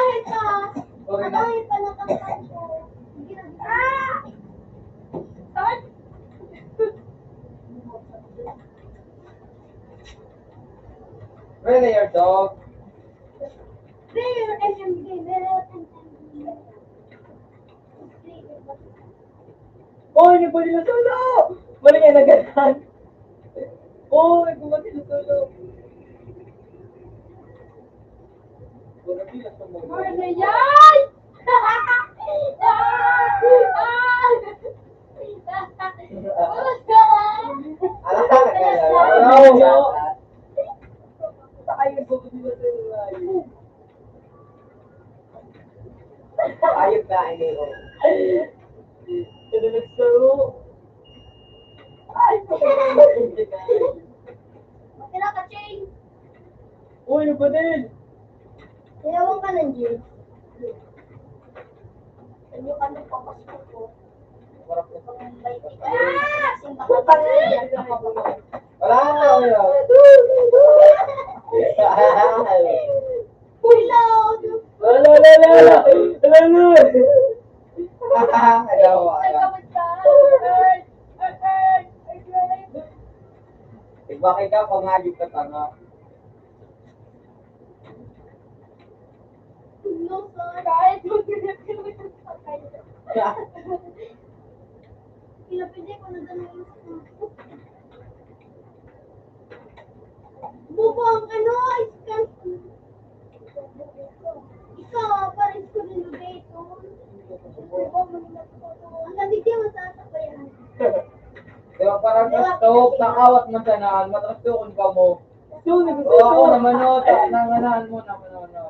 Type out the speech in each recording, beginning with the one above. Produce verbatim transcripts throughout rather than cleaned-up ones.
Ay, pa! Sorry na. Ay, pa, natanggal ko. Ah! Ay! Really, your dog? There, and then there, and then there. Oy, nagbalik na solo! Balik na ganyan. Oy, nagbalik na solo. Ano yan? Ala ka, nagkaya. Ayun, ayun. Ayun na, ini, oh. Ito na nagsaro. Ay, patay na. Okay na ka, Ching. Uy, ano ba din? Tinawag ka ng Jim. Ano ka nagpapasko ko? Wala na, wala. Uy, Lord! Wala, wala, wala, wala. Wala, wala. Ayaw, ayaw. Ay, ay, ay, ay, ay. Bakit ka pangayog ka, tanga? No, sir. Kahit mo pinapili ko sa kayo. Pinapili ko na dun yung Buko ang ano, iskan. Ikaw, pares ko rin dito. Ang gabi di mo sa sabayan. Di ba, parang Di ba, gusto, pinapili? Nakawat mo siya na, matrasukon ka mo. Yun, Oo, ako naman, no, ta-, nanganahan mo naman, no, no.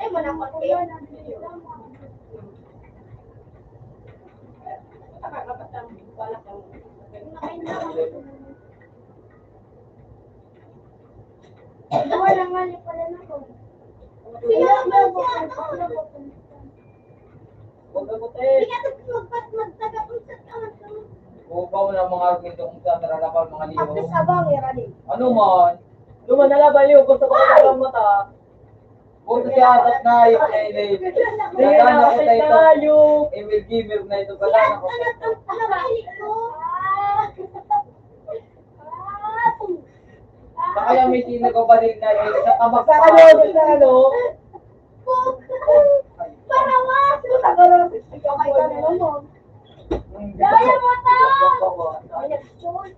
Ay, manakot kayo. Wala nga niya pala na ko. Kaya nga po, ano po. Huwag ka puti. Hindi ka magpat-, magtaga kung sa taon ka. Upaw na mga argumento kung sa taralapal, mga liho. At least abang, eh, Rani. Ano man? Luman na laban yun, kung sa pagkakalang mata. Kung sa siya, atat na, yung kailin. Nagana ko sa ito. Emil Gamer na ito, gana ko sa ito. Baka lang may sino ko ba din na yun, sa tabak sa ano, sa ano? Parawas! Puta ka lang, ikaw kay ka na mo. Gaya mo to! Ay, George.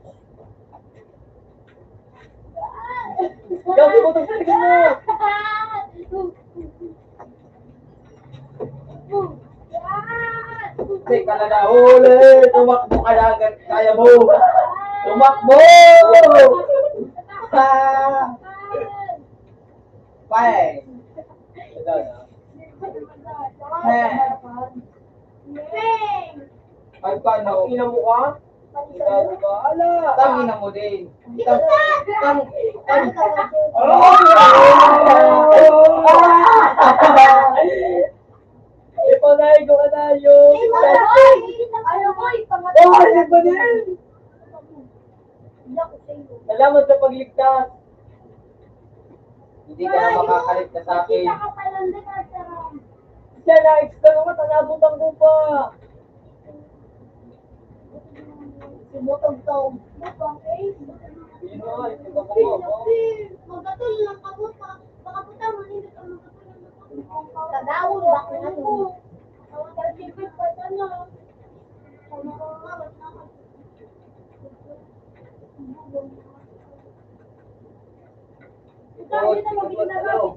Gabi mo to sa tingin mo! Teka na na, huli! Tumakbo ka na agad, kaya mo! Tumakbo! Ah! Peng! Ito, no? Peng! Ay, paano? Ina mo ka? Ikaw ka? Ala! Tangina mo din. Tang-, tang-, tang-, Ipanay ko ka tayo! Ano ko, ipangat- Oh, ano ba yan? Salamat sa pagligtas. Hindi ka na makakaligtas sa akin. Siya na, extra naman, tanabutan ko pa. Sumutog-tog. Yun na, ito ba ko, oh? Magatol lang, kabot, baka, baka puta, manindot ang magatol lang. Kagawon ba ko na to? Ito, ito, ito, ito.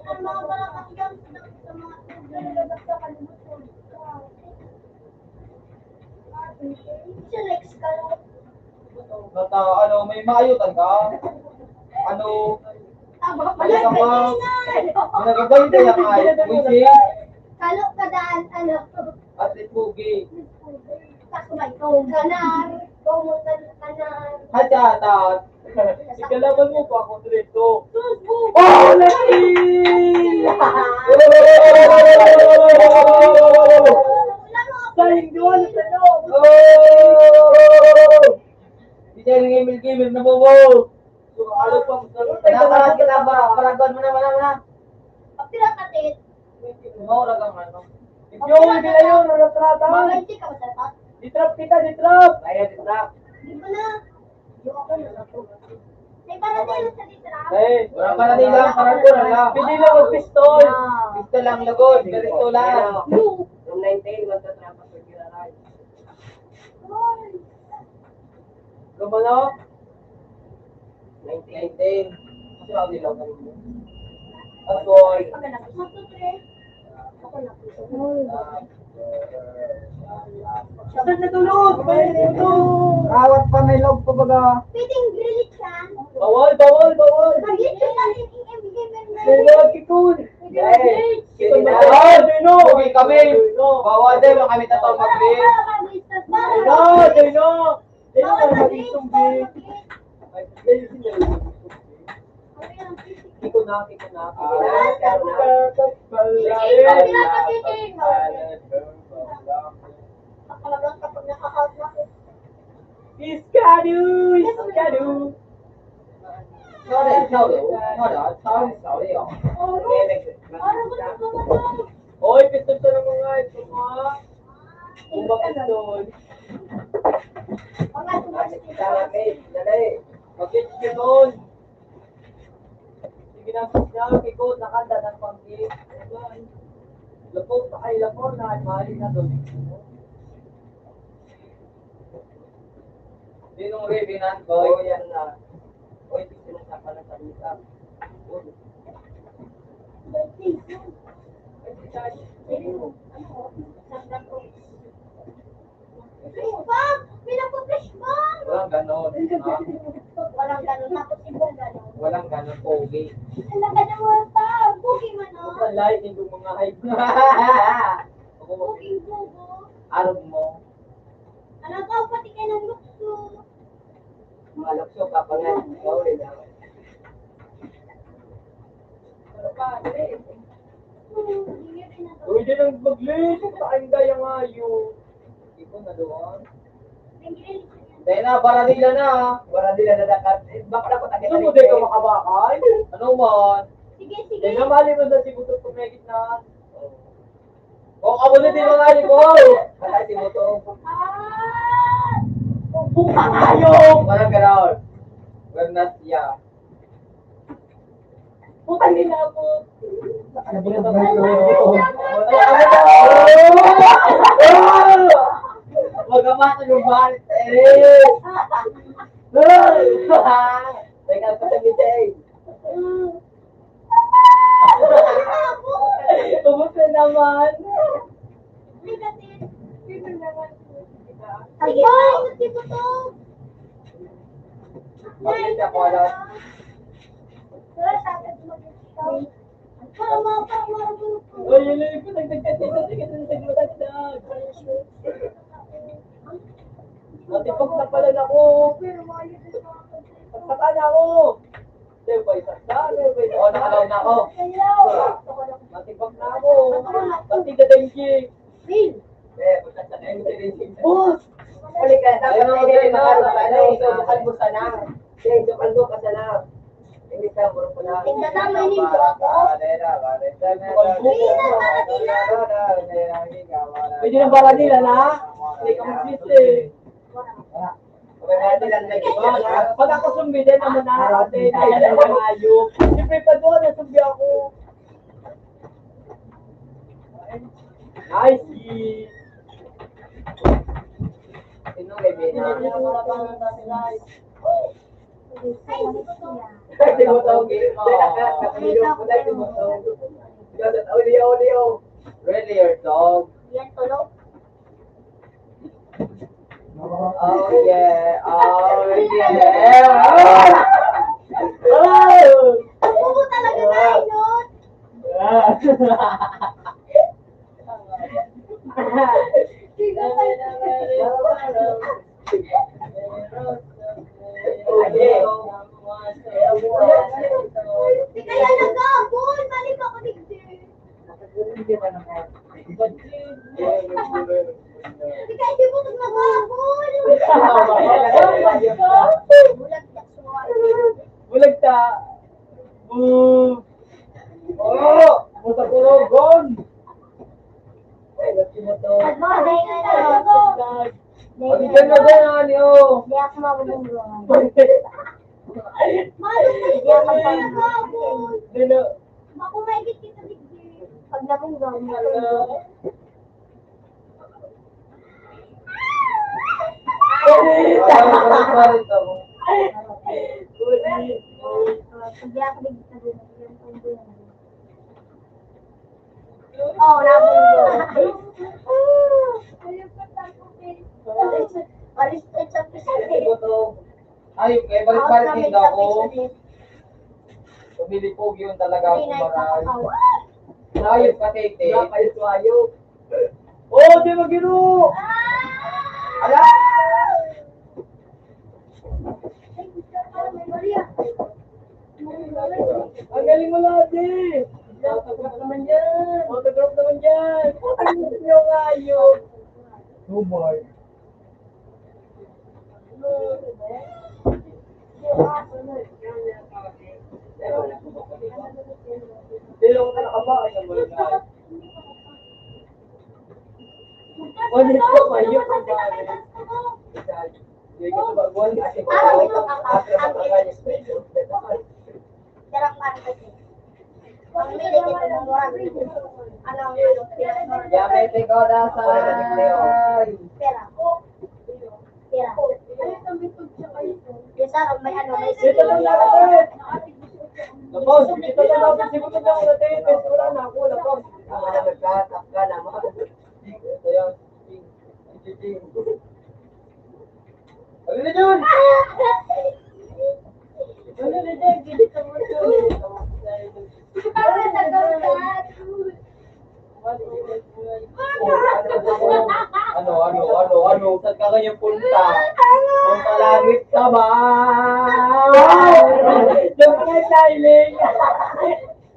Ang mga balakang sa mga tubig, lalabas sa kalimutan. Siya next ka lang. Basta, ano, may maayutan ka? Ano? Tama pala. Ano ka ba? Nagabay ka yan, ay. Wisi. Kalok ka daan, ano? At least pogi. Kaso may tong ka na. Tong ka na. At saka, Ikalaban mo pa ako diretso. Oh, laki! Sayang doon, sayang. Oh! Di siya yung Emil Gamer na bobo. So, ano pa? Nakakaraan kita, para, para, mo na, mo na, mo na. Pagtira ka, Tit. Mao ra kang ano. Yung bilayon, naratratan. Mga twenty ka, masapat. Ditrap kita, ditrap. Ay, ditrap. Di ba na? Yung ako na ako. May paradelo sa ditrap. Eh, wala pa na nila, parang ko na lang. Pwede lang mag-pistol. Ah. Pistol lang, lugod. Pistol lang. Yung nineteen, magtatrapa sa Giraray. Gumano? Nineteen. Nineteen. Kasi ako nila. Agoy. Saan natulog? May natulog. Rawat pa, may log pa baga. Pwedeng grilit yan. Bawal, bawal, bawal. Pag-ibig ka rin, i-M D M na. May log, kikon. Ay, Dino! Uwi kami! Bawal din, mga kami tatawag mag-grade. Dino! Dino! Dino, para mag-isong grade. Ay, hindi ko na, hindi ko na. Iskadu! Iskadu! Sorry, sorry. Sorry, sorry, sorry, oh. Oy, pistol to ng mga ito, mga. Umakit doon. Dali. Mag-get ka doon. Sige na, sige na, kikot, nakanda ng pangkit. Lapot, ay, lapot na, ay, mali na doon. Sinong Revenant? Oh, yan na. Oy, pinag-usapan na sa lupa. Fish bomb! Pinagpa-fish bomb! Walang ganon, ha? Walang ganun, tapos ibong ganun. Walang ganun, pogi. Ang laki ng mata. Pogi man, oh. Ang lahat ng mga hype. Pogi, pogo. Arog mo. Ano ka, pati ka ng lukso. Malukso ka pa nga. Ikaw rin, ah. Uy, di nang mag-late. Saan kaya nga yun? Hindi ko na doon. Dahil na, para nila na. Para nila na dapat. Eh, baka dapat ang Ano mo, di ka makabakal? Ano man? Sige, sige. Dahil na, mali mo na si Butot kung may gitnaan. Kung ako na di mga ni ko. Patay si Butot. Ah! Buka kayo! Parang gano'n. Ganun na siya. Putang ina mo. Ano ba yung Huwag ka mata ng barit, eh. Teka, patagit, eh. Kumusta naman? Sige, ay, hindi ko to. Bakit ako alam? Wala sa akin, mag-ikaw. Para ma-, para ma-, Oy, yun lang yung pinagdagdag ko kasi kasi nagdagdag. Natipag na pala na ako. Pagkata na ako. Hindi, may sakta. Hindi, may sakta. Oo, nakalaw na ako. Natipag na ako. Pati na dengue. Phil. Eh, punta sa dengue. Boss! Huli ka, dapat Ayun, na okay, din, no? Ano, ito, bukal mo sana. Hindi, bukal mo ka sana. Hindi ka, bukal mo na. Tingnan mo, hindi ko ako. Hindi na, para di na. Pwede na para nila na? Hindi ka mag-miss eh. Pag ako sumbi, dahil naman na ate, na yung mga ayok. Siyempre, pag doon, nasumbi ako. Nice. Sino may binigyan? Ay, si Butong. Ay, si Butong. Audio, audio. Really, your dog? Yan, tulog. Oh yeah, oh yeah. Oh! Oh! Ako talaga na inot. Di kaya nag-aabon, balik ako digdi. Ikaw, di mo nagmamahal. Bulag na suwal. Bulag ta. Boo. Oh, mo sa kulogon. Ay, ba't mo to? Ay, ay, ay, ay. Pabigyan mo ba yung ano? Hindi ako mabubunggo. Hindi ako mabubunggo. Hindi na. Bako maigit kita digdi. Pag nabunggaw, may tubig. Pag di ako digdi, sabi mo, yung tubig. Oh, nabunggaw. Paris, paris, paris, paris. Ay, kaya balik-balik din daw ako. Pumili po yun talaga ako maray. Ayop ka, Tete. Ayop, ayop. Oh, di magino! Ala! Ang galing mo, Lodi! Autograph naman yan! Autograph naman yan! Putang ina nyo nga, ayop! Oh my. Bilong ka na ba? Ay, ang mga. Ulit ko, ayun, ang mga. Hindi ko ba, buwan kasi ko. Ang milik ito ng buwan. Ano ang ano? Yamete Kodasai! Pera. Pera. Yes, sir. May ano, may Dito lang dapat, eh. Tapos, dito lang dapat, siguro lang, wala tayo, pwesto wala na ako, tapos. Ang mga nagkatap ka na, mga. Ito yun. Ano na yun? yung punta. Kung palangit ka ba? Yung mga dialing.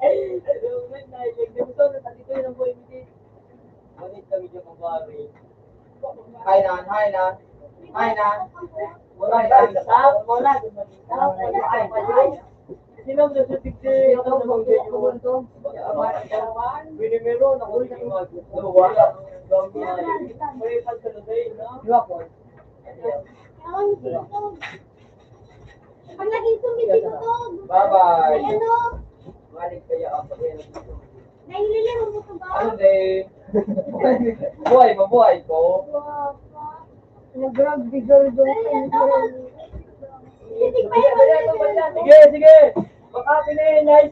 Yung mga dialing. Gusto na, dito yung boy, hindi. Ngunit kami dyan, kumpare. Hi, Nan. Hi, Nan. Hi, Nan. Wala, wala. Sino ang nagsisigsi? Ako ang bangga yun. Binimero na ko yung mga luwa. May pagsalubay, no? Pag naging sumbit si Butog. Bye-bye. Ay, ano? Balik kaya ako. Nailili mo Butog ba? Ano, eh? Buhay, mabuhay ko. Nag-rugby girl doon. Ay, ano? Hindi pa yun. Sige, sige. Baka pinahinay.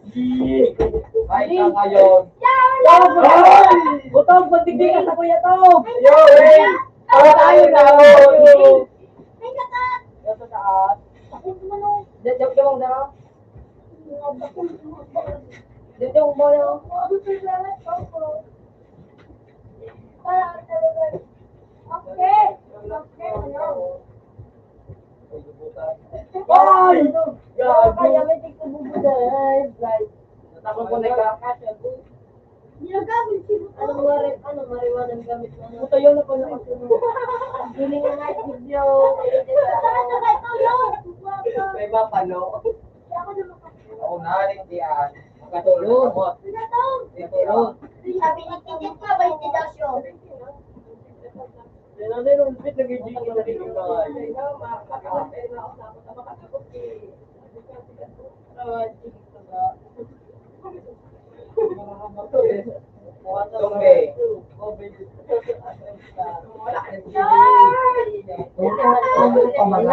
Ay, ka ngayon. Ay! Butog, magdigdigan sa kuya to. Yo, hey! Para tayo na ako. Ay, kaka. Yan sa taas. Diyan, diyan, diyan, diyan. Diyan, diyan, diyan. Okay. Okay, ano? Ay! Gago! Kaya may tigtububuda, ay, guys. Natakot ko na ka. Ginagawa si Buto. Anong mari-, ano, marijuana ang gamit mo? Puta, yun ako na. Ang galing na nga, video. May mapalo. Ako na, hindi yan. Magkatulog ako. Hindi tulog. Sabi ni Tito pa, may intimidasyon. Yan ang nilungkit na gigi ko na rin yung mga yan. Tumbe.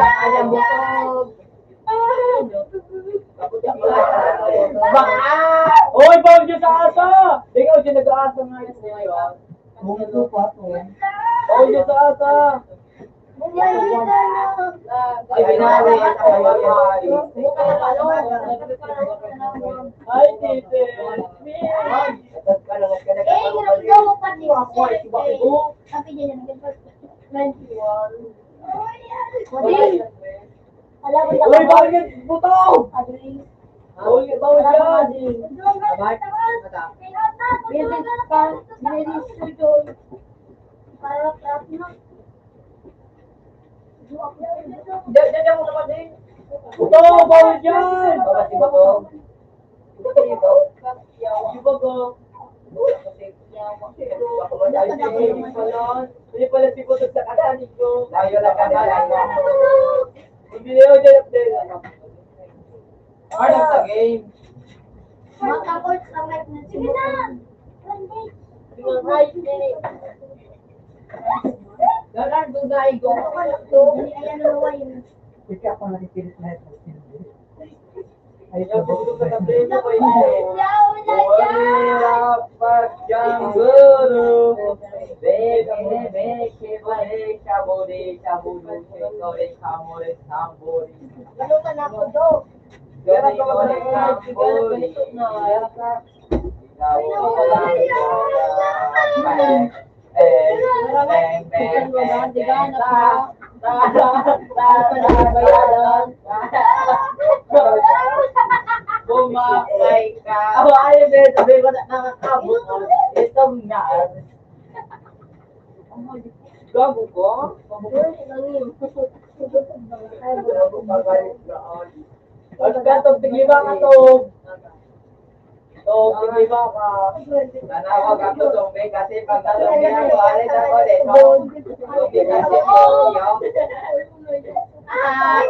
Ayan, butog. Baka! Oy, bawal dyan sa asa! Ikaw dyan nag-aasa ngayon. Bawal dyan sa asa! Ay, binawi. Ay, tite. Eh, ginagawa mo pa din. Sabi niya, ninety-one. Uy, bawal yan, butog! Bawal yan, bawal yan! Butog, bawal yan! Bawal si butog. Di ba, go? Hindi pala si Butog sa katanin ko. Ayaw lang ka na lang. Hindi na yun, dyan, dyan. Part of the game. Makakot sa mic na si Butog. Daran, dugay, go. Ayan, laway. Ikaw pa nakikilit na ito. Ay, ito. Wala pa siyang guru. Beke, beke, bore, shabore, shekore, shamore, shambore. Ano ka na ako, Dok? Bore, bore, shambore. Bumakay ka. Ako, ay, be, sabi ko na nakakabot. Ito nga. Gago ko? Gago ka, tog, tigli ba ka, tog? Tog, tigli ba ka? Nanawag ako, tog, eh, kasi pag tanong niya ako, alis ako, eh, tog. Tog, eh, kasi, tog, yun. Ah,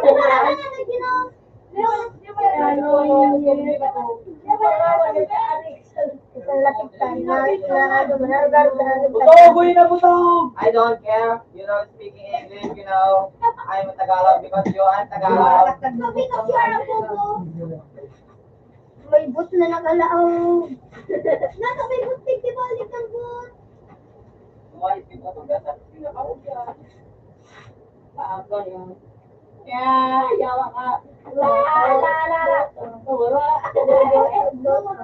Butog, uy na, butog! I don't care. You know speaking English, you know. I'm a Tagalog because you are Tagalog. May bus na nakalaog. Nasa may bus, tigtibalik ang bus. Why, di ba, tugas at pinakaugyan? Saan ba yun? Yeah, yawa ka. La, la, la, la. Wala. Wala.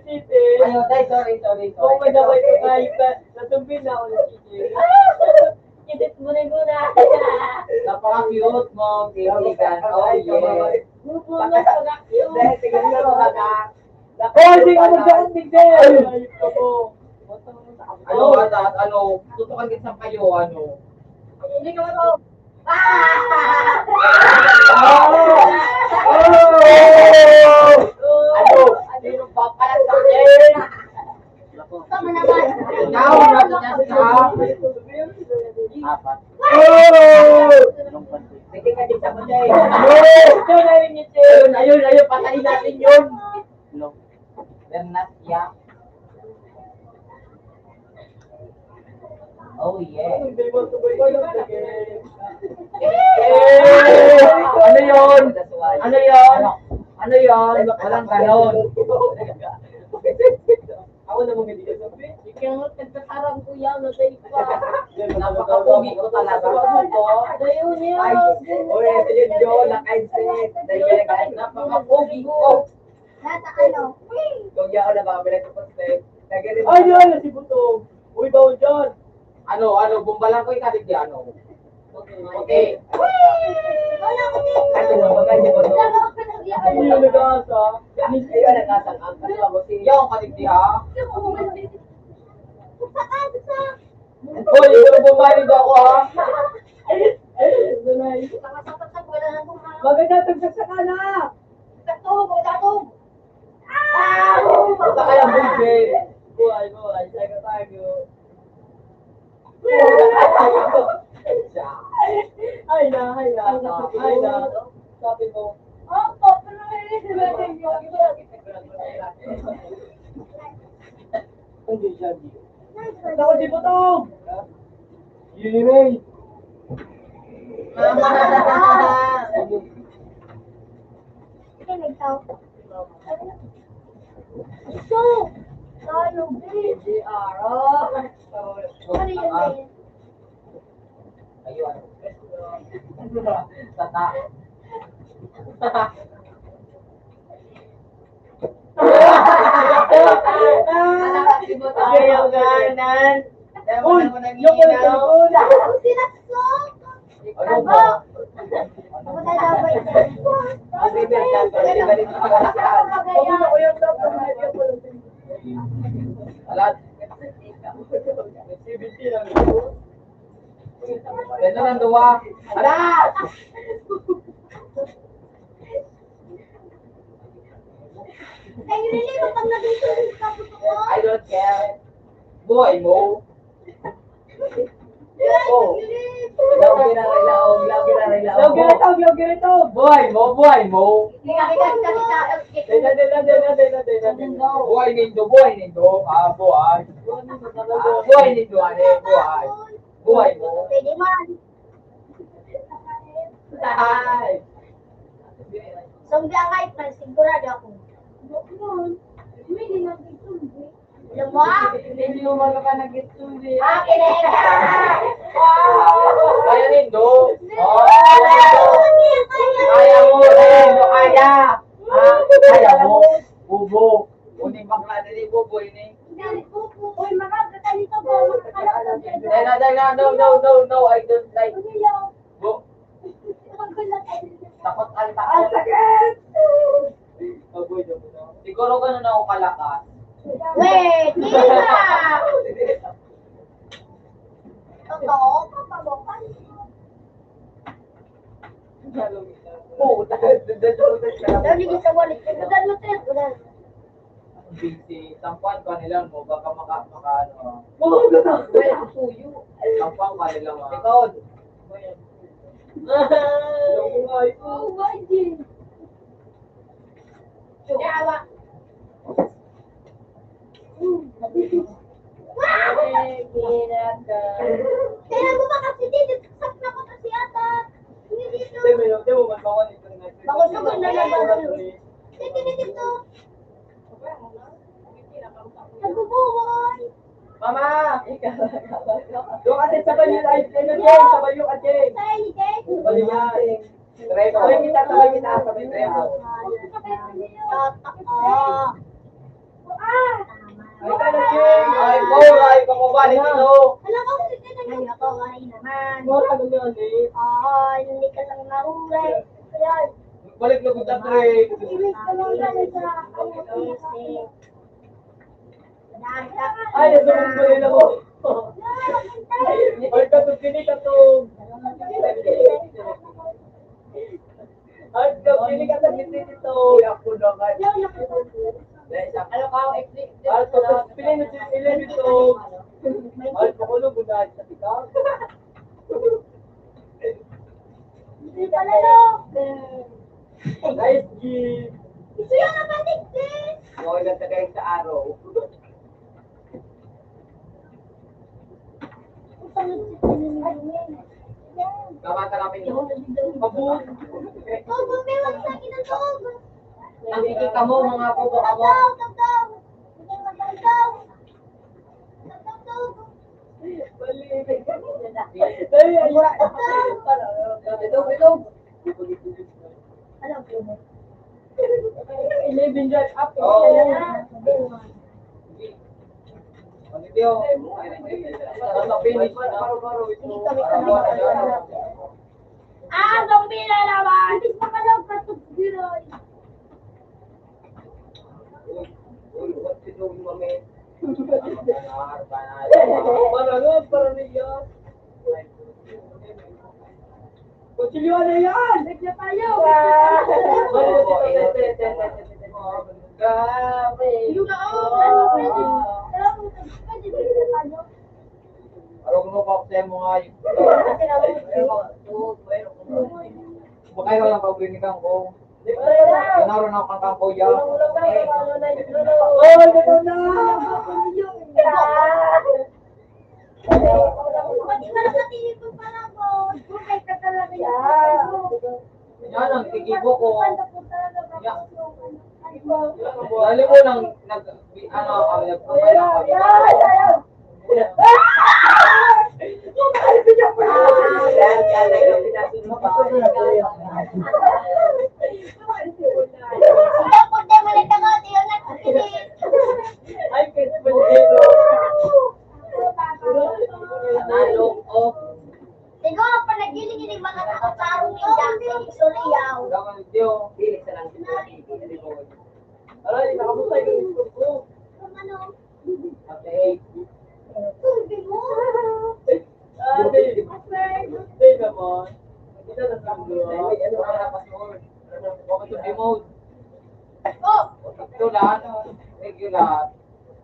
City. Ayaw, tay, sorry, sorry, sorry. Kung may damay ko, kahit na, nasumbin na ako ng teacher. Kitit mo rin muna. Napaka-cute mo, kaibigan. Oh, yeah. Bubo na sa cute. Dahil tingnan mo, baka. Oh, hindi ka magdaon, tignan. Ay, ito po. Ano, at, at ano, tutukan kita sa kayo, ano. Hindi ka mag- Ah! Oh! Oh! Ano? Sino ba pala sa akin? Tama naman. Ikaw, nagkasal ka. Apat. Oh! Sige ka din sa kundi. Ayun, ayun, ayun, patayin natin yun. Bernasia. Oh, yeah. Eh, ano yun? Ano yun? Ano yun? Walang ganon. Ako na bumili ka sa Ikaw, nagkakaram ko yan, na sa iba. Napakapogi ko talaga. Dayo niya. Ay, oy, ito yun yun, naka-headset. Dahil ka nag-, napakapogi ko. Nasa ano? Kung yaon na baka may nagpapaste. Ay, yun, si Butong. Uy, bawal dyan. Ano, ano, bumbalan ko yung katig di ano. Okay. Wala ko dito. Ano, maganda ba to? Wala ko pinag-iaan. Hindi nag-asa. Ay, wala nag-asa ka. Ano ba, bossing? Yaw, katig di, ha? Sa kansa. Hoy, ikaw bumalik ako, ha? Maganda itong saksakana. Takbo, takbo. Ah! Basta kaya bullpen. Buhay, buhay. Tago, tago. Ay na, ay na. Ay na. Sabi mo. Opo, pero may Hindi siya, di. Ako si Butong! Yun, Ray. Ito, nagtao. So, talo, babe. J R, oh. Ano yun, babe? Ayun. Tata. Ayaw nga, nan. Uy, yung pala cellphone. Sinaksak! Ano ba? Ako na dapat. Alat. Seventeen lang ito. Yan na lang, duwa. Alat! Ay, really? Kapag nandito yung tapos ako? I don't care. Buhay mo. Oh. Laog na rin, laog, laog na rin, laog. Laog na rin, laog na rin. Buhay mo, buhay mo. Hindi ka kita, kita, kita. Dena, dena, dena, dena, dena, dena. Buhay nindo, buhay nindo. Ah, buhay. Ah, buhay nindo, ane, buhay. Buhay mo. Pwede man. Ay. Zombie ang hype man, sigurado ako. Alam mo, ah? Hindi mo mga pa nag-zombie. Ah, kinaya. Wow! Kaya nindo. Oh. Kaya mo, kaya nindo, kaya. Ah, kaya mo. Bubo. Uning bakla, dili bubo, ini. Uy, makakita nito po, makakalaban. Dahil na, dahil na, no, no, no, no, I don't like. Bo-, takot ang takot. Ang sakit! Baboy, baboy, no? Siguro ganun ako kalakas. Wait, di na! Totoo, papabokan. Puta, dito, dito, dito. Dali, dito, balik. Dali, dali, dali. Busy. Tampuan pa nila mo, baka maka-, maka-, ano. Oo, grabe. Wala, tuyo. Tampuan pa nila mo. Ikaw. Oh, why, Jin? Yawa. Kaya mo ba kasi dito, saksak na ko kasi ata. Hindi dito. Hindi, may, hindi mo magbawa nito. Bako sa mga nalabas. Dito, dito, dito. Nagbubuhay. Mama! Doon ka din sa banyo, ay, ano, Jay, sa banyo ka, Jay. Sa inyo, Jay. Banyo yan. Try mo. Try kita, try kita, sabay try mo. Ah. Ay, ano, Jay? Ay, Paul, ay, pamabalik ito. Alam ko, sige na yun. Ay, ako, ay naman. Mura, ano yun, eh? Ay, hindi ka lang nahuli. Ayan. Balik na kita, Dre. Ay, ito ang kulay na ko. Ay, katog, kini katog. Ay, katog, kini katog, kini katog. Ako na nga. Ano ka, exit? Ay, katog, pili na siya, pili nito. Ay, pakulo mo na, sa tika. Hindi pala, no? Nice, G. Gusto yun ang patik, G. Okay lang sa kayo sa araw. Kamata kami. Mabut. Tugong, may wag sa akin ang tugong. Nakikita mo, mga kubo ka mo. Tugong, tugong. Hindi magandang. Tugong, tugong. Ito, ito. Eleven years after. Oo. Ano, finish na. Ah, zombie na naman! Hindi pa ka daw patugbiroy. Uy, uy, what you doing, mami? Parang, parang niya. Kutsilyo na yan! Bigla tayo! Grabe! Yun na, oh! Ano, pwede? Alam mo, pwede, pwede, pwede tayo. Arog mo, Pop, sa'yo mo nga yun. Baka ikaw lang pag-binikan ko. Ganaron ako kang kampo, ya. Oh, ito na! Pati pala sa tingin ko pala ko. Bukay ka talaga yan. Yan ang tigibo ko. Ya. Lalo mo nang nag-, ano, kami nagpapalakad. Ay, Nalong, oh. Siguro panagiling ini mga tao, parang yung Jackson, Suriyaw. Dapat yung feeling sa lang dito. Aray, nakabuta yung isip ko. Kung ano? Okay. Turbi mo. Ah, Dave. Dave naman. Kita na sa mga. Ay, ano ka na, Pastor? Ano, turbi mo? Oh! Ito lahat. Regular.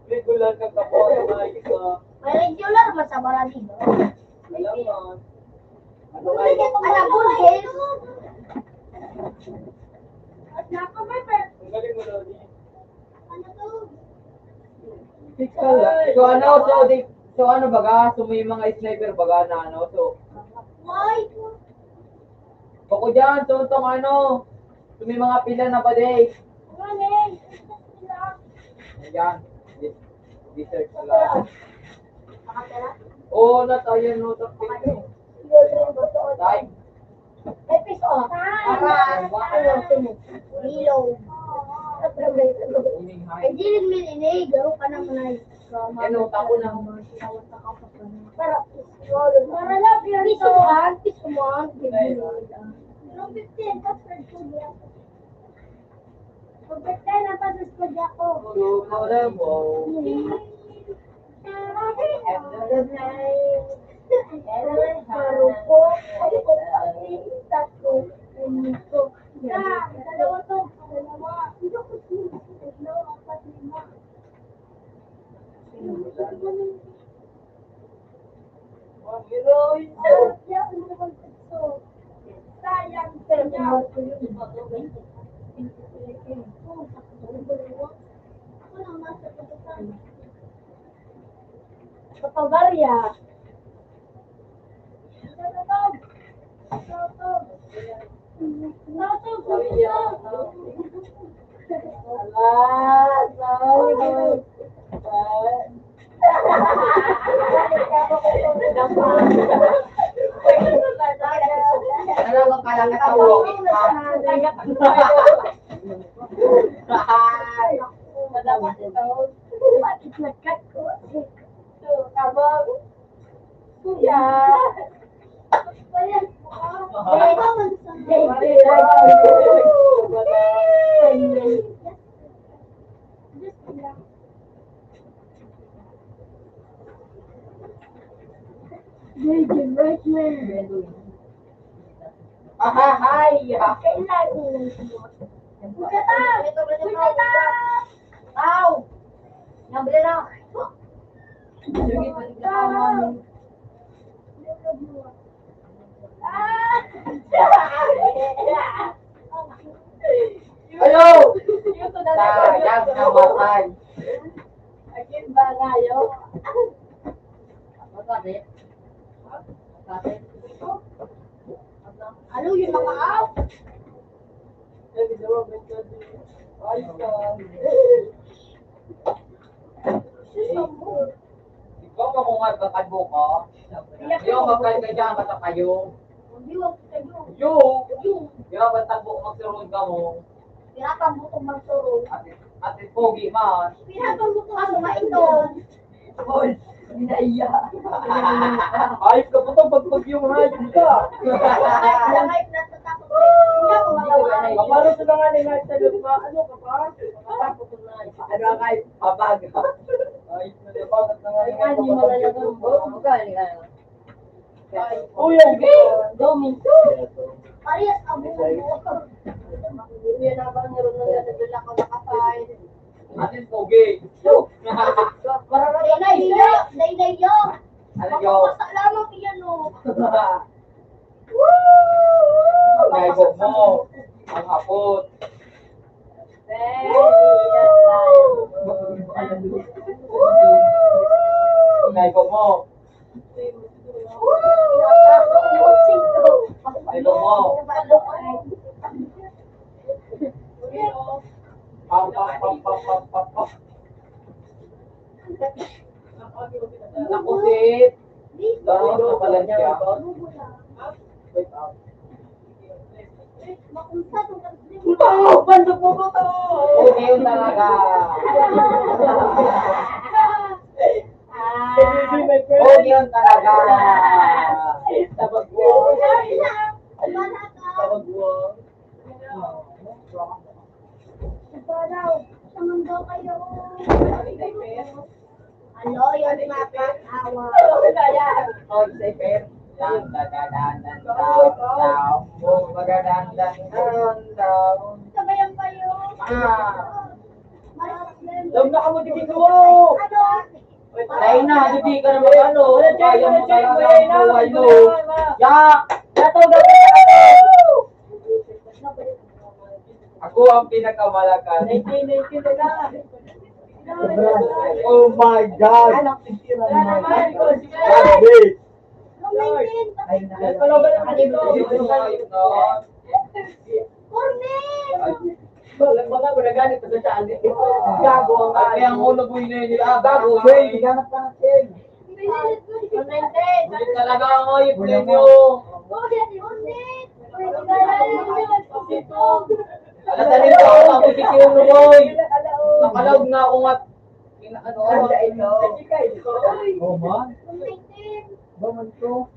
Regular ka, kapo, ay, mga isa. May regular man sa barangay, no? Alam mo. Ano nga yun? Alam mo, Dave. Ang galing mo, Lodi. Ano to? So, ano, so, di, so, ano baga? So, may mga sniper baga na, ano, so, Why? Bako dyan, so, itong ano, so, may mga pila na ba, Dave? Wala, eh. Ayan. Research pala. Oo, natayan, no, sa pila. Dave. May piso, oh. Para, ano, sino? Reload. Ay, di rin mininig. Garo ka naman ay. Ano, tapo na. Para, para na, piso man, piso man. Pero fifteen, that's for two years. Pagkakita na pa sa estudyante ko. Ano, ano, ano? End of the night. End of the night. Tatlo. Tatlo. Dalawa to. Dalawa. Tatlo, apat, lima. Kapabarya. Virgin right here. Ahahay! Kailan? Punta ta! Punta ta! Aw! Nabili na! Sige, balik na ako, mami. Ayaw! Sayang namatay. Again ba ngayon? Magkapit? Magkapit? Ano yung mga out? Ay, ka. Ikaw, mamungat ka, kadbo ka. Ikaw, magkain ka dyan, basta kayo. Hindi, wag kayo. Yo! Yo! Yo! Yo, basta po, magsurod ka mo. Pinapambuto magsurod. At, at pogi man. Pinapambuto ako, maito. Hoy, hindi naiya. Ayos ka po to, pag pagyong hayop ka. Ay, wala nga yung natatakot. Hindi ako makawa. Kaparo sa mga nila sa lupa, ano ka pa? Natatakot na. Ano ka, pabag? Ayos na, pabag na nga. Ay, ano, wala na to. Wala ka, ano. Uy, ang gay! Domingo! Parehas ang buhok mo. Uy, ang abang ni Ronald, nagdala ko nakasay. Atin, pogi. Yo! Para na Day na iyo! Day na iyo! Ano, yo? Mapapasa lamang iyan, oh. Woo! Ang hapot. Naigo mo. Naigo mo. Pam, pam, pam. Nakusit. Daro na pala siya. Wait up. Puto! Bandok mo, puto! Okay yun talaga. Okay yun talaga. Tabag mo. Tabag mo. Ikaw daw, sa mundo kayo. Ano yun, mapakawa? Oh, si Pep. Dan, dan, dan, dan, dan, dan, dan. Oh, magadan, dan, dan, dan. Sabayan pa yun. Ah. Mas Dam na kamo, di ko. Ano? Dahil na, hindi ka na mag-ano. Kaya mo talaga ang buhay mo. Ya! Yato, gabi, yato! Ako ang pinakamalakas. Nineteen nineteen na lang. Oh my God! Anak, picture na naman. Grabe! Ay, na. Cornel! Baka mo nagalit pa sa tiyan. Gago ang Ay, kaya ang ulo mo yun, yun, ah, gago, Jay. Ganap ka na, Jay. Bulit talaga ang ayip ninyo. Alam na rin ba ako, mabibigyan mo, boy? Nakalaog na ako nga. Ano, ano, ano? Oh, man. Ba man to?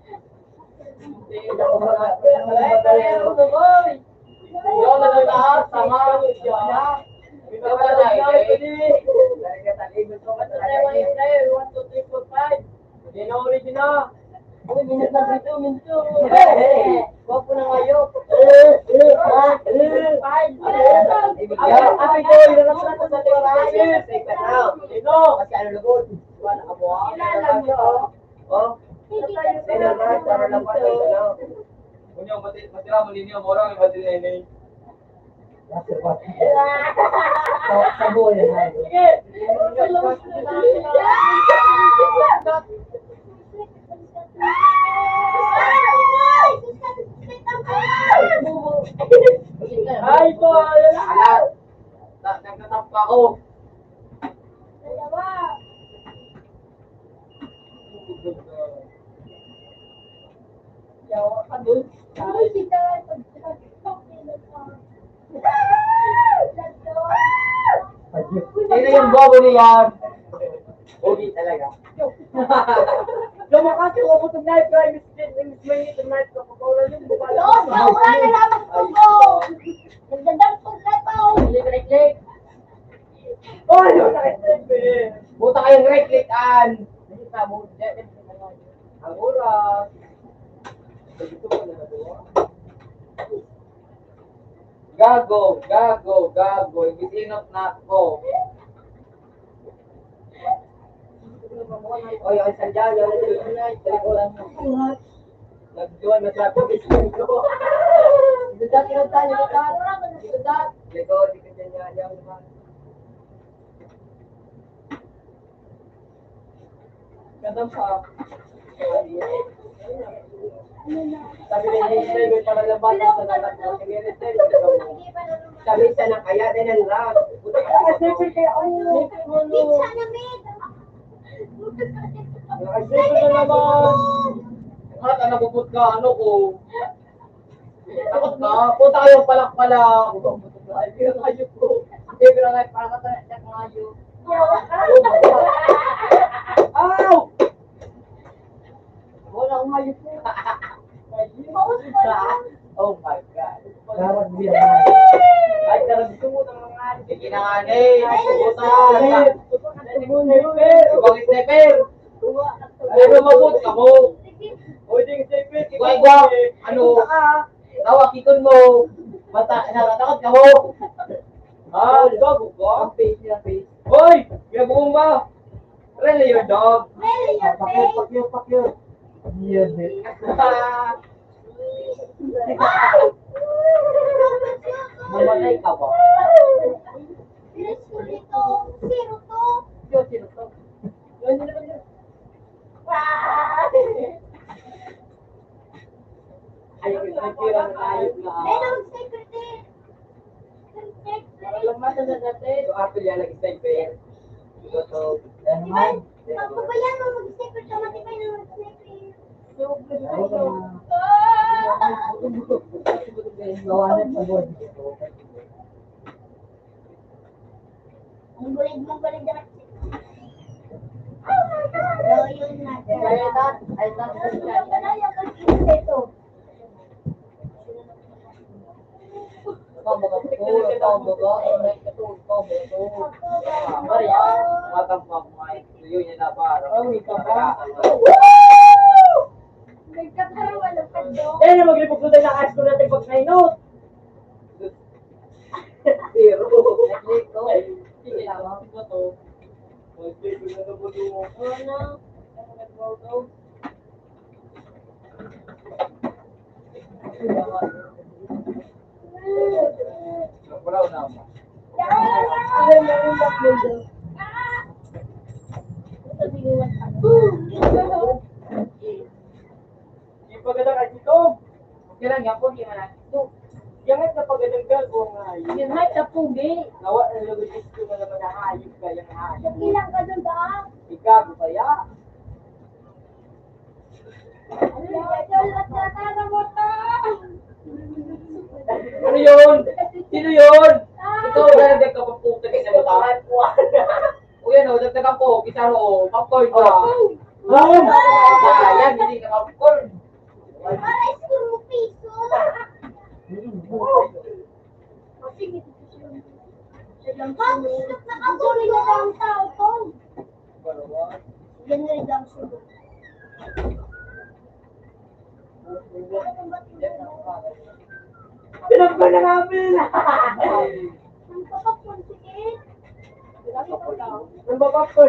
Yo, nasa taas, tama. Ito pala, eh. One, two, three, four, five. Yan ang original. Uy, minsan dito, minsan. Hey, hey. Gwapo na ngayon. Eh, eh, ah, eh. Five. Ay, ay, ito, ilalabas natin sa table. Sino? Kasi ano, lugod. Wala ka mo, ah. Kilala mo. Oh? Sino na, para lang pati, ano? Unya, mati-, matira mo ninyo, mura, may matira ini. Sa, sa buhay na. Sige. Sino yung bobo niyan? Pogi talaga. Lumakas yung abot ng knife, guys. Miss Jane, Miss May, itong knife, kapag-oral yung bumalik. Yun, maulan na lamang po po. Nagdadagpog na po. Hindi ka nag-click. Oy, yung nag-click eh. Buta kayong right click, an. Hindi ka mo, hindi, hindi, hindi. Ang oras. Gusto ko na nagawa. Gago, gago, gago. Igisinop na ako. Oy, ang sandal, yan, yan, yan, yan. Nagduwan na sa akin. Dito, dito, dito, dito. Dito, dito, dito, dito. Ganda pa. Sabi ni Mister, may panalabanan sa natakot. Sabi siya na kaya din ang rap. Buti ka kasi kaya ano. Pizza na, Med. Naka-sniper na naman. At ano, bubot ka, ano ko? Takot ka? Punta kayong palakpalak. Ay, pero kayo po. Hindi, pero nga, parang ka talaga ng hayop. Aw! Wala akong hayop po. Oh my God. Dapat bilang na. Ay, karag ko mo ng mga hayop. Sige na nga, eh. Ay, puta. Ay, puta, sniper. Ibang sniper. Ay, lumabot ka mo. Oy, ding sniper. Igwa, igwa. Ano? Tawa, kikon mo. Bata, natatakot ka mo. Ah, gago ka? Ang face niya, face. Hoy! May bomba! Really your dog? Really your face? Pakyo, pakyo, pakyo. Yan, eh. Mamatay ka ba? Zero to. Zero to. Zero to. Ay, nagtira na tayo na. Meron secret eh. Secret. Alam mo, sa dati. So, apil yan, nag-stay pa yan. Ito, to. Yan, man. Pagpabayaan mo mag-secret ka, matibay na mag-secret. Gawa na sa board. Ang gulig mo, gulig na. Kaya tat, ay tat. Maria, matang pa mo ay tuyo niya na para. Ang ika pa. Nagkakaroon ng pagdong. Eh, na maglipog ko tayo ng ice cream natin pag nainot. Pero, sige, sige, sige, to. Ano? Ipagada ka dito. Okay lang, yapo, di man natin ito. Yan nga, napagada ka, o nga, yun. Yan nga, tapugi. Nawa, nalagay ko na naman na hayop ka, yung hayop. Ilang ka dun ba? Ikaw, kaya? Ano yun? Sino yun? Ikaw, lalagyan ka pang puta sa mata. O yan, o, dagdagan ko. Kita mo, o, popcorn ka. Boom! Sayang, hindi ka popcorn. Para sa piso. Kasi, nakasuri na lang ang tao to. Yan na lang ang sunod. Pinagpa na namin! Ang papapon, sige. Ang papapon.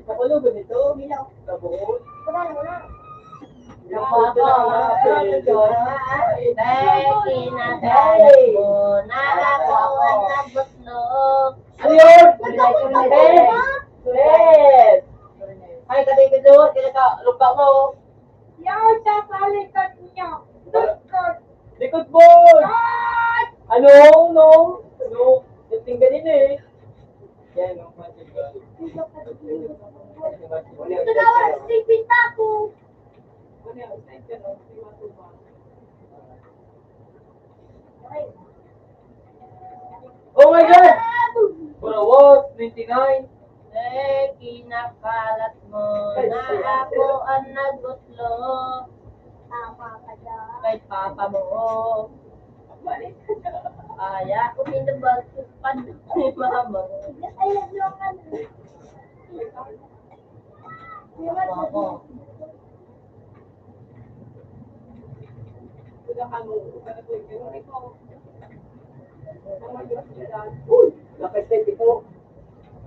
Nakulog nito. Sa buhok. Wala, wala. Ay, kinakain ko, nakakuha na butlog. Ano yun? Sulit! Sulit! Ay, kati ka doon, kaya ka, lupa mo. Yaw, sa balikat niya. Likod. Likod, boy! Ay! Ano? No? No? Tinggalin eh. Ito na, wala sa sipin pa ako. Oh my God! Burawot, ninety-nine. Eh, kinakalat mo na ako ang nagutlo. Tama ka dyan. Kay papa mo, oh. Kaya, kung hindi ba, pag ni mama. Ay, ano ka na? Uy! Lakas na ito.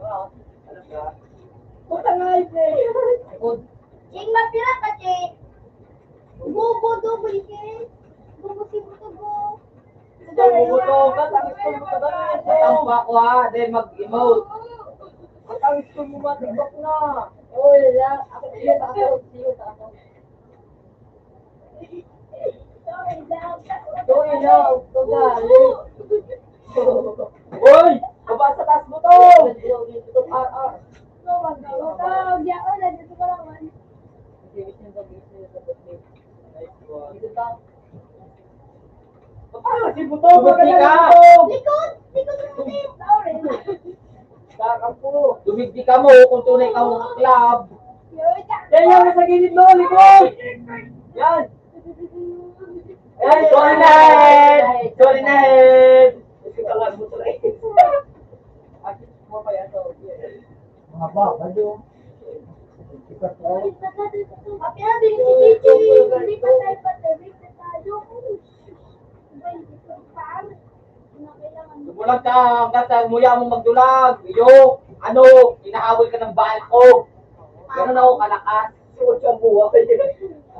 Ah, talaga. Puta nga, ito eh. Ching, mapira ka, Ching. Bubo, double K. Bubo, si Bubo. Matang pa ako, ha, dahil mag-emote. Ang gusto mo matikbak na. Oh, wala. Ako, sige, takot, sige, takot. Sorry na, ugali. Hoy! Baba sa taas mo to! Ah, ah. Ito, yaon, nandito ka lang, man. Dito ka. Paano si Buto? Buti ka! Likod! Likod ng puti! Sorry. Saka po. Dumigdi ka mo kung tunay ka mong club. Yan, yan, nasa gilid mo, likod! Yan! Yan, sorry na, Ed! Sorry na, Ed! Ito ka lang, Buto, eh. Mga baba, yun. Dumulag ka hanggang sa muya mong magdulag. Iyo, ano, hinahabol ka ng barko. Ganun ako kalakas. Suot siyang buhay.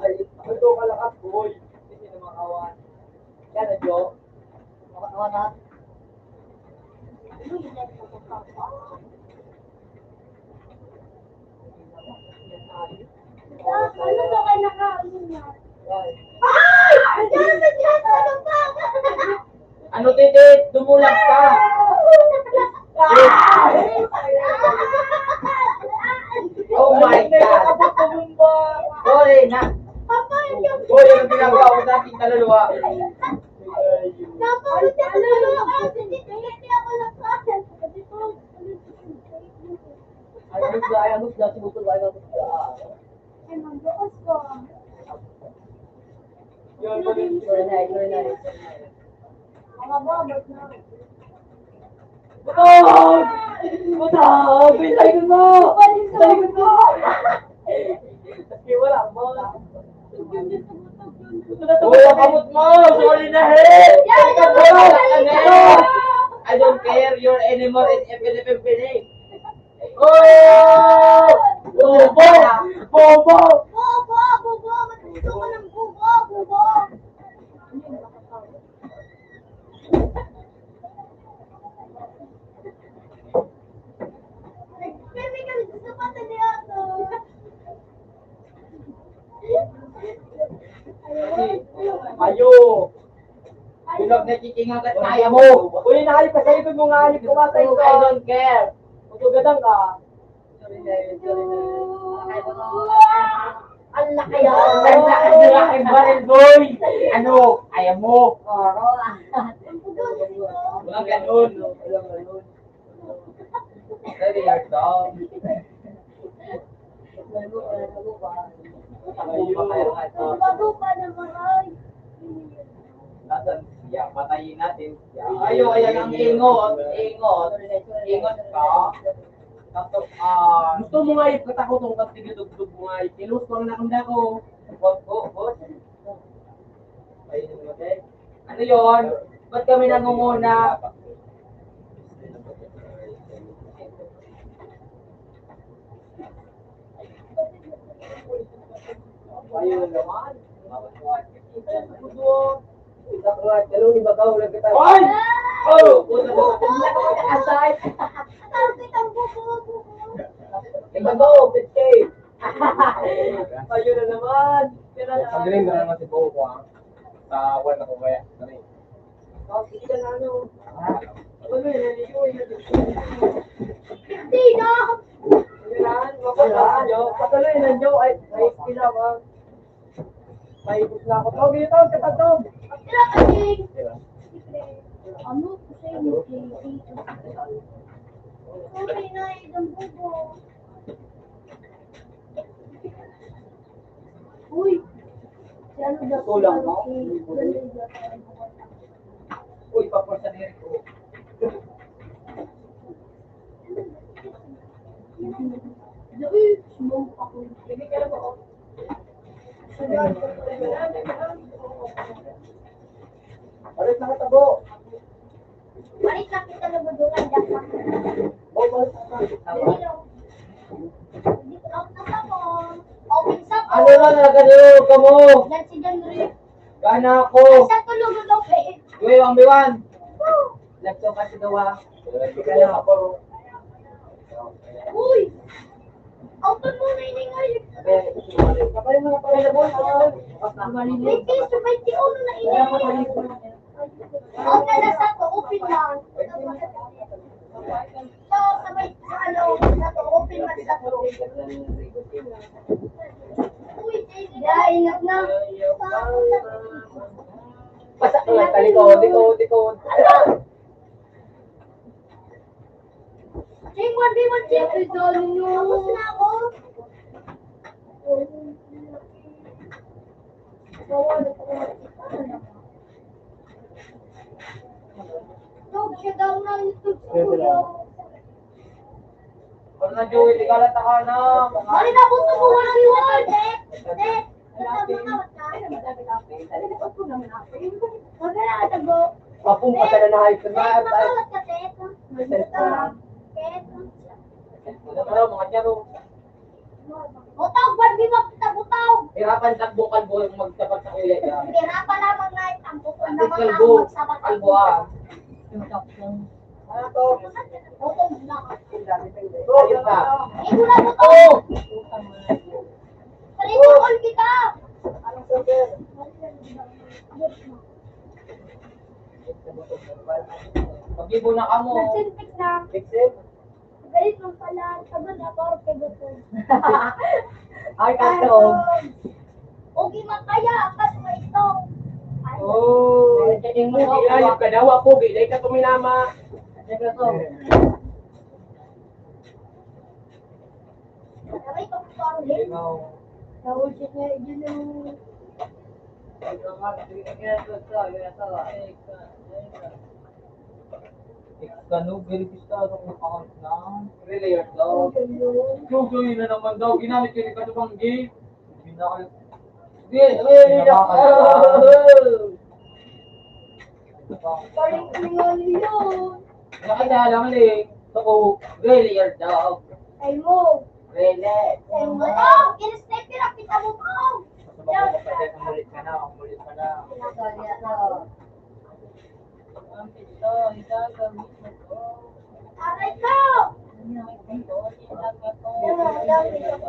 Ay, ano to kalakas, boy? Hindi na makawan. Yan, Jo. Makawan na. Ano to kayo nakaano na? Ay! Ano, Titi? Dumulag ka. Oh my God. Sorry na. Hoy, anong ginagawa mo sa aking kaluluwa? Ay, anong ginagawa mo sa aking kaluluwa? Ay, anong ginagawa mo sa aking kaluluwa? Ay, magbukas ko. Yun, yun, yun. Mga babag na. Butog! Butog! May talikod mo! Talikod mo! Kasi wala mo. Uy, ang kamot mo! Sorry na, he! Talikod mo! I don't care your anymore in F N F M P N A. Oh! Bobo! Bobo! Bobo! Bobo! Matuto ka ng bobo! Bobo! Baby, kami gusto pa sa niya to. Ayo! Bilog na chikingan ka, kaya mo. Uy, nahayop ka sa likod mo nga, hayop, pumatay ka. I don't care. Magsugadang ka. Ang laki. Ang laki ng aking baril, boy. Ano? Ayaw mo. Mga ganun. Very hard daw. Ayun. Bago pa naman, ay. Nasaan siya? Patayin natin siya. Ayo, ayan ang ingot, ingot. Ingot ka. Tapos, ah, gusto mo nga ipagkatakutan ka, tigidugdug mo nga, ikilos ko ang nakanda ko. Bot, bot, bot. Ayun, okay. Ano yon? Ba't kami nangunguna? Ayun naman. Hoy! Oh! Asay! Ibabaw, fifty. Ayun na naman. Yan na. Pag-ring na naman si Bobo, ah. Sa one ako kaya. Sorry. Oh, sige na, ano. Hindi na. Patuloy na, Jo. Ay, ay, kailangan. May gusto ako. Tawag dito, kapatid. Tira, Kating. Ano? Kasi hindi. Okay na, idang bubo. Uy. Si ano daw? Kulang mo? Uy, papor sa diri ko. Uy, sumawag ako. Hindi ka na ba? Balik na kita, bo. Balik na kita, nabudungan, dapat. Oh, balik na kita. Dali lang. Dito ako sa phone. Open sa phone. Ano na, nagkadulog ka mo? Yan si John Ray. Gana ako. Sa tulog, okay. Uy, one by one. Nagto ka sa dawa. Hindi ka na ako. Uy! Auto mo na ini ngayon. May piso, may tiuno na ini. Auto na sa to, open lang. Ito, sa may, sa ano, sa to, open lang sa to. Uy, ya, ingat na. Pasak lang, talikod, likod, likod. Ano? Team one v one, team. Idol nyo. Tapos na ako. Tog siya daw na YouTube studio. Ano na, Joey? Di ka lang takana. Mali na po, tubuhan ang iwan. Tek, tek. Tapos na, wala. Wala na, tago. Papung pa ka na na, hype na, hype. Makawat ka, Tek. Tek. Tek. Ano, mga tiyan, oh. Butog, ba't di magkita butog? Hirapan sa bukal, boy, kung magtapat sa kuya niya. Hirapan lamang na ang bukol Ang naman kalbo. Ang magsabat. Kalbo, ah. Ano to? Butog na. Ayun na. Hindi ko na butog. Oh! Triple all kita. Anong server? Mag-ibo na ka mo. Nagsintik na. Pixel? Galit man pala, sagot na paro kay gusto. Ay, kato. Okay, makaya, kaso ito. Ay. Oh, Ay, tingin mo, Ay, ayop ka daw, ako, di ka tuminama. Teka to. Aray, ito, paro din. Ikaw. Naulsit niya, yun yung Ex ka, no? Very pista sa kung account na. Really, yun daw. Jojoy na naman daw. Ginamit ko yung ikatubang game. Hindi na kayo. Hindi, hindi, hindi. Paring tingali yun. Nakita lang, eh. So, really, your dog. Ay mo. Really. Ay mo. Oh, in-sniper ang kita mo, bro. Umulit ka na, umulit ka na. Ang pito, igagawin mo to. Aray ko! Ang pito, igagawin mo to.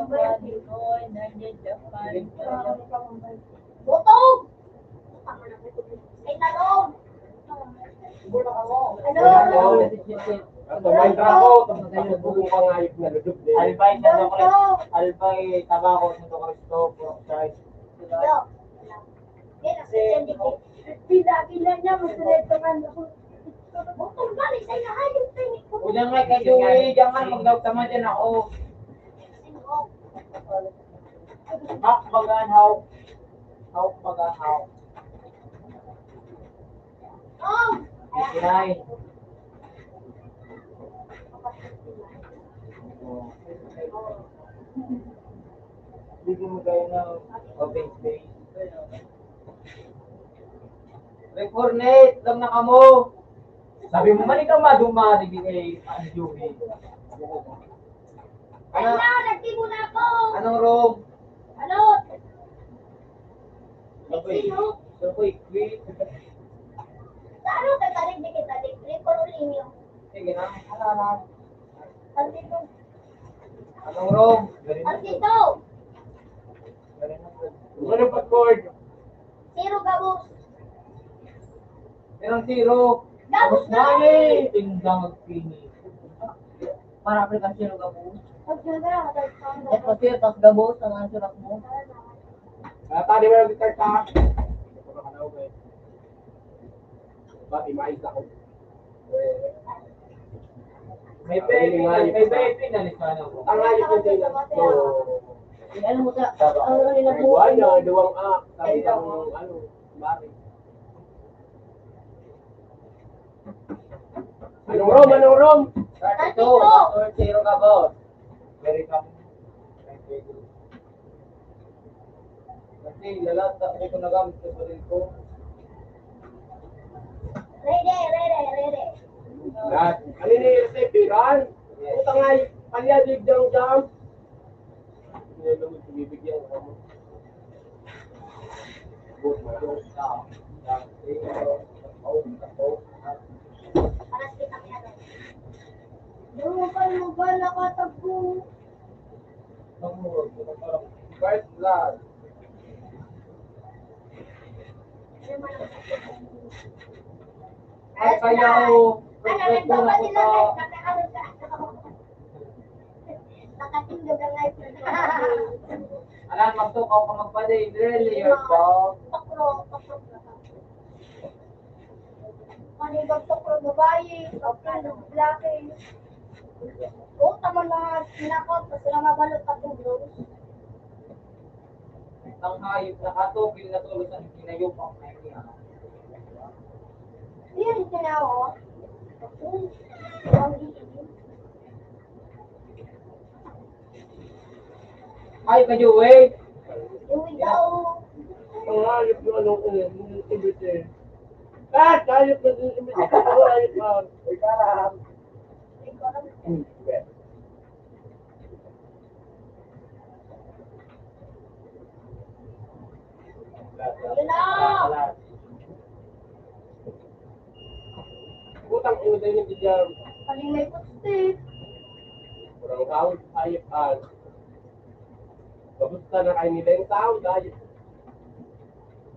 Ang pito, nandiyan dyan pa. Butog! Ay, talong! Ano? Ang may trabaho, tapos ako po kung pangayip na lulog din. Albay, Santo Cristo. Albay, Tabaco, Santo Cristo, Purok Church. Yo. Kasi, Pila, pila niya, mas ito man ako. Bukong balik, ay, nahayop tayo. Ulang nga, kay Joey, diyan nga, magdaog tama dyan ako. Hawk baga an hawk. Hawk baga an hawk. Oh! Fifty-nine. Hindi mo kaya na open space. Record, Nate. Lang na kamo. Sabi mo, mali ka, maduma, sige, eh, ano, Joey? Ay, Ano? na, nagtibo na ako. Anong room? Ano? Sino? Sino po, Igwi? Sa ano ka talig di kita, di Greco Rolinio? Sige na. Ano, ano? Andito. Anong room? Andito. Ano pa, Cord? Zero gabos. Anong zero? Tapos na eh, tinggang magpini. Para aplikasyon ng gabo. Tapos yun, tapos gabo sa mga surat mo. Kaya tadi mo lang guitar ka. Pati mais ako. May pwede, may pwede na rin sana ako. Ang ayos ng tingnan. So, Ano mo sa, ang ano nila po? Wala, duwang act. Sabi ng ano, Mari. Anong room? Anong room? Thirty-two. Thirty-two. Pastor, zero ka, boss. Very good. Kasi lahat sa ako nagamit sa sarili ko. Ready, ready, ready. Lahat. Ano ni Jose Piran? Puta nga, palyadig diyang jam. Hindi naman bibigyan ka mo. Durukan mo ba nakatagpo? First blood. Ay, kaya o, respeto na ko sa Nakatindog ang life ng Alam, magtukaw ka magpadi, really, your dog. Pakro, pakro. Panibag pakro, babae, pakro, lalaki. O, tama na, sinakot, basta na mabalot ka, bro. Ang hayop na katugil na tulos ang kinayupang na niya. Yun, ito na, oh. Ang Ay, kayo, eh. Uy, daw. Ang hayop na ano ko, eh, yung imit, eh. Ah, hayop na yung imit, eh. Ang hayop na. Ay, karahang. Hmm, okay. Yun na! Putang ina tayo ng diyan. Paling may putsti. Kurang sound, hayop, ah. Kamusta na kayo nila yung sound, hayop?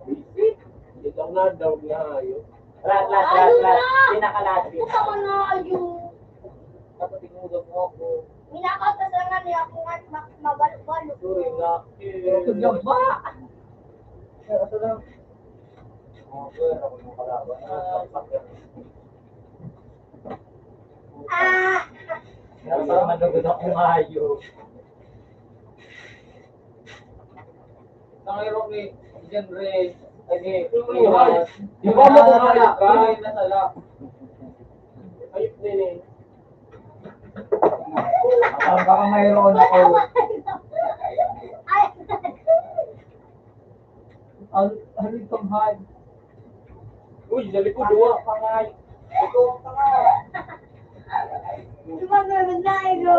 Buwisit. Dito ako na, down na, hayop. Rat, rat, rat, rat. Pinakalat. Puta ka na, ayo. Dapat tinulog mo ako. Minakaw ka sa nga niya kung at ma-, mabalo-balo. Sorry na. Pero kung gaba. Pero ito lang. Mga sir, ako yung kalaban. Ah. Dapat manugod ako maayo. Tangero ni Jeffrey, ay, ni Di ba mo kung hayop ka? Ay, nasala. Hayop din eh. Baka mayroon ako. Al-, halin kang hayop. Uy, sa likod, duwa. Pangay. Ito ang pangay. Sumagot na ito.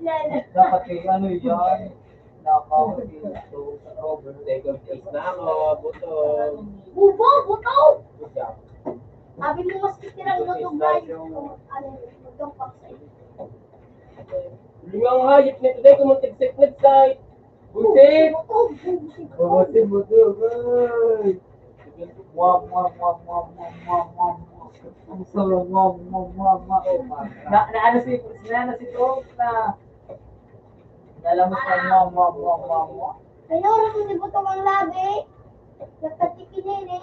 Lala. Dapat eh, ano yan? Dapat ito sa Robert. Second place na ako. Butog. Bubo, butog! Good job. Sabi mo, mas kitirang butog na yun. Ano yun? Butog pa sa iyo. Yung mga hayop nito, dahil kung magtigsik-tigsik. Busit! Busit, busit, ay! Wam, wam, wam. Ang sarap, wam, wam, wam, wam. Na, na ano si, na ano si Coke na nalamutan, wam, wam, wam, wam, wam. Kaya oras mo nibutong ang labi. Nagkatikinini.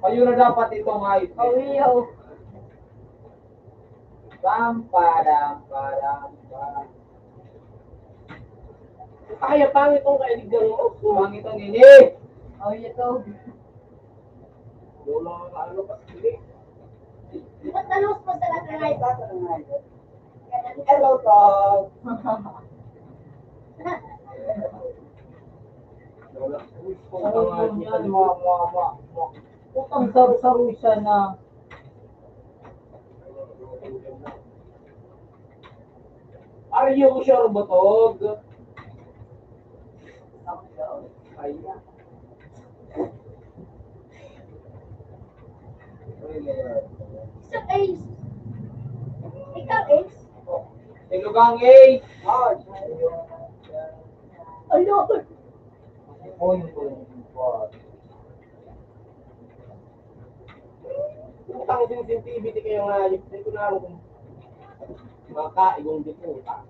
Kayo na dapat itong ay. Kawiyaw. Pam, padam, padam, padam. Kaya pangit tong kailigdan mo. Pangit ang ini. Oh, ito. Wala ka, ano pa, sige. Ba't ano pa sa lahat ng ay? Hello, Tom. Wala. Ano yan, ma, ma, ma, ma. Putang saru-saru siya na. Are you sure, Butog? Ay, Isang ace. Ikaw, ace? Tilugang ace. Ay, Lord. Oy, yung pala yung buwan. Utang din sensitivity kayo nga, di ko na alam kung makaigong di po utang.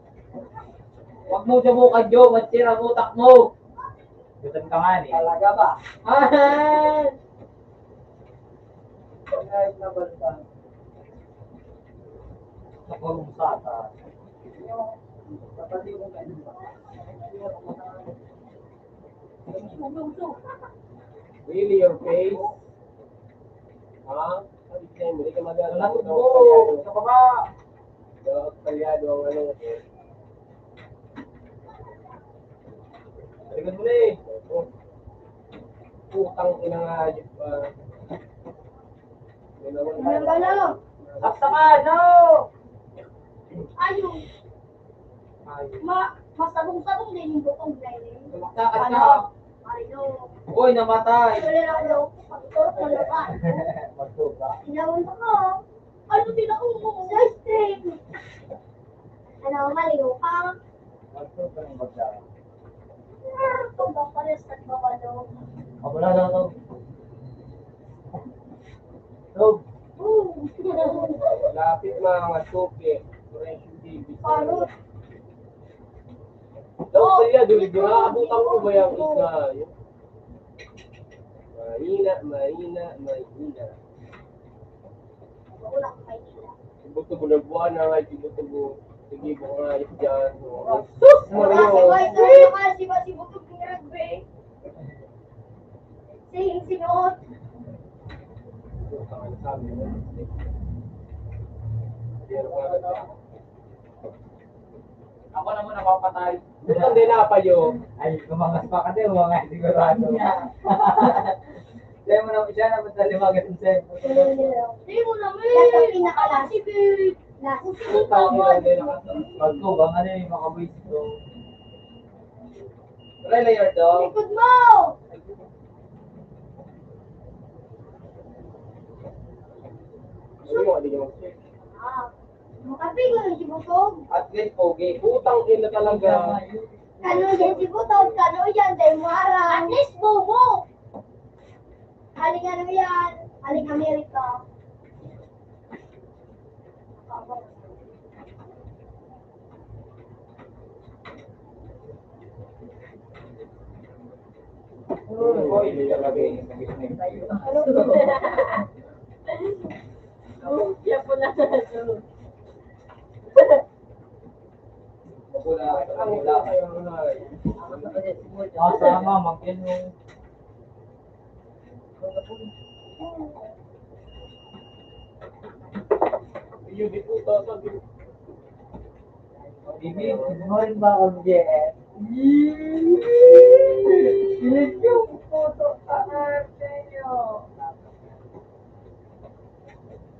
Huwag mo jabukan, Jo. Matsira ang utak mo. Gutom ka nga, eh. Talaga ba? Ah! Ay, nabalta. Sa pag-umpisa, kapatid mo kayo. Really, your face? Ha? Hindi ka mag-alala. Wala ko, sa baba. Australyano ang ano. Balikan mo na eh. Putang ina nga, ayop pa. Ano ba na? Saksakan, no! Ayun. Ma, masabong-sabong din yung bukong dahil. Lumaktakan ka. Ano? Ay, no. Uy, namatay. Wala lang daw. Pagturok na naman. Magtuba. Tinawan ko. Ano tinawan mo? Ice cream. Ano, maligo ka? Magtuba ng bagya. Ah, kung ba pala sa baba daw? Wala daw to. Tog. Lapit mga suki. Fresh T V. Parang daw kaya, duli, duli. Abutan ko ba yung isa? Yun. Mahina, mahina, mahina. Ibuto ko na buwan na nga, ibuto ko. Sige, baka nga, dyan. Sus, Mario. Kasi ba, si Butog ni Rugby? Sing, sinuot. Ako na muna papatay. Butang din na pa yun. Ay, kumangas pa ka din, mga sigurado. Siya mo na, siya na magdaliwagan sa cellphone. Hindi mo na, may pinakalasipid. Nasa cellphone. Pagko, bang ano yung makabuisit ko? Wala na yun, dog. Likod mo! Ano yung hindi yung Ah. Makapigil si Butog. At least, pogi. Putang ina talaga. Kano yan si Butog? Kano yan? Dahil mo aram. At least, bobo. Aling ano yan? Aling Amerika. Siya po na. Ang wala. Ang wala. Ang wala. Iyo, di po, tata, di po. Bibi, mo rin ba ako, J F? Kilig yung puto, pangarap sa inyo.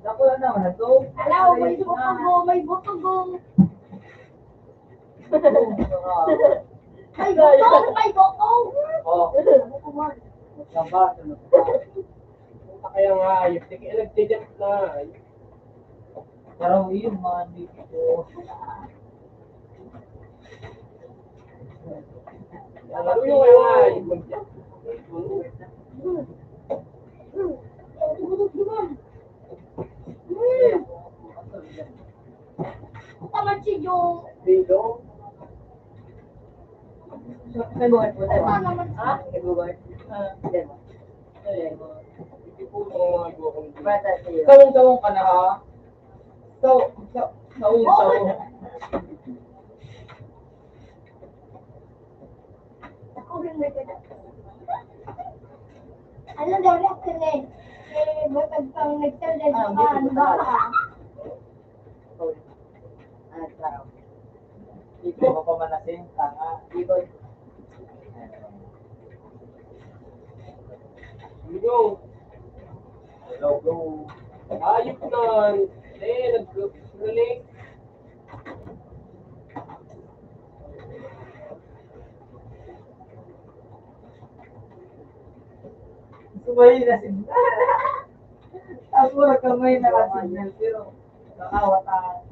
Dako na naman, ito. Alaw, may butog, oh, may butog, oh. May butong, may butong. Oh. Saba, ano pa? Kaya nga, ayos. Sige, nagtitip na. Pero yun, mga dito. Ano yung mga ayos? Tamad si Jo. Dito? Nag-uwan po tayo. Tama naman. Ha? Nag-uwan. Ah. Hindi mo. Hindi mo. Hindi po yung mga iba kong Bata sa'yo. Tawang-tawang ka na, ha? Taw-, taw-, taon, taon. Ako rin nagkada-, ano daw reaction eh? Eh, batag pang nagtanda Ah, sa hindi ko paan, baka. Sorry. Ah, tao. Hindi ko pa manasing, tanga. Hindi ko. Hello. Hello, bro. Ayos na. Eh, nag-relate. Gusto ba yun na signal? Ako, nagkamay na ka signal, pero nakawat ang,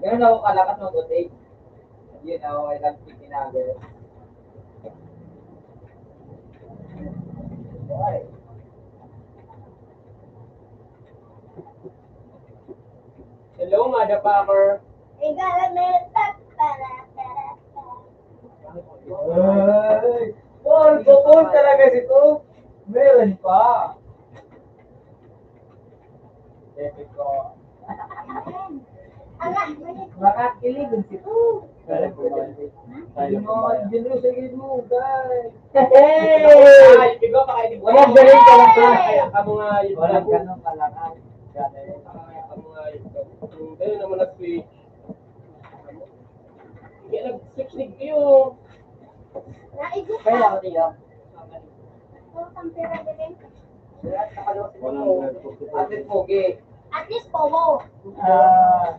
ganun ako kalakas mag-rotate. Yun, ako, I love picking up. Hello, motherfucker. Ay, Paul, Paul talaga si Coke. Meron pa. Epic ko. Makakiligon si Coke. Hindi mo, hindi mo sa gilid mo, guys. Hey! Ay, ikaw, baka hindi. Wala, galing ka lang, pre. Ay, ang mga, walang ganun kalakal. Ay, ang mga, hindi naman nag-, kaya nag-six leg kayo. Naigo ka. Kaya ako niya. Ito, ang pera din. At least pogi. At least pogi. Ah.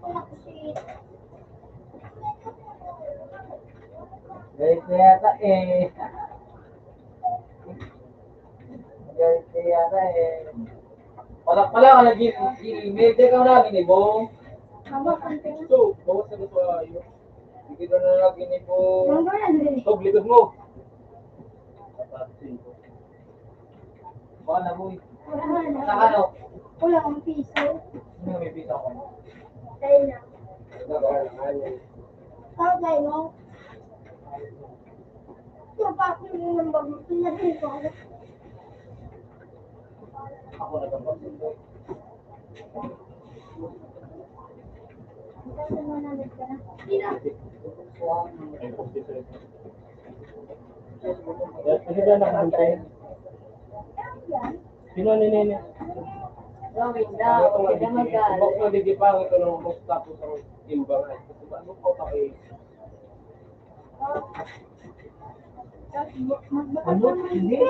Ako na kasi. Guys, kaya ka eh. Guys, kaya ka eh. Wala pala ako nag-email. Di ka na ginibo. Tama, konti. So, bawas na ito, ah, yun. Hindi ka na nag-inibo. Ang ganda din. Ito, likod mo. Baka na, boy. Wala na. Sa ano? Wala akong piso. Ano may piso ako? Tayo na. Wala ka na, ano? Tao tayo, no? Ito pa ako yung nambag-, pinatay ko. Ako nagambag-, Kasi ba nakahantay? Sino ni Nene? Gawin daw, huwag ka magalit. Bukod na di pa, ito nung bukod tapos ang timbang. Ano pa pa eh? Ano? Hindi.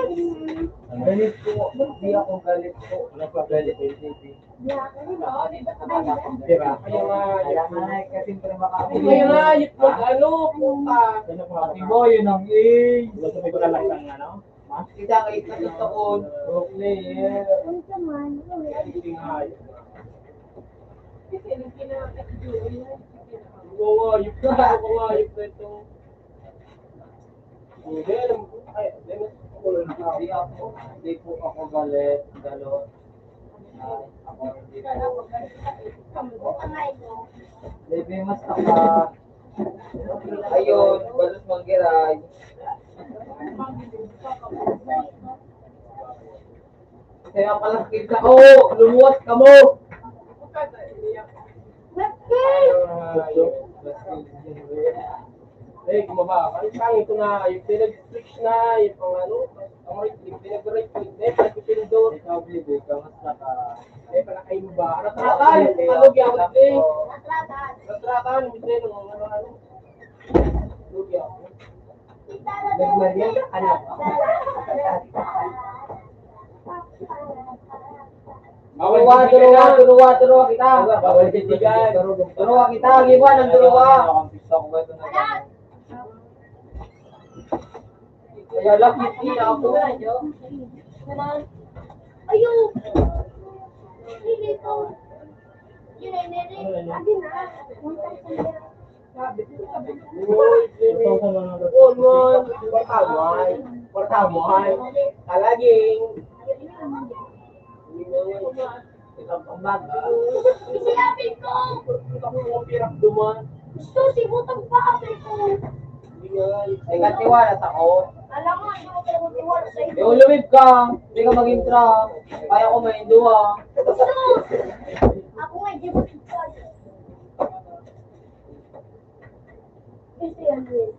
Galit po. Hindi ako galit po. Ano pa galit? Hindi. Di ba? Kaya nga, kaya nga, kasi siyempre maka- Kaya nga, yung mag-ano, puta. Ano pa? Pati mo, yun ang age. Wala sa may pagkalasang ano? Kita ang age na totoo. Pro player. Ano naman? Ano yan? Hindi nga, yun. Kasi nung kinakit ko, yun. Oo nga, yun. Oo nga, yun. Ito. Hindi, alam ko. Ay, hindi, hindi ako, hindi po ako galit, galot. Ay, ako, hindi po. Hindi, mas naka-, ayun, balos manggiray. Kaya pala kita, oh, lumuwas kamo. Ay, kumaba. Ay, pangit ko na, yung pinag-switch na, yung pang ano, ang right click, pinag-right click, eh, pinag-pindot. Ikaw, baby, kamusta ka? Eh, pala kayo ba? Natratan, talog yan, eh. Natratan, hindi, nung ano, ano. Talog yan. Nagmali ang anak. Bawal Turuwa, titigan. Turuwa, turuwa, turuwa kita. Bawal titigan. Turuwa kita, gibuan ang turuwa. Kaya lang, hindi na ako. Ayo. Hindi ko. Yun ay, hindi. Adi na. Uy, Jimmy. Uy, uy. Kwarta mo, ay. Kwarta mo, ay. Kalaging. Sinabi ko. Ikaw mo ang pirak duman. Gusto, si Butang pa, apel ko. Hindi nga, eh. Ay, katiwala sa ako. Alam mo, hindi ko kayo magtiwala sa inyo. Eh, ulumib ka. Hindi ka mag-intra. Kaya ko may induwa. Gusto. Ako nga, di ba? Ito yan, Ray.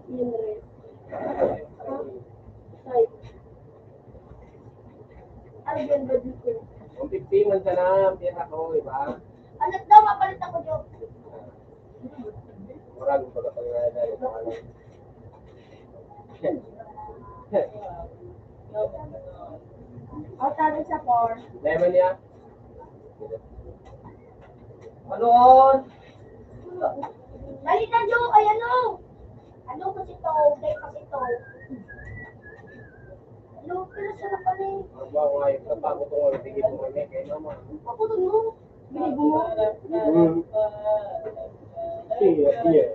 Yan, Ray. Ay. Ay, yan ba dito? Kung fifty man sana, ang pira ko, di ba? Anak daw, mapalit ako, Jo. Murag, baga pag-, O, sabi sa four. Lemon niya? Ano on? Dali na, Jo. Ay, ano? Ano ko si Tog? Dahil pa si Tog. Ano? Pero siya na pala eh. Ang mga ngayon, kapag ito nga, hindi ko mamaya kay mama. Ako to, no? Binigo mo. Mm. Iya, iya.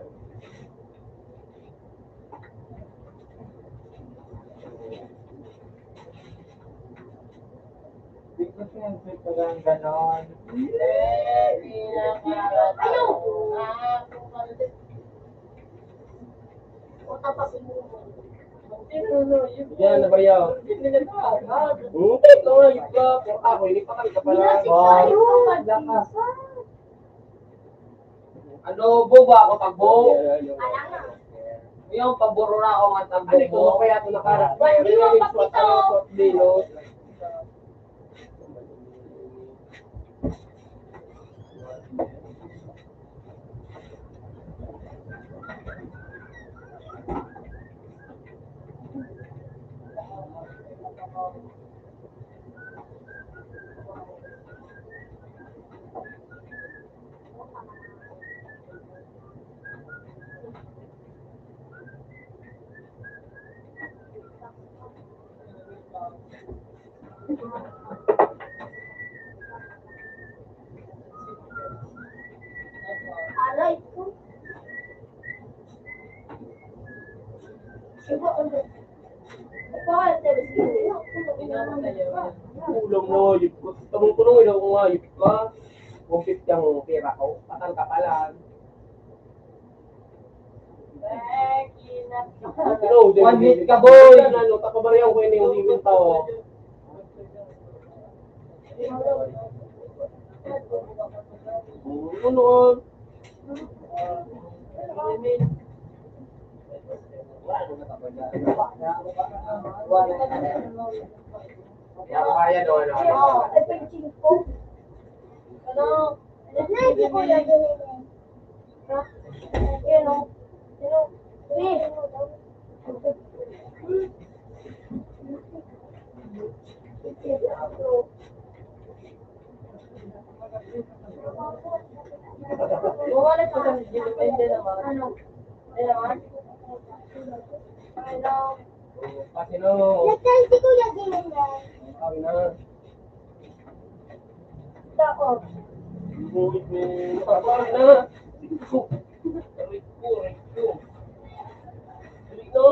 Siyempre, parang ganon. Ayaw! Yan, na bayaw. Hindi ko nga, yun ka. Pero ako, hindi pa kami kapala. Lakas. Ano, bobo ako, tagbo? Yung paburo na ako, ang tagbo. Ano, bobo kaya ako nakaharap? Hindi mo pakita. Aray ko. Ulam mo, yun ko. Tanong ko nung ilaw ko nga, yun ka. Kumpit kang pera ko, patang ka pala. One minute ka, boy. Ano, tapabaryaw ko ini yung limit tao. Ano? Kaya daw, ano, ano? Ano? Kasi no. Nagkain si Kuya Gino. Sabi na. Dako. Buhit ni Papa na. Aray ko, aray ko. Aray ko.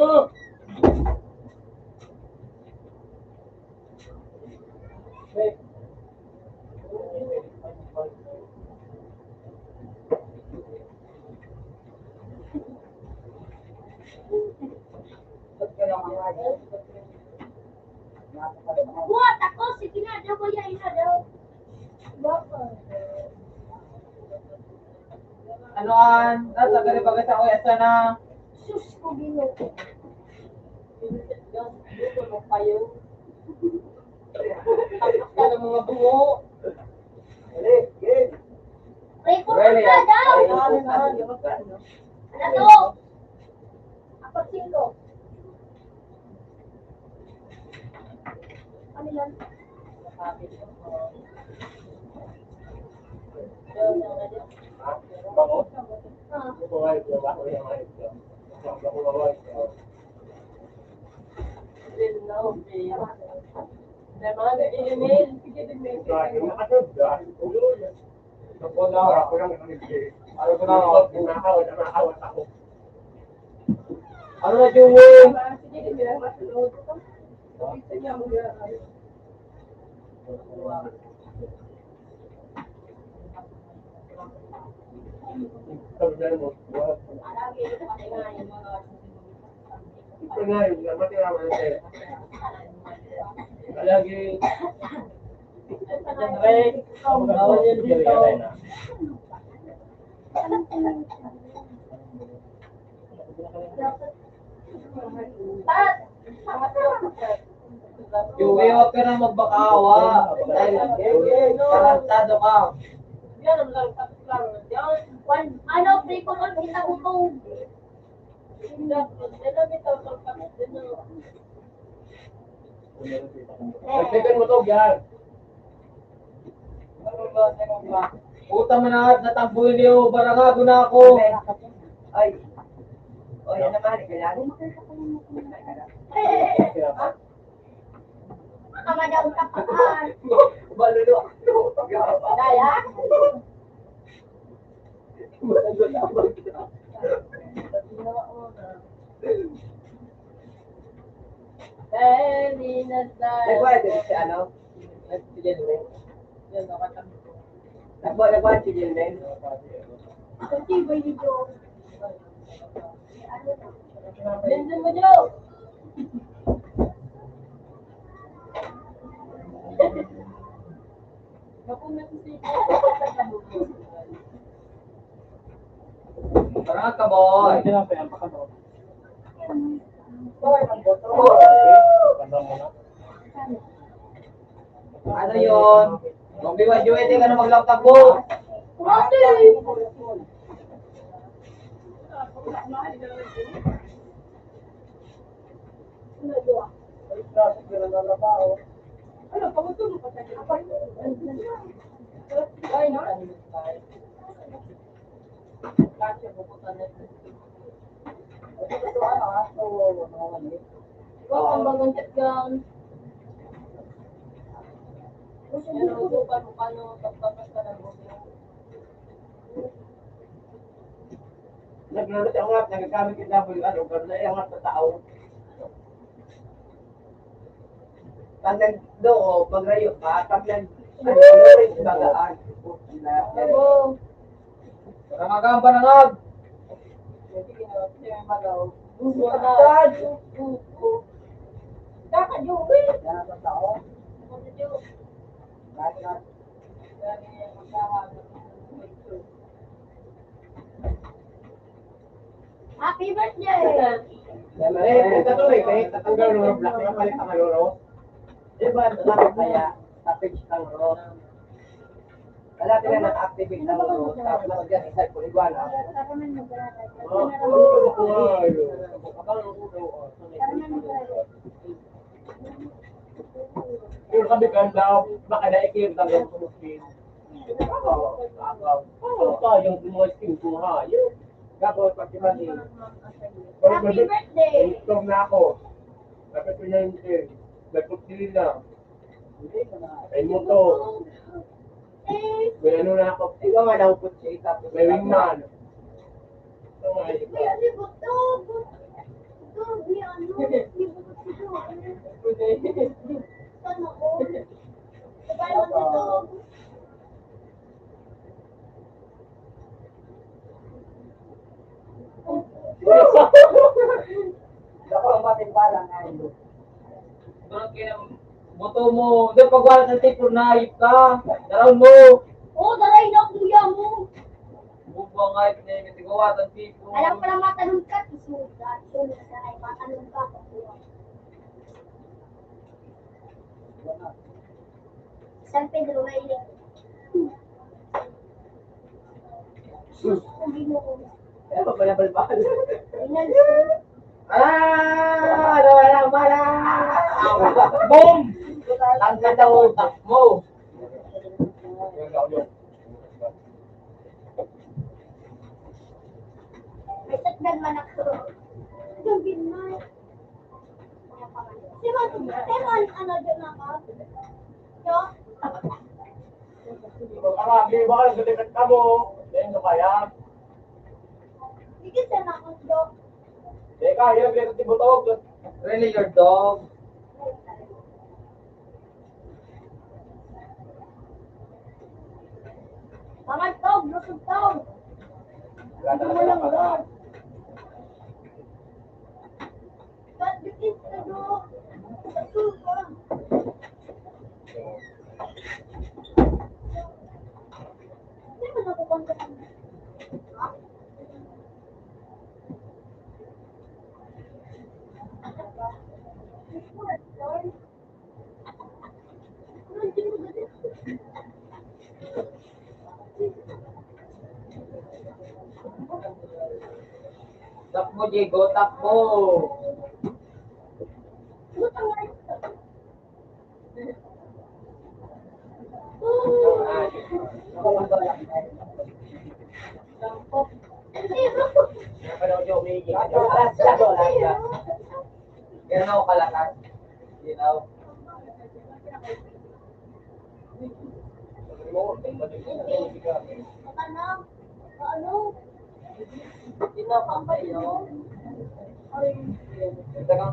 Buhat ako, sige na, daw kaya ina daw. Ano an? Nasa gani bagay sa kuya sana? Sus ko, Ginoo. Tapos ka ng mga bungo. Record ka daw. Ano to? Apat singko. Ano yan? Ah. Ano na, Joel? Lagi. Bawal yan dito. Joey, huwag ka na magbakaawa. Dahil tarantado ka. Ano, pre, kung ang kita ko kung Second mo to, yan. Puta man na, natambuhin niyo, barangago na ako. Ay. O, yan naman, kailangan mo kayo sa pangungkuna. Kamadaw ka pa. Maluluak. Daya? Nagbayad din si ano? Si Jelmen. Yan, nakatang. Nagbuhat-buhat si Jelmen. Ang tibay ni Joe. Nandun mo, Joe. Kapag nagsisipon, Tara ka, boy. Tinapay, ang pakador. Ano yun? Magbiwa-biwa, di ka na maglakad mo. Ano, pamuto mo pa sa Ay, na. Ikaw, ang bagang tatgang. Gusto mo, paano, paano, pagpapas ka ng buto? Nagluluto ako nga, nagagamit yung W R, o gano'n na yung mga tao. Pag nagdoo, magrayo ka, pag nag-, ano, bagaan. Oo. Para magaan panangag. Sige, sige, magaw. Gusto ka na. Gusto. Kaka-Joey. Yan ang tao. Kaka-Joey. Happy birthday! Yan, eh, ito to, eh, kahit tatanggal ng mga black, yung palit ang lolo. Di ba, ito lang kaya, sa page ng Ros. Wala, tila naka-activate ng Ros, tapos mag-recycle, iguana. Oo, oo, oo, oo. Pero kami kan daw, baka na ikim tayo sa muslim. Baka, baka, baka tayong mga skin ko, ha? Yun. Tapos, pag iba ni, Happy birthday! Itom na ako. Happy twenty. Nagpagpili na. Ay, motor. May ano na ako. Ikaw nga daw po siya, tapos may wingman. Ito nga, ito. Ay, ano ba ito? Ito, di ano, di ba ito? Sana all. Sabay mo ito. Ako ang matimbala na ito. Parang kaya, boto mo. Hindi, pag wala ng tipo, nahayop ka. Daraon mo. Oo, daray na, kuya mo. Bubuang nga, ito na yung katigawa, ang tipo. Alam ko na matanong ka, isugat. Ito na sa ay, matanong ka, pagbuang. San Pedro, Maynila. Sus. Ano ba pala balbal? Tingnan mo. Ah! Nawala ang bala! Boom! Tanggal na utak mo! May tatdan man ako. Yung binmay. Si Man, si Man, ano, dyan ako? Yo? Ang abi, baka nagkatikat ka mo. Yan, ano kaya? Sige, siya na ako, Dok. Teka, yan, yan, si Butog. Really, your dog? Mga tog, lusog tog. Hindi mo lang, Dok. Takbo, Diego, takbo. Yan ako kalakas. Ginaw. Ginaw ka kayo. Ay. Ito ka.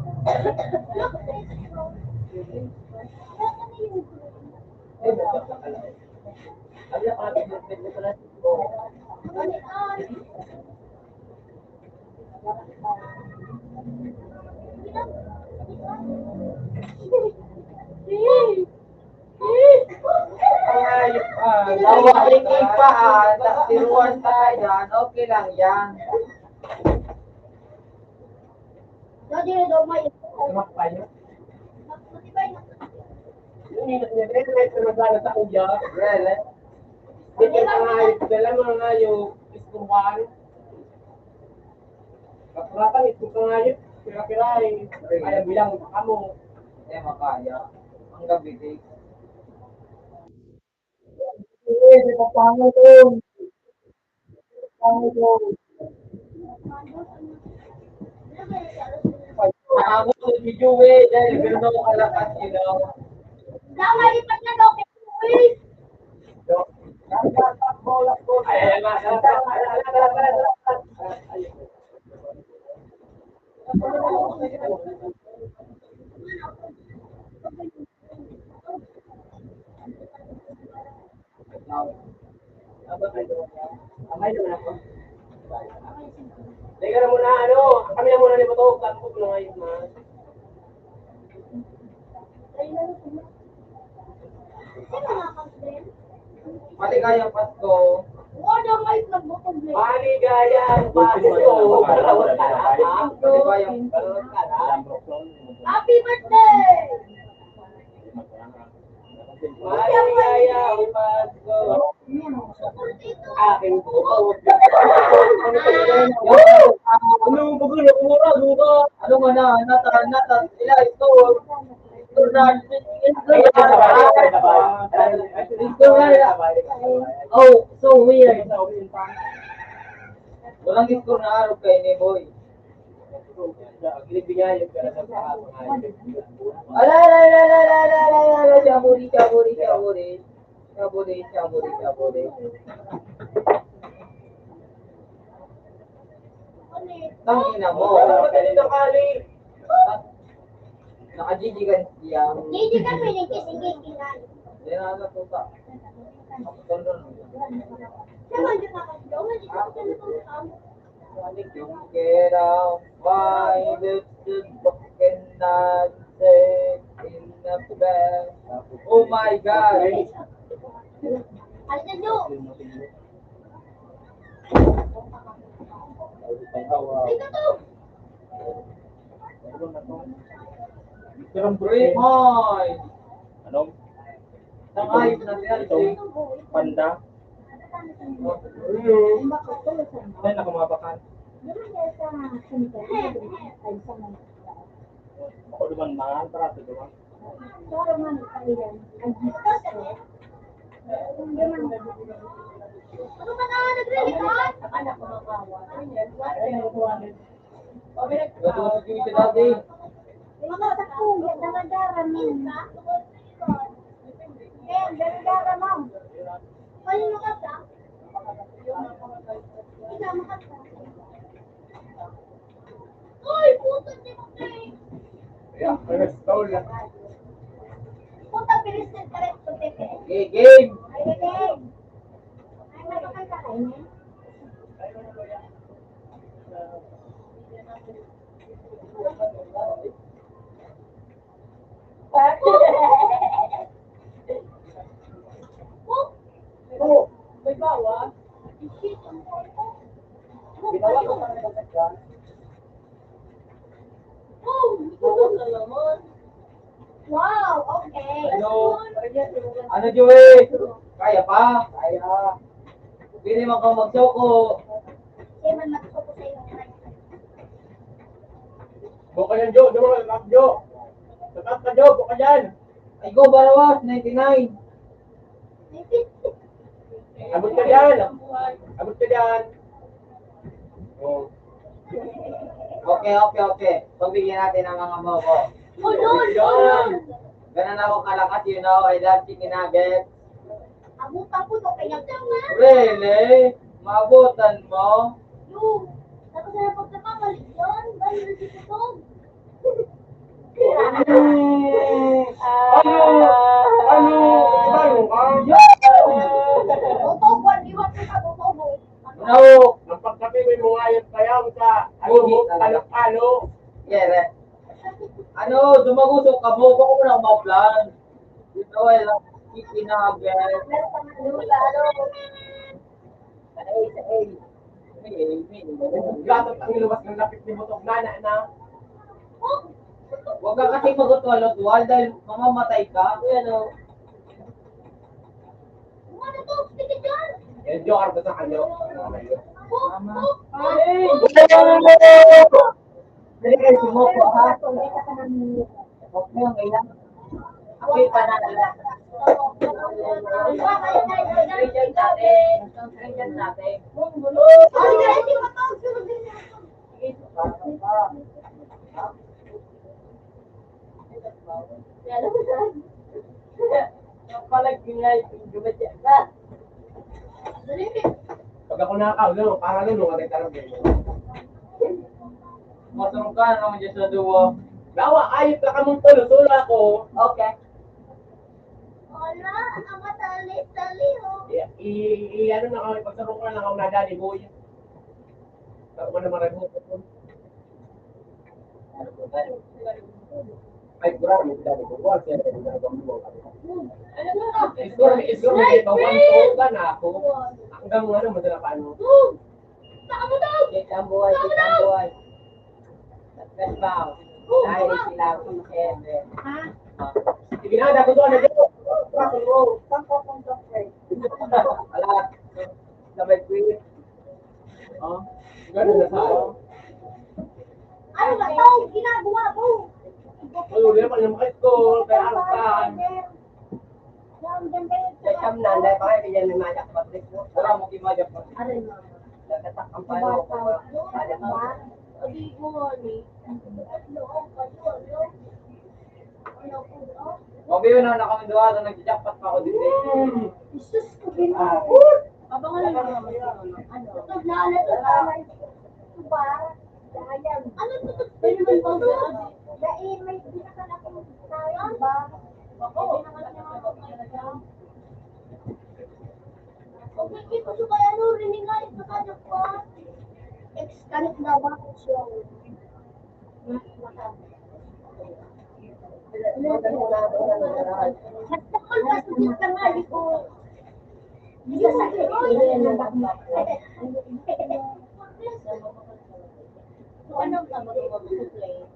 Ay, ah, lawa, tingin pa, ah, tiruan pa tayo dyan. Okay lang yan. Dati na daw may Tumak pa yun. Matibay na. Yung init niya, dahil may pinagana sa kuya. Well, eh. Dito pa nga, dala mo na nga yung iskuruan. Kapuratan, ito pa nga yun. Pira-pira eh. Kaya bilang mo pa kamo. Eh, makaya. Ang gabi, eh. Eh, di pa pangalan. Ako si Joey, dahil ganun ako kalakas, you know. Daw, malipat na daw kay Joey. Ay, ay, ay, ay, ay, ay, ay, ay, ay. Amay naman ako. Teka na muna, ano, kami na muna ni Bato, tapos ko na ngayon, ma. Maligayang Pasko. Maligayang Pasko. Maligayang Pasko. Happy birthday! Maligayang Pasko. Akin po. Ano ba gulo? Mura, mura. Ano nga na? Nata, nata, ila, ito. Ito na, ito na. Oh, so weird. Walang score na araw kay ni Boy. Ala, ala, ala, ala, ala, ala, ala, ala, shaburi, shaburi, shaburi. Shaburi, shaburi, shaburi. Tangina mo. Naka-G G ka siya. G G ka, pwede kasi G G ka. Yan ang natuta. Naman, di ba, kasi daw, hindi ko kasi natuta. Get out, why did the fucking not say in the bed? Oh my God! Ay, sa Diyo! Ay, ito to! Mister Break, hoy! Anong? Tangay, na siya, Itong panda? Ay, nakamuha pa ka. Ako naman, mahal, para sa duwa. Ito, si Daddy. Mga sakong, dara-dara mo. Eh, dara-dara mo. Kayo makata? Ikaw makata? Uy, puto, di mo kayo. Yeah, first goal. Puta, bilis ng tarik ko, Pepe. Okay, game. Ay, game. Ay, may pakanta kayo niya? Oh, may bawas. Ginawa ko pa naman sa. Oh, ito na naman. Wow, okay. Ano? Ano, Joey? Kaya pa? Kaya. Pwede man ka magsuko. Kaya man magsuko sa'yo. Buka yan, Jo. Jo, Jo. Tatak ka, Jo. Buka yan. Ay, go, Barawas, ninety-nine. Abot ka dyan. Abot ka dyan. Oh. Okay, okay, okay. Pagbigyan natin ang mga bobo. Ulol! Ulol! Ganun ako kalakas, you know. I love chicken nuggets. Abutan ko to, kaya Really? Maabutan mo? Yo, tapos na pagkakamalig yun. Bali na si Putog. Ano? Ano? Ano? Ano? Plan. Ito ay lang kikinabel. Sa A, sa A. Ay, ay. Gatot ang ilabas ng lapit ni Butog. Nana na. Huwag ka kasi mag-utwal-utwal dahil mamamatay ka. Ayan, oh. Eh, joke ako sa kanya. Mama. Ay! Dali kayo sumuko, ha? Huwag kayong iyak. Ako'y panalo. Christian dati. Christian dati. Palag nga yung dumadya ka. Pag ako nakakaw, gano'n, para gano'n, wala talaga. Masarap ka naman dyan sa duwa. Dawa, ayot ka kamong tulo, solo ako. Okay. Wala, ang matali-tali, oh. I, i, i, ano na kami, pagsarong ko na lang ako nadali, boy. Ako man naman rin mo. Ay, grabe, grabe. Buwan siya, grabe, grabe. Score, score, may ito, one two ka na ako. Hanggang ano, madala pa, ano? Kita ang buhay, kita ang buhay. Let's bow. Dahil sila ang heaven. Sige na, dapat doon na dyan. Rock and roll. Wala. Sabay queen. Oh, ganun na tayo. Ano ba to? Ginagawa mo? Ano, di naman yung makit ko, kaya ang saan. Ang ganda yun. Kaya siyam na, dahil pa kayo, bigyan ni Maya Patrick, no? Wala mo kay Maya Patrick. Aray, mama. Nagtatak ang palo ko, Maya Patrick. Sabi ko nga ni. Okay, yun na, nakamiduha na, nag-jackpot pa ako dito. Jesus ko, bin-, ah. Abangan lang naman. Ano? Ito, naalala ko. Diba? Ayan. Ano to? Pwede man pang dai, may binakan akong sayang ba? Ako. Okay, ito sa kaya ano, rininga, ito sa kanya po. Ex-, kanit na ba ako siya? Nagtakol pa sa dito ka nga, di ko. Di ko sa Ano ka mag-play?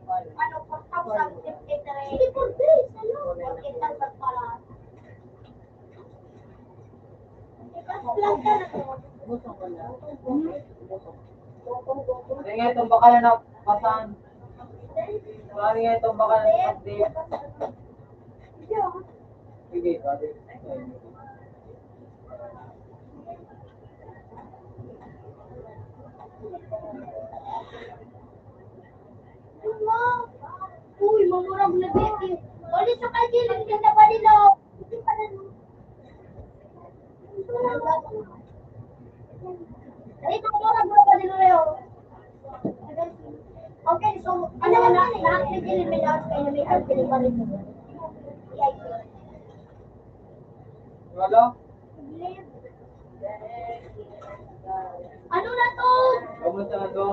Ano, four thousand fifty-three. Hindi, four days, ano? Four thousand pala. Ipas lang ka na to. Gusto ko na. Gusto ko. Kaya nga itong bakal na pasan. Wala nga itong bakal na pasan. Sige, sabi. Uy, mamurag na, Betty. Wali sa kay Dylan, ganda ba nila? Ay, mamurag na ba nila, Leo? Okay, so, ano na, lahat ni Dylan may lahat kayo, may lahat kayo pa rin. Wala? Ano na to? Kamusta na to?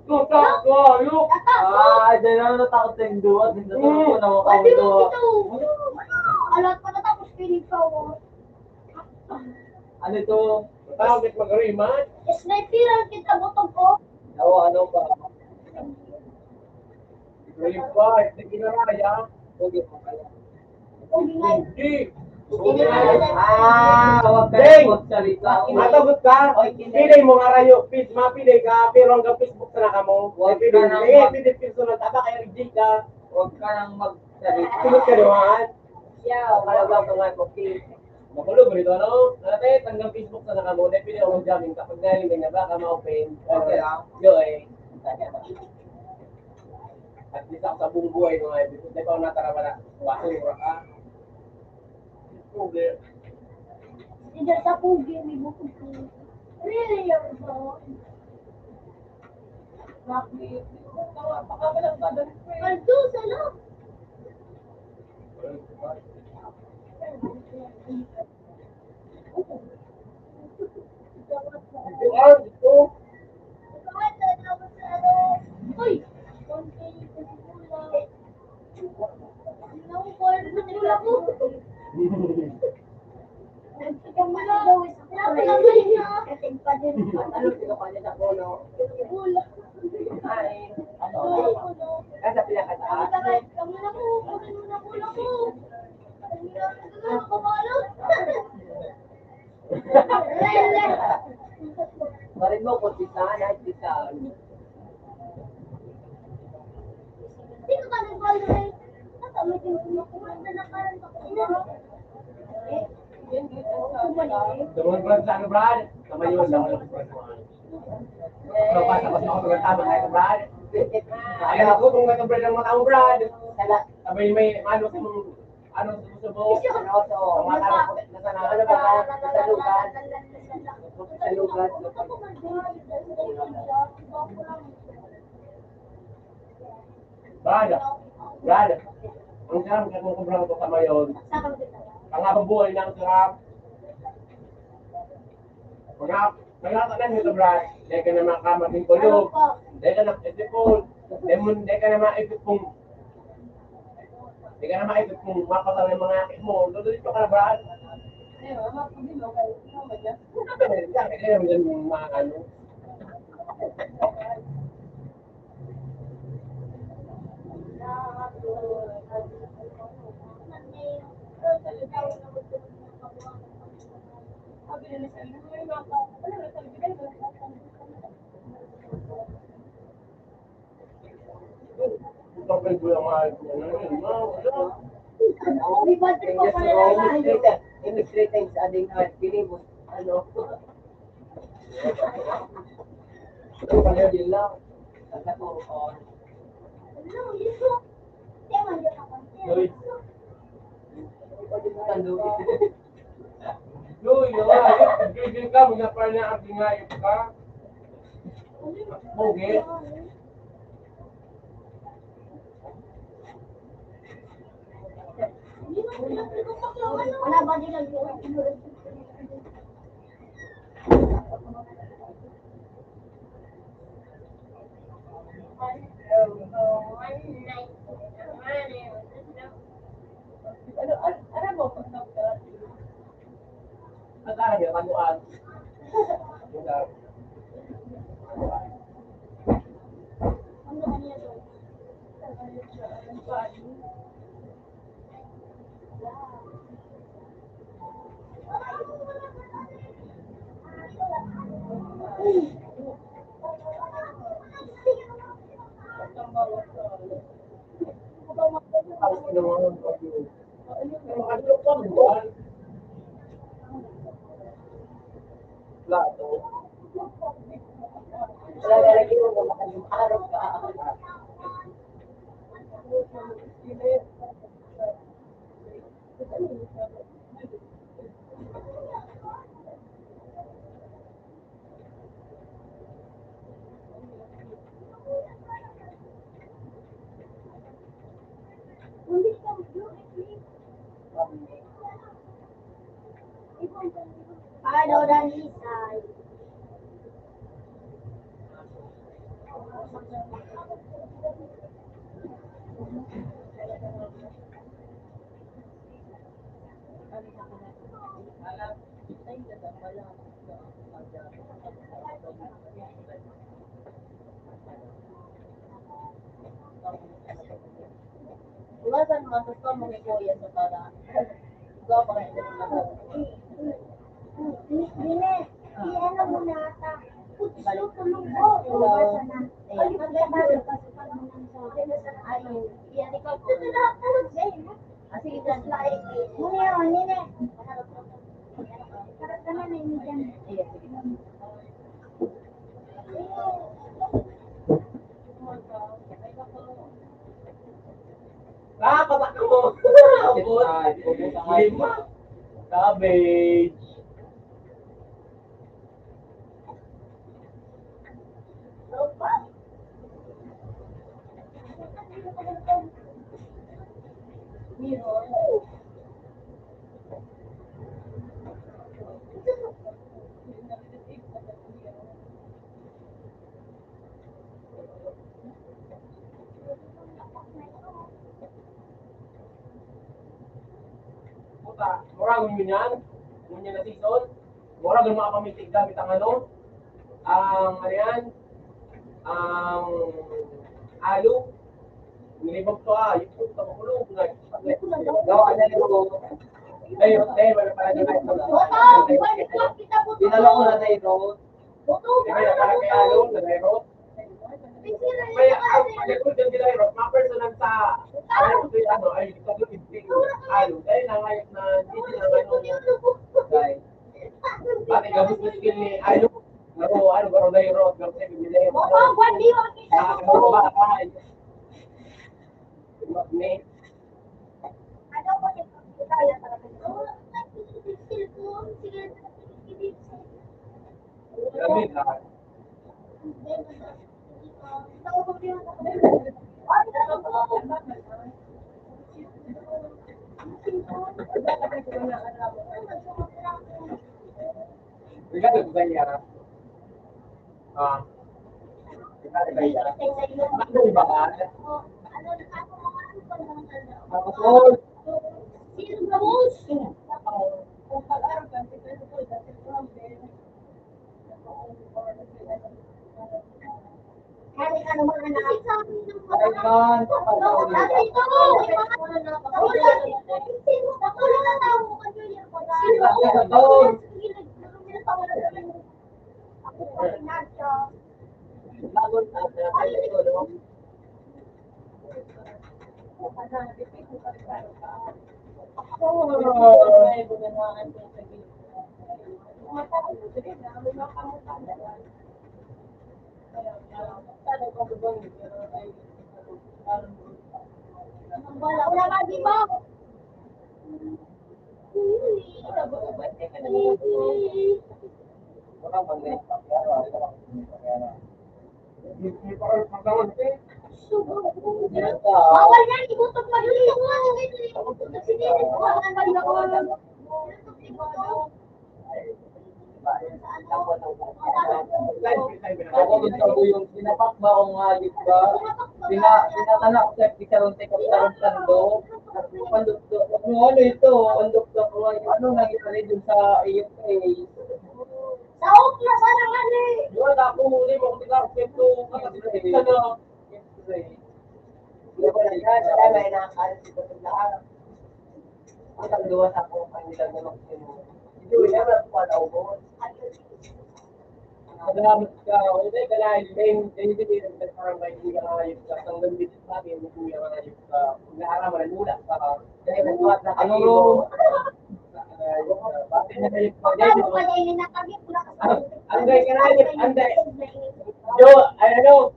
Ito, ta-, to, look. Ah, dyan na natakot sa yung duwa. Dito na ako. Pwede mo ito. Alat pa natapos kinig ka, oh. Ano ito? Bakit mag-rematch? Sniper ang kita butog ko. Dawa, ano pa? Rematch, di kinaraya. Pogi. Ah, wag ka Ding! Magsalita. Matagot ka? Oy, kinay- Pili mo nga rayo, pis, mapili ka, pero hanggang Facebook na ka mo. Wag Pili, ka nang eh, mag- pili personal, taba kaya reject ka. Huwag ka nang magsalita. Sunod ka naman. Yeah, wala ba mga cookie? Makulog rito, ano? Ate, hanggang Facebook na ka mo. Dahil pili ako mag-jamming. Kapag galing ka niya, baka ma-open. Okay, ah. Yo, eh. At least ako sa buong buhay ko nga, hindi pa ako nataraman na basura ka. Pogi. Hindi sa pogi, may bukod ko. Really, yung bro? Bakit? Baka walang padali ko eh. Paldo, sala. Ito, ah, ito. Uy! Ano, sino pa niya sa polo? Ay, ano? Nasa pinakataas? Parin mo, kung saan, ay, saan. Sa mga brand sa ano, brad? Sa Mayon, sa mga brand. Ano pa, tapos ako, brand, tama, ay, brad. Ay, ako, kung may brand ang mga brad. Sabay may, ano, sa mga, ano, susubo. Ano, so, ang mga tao, nasa na, ano ba, sa lugar? Sa lugar. Brad, brad, ang sarap ng kukubrang ko sa Mayon. Ang habang buhay na ang sarap. Mga, mga kanan nito, brad. Dahil ka na makamating kulog. Dahil ka na itipon. Dahil mo, dahil ka na maipipong. Dahil ka na maipipong. Mapatay ang mga akit mo. Dodolito ka na, brad. Kaya, mga ano. May budget pa pala na. Imbis three times a day na pinibos, ano? Ano pala din lang? Ang katulog ko. Uy. Uy, yawa, gigil ka, mga pa niya ang bingayot ka. Pogi. Wala ba din ang Ano, ano, ano mo? Pagkakaroon, ano, ano? Plato. Lalagay mo ng araw ka. Ano, Danisa? Iwasan mo, gusto mo ni Kuya sa para. Ikaw pa kayo. Dine, i-ano mo na ata. Kutso, tulog mo. Iwasan na. Ay, pagkabalo, pasukan mo lang sa. Ay, iyan, ikaw po. Ito na, tulog, eh. Ah, sige, just like, muna yun, nine. Para naman, eh, nine. Ah, patak mo. Abot. Lima. Cabbage. Mura ngunyan, ngunyan na season. Mura ngunyan mga pamitik gamit ang ano, ang ano yan, ang alo. Nilibog to ah, yung puto makulog na. Gawa na ito. Dahil, dahil wala pala na ito. Dinala ko na na ito. Kaya para kay alo, na meron. Kaya ang pagkakul ng Dilayrot, mga personal sa ano, ito yung ano, ay, ito yung alo. Dahil nangayot na, hindi na ano, dahil. Pati gabos na skill ni, ano, ano, ano, Dilayrot, gabos na Dilayrot. Nakakatawa ba? Ay. Ni. Grabe ka. Regalo ko kanya. Ah. Regalo ko kanya. Ano ba ka? Ako, Wala, wala ka, di ba? Bawal yan, igutom pa yun. Igutom pa yun. Ako gusto ko yung sinapak ba o nga, di ba? Pina-, pinatanak sa picharong tekap sa sando. Pandukto. Ano, ano ito? Pandukto ko. Ano nangyari dun sa iyo face? Sa okra, sana nga ni. Wala akong huli mo. Kasi sana. Hindi ko na yan. Sana may nakakalit sa lahat. Ang tagduwa sa akong pangilan na magsinuha. Hindi ko yan ang palaubos. Salamat ka. Hindi ka lain, Beng. Hindi, hindi, hindi. Parang may hindi ka ngayos ka. Hanggang dito sa akin, hindi ka ngayos ka. Nag-aaraman, wala ka. Dahil nagbuhat na kayo. Ano ro? Bakit na kayo? Ang, ang gay ka na, ang gay. Yo, ay, ano?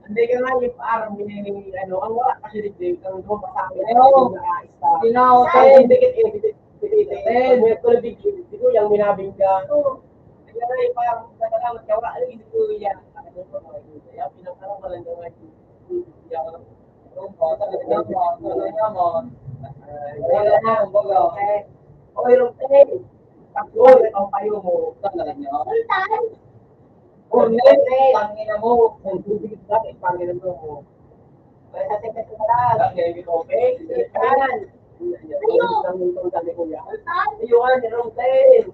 Hindi ka nga yung parang may, ano, ang wala pa siya dito, ang doon pa sa akin, Ayaw. Yung nakaista. Hindi na ako, Sa akin, Ten. Dikit, eh, dikit, dikit, eh. Ten. Ang ko nabigyan, di ko yung minabing ka. Oo. Hindi ka nga yung parang, salamat ka, wala, hindi ko yan. Ano ko, mga yun. Kaya pinagkakaroon ko lang yung mga yun. Hindi ako, ano ko, talaga mo, talaga mo. Ah, wala na, kumbaga. Okay. Okay, yung ten. Takbo, yung pampayo mo. Talaga niya. Full time. Cornet, tangina mo. Ang tubig, bakit tangina mo? May sasagot ka na. Bakit, okay? Saan? Ayun. Ang tangin kong sabi ko yan. Saan? Ayun, Rosen.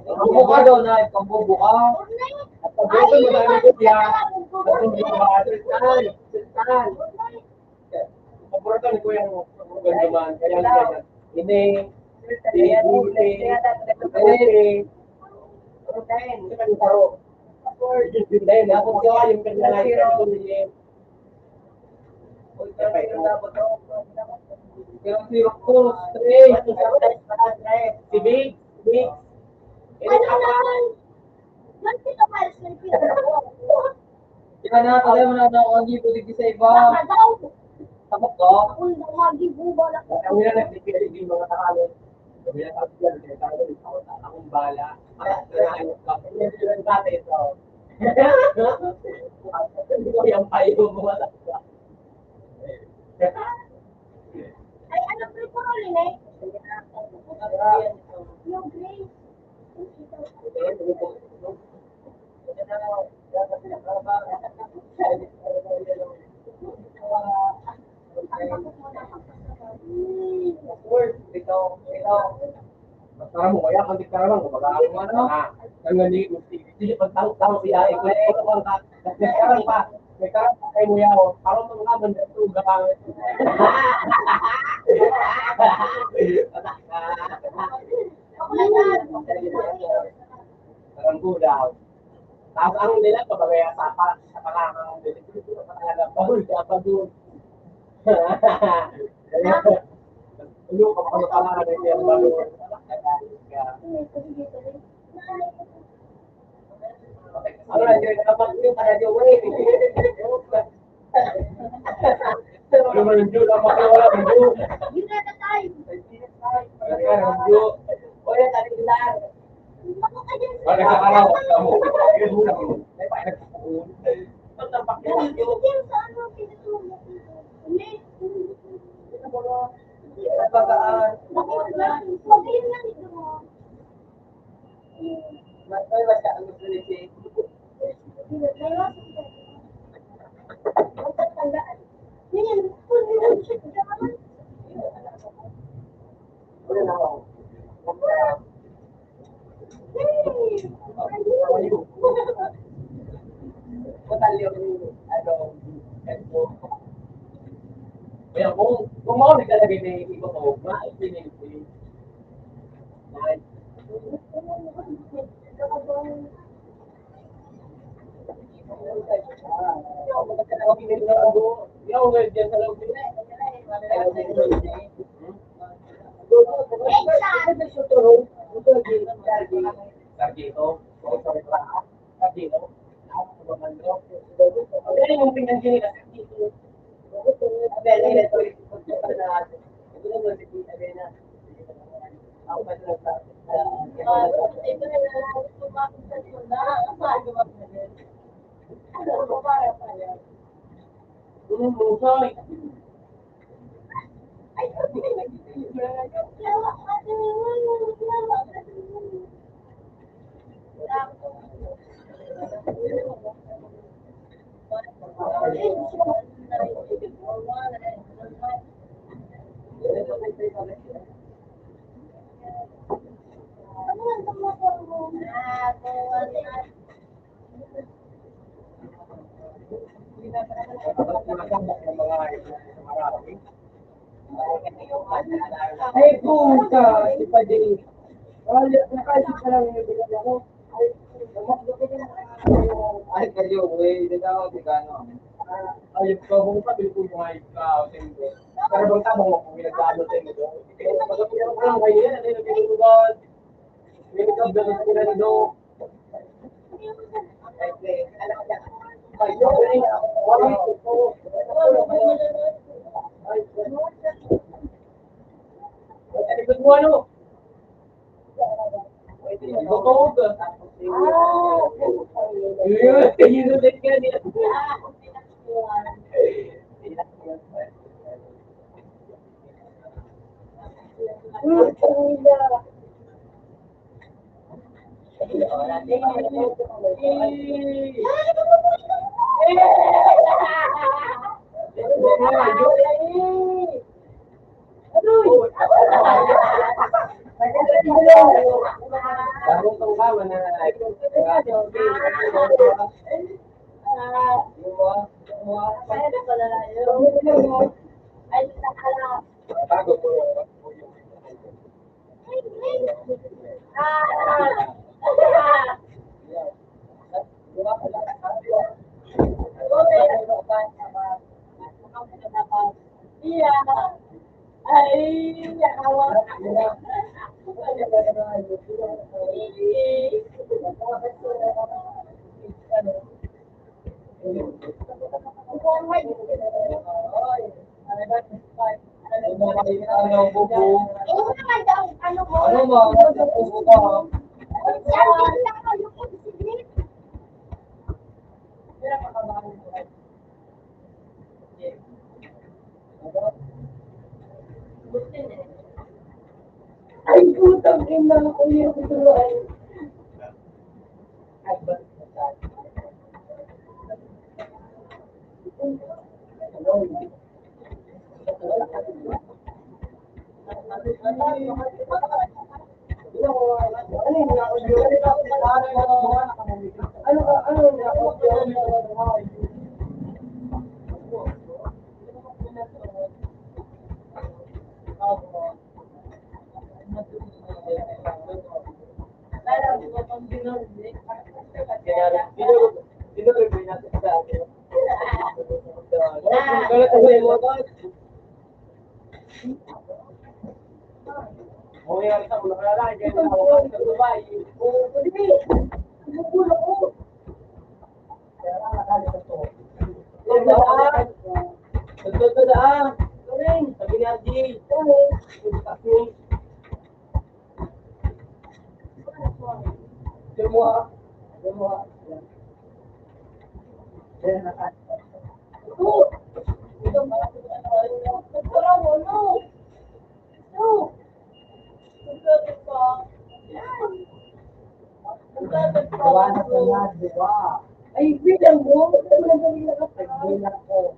Pambuka daw na, pambubuka. Cornet. At pagbuka mo na, ano ko siya? Pambubuka, saan? Saan? Paborito ni Kuya mo. Ganduman. Kaya nga. Ini. Ini. Ini. Ini. Hindi pa yung paro. Hindi, dapat yung kanya na yung paro niya. Pero zero, two, three. Si Big. Si Big. Ini pa. Twenty ka miles, twenty ka. Di ba na, pala mo na, na, ang libo, di sa iba. Baka daw. Takot ka? Ako yung lagi, buba na. Ang ina, nagpipili din mga tahanan. Sabi niya, sabi niya, "Kaya tayo, ikaw na, akong bala." Ang ina, ito. Hindi ko yung payo mo, wala ka. Ay, ano, free for all, eh? Yung green. Of course, Para mo, kaya kang tikaraman, kumbaga, ano, ah, ang nani, hindi pagtang-tang siya, eh, kung ano ka, nagkarang pa, nagkarang pa kayo mo yaw, parang mga man, ito, gabang. Parang gulaw. Tapos ang nila, pabagay ang sapa, sa pangangang nila, pabagay ang pagod. Ano, kapag parang ano yung pagod. Ano na yun? Kapag yung pala yung way. Ano mo yung Diyo? Dapat yung wala yung Diyo. Yun na, tatay. Ano ka, yung Diyo? O, yan, tatay, lang. Ano ka, ano? Ano mo? Yun, wala mo. May pa, nagsasabi. Ang tampak yung Diyo. Yung sa ano, pinatulog ko. Hindi. Pagkakaan. Bakit na? Sabihin na nito. Kaya kung, kung mao na talaga may iba pa, huwag na, ipinili. Ay, puta, si Padre. Wala, nakaisip na lang yung bilang ako. Ay, kayo, eh, hindi na ako, di ka, ano. Ay, ikaw, kung pa, bilhin mo nga ikaw, siyempre. Pero bang tabang mo kung pinagdaan mo sa inyo, pag-apirang ko lang kayo yan, ano yung pinagdaan? Pinagdaan sa pinagdaan. Ano mo, ano? Butog. Yun, yun ulit nga nila. Ay, putang ina, kuya, kuturuan. Gawa na pala, di ba? Ay, bilang mo. Bilang ko.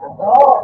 Ako.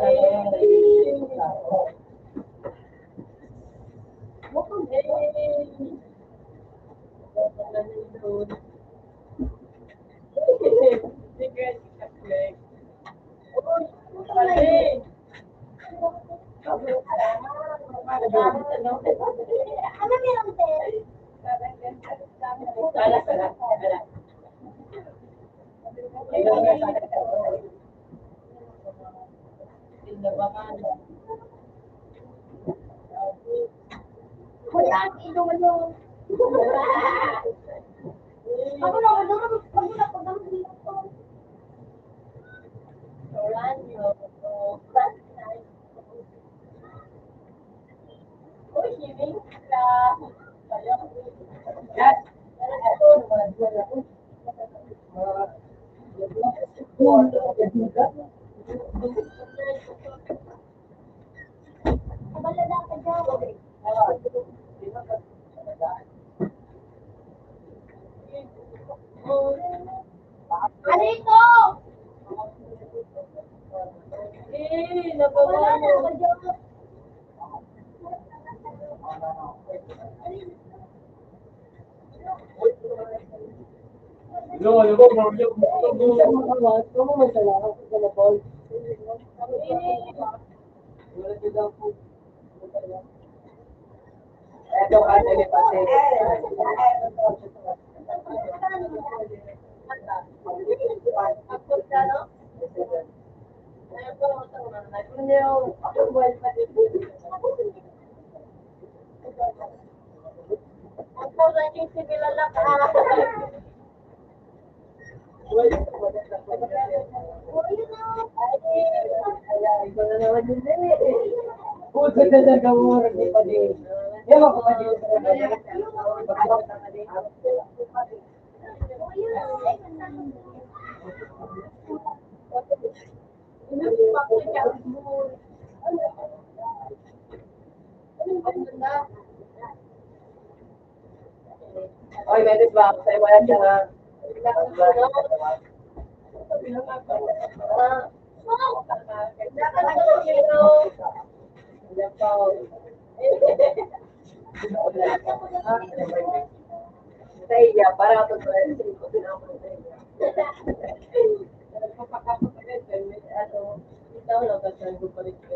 Oy, Metis ba? Sa'yo mo yan siya, ha? Sa iya, para ito sa iya. Ano, ikaw lang, kasi ang gumaling ka.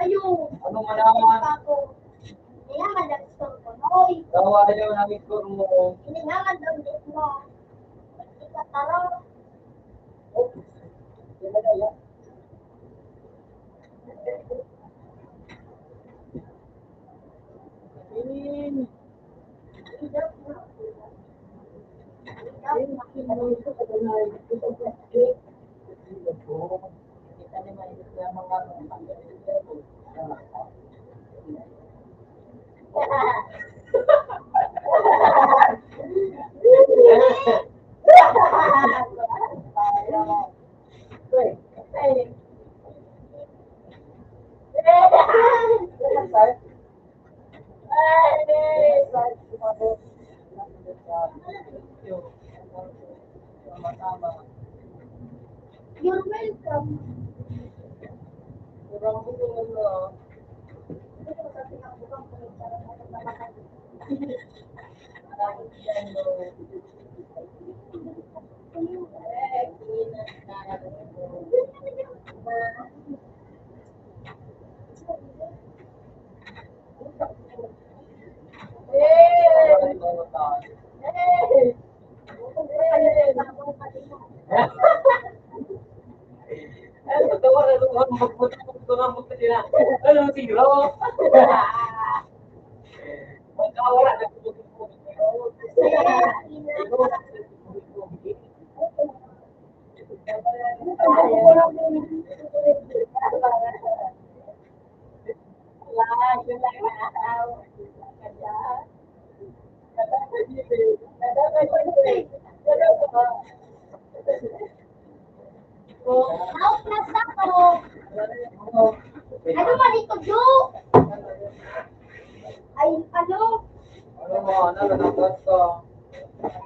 Ayun. Ano mo naman? Ako. Hindi naman ang score ko, Noy. Dawa, ayaw namin score mo. Hindi naman ang score mo. Hindi ka taro. You're welcome. Ano, zero? Magkawala na. Out na sa ko. Ano man ito, Jo? Ay, ano? Ano mo, ano, nanagot ko?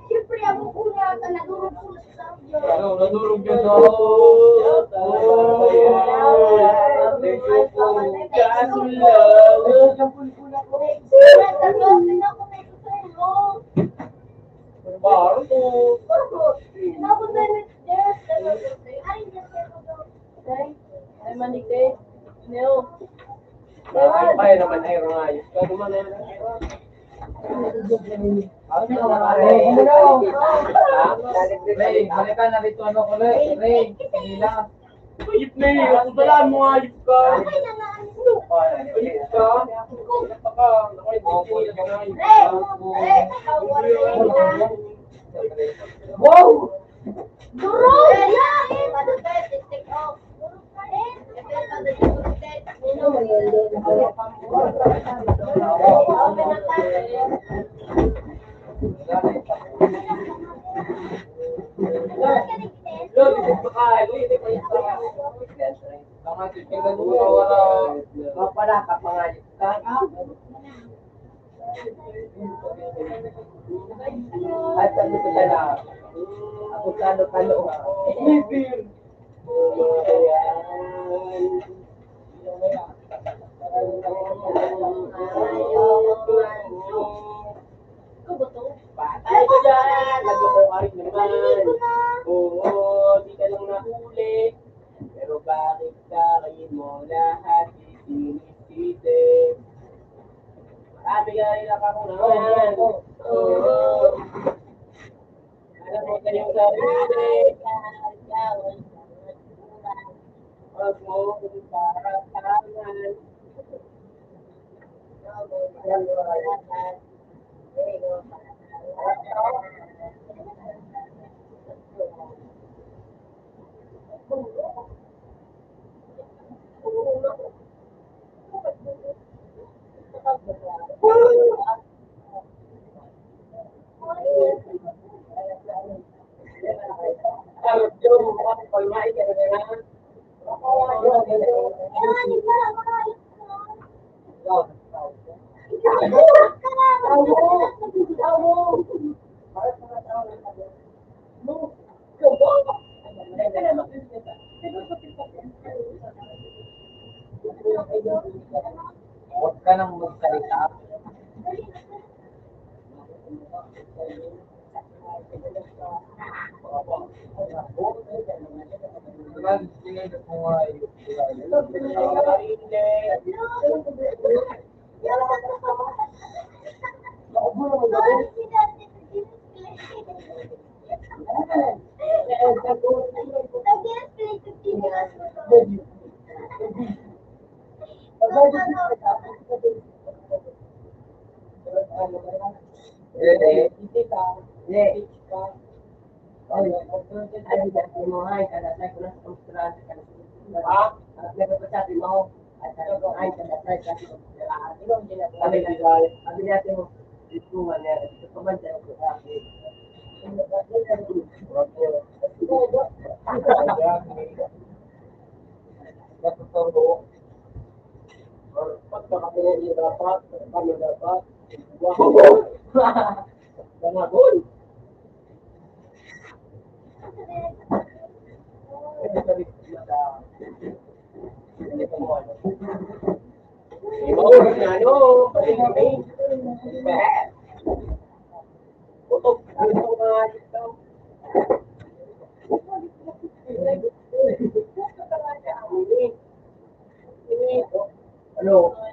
Siyempre, ako po na, nadurog po na sa sarap dyan. Ano, nadurog yun, oh. Oh, yeah. Thank you po. Kaso lang. Siyempre, ako na ito sa'yo. Baro po. Ako na ito, yes. Ay, yes, yes, yes. Ay, ay, manigay. Neo. Ay, ay, naman ay, mga ayos ka, duman na yun. Ray, balikan na rito, ano ko, Ray. Ray, Manila. Ayop na yun. Ako pala, mga ayop ka. Ayop ka. Ay, hindi ka na ayop. Wow! Durog! Mga titingnan mo, wala. Mapala ka, pangalit ka. At ano ka na? Ako kano-kano. Maybe. Patay ka dyan! Nagloko ka rin naman. Oo, di ka lang nahuli. Pero bakit sa akin mo lahat isinisisi? Marami ka rin nakakulangan. Oo. Huwag kayong sarili. Huwag mo para sa akin. Huwag ka nang magsalita. Pagkakapiro niya dapat, ano dapat, mga gol. Iba ko na, ano, pati kami. Putok, ano, mga dito. Ano?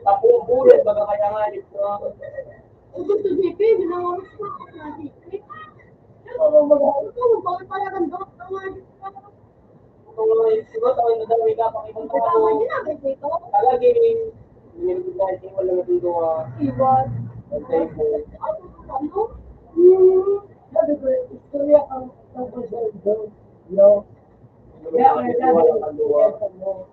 Papupulot, baga kaya nga, eh, ah, Ang gusto, J P, minawaros ko sa mga J P. Pero, ang mga, ito, ang bawal pala ng doc, ang mga J P. Ang mga, siguro, taon na daw, ikaw, pakita mo. Ang tama ako. Yun ang gusto ko. Talaga, eh, hindi ko kahit yung wala matuto, ah. Iwan. Ang time mo. Ano? Hmm. Sabi ko, istorya kang tungkol sa ito. No? Kaya, kaya sabi ko, wala kang duwa.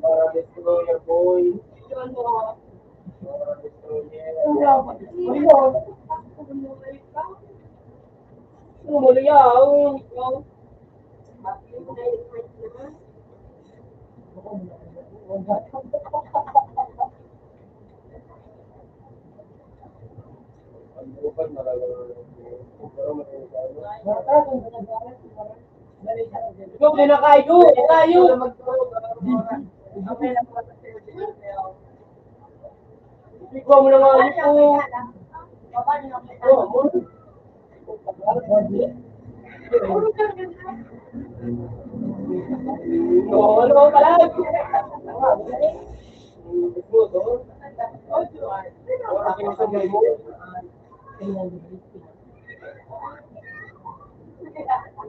Para destroyer, boy. Para destroyer. Muli yaw. Ikaw, pinakaigo, tayo. Ikaw mo na nga, ikaw. Oh, mo. Oh, ano ba pala?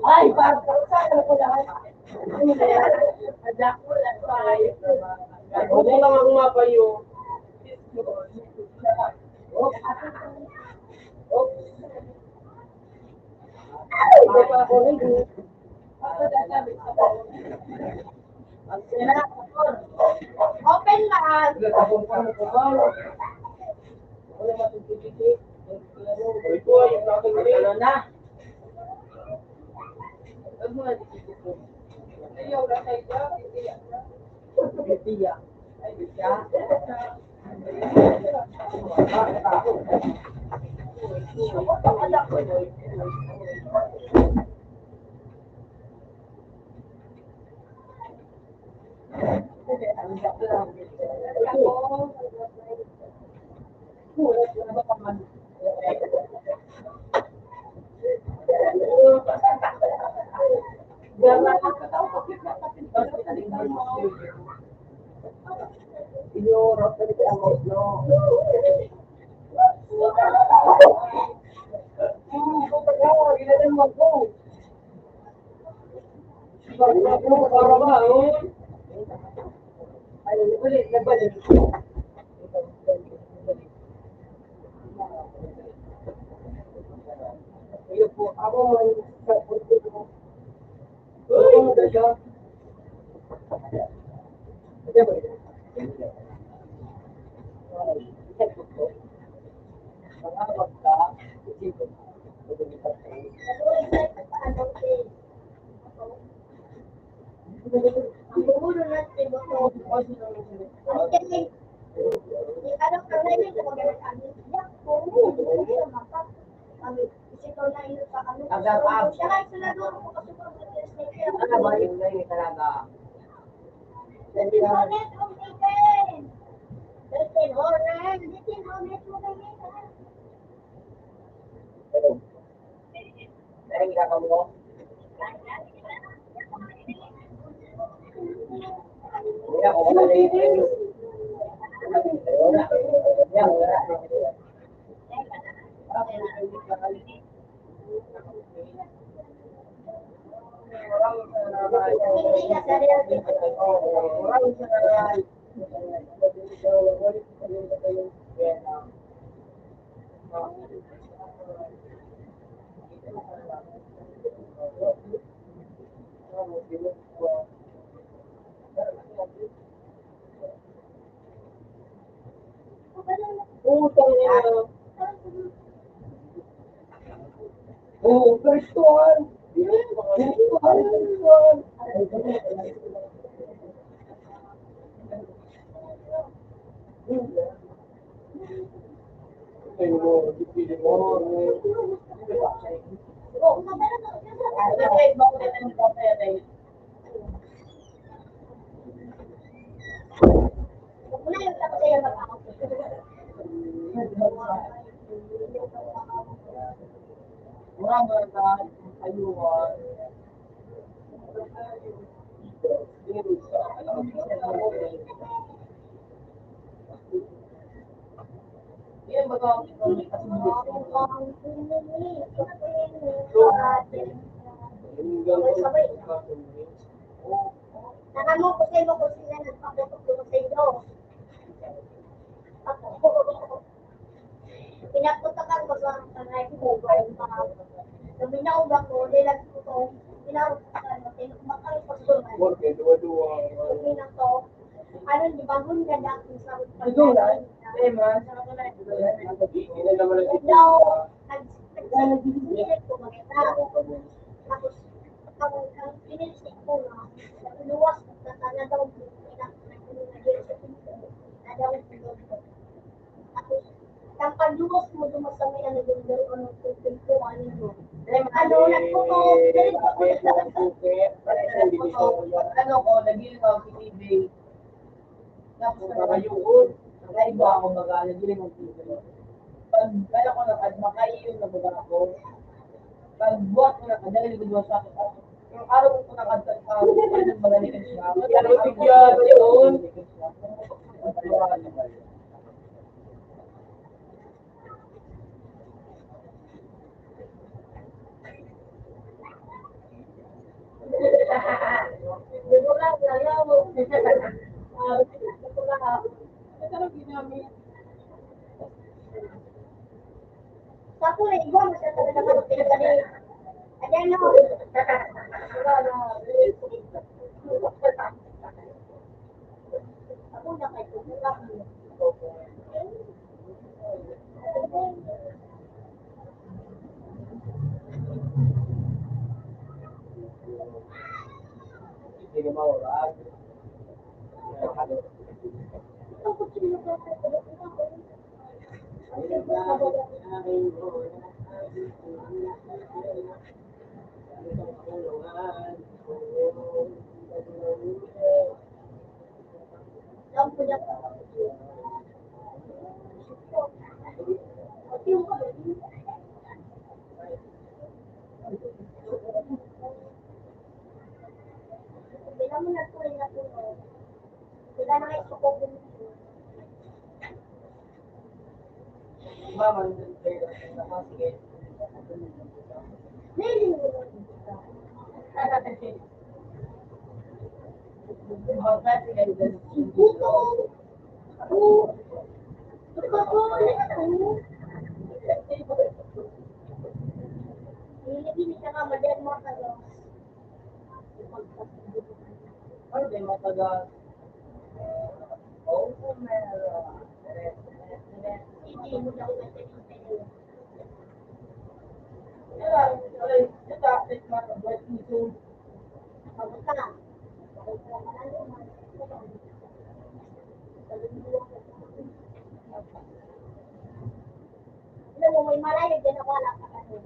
Ay, pag-, saan ko lahat? Wala lang akong mapayo. Open lang. Ano na? Ay, ulit, nagbalik. Ayun po, ako man, sa pagod ko. Uy, talaga. Ano ba yun? Ay, sa pagod ko. Mga magka, isipin. Agad, agad. Ano ba yung nai talaga? Dahil ka mo? Putang ina. Oo, Kristohan. Kristohan, Kristohan. Nakamokusay mo kung sila nagpaputok mo sa inyo. Pinaputakan ko sa kanay ko, luminaog ako, nilag ko to, pinaputakan ko, pinaputakan ko sa kanay. Porque duwa-duwa. Sabi na to, ano, di ba, gun ka dati sa pagkakas? Hindi naman ang Daw, nag-, nag-, ko maganda. Tapos, ang, ang pinilisip ko na, luwas, nagtatana daw, na daw, tapos, ang pagluwas mo, duman sa may ano, yung, yung, yung, ano, yung, ano, nagputo, ganito, ano ko, naging, uh, P T V. Tapos, nakayuod. Nakaiba ako, baga, naging ang P T V. Pag, kaya ko na, pag makayo na, baga ako, pag buhat ko na, kadali ko duwa sa akin. Yung araw ko na, kadali ko, kadali ko siya. Pero tigyan yun. Sa ako na igwa, mas na talaga ako pinagdali. Ayan, no? Ako na kay Kuya. Ano ba yung mga taga? Oh, meron. Alam mo, may malayo din ako, wala pa kami.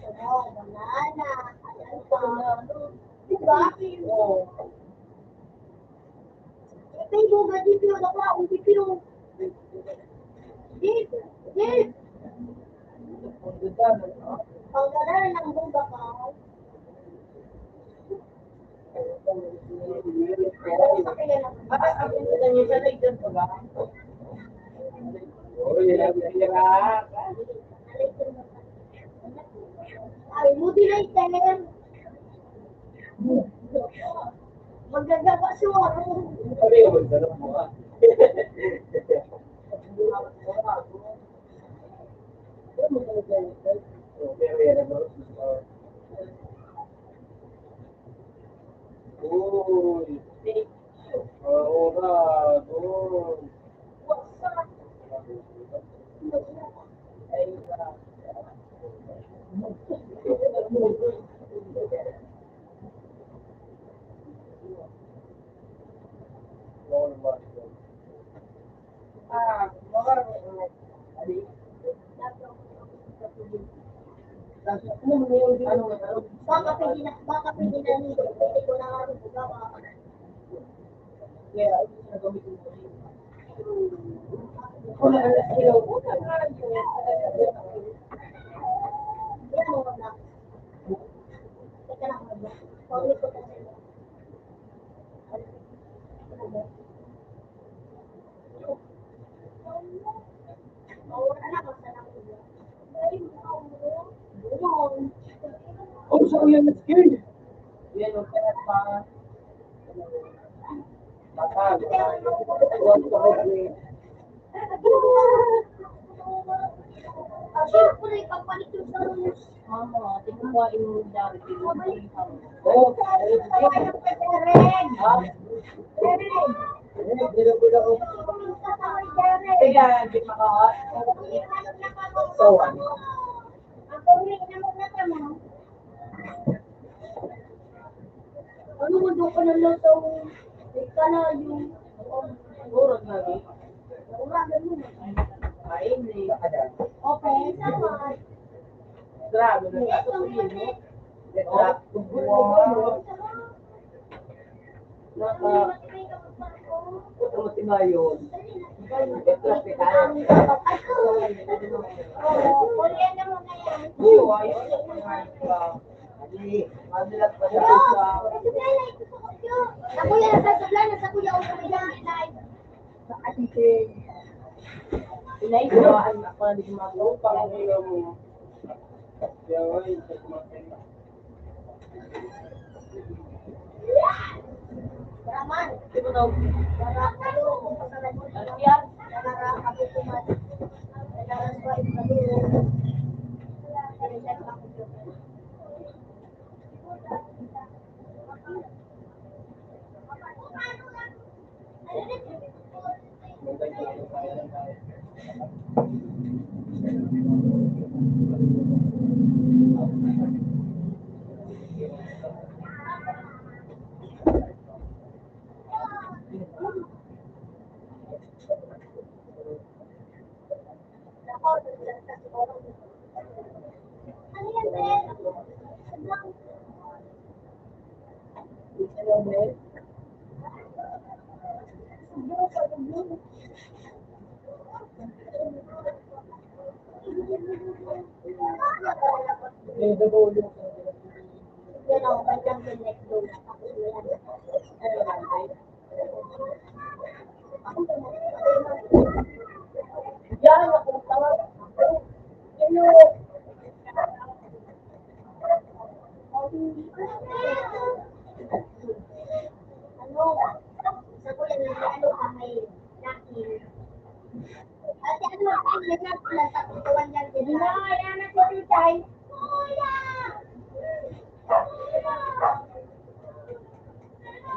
Banana, ano pa? Diba? Ito yung mga D P O na pa, ang D P O. Di, di. Pagdadala ng buga ka. Ay, buti na ito. Magagawa siya. Ano yung magdala mo, ah? Uy. Oo nga, doon. Baka pwede na, baka pwede na rin. Pwede ko na nga rin. Kaya, ayun na gamitin ko. Kung ano, ayaw ko na nga yun. Yan, mga anak. Teka lang, mga anak. Paulit ko kasi. Oh, sa uyan na skill. Yan, okay na pa. Baka, baka, baka, baka, Siyempre, pagpalit yung sa rules. Mama, tingnan mo yung dati. Oh, ha? Kaya, di ba ka? So, ano? Ano mo doon ka na lang sa kalayo? Oras na rin. Oras na rin. Ay, hindi. Okay, salamat. Grabe na. Grabe. Wow. Naka, ano, matimayon. Ako yan, nasa sabla, nasa kuya, o sa may dami na. Inay, gawaan ako na di gumagawa.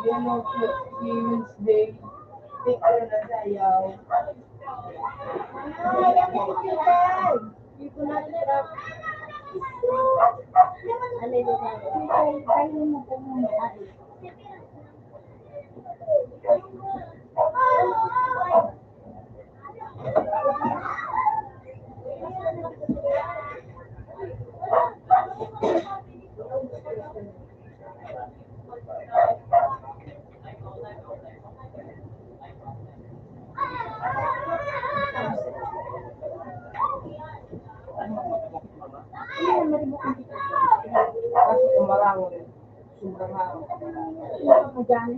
Yan ang si Wednesday. Take care na sayaw. Kaso kung marang, sobrang hangin. Ano ka dyan?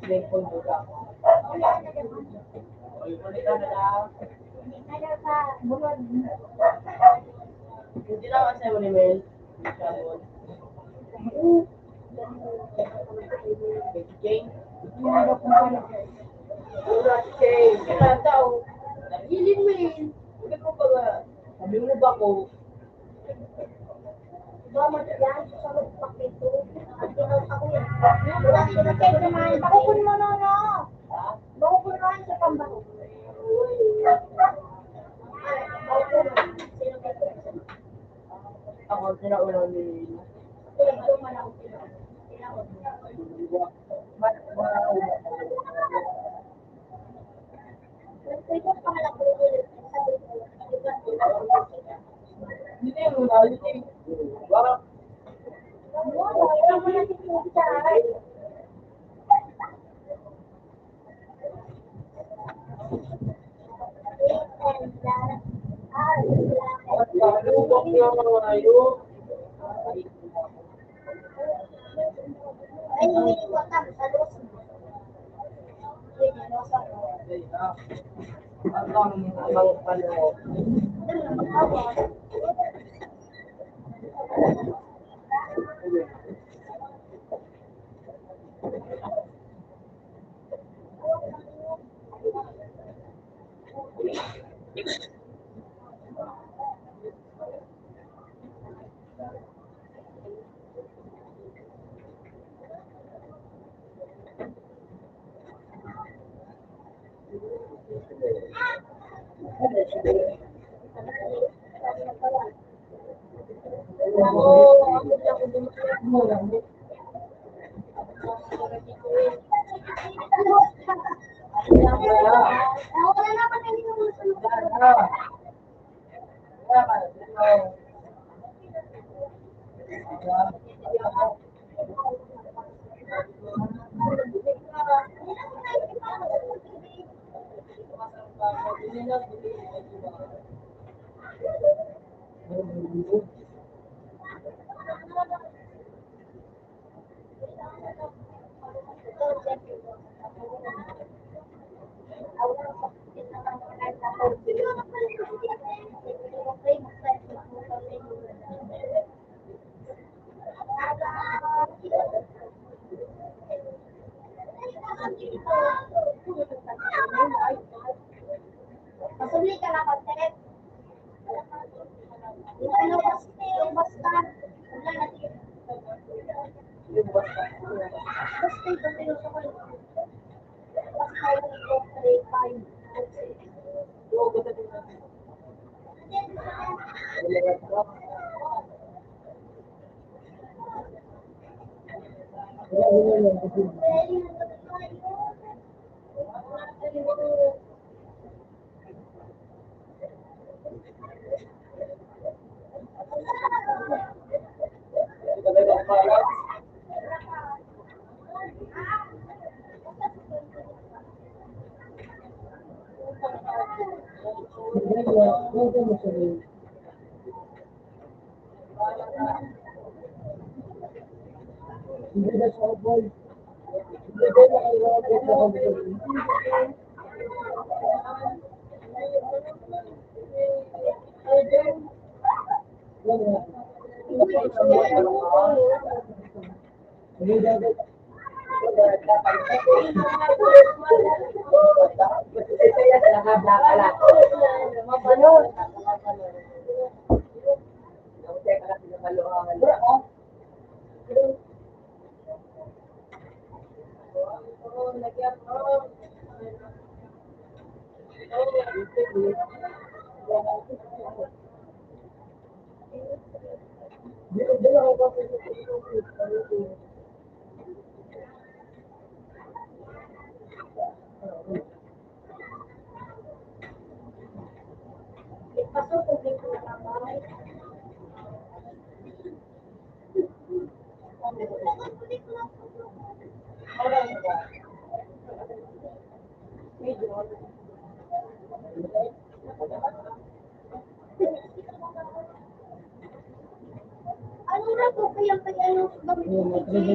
Cellphone mo ka. Hindi lang kasi mo ni Mel. King. King. Kaya daw, naghiling mo eh. Sabi ko ba nga, sabi mo ba ko? Bakukon mo, no, no. Bakukon mo sa pambaho. Ako, sila ulo ni Ano na po kaya pag ano, bakit po kaya?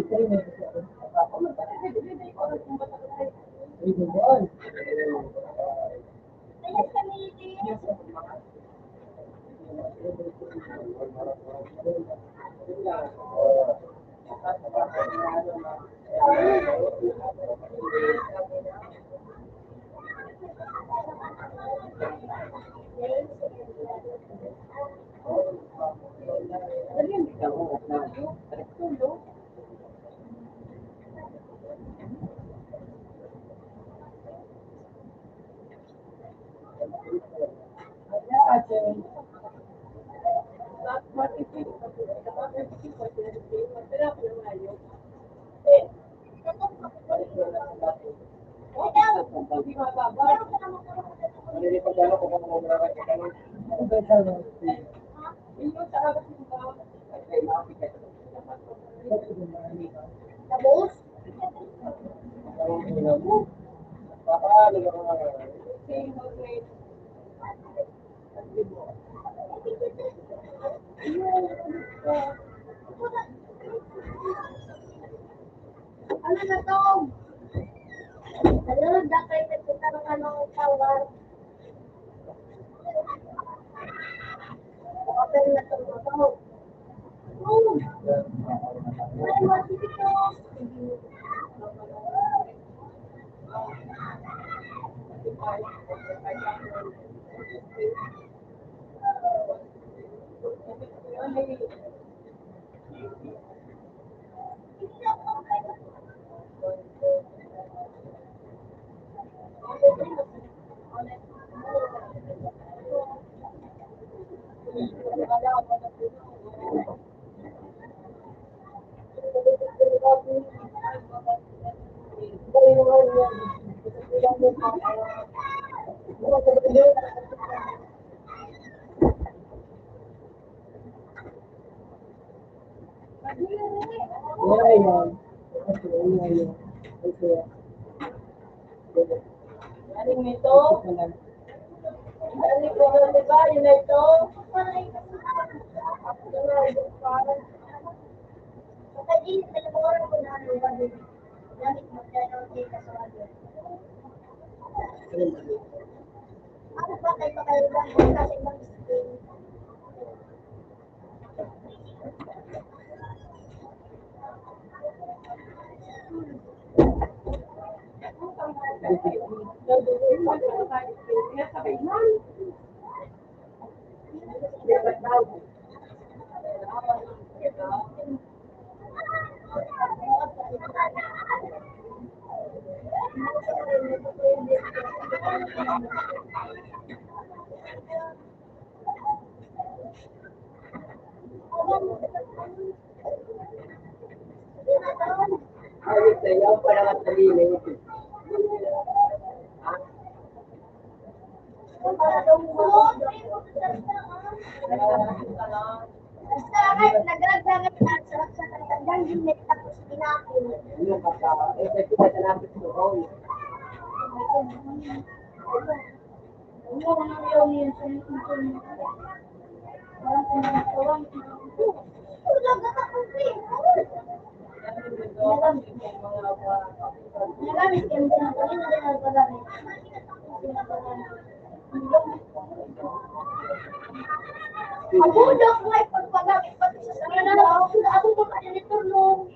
Ano na to? Ayun, dapat nagpunta ng ano, power. Open na to, to. Oh. Ay, wala dito. Ayan. Galing nito. Galing ko, di ba? Yun na ito. Ano ba kayo pa kayo lang? Kasi mag-stream. Ayos na yan, para matalino. Basta kahit nagragdagan na, sarap sa tatandang gimit, tapos pinapin. Ano ka pa? Eh, kasi natanapit ko, oh. Ang budok, may pagpagamit pati sa sakit. Ako pa ka editor nung,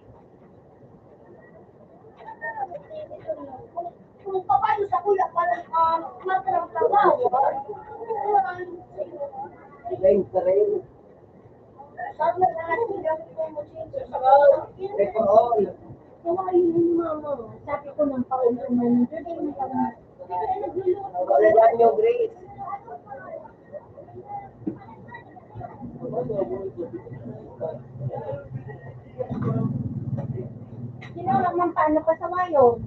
kung paano sa kuya, parang, ah, magtrabaho. Sabi na nga, "Tingnan ko mo, Jesus." Ito, oh. Gawain mo, mama. Sabi ko ng paulo man, "Hindi mo pa naman." Wala na yung Grace. Sino naman paano pa sa mayo?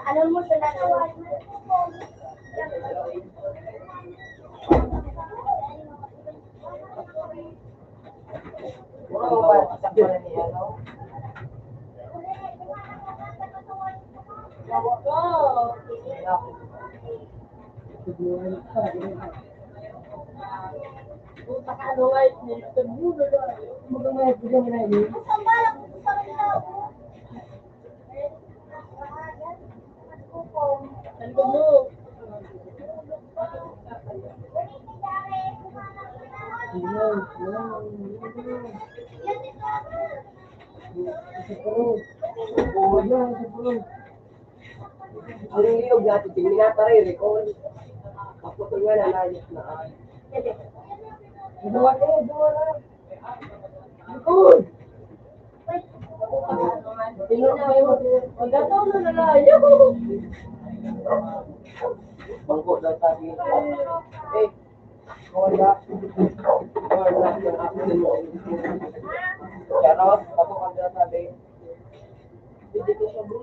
Ano mo sa nagawa? Ang ilog natin, tingin na tayo, record. Kaputol nga na, nayos na. Duwa kayo, duwa na. Record! Tingnan mo, magkataon na nalayo. Bangko daw sabi. Eh, wala. Wala yung action mo. Charot, ako ang sabi. Hindi ko siya, bro.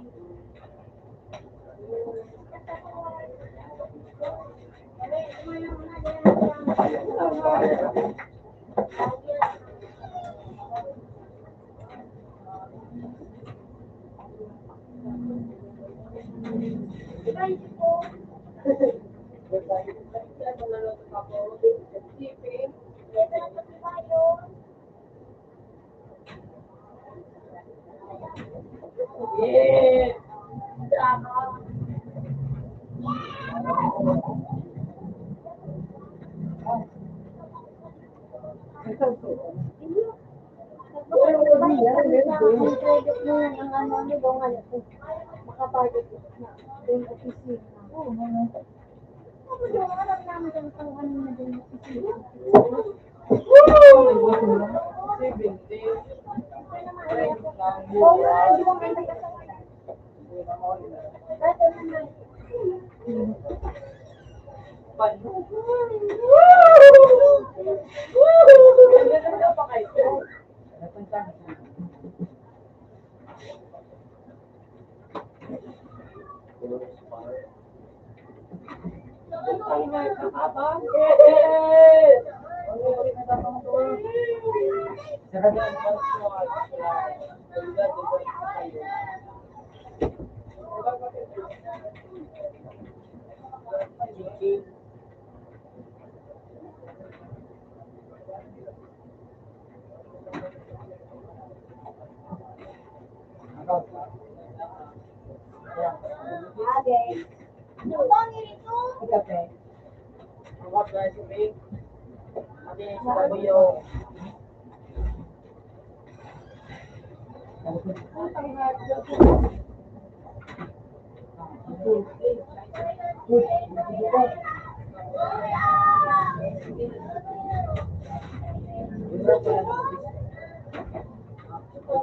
Makapagod na yung opisina.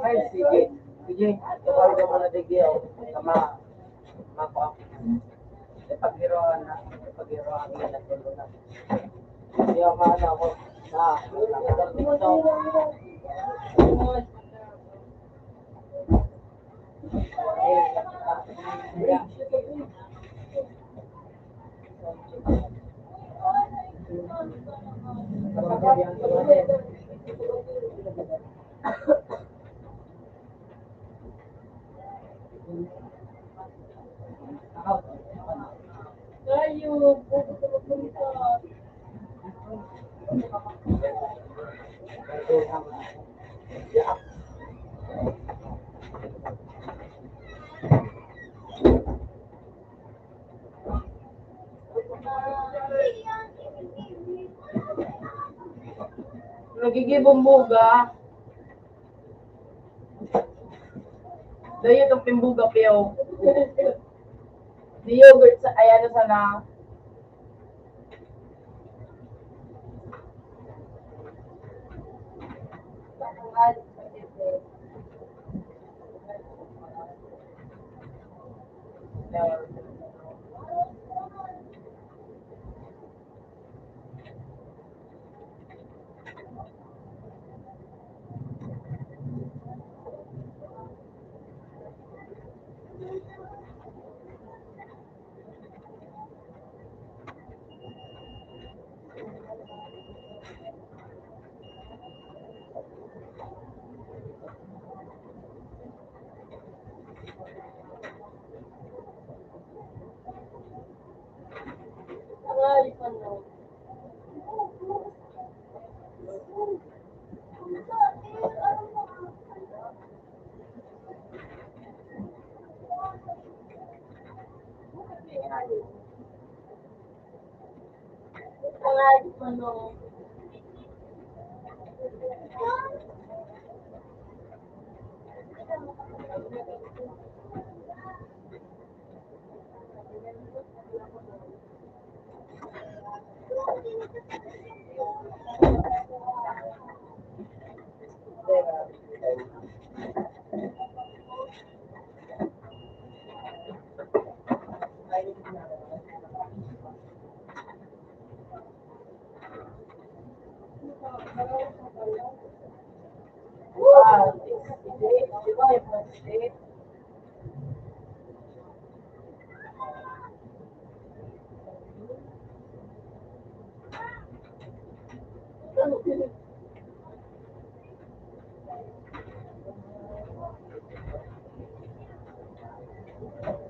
Ay, sige. Sige, tawag mo na, sige, oh. Tama. Mapa. Ipaghiroan na. Ipaghiroan na. Ipaghiroan na. Hindi ako maano ako. Na. Nagigibong buga. Dayo itong pimbuga, piyaw. Ni yogurt sa, ay, ano sana.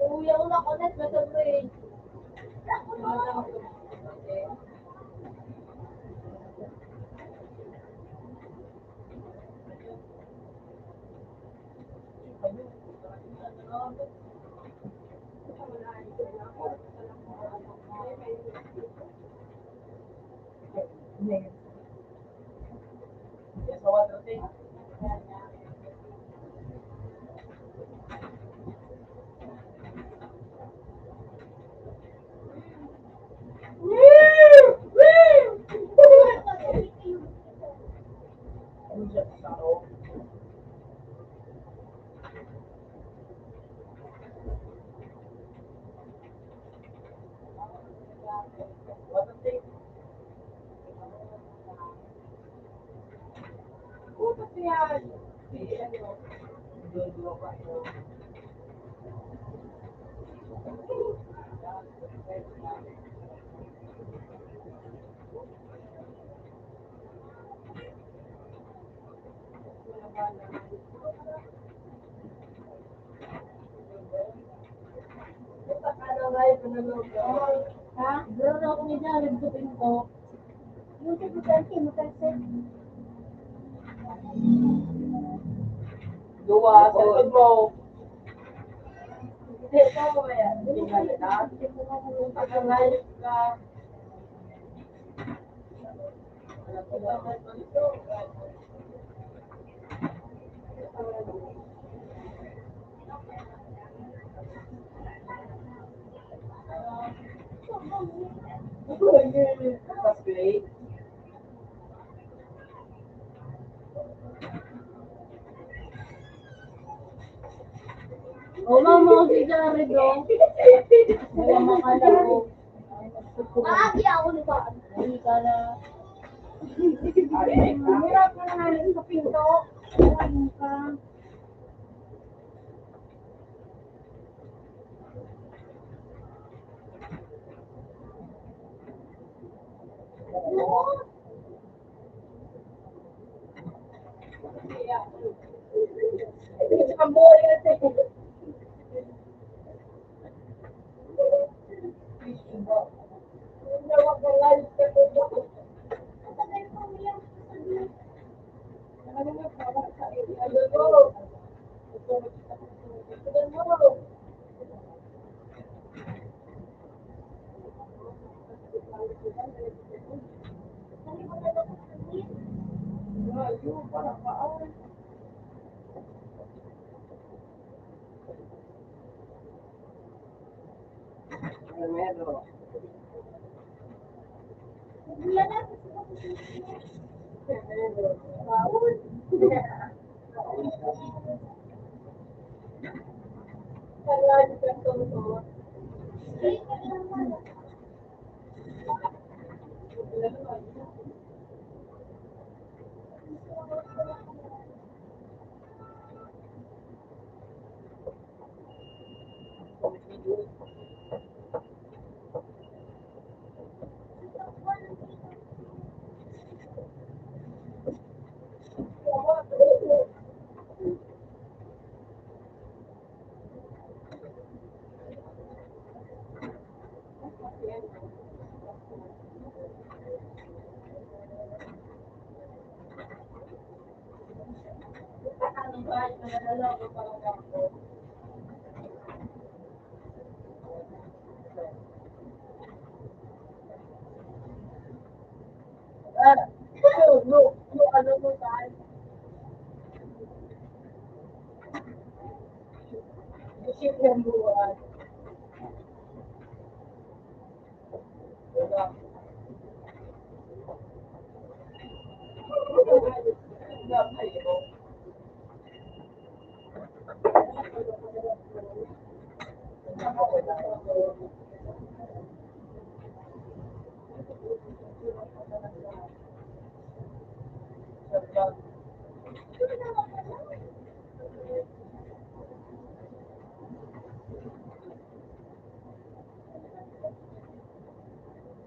Kuya, una ko, net, nagkagray. Ha? Garo na ako ni Jared sa pinto. Yung sa butante, matalsik. Duwa, sa likod mo. Hindi, ito, mamaya. Hindi, mamaya. Pag-live ka. O, mama, si Jared, oh. Wala makalago. Aagi ako ni Paan. Hirap na nga rin sa pinto. Ano ka?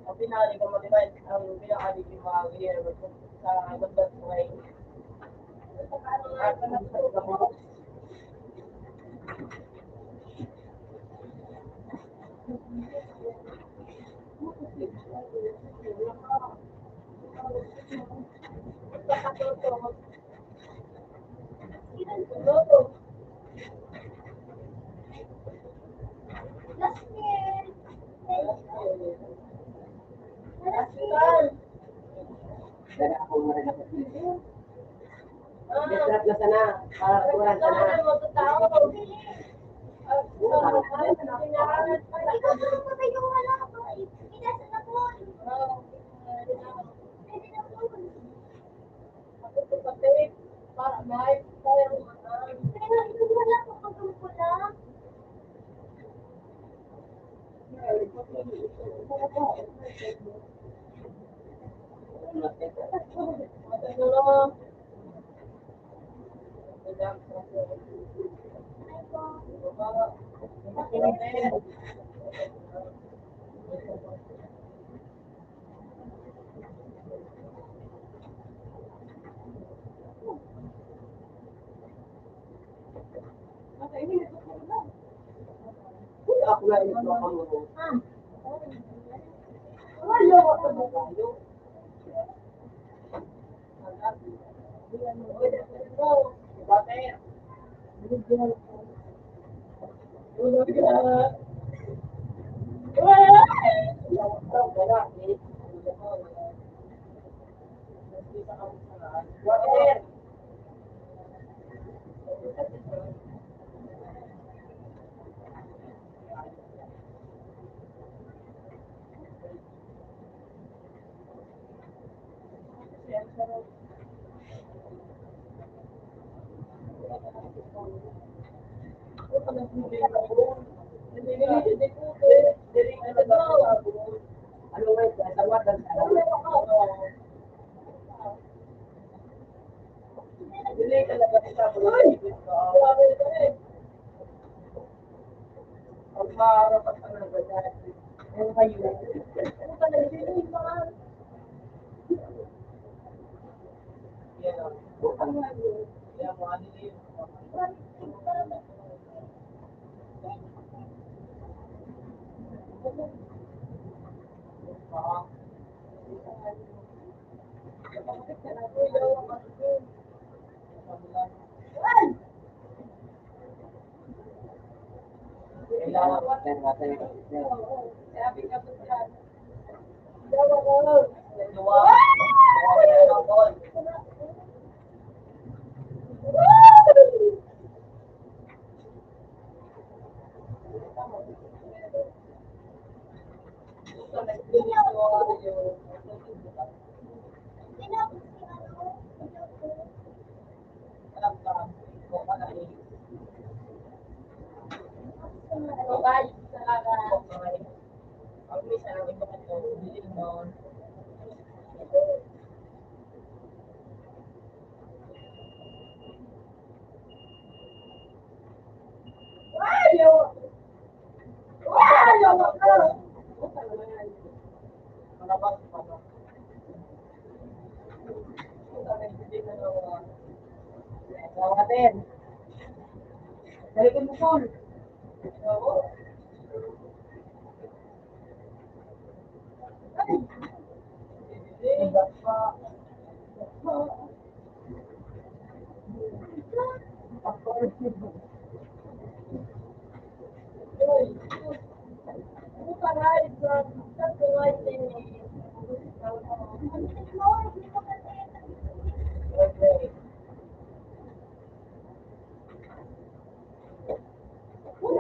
Ang pinali ko, madiba, ang pinali ko, mga giliran ko sa gabas ko ay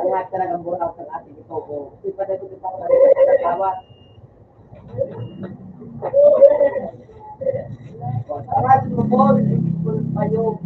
Lahat talagang buraot ang ating ito. O, ipadagod ang mga asawa. Para sa mga payo, para sa mga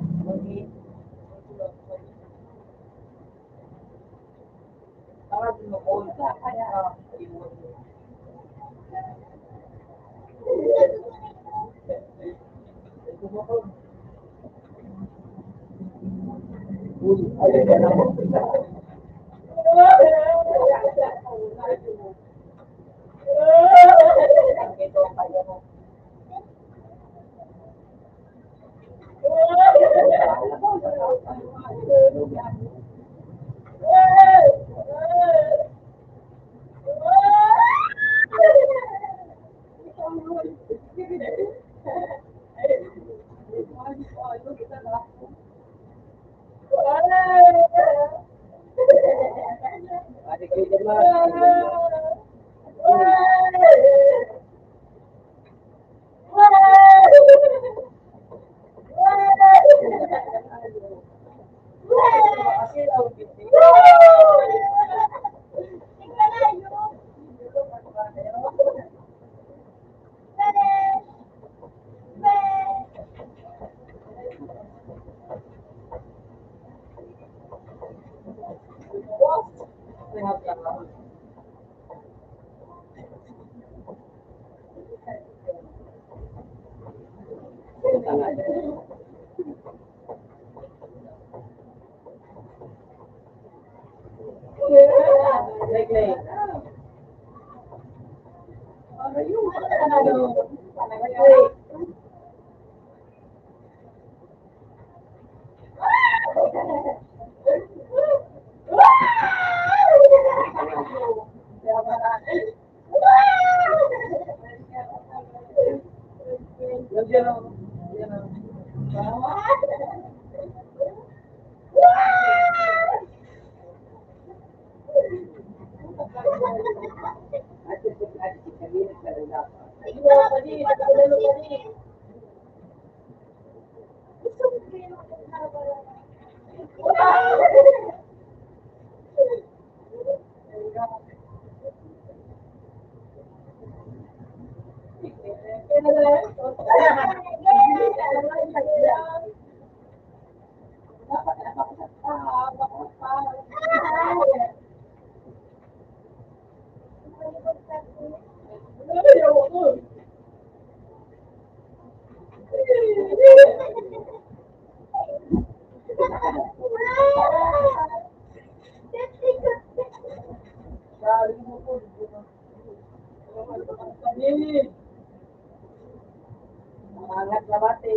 Angat na bati.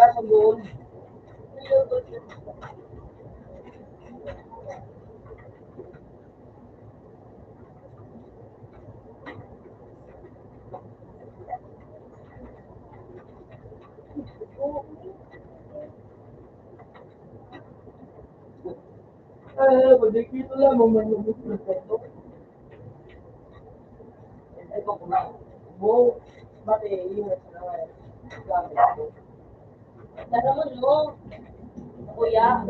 Kaso yun, eh, pwede kito lang, mamay mo gusto na ito. Ito ko na. Mo, pati yung gamit ko. Tara mo, no? Kuya,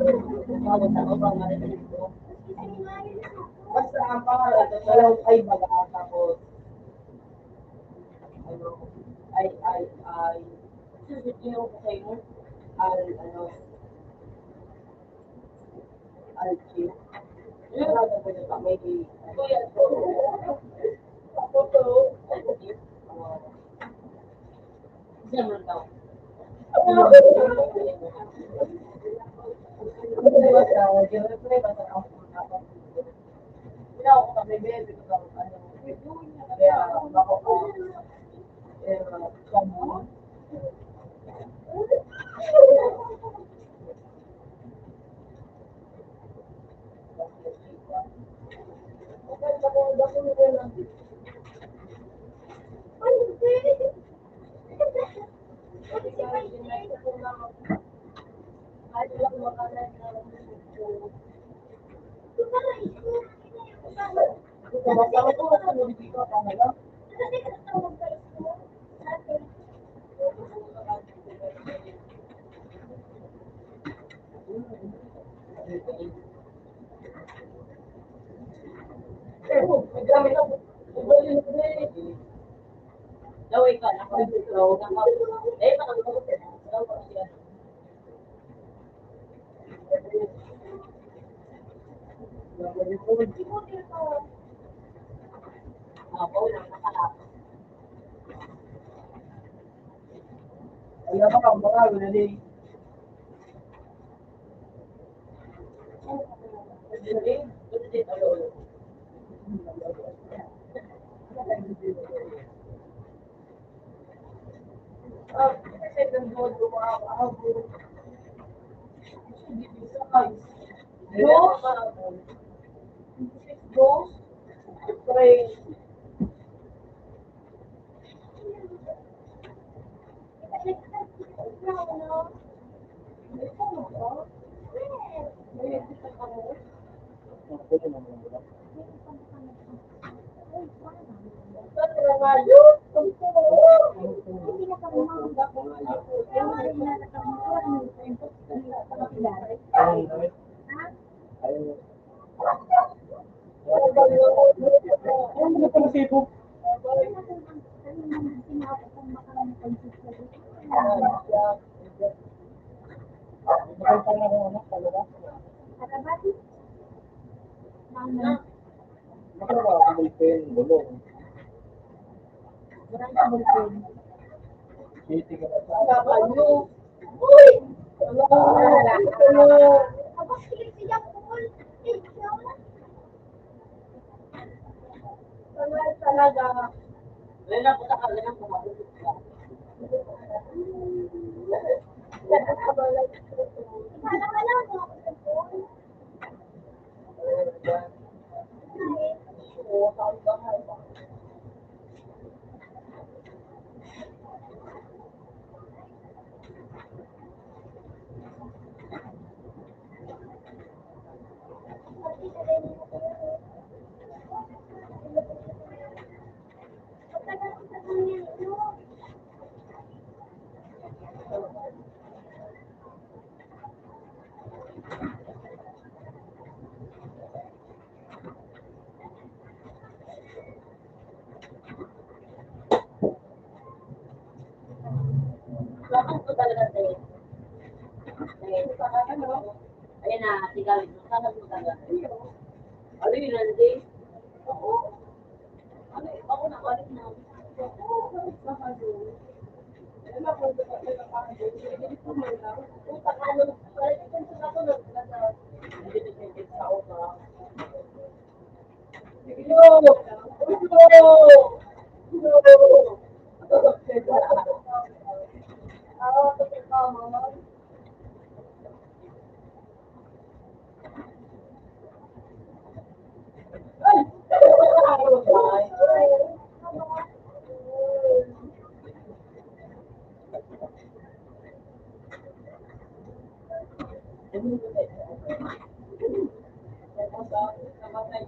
bawal ako, bawal ako. Basta ang pangalan ko, walang ay baga, tapos, ano, ay, ay, ay, susunod ko kayo, al, ano, al, Q. Yung, may, kuya, ako to, Pray. Bakit ko talaga sa'yo? Ayan na, ikaw, bakit mo talaga? Ano yun, Andy? Oo. Ano, ako na, balik na.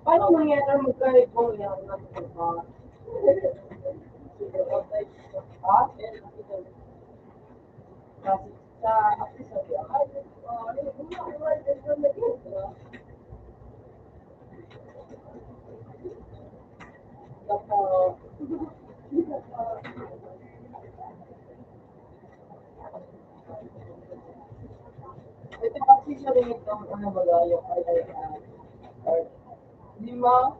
Paano nangyari ang magkaibang yan? Ha? Ito kasi siya rin itong ano ba, yung, ay, ay, ay, lima.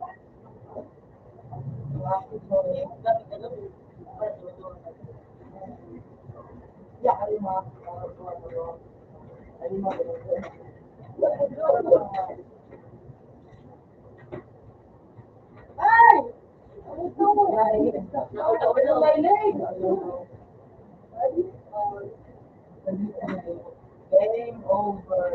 Game over.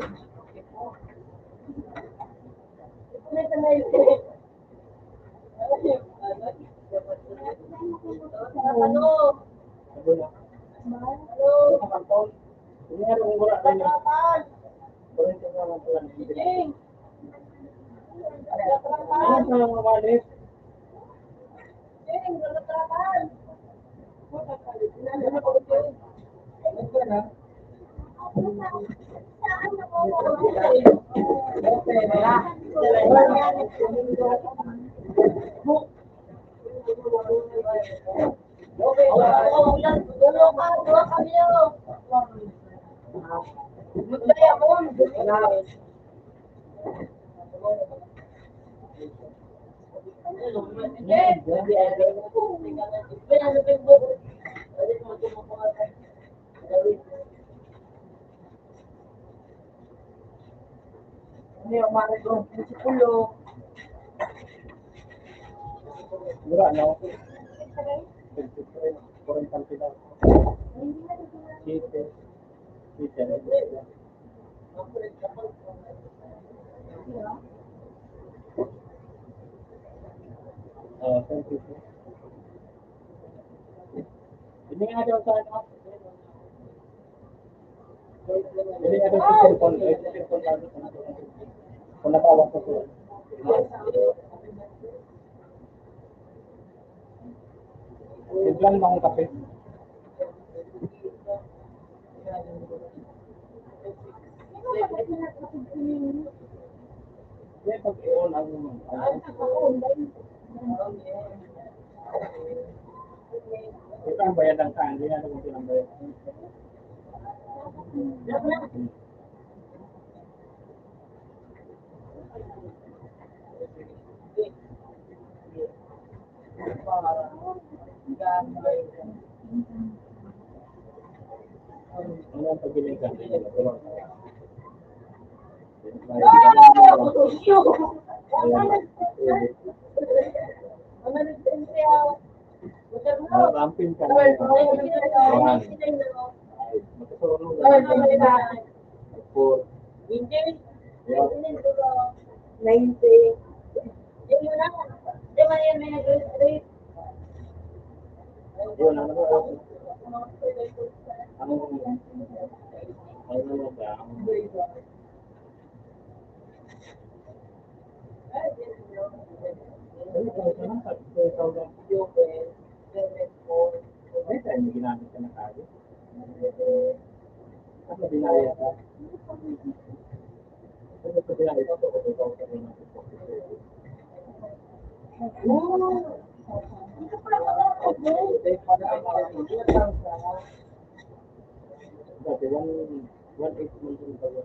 Ano yung mga nagawang prinsipulyo? Mura, no? Siyete. Siyete. Oh, thank you, sir. Hindi nga daw sa ano. Hindi nga daw sa cellphone. Eh, sa cellphone lang. Kung natawag ko, sir. Simplan mo akong kape. Kaya pag i-on ang, ang, ito ang bayad ng kan, hindi natin kung sino ang bayad. Ano ang pagbiling ka? Maramping ka na. Ayan. Magkasunod na lang. Four. Ayan. Yun, ano ba? Ang, ang ano ba? Ang, ano ba? May time na ginamit ka na tayo. Ano, binayad ka? Ano sa binayad ka? Dati, one, one eight months yung tawag.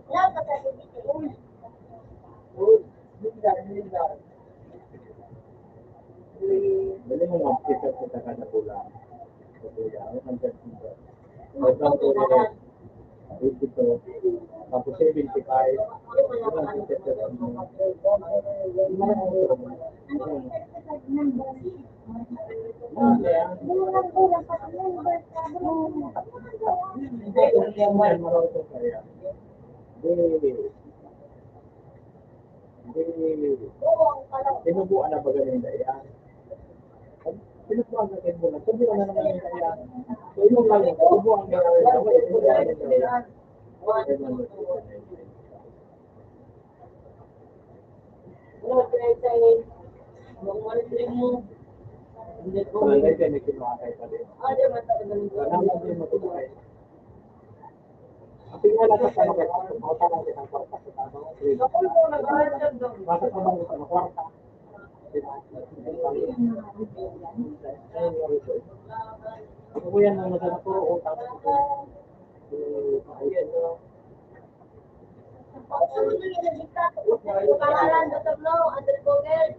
Dali mo mag-check up sa kada bulan. Sa bulan, ang check up. Outbound ko na rin. Eighty-two. Tapos seventy-five. Yung ang check up mo. Yung mga ano, Hindi, hindi, hindi, hindi, hindi, hindi, tinubuan na ba galing na yan? Tinubuan na kayo muna. Sabi ko na naman yung kaya. So, yun lang yun. Tinubuan na kayo. Tinubuan na kayo. Wala, kaya tayo, yung monitoring mo. Hindi ko. Wala, hindi, may kinuha kayo pa din. Ah, di ba, talaga nito? Wala, hindi, matutuwa. Ang tingnan natin sa mga, mga tanong sa isang kwarta, sa tanong, Ako yung mga nag-aaral doon. Bakit naman yung mga kwarta? Di ba? Ako yan ang nasa naturo ko, tapos ito, eh, ayan, no? Pangalan, Doktor Lo, Andres Vogel.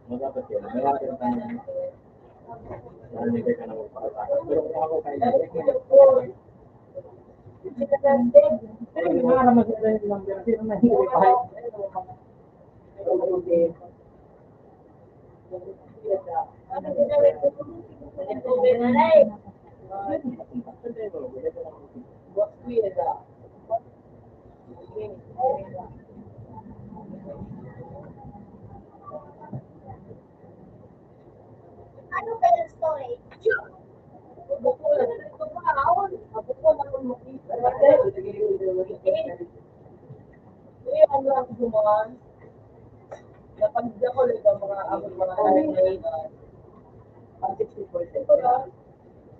Dapat yan. Dapat yan. Parang hindi ka na magpapatay. Pero kung ako kayo, pero yung mga naman sa tayo ng number, sino na hindi pa? Ano kaya ang story? Kaya ang mga kumahan, napagda ko lang ang mga, ang mga nangyayaman. Ang sixty percent ko lang.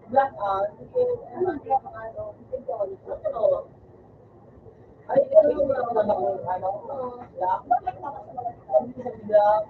Black out, yung, ano, black out, ano, ay, ito yung mga, ano, black. Bakit nakasama sa black?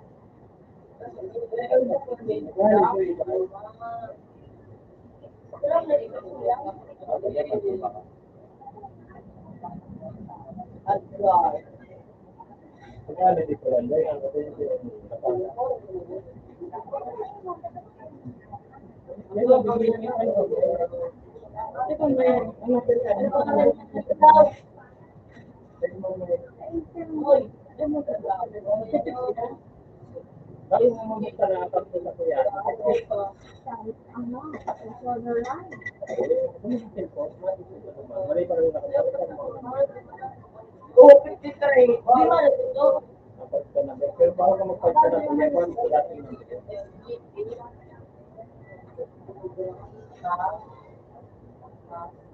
Pero baka ka magpagkara sa yaman, sa dati ng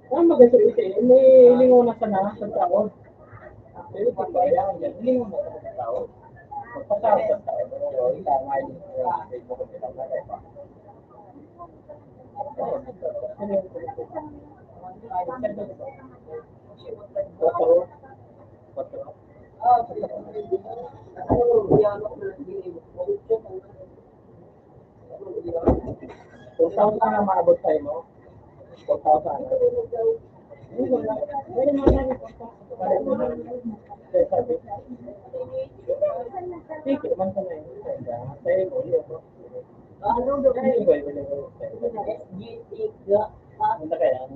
Kung magkasulit eh, may lingon na sana sa tao. Pero kung kaya, ang ganyan, lingon na sana sa tao. Magpasahod sa tao. Pero wala nga yung Facebook nila, wala pa. Kwatro. Kwatro. Kung saan ka na maabot tayo mo, kung saan ka na. Sige, man ka na yun. Tayo mo, yun. Ano kaya?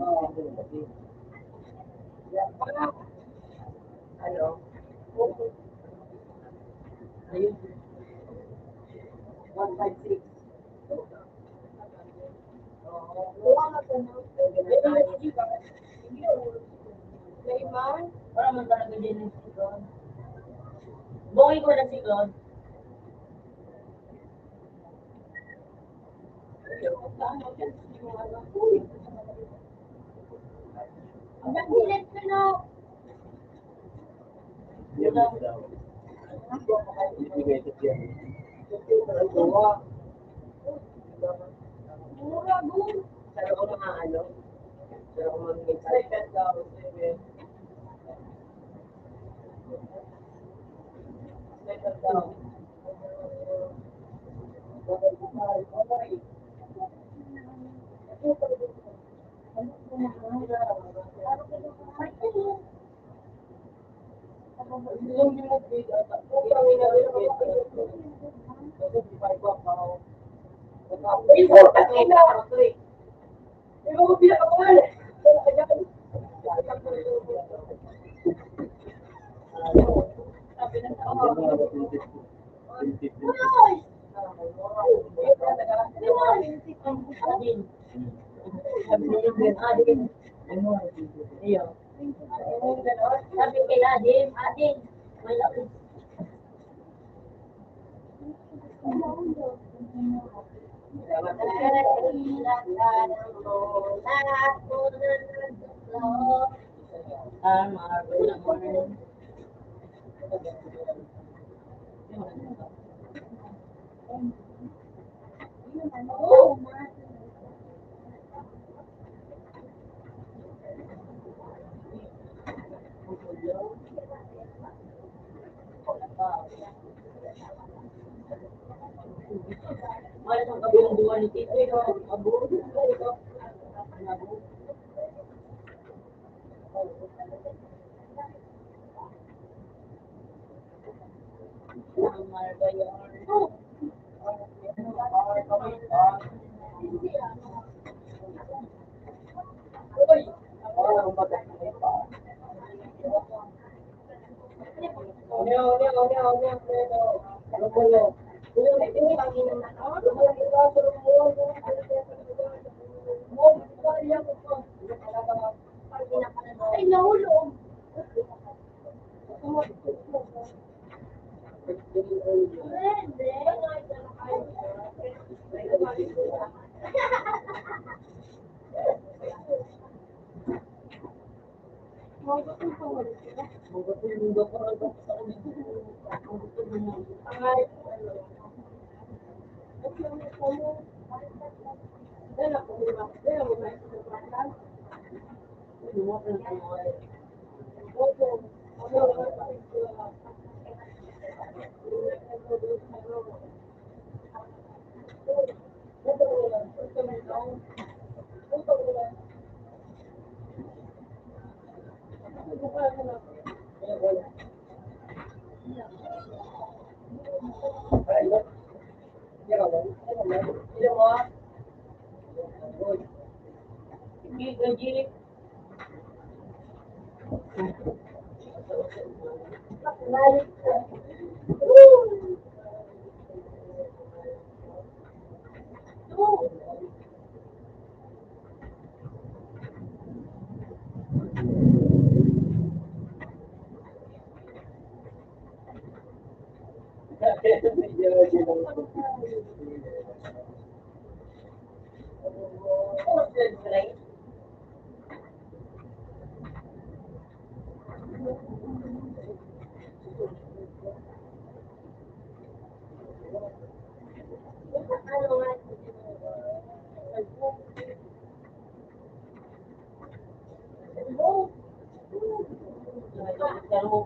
Ano? Ayun. One five six. Para man talaga din yung sikon. Bungi ko na sikon. Ang dakilit ko, no? Mura, gun. Pero kung mga ano, pero kung mga second daw, second daw. Sabi kay Daddy, "Ate, may laki." Ah, mga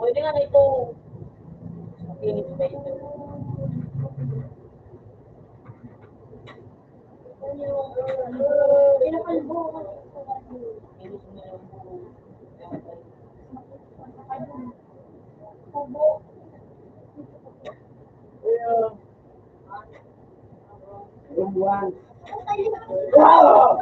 Pwede nga na ito. Makinis pa ito. Makinis na yung buhok. Kaya, Room one. Wow!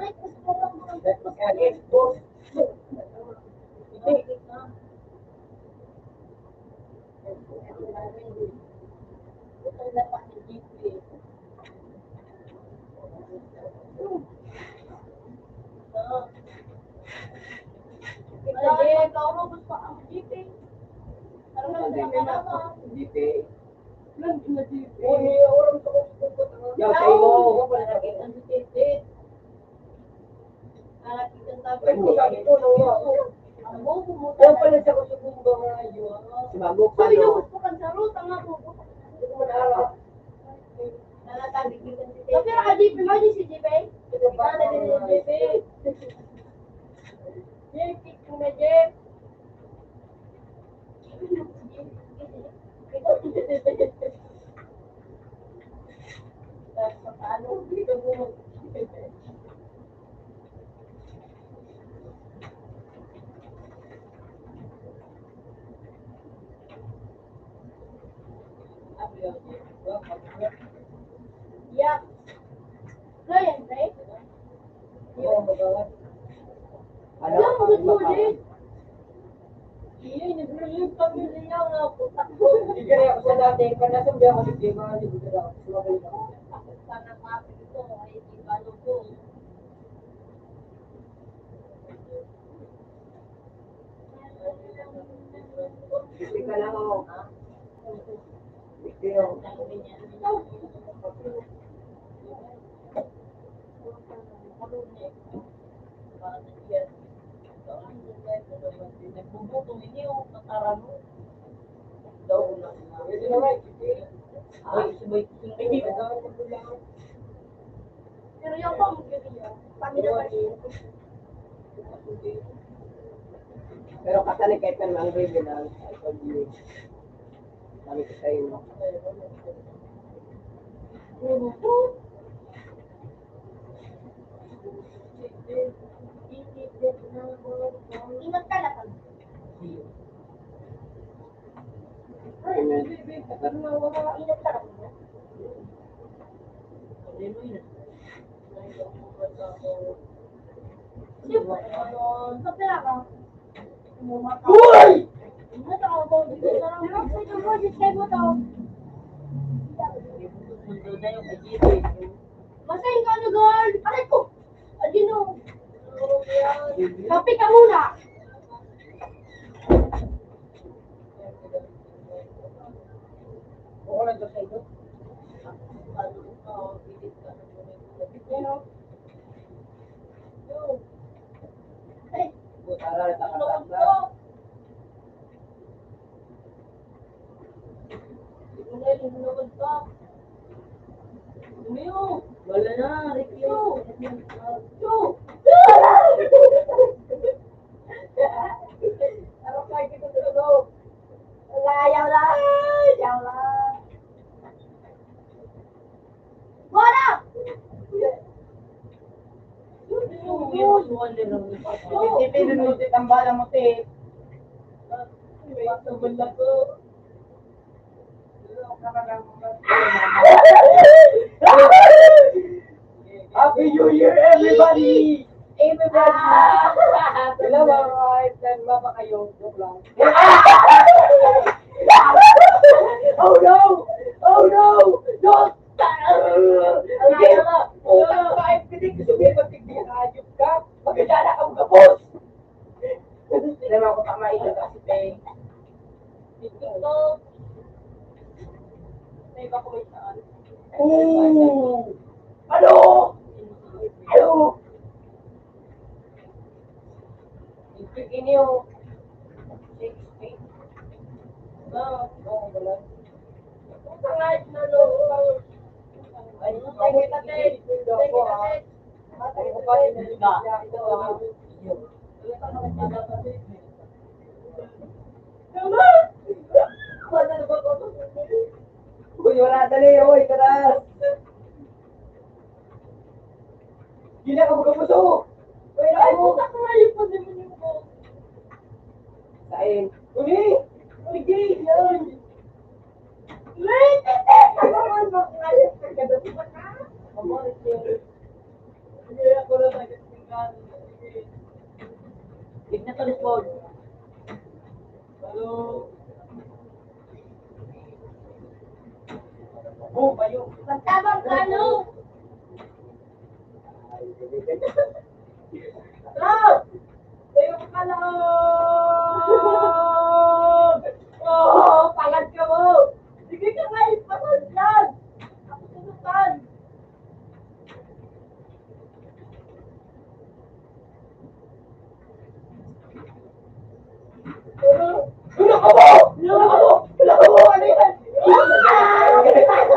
Yaw sa imo. Ay, mo sabi ko, no? Kaya pala siya ko sa bumba nga yun. Sumagot pa, no? Pero adi pa man si J P. Ito pa, J P. J P, kung na J P. Yeah. Kaya, pre? Ano? Alam mo, good morning. Iyon, nag-relieve kami niya nga putak ko. Hindi ako sa dati, pag nasundi ako sa tema, hindi ko na sumabay ako. Takot ka na kapit ito, ay, di ba, ano ko? Hindi ka lang, oh. Hindi, oh. Pero yung pang Pero kasali kay Fernando yun ang sabi ko sa'yo, no? Ingat ka lang. Ay, ingat ka lang. Uy! Masay ka na, girl. Aray ko! Adino. Kape ka muna. Wala na, review. Wala, yaw lang! Yaw lang! What up? Hindi pinunod ang bala mo, te. Happy New Year, everybody! Everybody! Hello, mga kaibigan, mapa kayo. Joke lang. Oh no! Oh no! Don't! Ang ginawa! Putang ina, hindi ko sabihin, magtigdi ka, hayop ka! Maganda na kang gabos! Alam mo, ako tama ito kasi, Peng. Ito. May iba ko, may Oh! Ano? Ano? Ipigin niyo. Six feet. Ah, oo, wala. Ang kahit na, no? Ay, ay, kita, Ted. Ay, kita, Ted. Ay, kita, Ted. Uy, wala, dali, uy, tara. Di na ka magkapuso. Uy, ay, ako. Puta ko nga yung pagdaman yung ko. Sain? Uli! Sige, yan. Wait, tete! Ano man ba kaya pagkadating ka? Sige, ako na tayo. Sige. Tignan ka, Lord. Hello. Oh, bayo. Magtabang ka, no? Stop! Tayo ka lang! Oh, pangad ka mo! Sige ka nga, ipatod yan! Ako sinutan! Wala ka mo! Wala ka mo! Wala ka mo! Ano yan?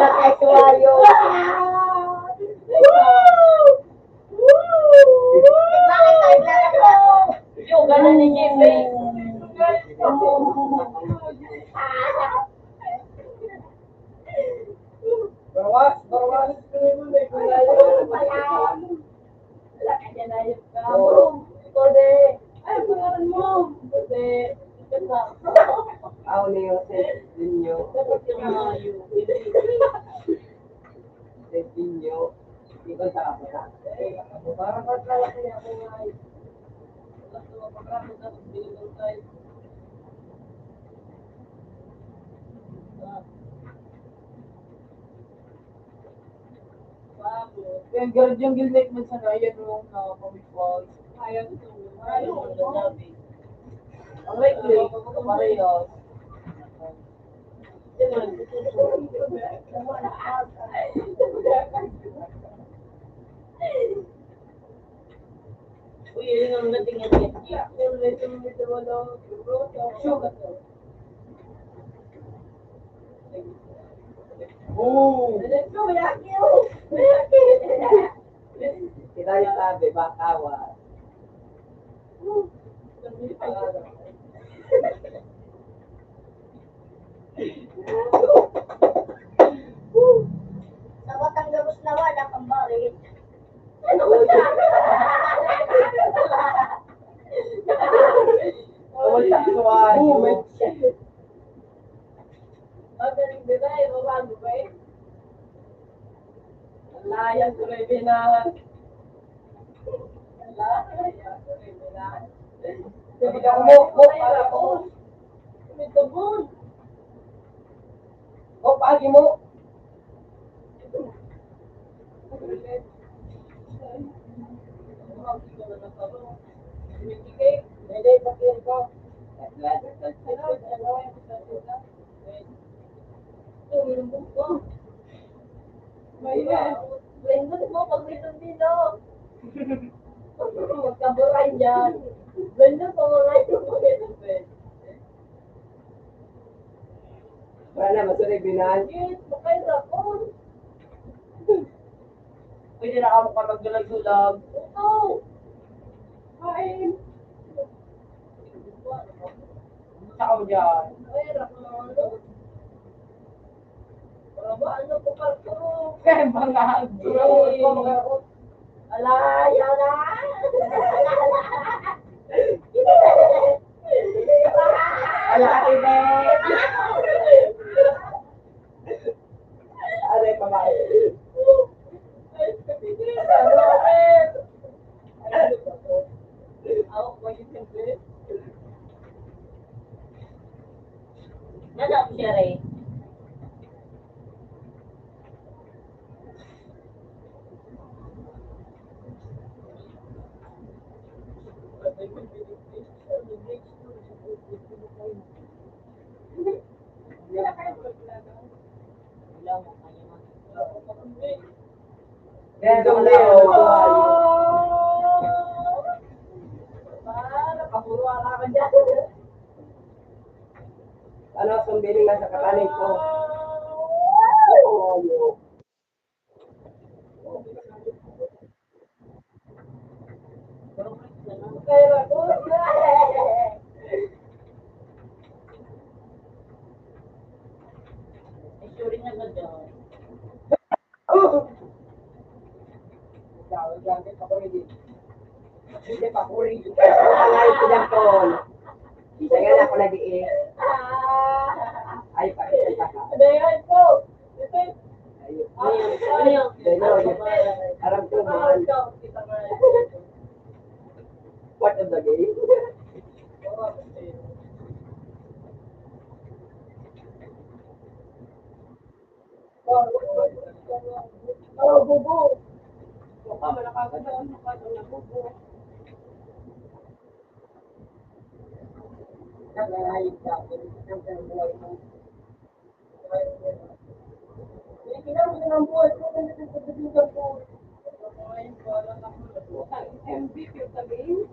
Ay, suwayo! Yung gano'n ni Jeffrey. Barawas, barawas. Wala ka dyan, ayos ka. Oo. Ikaw, de. Ay, pangalan mo. Ikaw, de. Ikaw na. Ako ni Jose Dinho. Dapat yung mga yun. Jose Dinho. Ikaw sa ako na. Para pagkala ko niya kung ay. Gusto mo pagkala ko sa binigay tayo. Yung Guardian Guild Night man sana, yan yung, ah, pamikwas. Ayan, ito. Ayan, ito. Ang likely, kaparehas. Uy, yun ang nating-nating. Sugar. Oh! Ito, mayaki, oh! Mayaki! Kita yung sabi, bakawan. Sa batang gabos na wala kang barit. Ano ba yan? Wala, wala. Oh, may shit. Magaling din ay, mabago ba eh? Layan ko na yung binahan. Layan ko na yung binahan. Sabi ka mo, mo, para ko. May tabon. Mo, pagi mo. Blended mo pag may lumino. Magkaburay yan. Blended mo mga ito. Wala na, masunod, binan. Yes, makahirap. Pwede na kamo ka magdulag-dulag. Ito. Kain. Saka mo dyan. Ay, rak mo, ano? Baba, ano po, parkuro? Kaya mga agro. Alay, alay. Alay, alay. Ano yung babae? Nada ko siya, Ray. Kaya naman ako. Ah, nakapuro ala ka dyan. Ano, sumbiling na sa kapanig ko. Hindi pa ko rin. Ang ayos ko dyan, Paul. Kaya na ako nag-iis. Ay, pa. Dayan po. Ayun. Ano yan? Ano yan? Ayun, ayun. Aram ko, mahal. Part of the game. Oh, bubo. Baka malakagad na ang mukha ng nabubo. Naghahalit ka, ang buhay mo. Ang buhay mo. M V P of the game.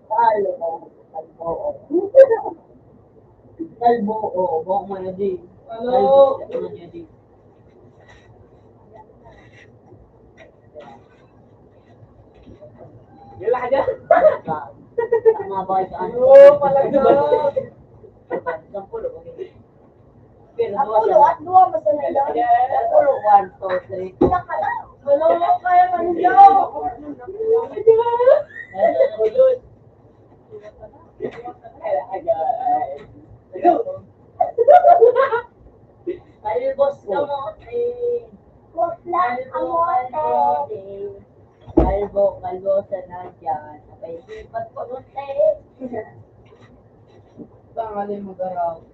Kalbo, oo. Kalbo, oo. Buhok mo na din. Ano? Kalbo, ano niya din. Yun lang yan. Tama ba ito? Oo, pala yun. Sampulo, okay. Pero duwa Sampulo lang. At duwa, basta na yun. Sampulo, one, two, three. Malolo kaya man daw. Kalbos kamote. Putlang Kalbo, kamote. Kalbo, kalbo sa nandyan. Sabay di pagpagunti. Tangaling mag-araw.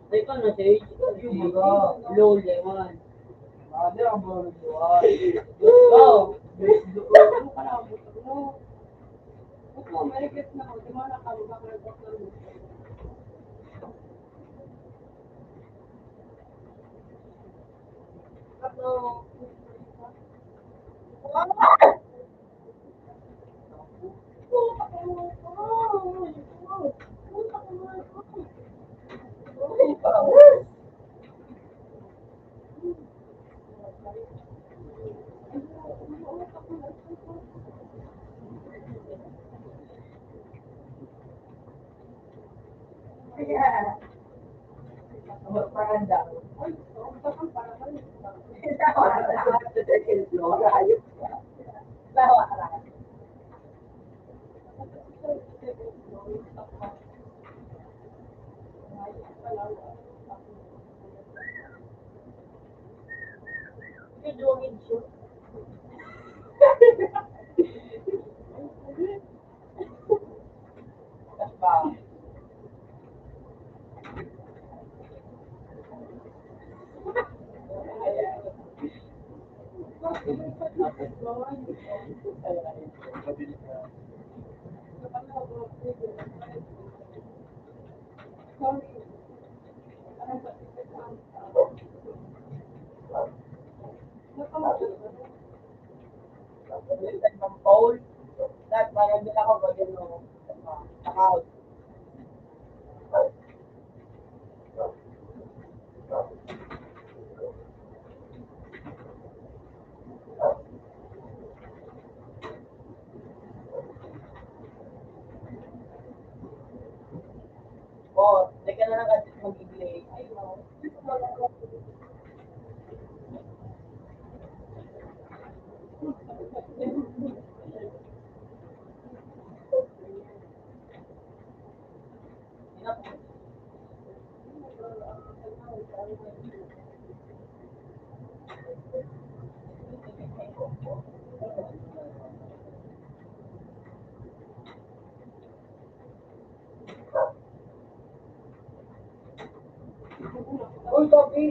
Ay, ka na, sir. Yung mga lole, man. Mother, ang mga lole. Diyos ko. Diyos ko. Ano ka na, ano? Ito, may request na ako. Di mo na kami, baka nagpapalala. Ito. Paganda. Tawa ka. Tawa ka. Paul, dahil parang din ako pag ano, account. Uy, Toby!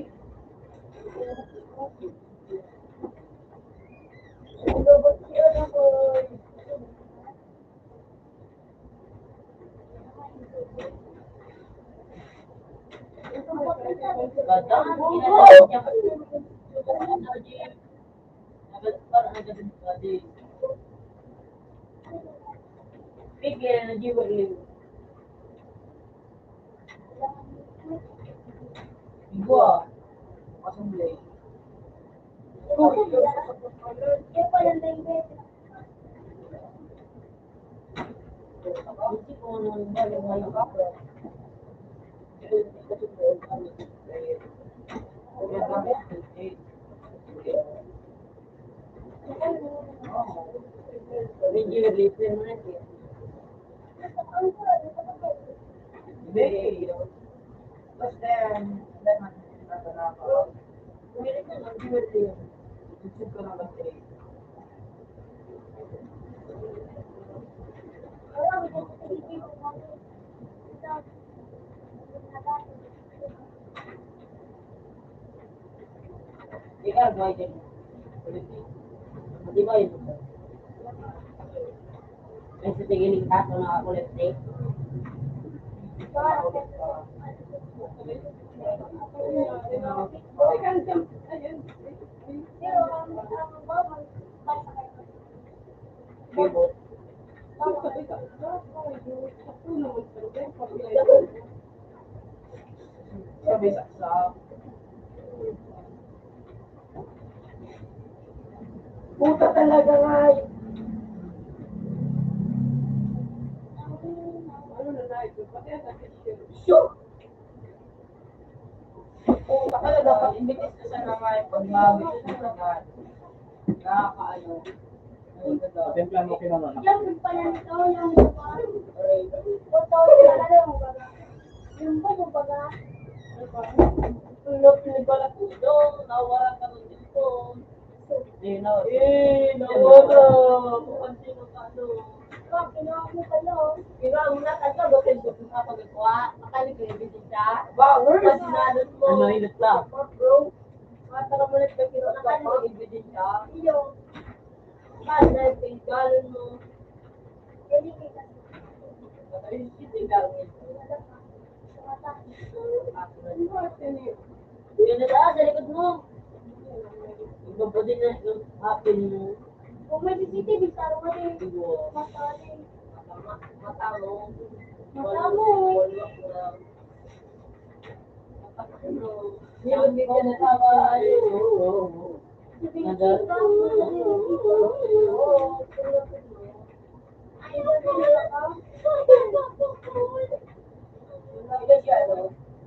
Ikaw, boy, din. Di ba yun? Ay, sa tingin ni Tato, nakakulay, eh. Puta talaga nga eh. Shoot! Puta ka na, dapat imbitis na siya na nga eh. Pag mabit na siya na. Nakakaano. Timpla mo kinaman. Yung pala nito, yung Yung ba, yung baga? Tulog ni Balatudo, nawara ka ng cellphone. Eh, na, eh, nawara. Kung ano, ano. Ba, kinuha mo pala, oh. Kinuha mo na, kanya, bakit gusto ka pagkuha? Akala ko, ebidensya. Ba, worse. Pag sinalot mo. Ano, init lang? Bro, mata ka muna, kinuha na, akala ko, ebidensya. Iyo. Ba, dahil kay galon mo. Ay, hindi galon mo. Yan na lang, sa likod mo. Iba pa din na yung hapin mo. Kung may C C T V, taro mo din. Ibo. Mata din. Mata mo. Mata mo. Wala ko lang. Yun, hindi ka na tama. Ay, oo, oo, oo. Nadal-,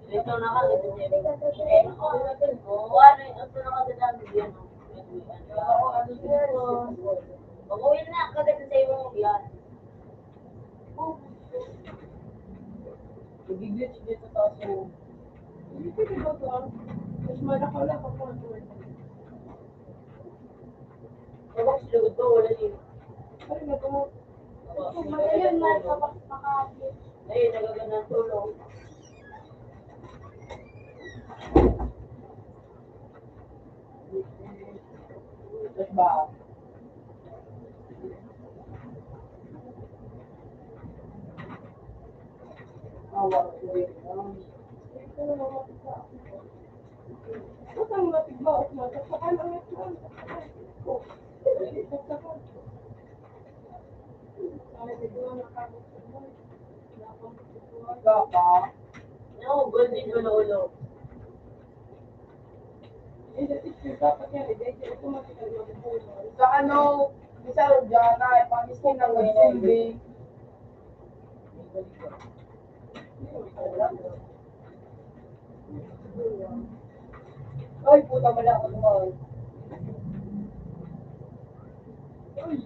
ito na ka, ito na ka. Pag-uwi na, kagad sa imo yan. Nagigit-git sa taas mo. Hindi pwede ba ito, ah? Mas malakaw lang pag mga tuwan. Tabak sa lugod ko, wala din. Ay, naku. Ito, madali yan, man, tabak makakit. Ay, nagagandang tulong. Diba? Awa ko yun. Ba't ang matigma at masaksakan ang ito? Saksakan. Ay, di ko na nakakot. Ikaw pa? Naugod din, Lolo. Sa ano, isa rin dyan, ay, pag-iskin ng Wednesday. Ay, puta, wala ako naman. Uy!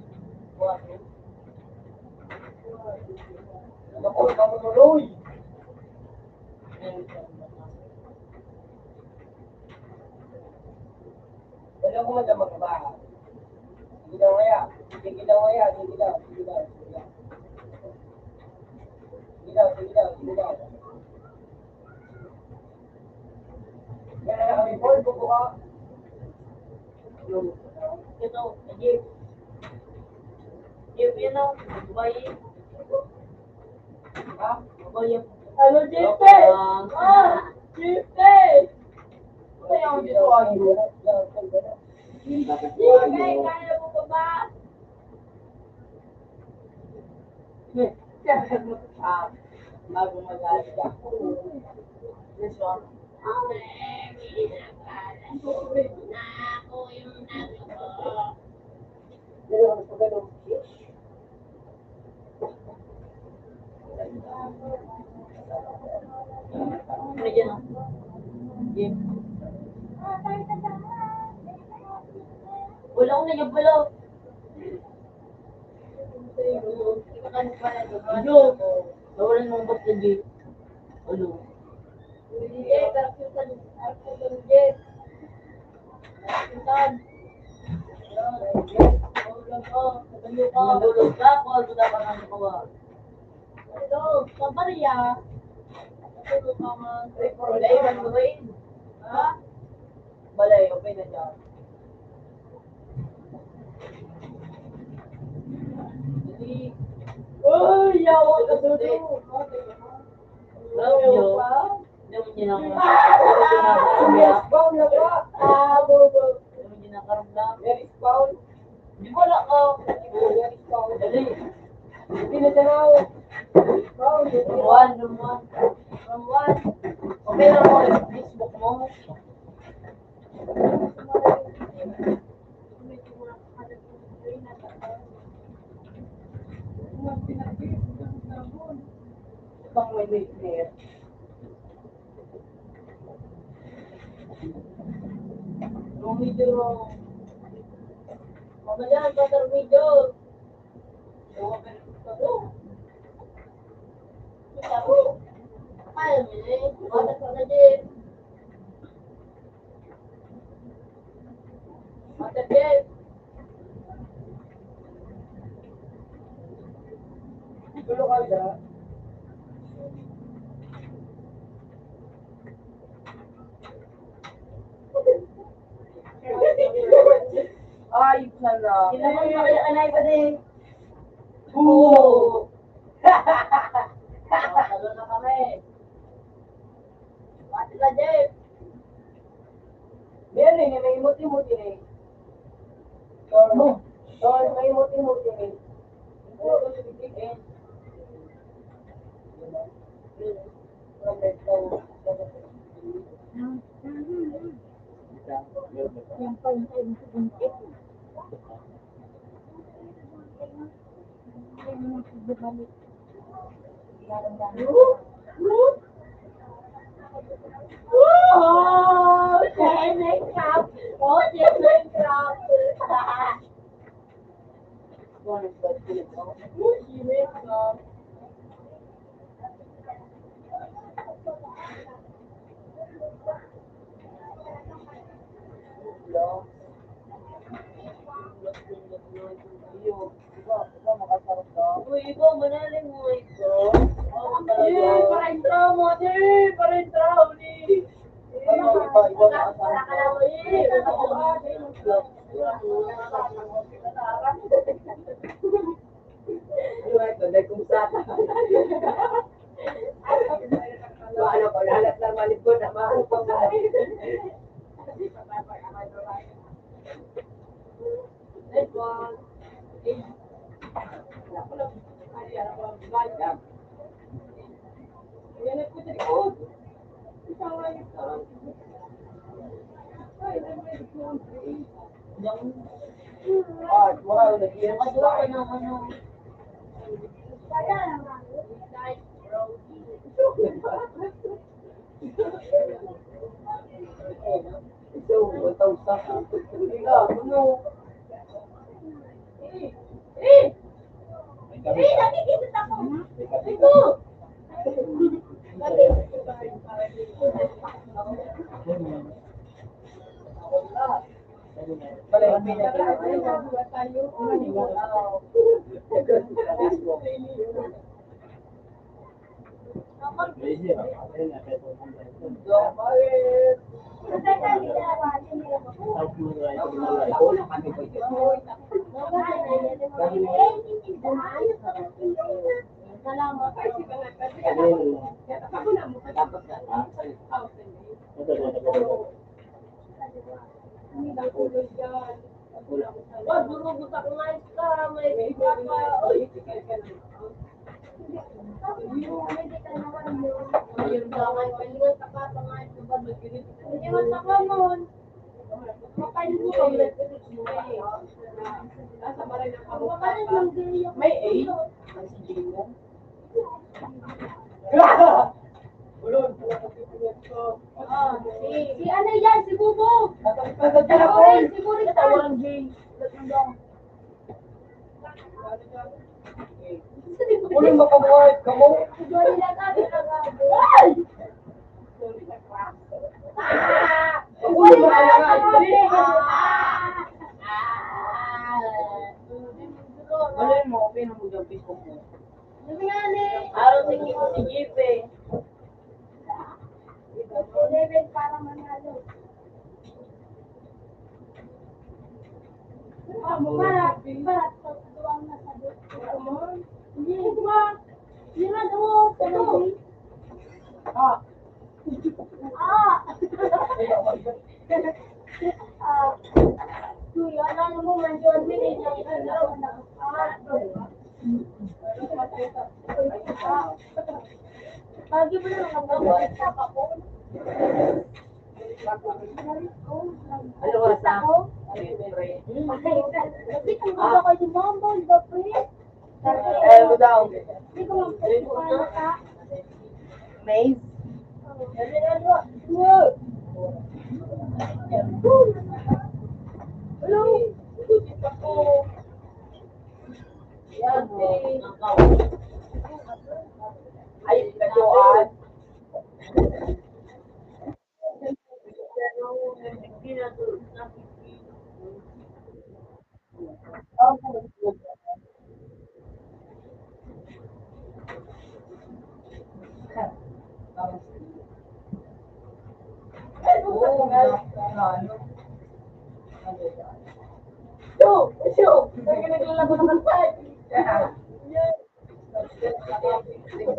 Hindi ako madama ka ba? Sige daw kaya. Sige daw kaya. Sige daw. Sige daw. Sige daw. Sige daw. Sige daw. Yan na kami, Paul. Buko ka. Ito, Jeep. Jeep, yan o. Babae. Ha? Babae. Ano, Jeep? Ah, Jeep! Kaya ang dito, ay. Jeep, kaya mo pa ba? Ah, bago mag-alis ako. Yes, sir. Medyo na. Game. Wala akong nagyabalo. Ano? Nawalan ng bat lagi. Ano? Hindi, pero sa, sa, sa, Nagulog ka, kuha ko dapat ang kuha. Hello, sa barya. Hello, mama. Wala yung ano rin. Ha? Balay, okay na siya. Uy, yawa ka doon. Love you. Hindi mo ginagawa. Hindi mo ginagawa. Hindi mo ginagawa. Di ba wala ka? Dali. Hindi na siya na. From one, from one. From one. Okay lang mo, Facebook mo. Pang may liquor. Romeo. Mamayan, Brother Romeo. Kaya mo eh, wala ka na din. Mata din. Gulo ka dyan. Ay, sana. Ginawa mo kaya anay pa din. Oo. Talo na kami. Pati ka, Jeff. Meron eh, may imot-imot yun eh. Tol, tol, may imot-imot yun eh. Yung pa yung time ko buntis. Yung bumalik. Oh, Jenny Crab. Oh, Jenny Crab. Uy, iba, manaling mo ito. Eh, para intro mo, eh, para intro ni. Ano, iba, iba, para ka lang, eh. Ano, ito, dahil kung sa ano, paghalat lang, malikod na, mahal pa mo. Ah, wala, nag-iiyak ka ng ano. Ito, ito, sa. Ikaw, ano? Eh, eh. May kami. May kami. Ito. May A? Ang si Gino. Ah, si, si ano yan? Si Bubo. Ay, si Bubo. Uling makabuhay ka mo. Ay! Uling makabuhay ka mo. Ano mo? Okay na mo dyan, Facebook mo. Araw, sige mo si Jeep eh. Eleven para manalo. Para, para, pagduwang na sa dito. Hindi, ma. Hindi na daw. Ito. Ah. Ah. Ah. Kuya, ano mo man yun? Hindi na. Ah. Ano oras na? Ay, pre. Ay, ang ganda kayo, mama, ang ganda, pre. Eh, ano daw? Hindi ko lang pwede pa. Maze. Hello. Yan, eh. Ay, kaduan.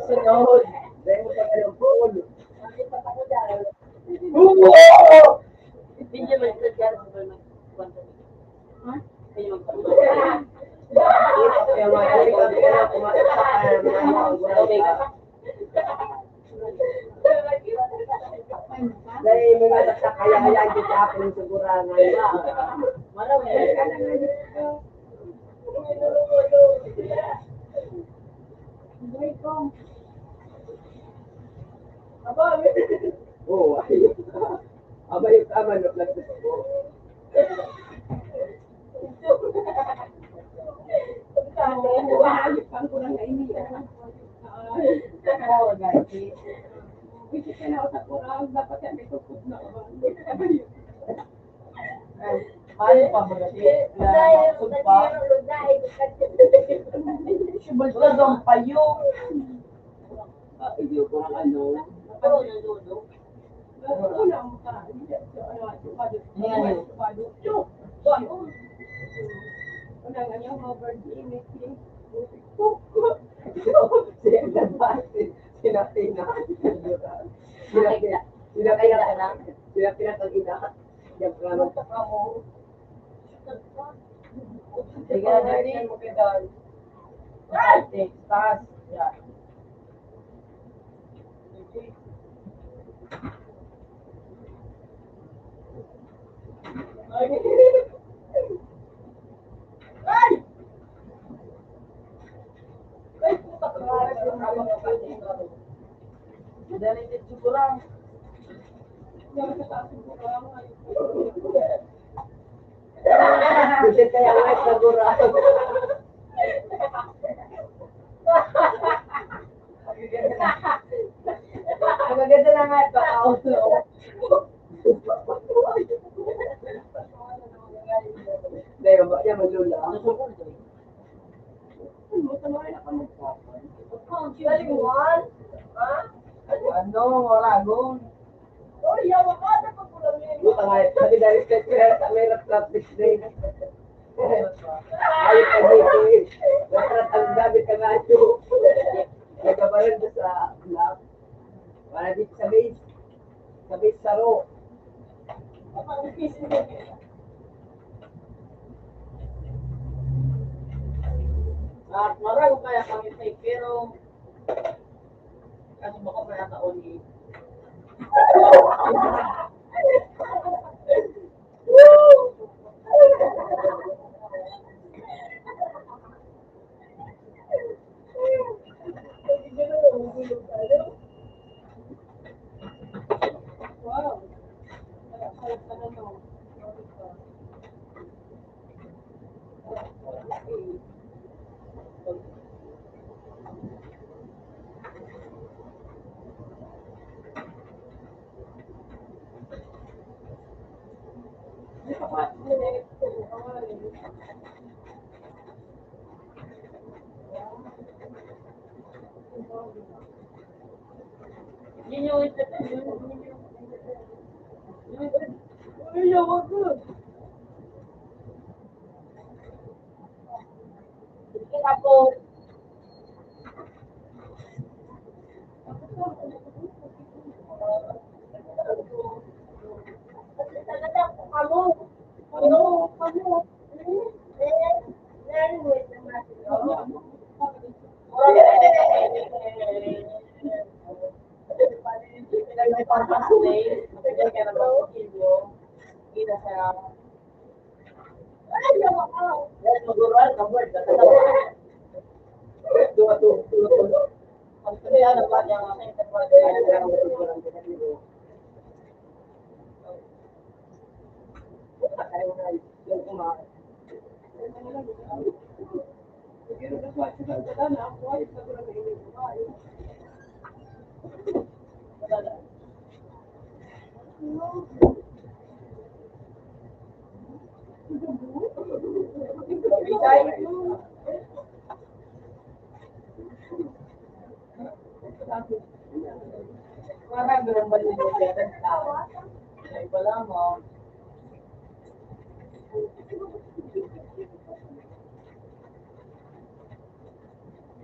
Sunod. Dahil mo pa kayong Paul. Oo! Hindi naman sa dyan. Ha? Kaya mga, kaya mga, kaya mga, kaya mga, dahil may mga saksak kaya-kaya ang gitapon sa gurangan. Marami ka na nga. Oo, ayun. Abay, yung tama, no, nagtuturo. Oo, dati. Wait, ka na sa kurang, dapat yan, may tupod na ka ba? Ay, paano pa ba kasi? Dahil maksud pa? Sibol ka daw payo. Ah, hindi ko lang ano. Ano na dulo? Ano yan? Sinatina. Sinatina. Sinatina. Sinatina kang ina. Diyan ka naman sa kamo. Sige na, Daddy. Taas. Yan. Ay! Ay, puta ka. Dali, siguro. Kasi kaya nga, siguro. Ang ganda na nga ito. Ah, oo. Dahil ba, yan, malula. Ano, wala, gong. Buta nga, sabi dahil sa kaya sa may rat-rat business. Ayos ka dito eh. Rat-rat ang gamit ka nga ito. Nagkabaran ka sa lab. Para dito sa base. Sa base saro. At marami kaya kami, pero kasi baka kaya ka only. Wow. Parang ganun ba yung pinagtawa? Ay, wala mo.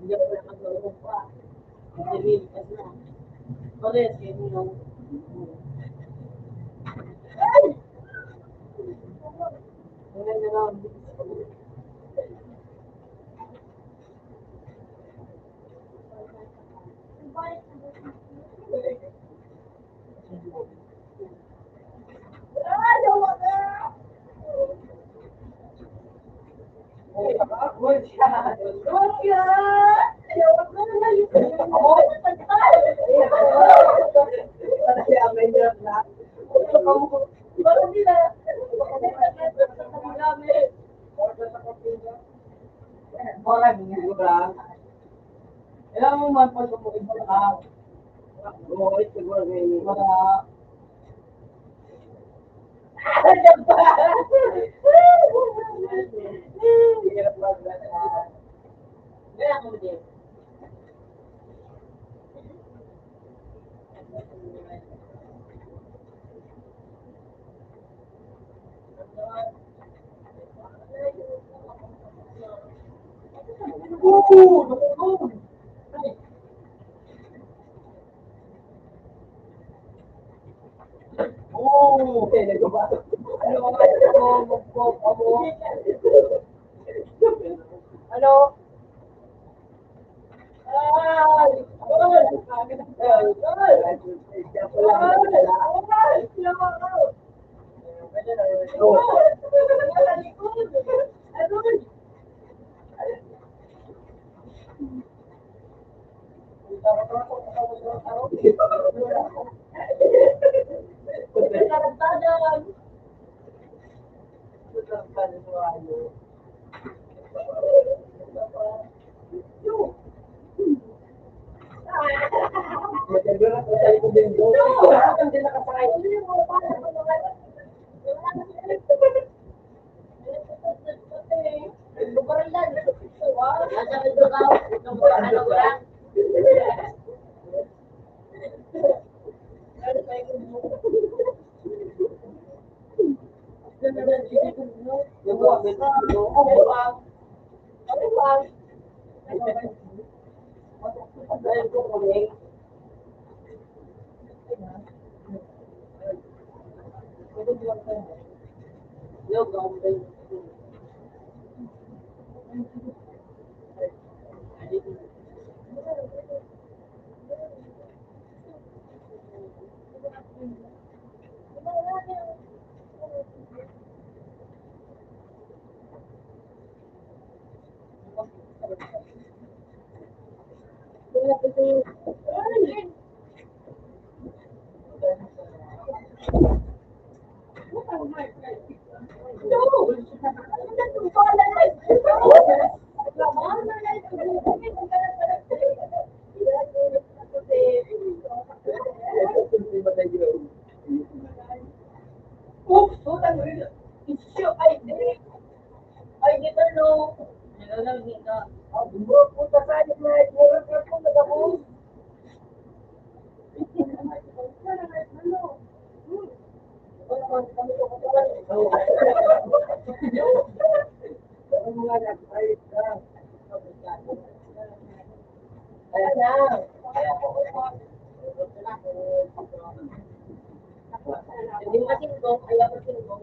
Hindi ako nakatulog pa. Hindi, kasi na. Pares, yun yung Maganda na. Wala, siguro. Kailangan mo man pag umuwi ka. Oo, siguro ngayon. Wala. Hirap ba? Kaya ako din. Ano? Oops, putang ina. Isyo, ay, dili. Ay, dito, no. Nagagawin ka. Ang buhok, puta, sa akin na, meron ka po, nagabos. Hindi masinggong, ayaw masinggong.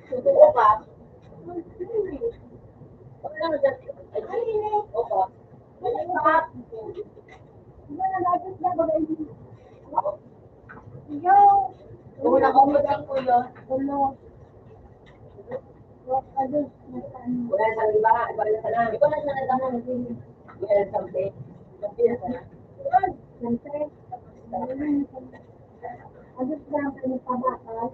Susuko ka. Huwag lang dyan. Ay, opo. Wala akong matang, kuya. Wala sa iba, iba na sana. Iba na sana, sana. Iba na sana. Iba na sana. Ano ba ang pinagpabakal?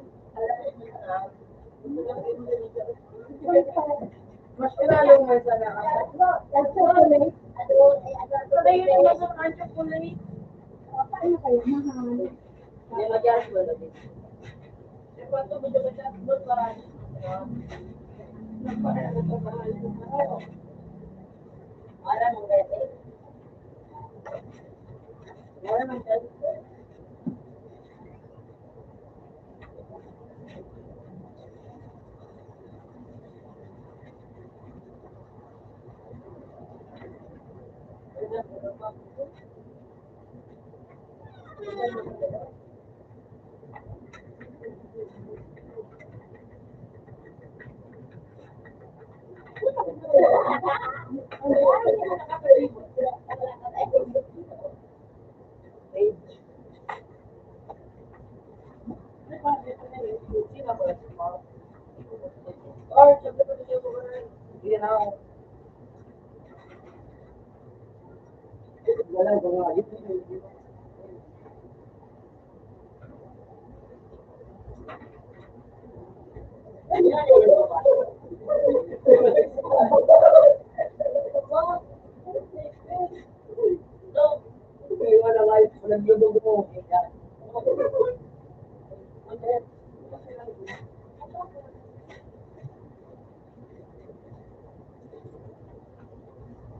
Mas kilala mo sa lahat. Ang chocolate. Ano yun yung masarap ang chocolate? Paano kaya mahal? Hindi, mag-ask mo na din. Eh, kwanto mo dyan, mag-ask mo, marami. Alam mo, eh. Alam mo, eh.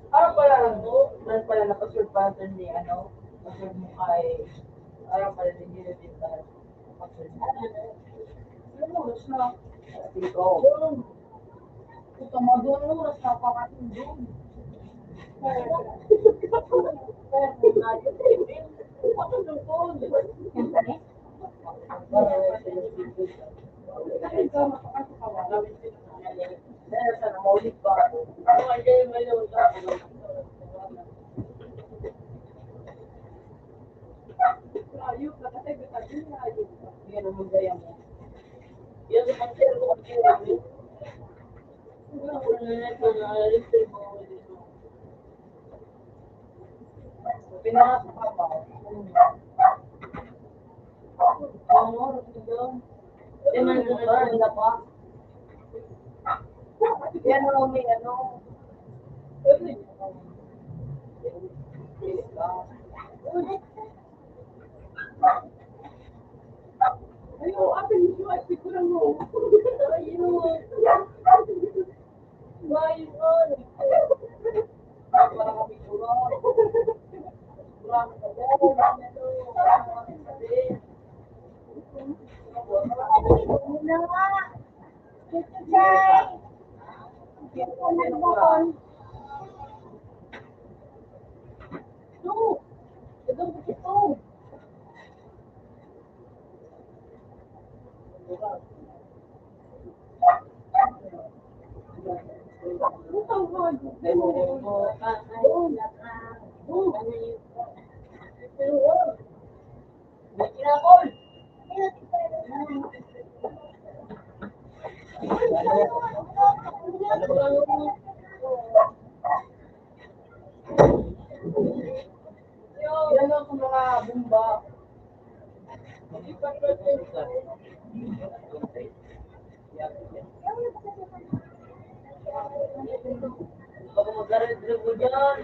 Parang pala ano, parang pala nakasurprise ni ano, kasi mo kay, parang pala ni Gina din pala. Ano mo, oras na? Ikaw. Puta, madon mo, oras na pa katindog. Pero, pero, pero, Pinangasapaw. Ang oras na yun. Di man sunod na pa. Yan ang may ano. Ayaw, atin mo, ay, pikulang mo. Ayaw. Why, oh, Yan ang mga bomba. Baka mag-red ribo dyan.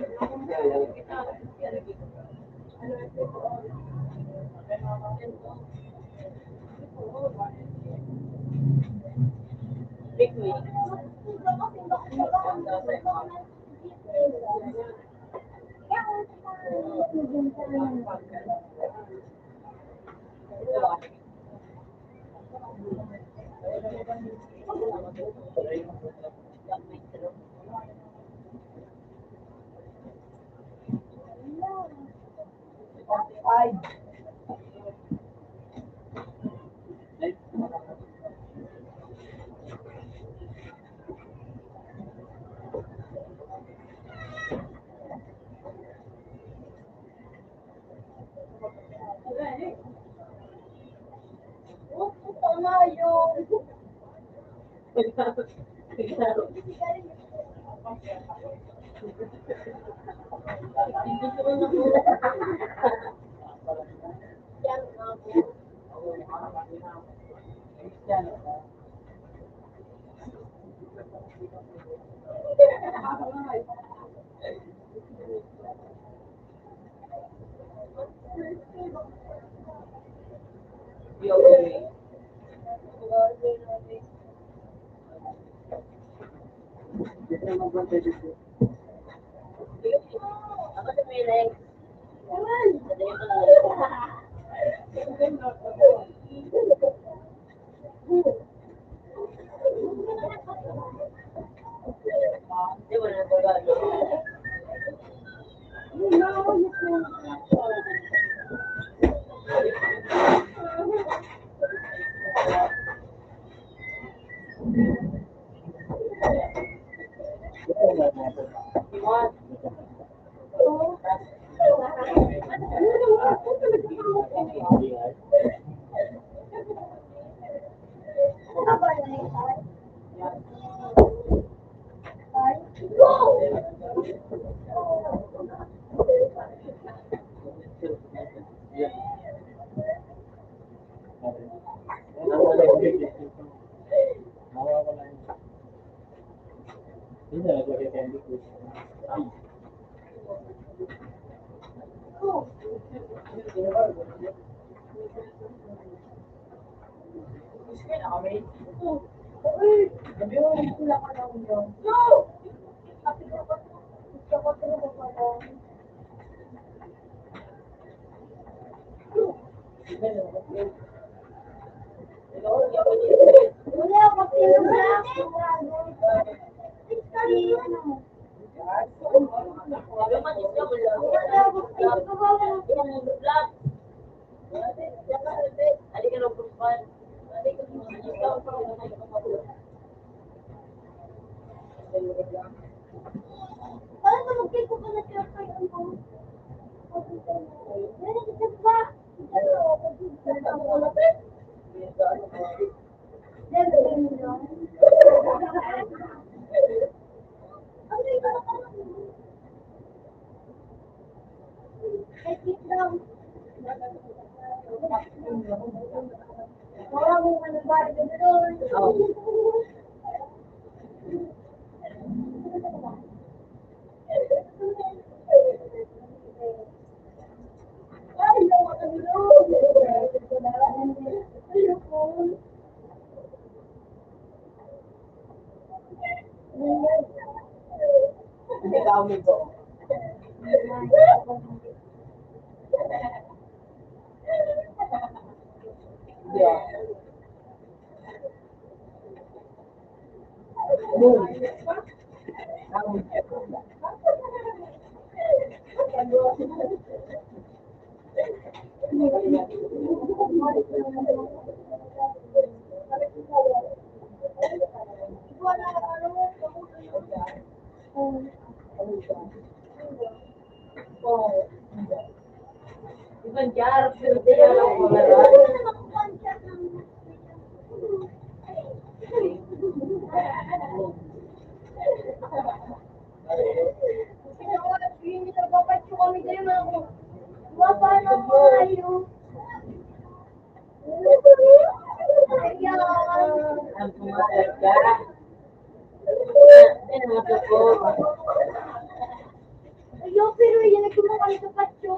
Ayo, pero yan ang kumuha sa patyo.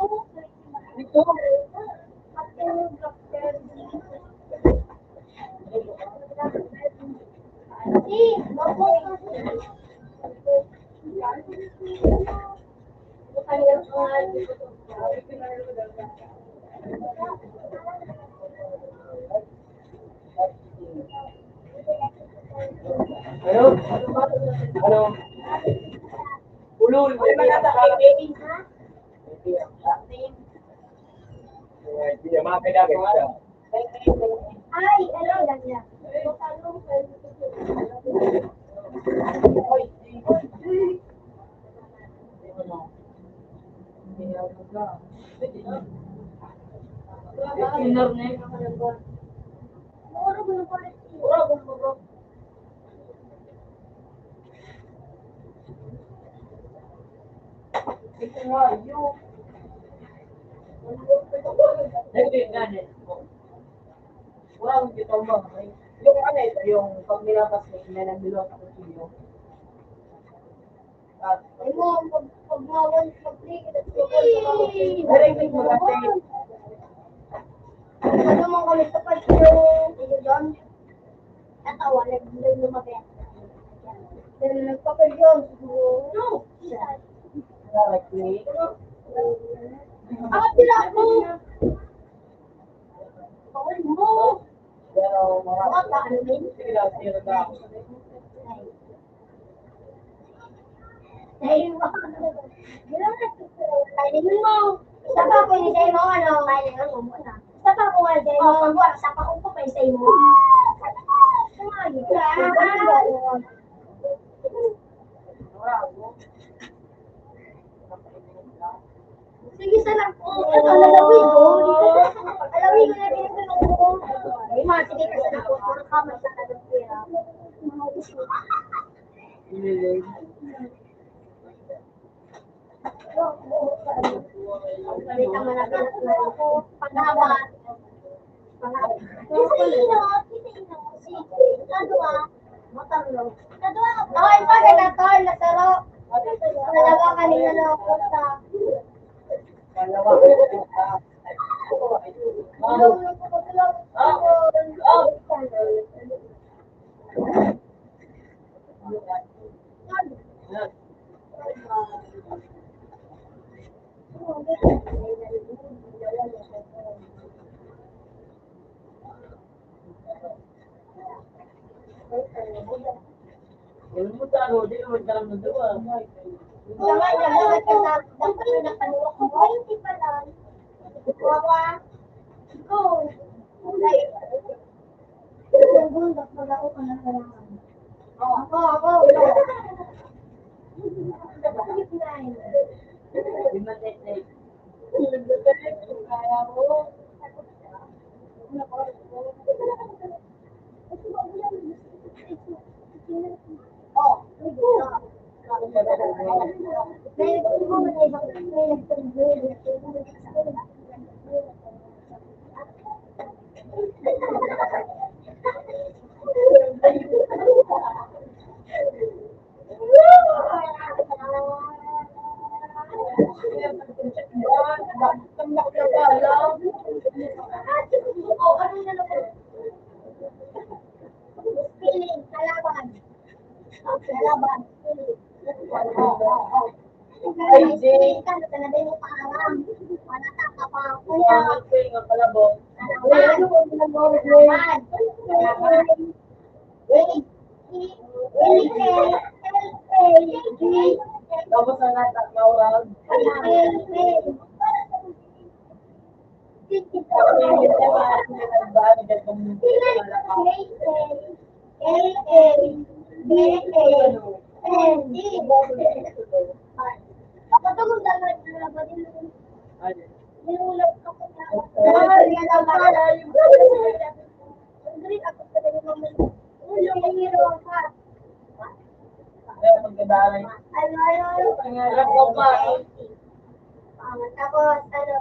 Ito. Ano? Ano? Ulol. Hindi, mga kailangan. Ay, ano, ganyan. Wow, yung ano ito, yung pag nilabas mo, may nagluto sa kutsilyo. Ay mo, pag, pag mawan, pag ligid at sugal, Direct mo kasi. Ano mo kami sa patyo? Ano doon? Natawa, nag-, nag-, lumapit. Pero nagpapalyo, siguro. No. Siya. Direct me. Ang tila mo. Bawal mo. Pero mga, mga, ano yun? Sige lang, sige lang. Ay, wow. Ay, mo. Isa pa po ni Jay mo, ano? Ay, ano mo muna. Isa pa po nga, Jay mo. Oh, pag isa pa ko po, pa isa mo. Ay, sige, sa lang po. Ito, nalawig ko. Nalawig ko na din ito ng buko. Ay, ma, sige, kasi na po. Puro ka, may sa nalawig ko. Balita mo na, balita mo. Pangawa. Pangawa. Kasi ino, kasi ino, si, kadwa, motor lo. Kadwa, oh, ito, ganito, nasaro. Dalawa kanina lo, puta. Dalawa. Ako, ako, ako. Feeling, kalaban. Kalaban, feeling. Ay, di. Kalaban, feeling, ang kalaban. Kalaban. Kalaban. Tapos ang natakawag. Ano, ano, ano? Pangarap ko pa. Ah, tapos, ano,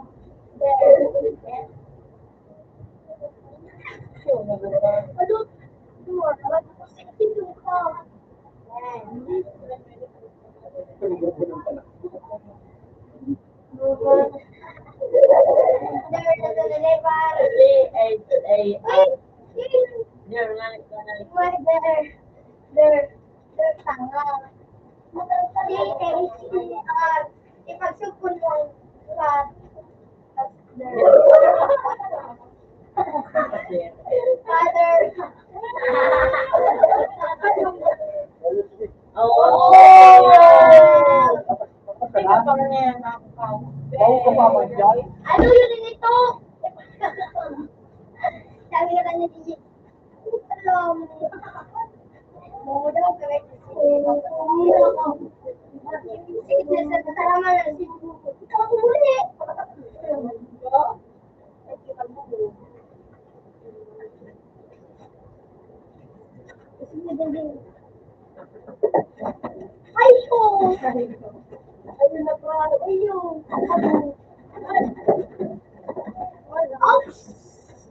there. Ano? Ano? Ano? Ano? Yan. There, there, there, there, there. There, there, there, there, tanga. There, there, there, there. Ipagsugpon mo. There. Father. Oh! Sino pa man yan? Bago ka pa man dyan? Ano yun ito? Sabi ka na ni Gigi. Alam. Mo daw, kaya kasi. Sige, sa tama na, sige. Ikaw, umuli. Ay, po! Ayun na pa. Ayun. Oops!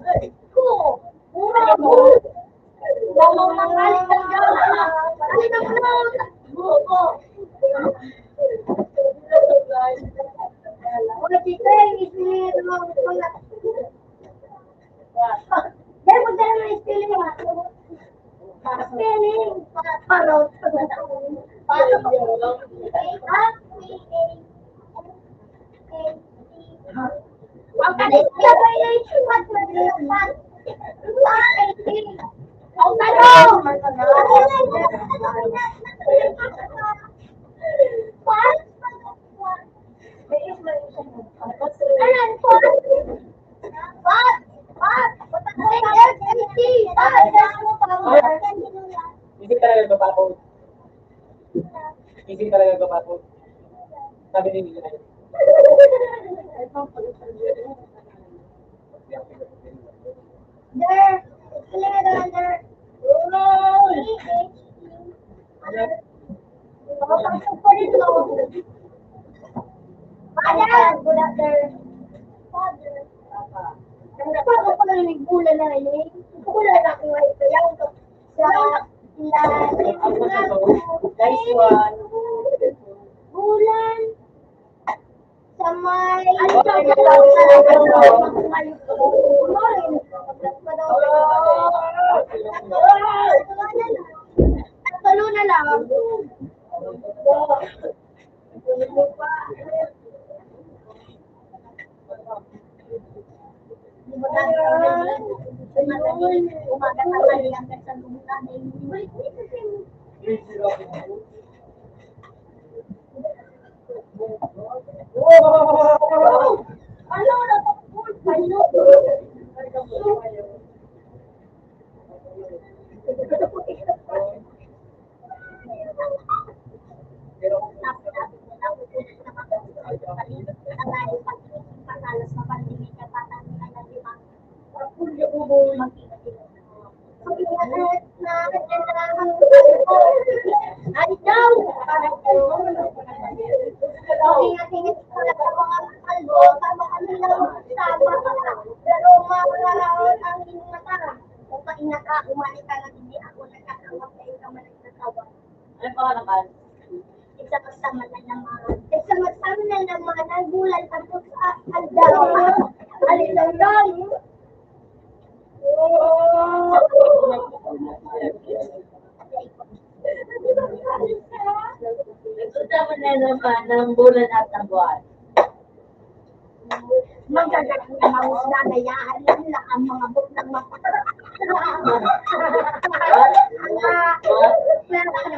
Ay, ko! Mura mo! Lamang ng alit ang gama! Ay, naku! Buko! Mga titay, isip mo, mga Dahil magdala ng spelling, ha? Spelling, pa-, parot. Parot. Ang kanila ba yung what? Ang tanong! What? Ayan po. What? What? What? Hindi talaga nagpapako. Hindi talaga nagpapako. Sabi ni Mila. There. It's clear under. Father, good after. Father. Ang napaka pa ng bulan na rin eh. Bulan na ako ngayon. Kaya ako sa ilalim ng Nice one. Bulan. Sa may Tulo na lang. Umaga na lang yan, sa lubutan eh. Ay, daw! Pero mawala ang inyong mata. Kung maingat ka, umali ka na, hindi ako nagkakawag sa ikaw man nagkakawag. Ano pa naman? Isa ka sama na naman. Isa ka sama na naman ang bulan at sa aldaw. Alin daw daw? Nagkasama na naman ang bulan at ang buwan. Magagaling na mga isda na yan. Yun lang ang mga buklang mata. Mga, pero ano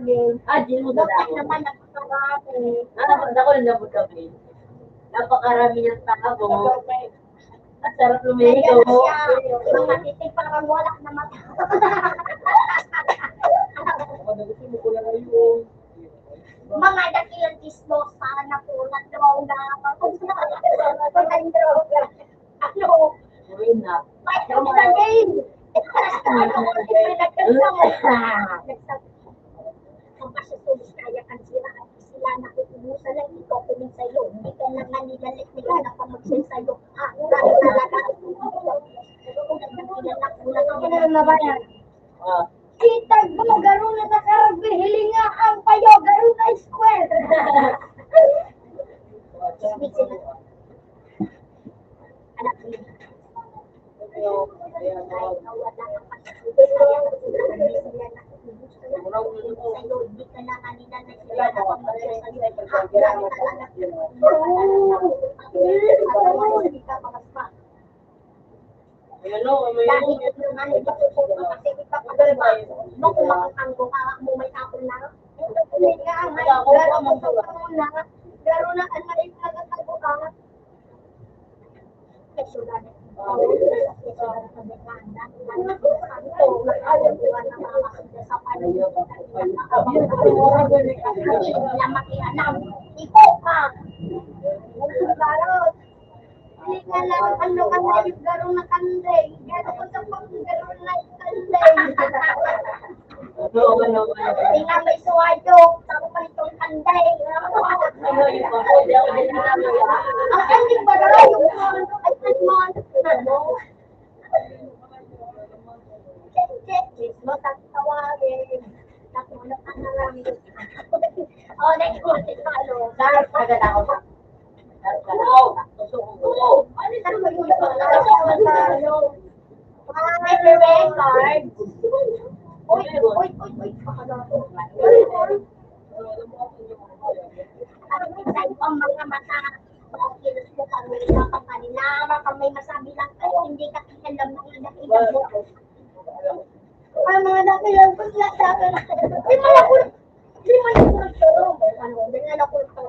Ah, di mo Bakit ginawa. Naman napakarami? Ah, ako na po kami. Napakarami niyang tao. Ang sarap lumigo. Kaya siya, mga titig parang wala naman. Mga dakilang chismosa na po, na droga. Pag droga. Ano? May droga game. Ano? Ang pasasubos kaya kan sila, sila na uubusan lang ito, kumin sa'yo. Hindi ka na nga nilalik nila na pamagsin sa'yo. Ah, grabe talaga. Ano na ba yan? Ah. Itag mo, garo na sa karagbe, hilinga ang payo, garo na square. Anak ko. Dahil ito nga, hindi ko po kasi ipapagod pa. Nung kumakatanggo ka, mo may tapon na. Ito po nga, may garo po sa panuna. Garo na ang nais na katanggo ka. Hindi ka lang, ano ka na, garo na kandeng. Garo ko sa pang garo na kandeng. Ano, ano, ano? Tingnan mo, isuwayo. Ako pa itong kandeng. Ano, yung pang-, ang ending ba daw? Yung, ano, ay, ay, man. Ano? Chismosa ang tawagin. Natulog ka na lang. Oh, next question, ano? Dark, maganda ako. Dark, maganda ako. Oo! Ano yung dark, maganda ako? May record. Uy, uy, uy, uy. Ano minsan ang mga mata? Kilos mo kami, kapag kanina, baka may masabi lang kayo, hindi ka kialam ng mga dakilang mo. Ang mga dakilang ko sila sa akin. Di man ako, di man ako nagturo. Ano, di man ako nagturo.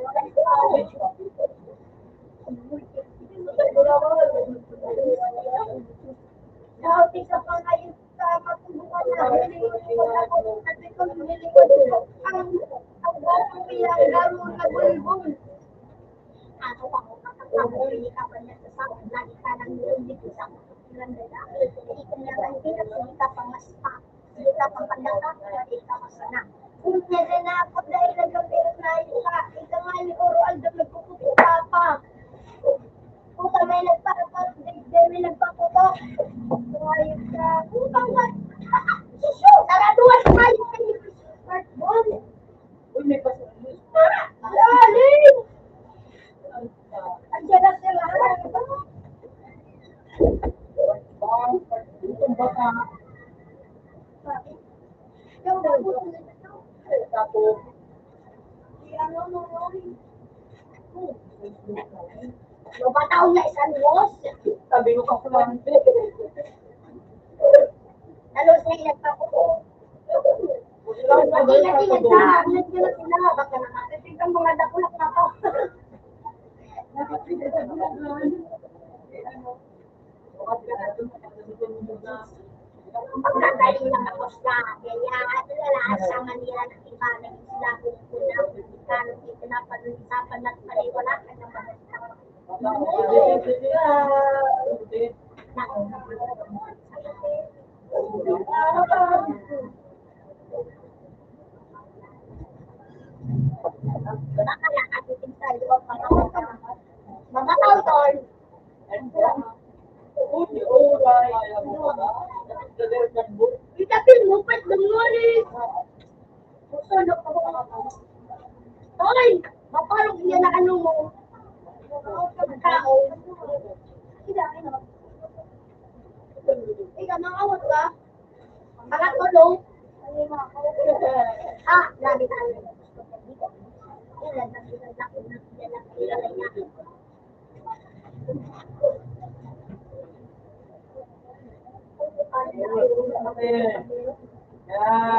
Dati sa pangayon sa matubukan na, hindi ko na ako, sabi ko, hindi ko ang, ang garo na bulbul. Ako, ako, kapag ako, hindi ka pa niya sa sakit, lagi ka nang hindi ko sa sakit, hindi ko naman, hindi ka pa mas pa. Ika pagpagdakak, ika masana. Kung pwede na ako dahil nagkapirot na ika, ika nga ni Oro Aldo nagkukukuha pa. Puta, may nagpapatigde, may nagpaputok. Hayop ka. Putang na. Susu! Saraduan tayo! Part one. Uy, may pasunod. Ah! Lalim! Ang sarap na lahat. Itong bata. Tapos, Mabataw na isang boss. Sabi ko kasi lang. Nalos na ilang pa ko. Pati na tinagdahan na sila, baka nakakasig ang mga dakulak na to. Pagkatayo na tapos na, kaya ano na lang, sa Manila na iba, naging sila kung kuna, kung ikano, itinapag-usapan at paniwala ka ng mga tao. Mga tao, tol. Ikapin mo, pwede mo rin. Hoy! Maparog niya na ano mo. Tao. Ikaw, mangawat ka? Pangatlo, no? Ah, grabe tayo. Yan.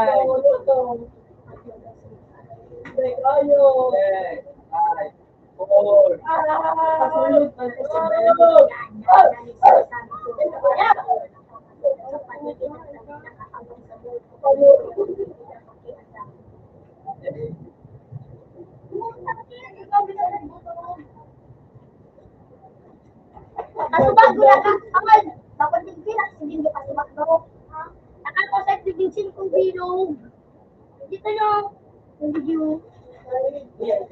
Kasubag ko na ka, awal. Bakit hindi na, hindi nyo kasubag ko? Ha? Nakakosay, hindi sin kung bilog. Dito yung, yung video.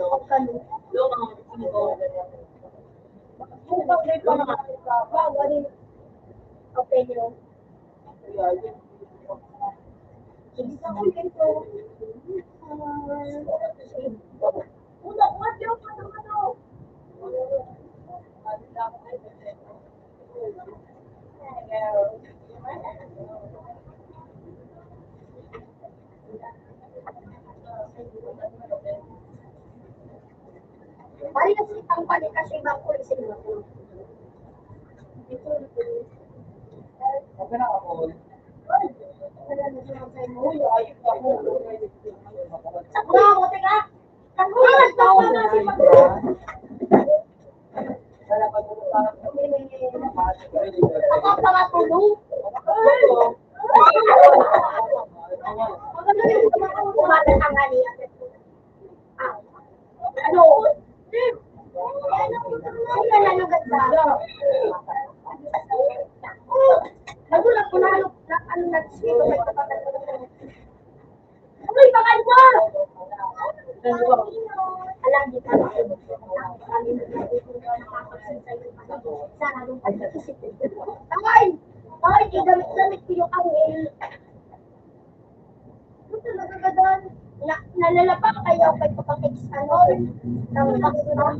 Open nyo. Pare kasi ang pare kasi iba ko rin sila. Sa bravo, teka. Sa bravo, teka. Ako ang pangatulog. Umaga ang hali. Ah. Ano? Ano? Ano? Ano? Ano? Ano? Ano? Ano? Ano? Uy, baka ito! Alam, di ka na. Ay! Ay, gamit-gamit ko yung anghel. Ito talaga ka doon. Na, nalalapang kayo kay Papa X, ano? Ng Papa X.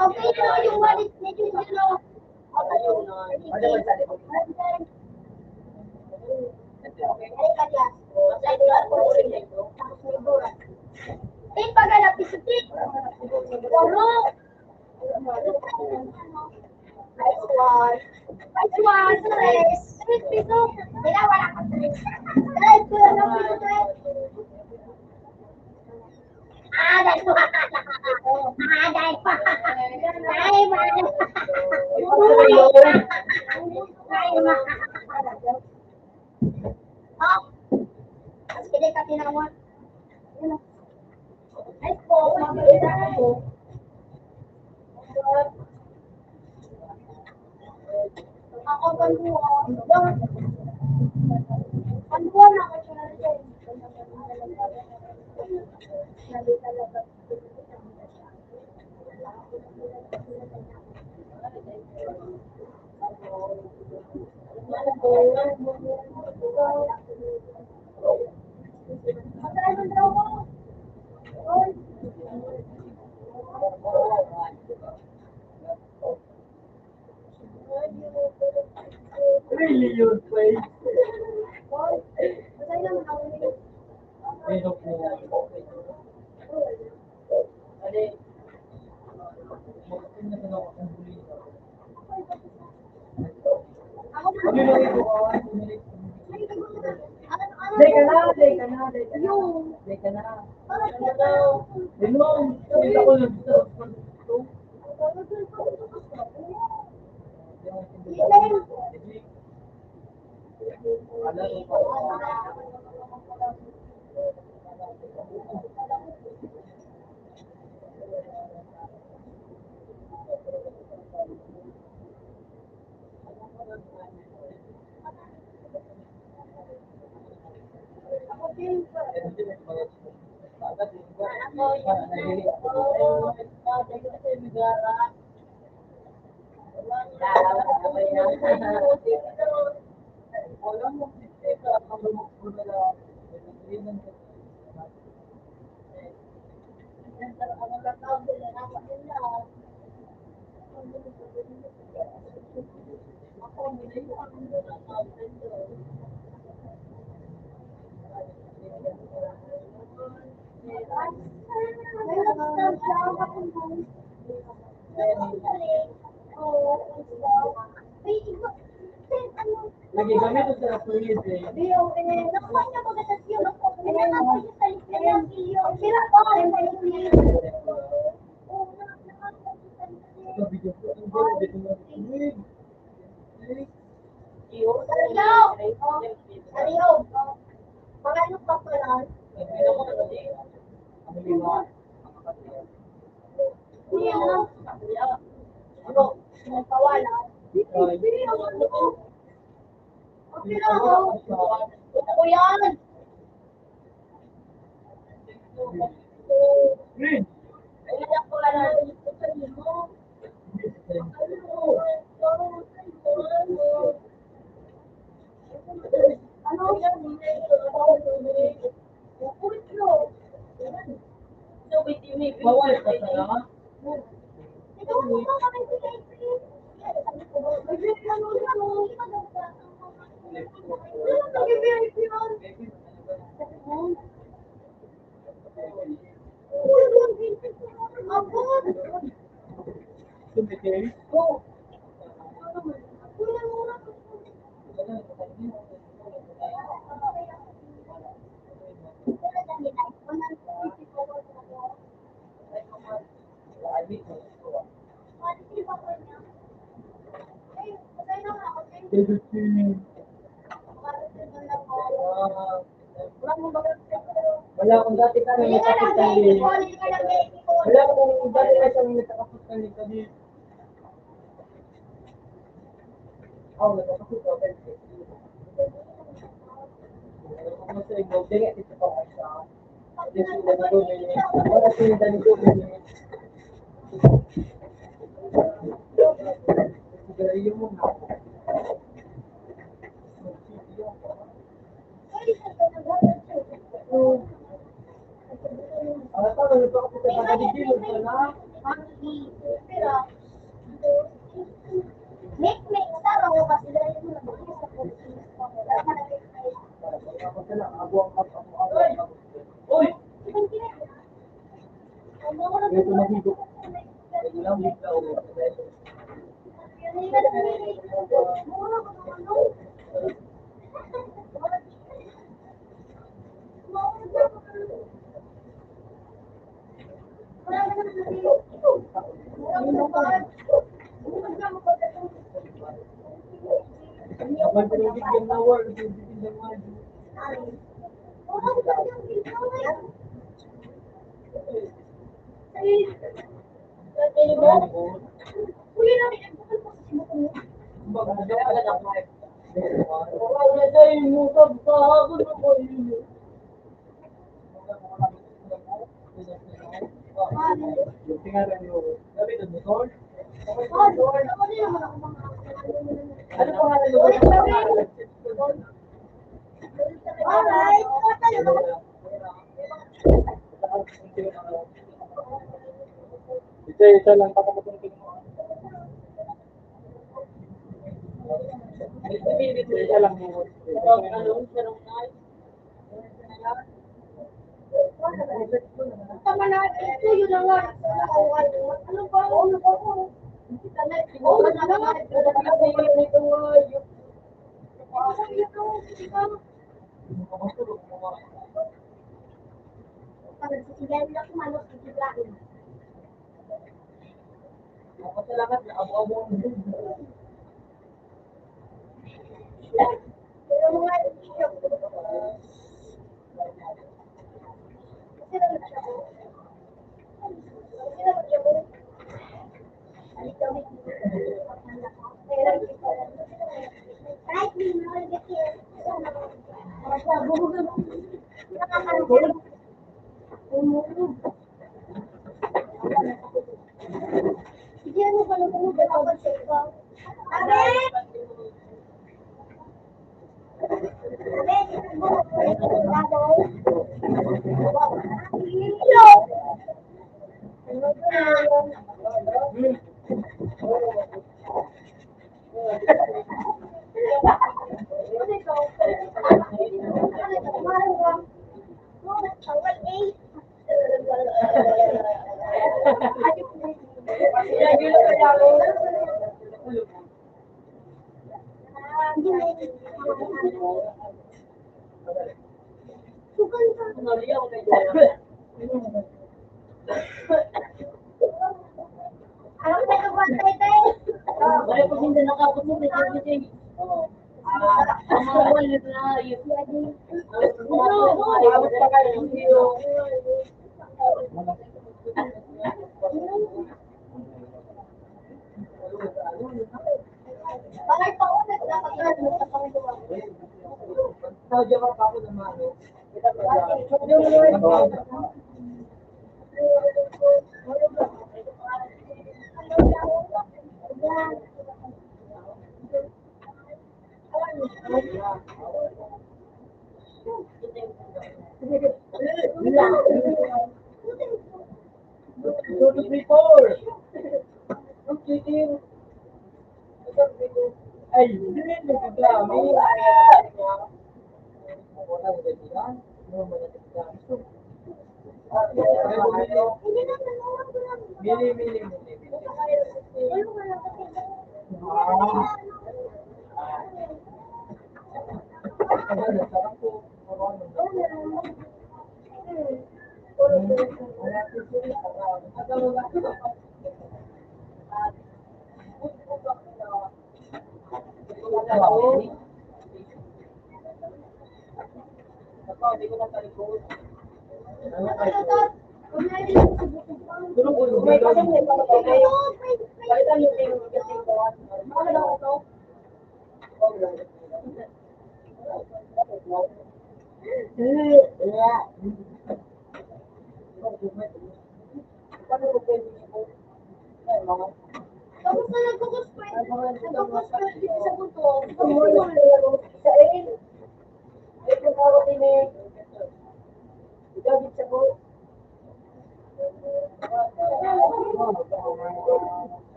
Okay, so yung wallet ni Junjun, oh. Tin, pag-alap, piso, tin. Oro. Nice one. Nice one, tres. Tres piso. Teka, wala ka, tres. Tres, wala ka, tres. Ah, dahil pa. Ah, dahil pa. Dahil pa. Dahil pa. Oh. Sige, ka tinawa. Ay, po, mabilis ako. Ako, panduwa. Panduwa na ako, siya na rin. Really, yun, play. Deka na, deka na, deka na. Deka na. Deka na. Deka na. Lagi kami sa pwede. Iyo. Iyo. Mga ano pa pala? Ano? Nagpawala. Okay lang ako. Gusto ko yan. Bawal ka talaga? Wala akong dati ka na nakakita ni. Wala akong dati ka siyang nakakita ni kadi. Oh, nakakita ka. Ano sa imo? Dili, ito pa siya. Isa, isa lang, pakapatungkol mo. Isa lang. Tama na, ito yun na nga. Ano ba? Ano ba? Ano ba? Pag nagsisigarilyo ako, malos, bigla. Salamat na abo-abo ang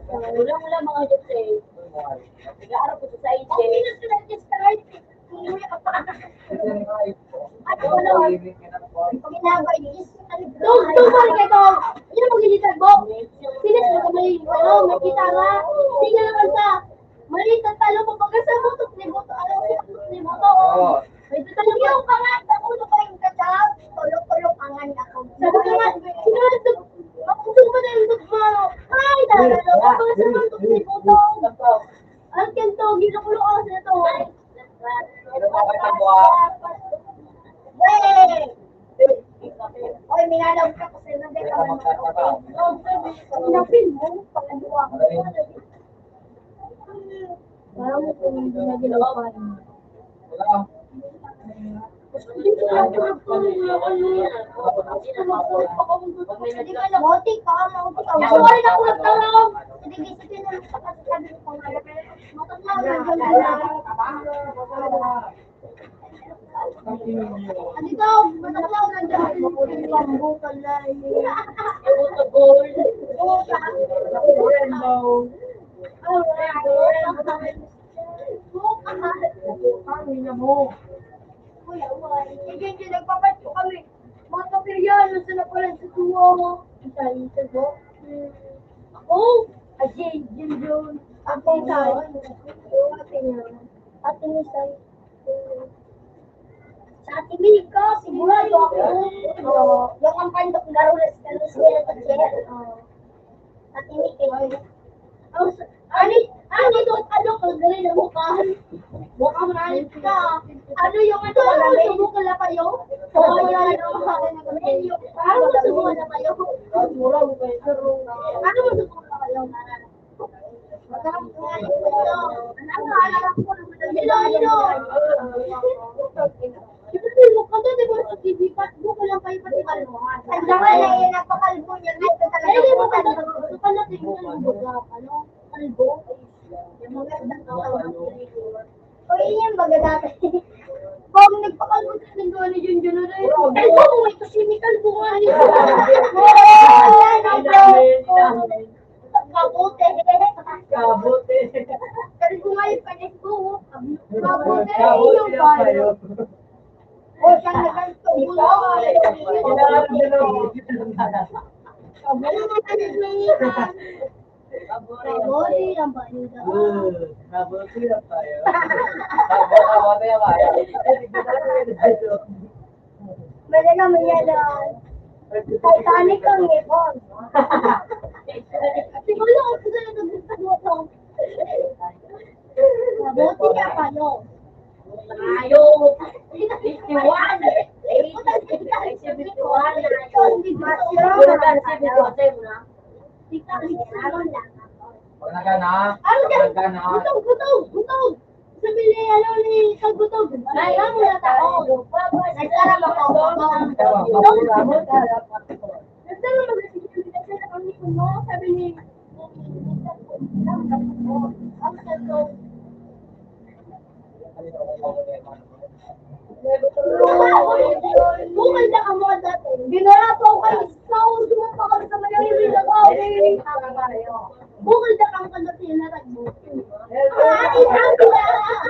Wala, wala, mga Jose. Nag-aarap ko sa side. Dog, dog, pare, kayo, dog. Yun ang maglilitag, bo. Pinas mo may, ano, may gitara. Hindi nga naman sa, mali, tatalo mo pagka sa butok ni buto. Ano, sa butok ni buto, oh. May tatalo yung pangat, ako na pa yung kachat. Tulog-tulog, pangan ako. Sabi ko nga, sino ang dug-, ang dug-, ang dug-, ay, dahil ako, pagka sa butok ni buto. Ang kento, ginukulo ako sa ito. Oy, minalaw ka kasi nandito. Pinapin mo, pangalawa ko. Parang kung hindi na ginagawa niya. Hindi ka na, hindi ka na, hindi ka na. Ako rin ako nagtawag. Hindi, hindi ka na. Ano daw? Mataklaw na dyan. Mabuti ang bukal na ini. Rainbow. Rainbow. Rainbow. Rainbow. Rainbow. Kuya, wala. Sige, sige, nagpapasko kami. Mga kapiryahan, sa napalan sa tuwa mo. Ang tayo sa bo. Ako? Ay, si Junjun. Ako, Sai. Ate niya. Ate ni Sai. Sa Ate Mika, sigurado ako. Oo. Yung ang pandok na rulas ka na siya sa chair. Oo. Ate Mika. Ang s-, ano, ano to? Ano ka? Galing na mukha. Mukha mo na ka. Ano yung ano? Ano sa buka na kayo? Oo, yan. Ano sa buka na kayo? Ano sa buka na kayo? Hello, hello. Ito po, mukha to, di ba, sa T V, Facebook ko lang kayo pati kalbuhan. Ang dami na yun, napakalbo niya, guys. Ito talaga. Ay, di ba, kalbo, kalbo, ano, kalbo? Yung mga kalbo. O, yun yung baga dati. Pag nagpakalbo sa pintuan ni Junjun, ano yun? Ay, wow, may kasi may kalbo nga niya. Wow, yan, ang Kabote. Kabote. Kalbo nga yung panis ko. Kabote. Kabote yung payo. O, saan na ganito? Inaano na lang. Ano mo na nagmamahan? Kabote ang payo. Hmm, kabote ang payo. Kabote ang payo. Eh, di ba tayo nagdadalo? Wala naman yan, ah. Titanic ang ngipon. Siguro ako sila nagdadalo. Kabote ang payo. Tayo. Fifty-one. Fifty-one. Fifty-one. Fifty-one. Pag nagana, pag nagana. Gutog, gutog, gutog. Sabi ni, ano, ni Kagutog. Ay, amo na tao. Nagtara ba ko? Nagtara ba ko? Sabi ni, Bukal na kamo dati. Ginarapaw kayo. Sa ulo mo pa kami sa mga hindi na ba? Bukal na kamo dati na nagbuti. Ah, ito.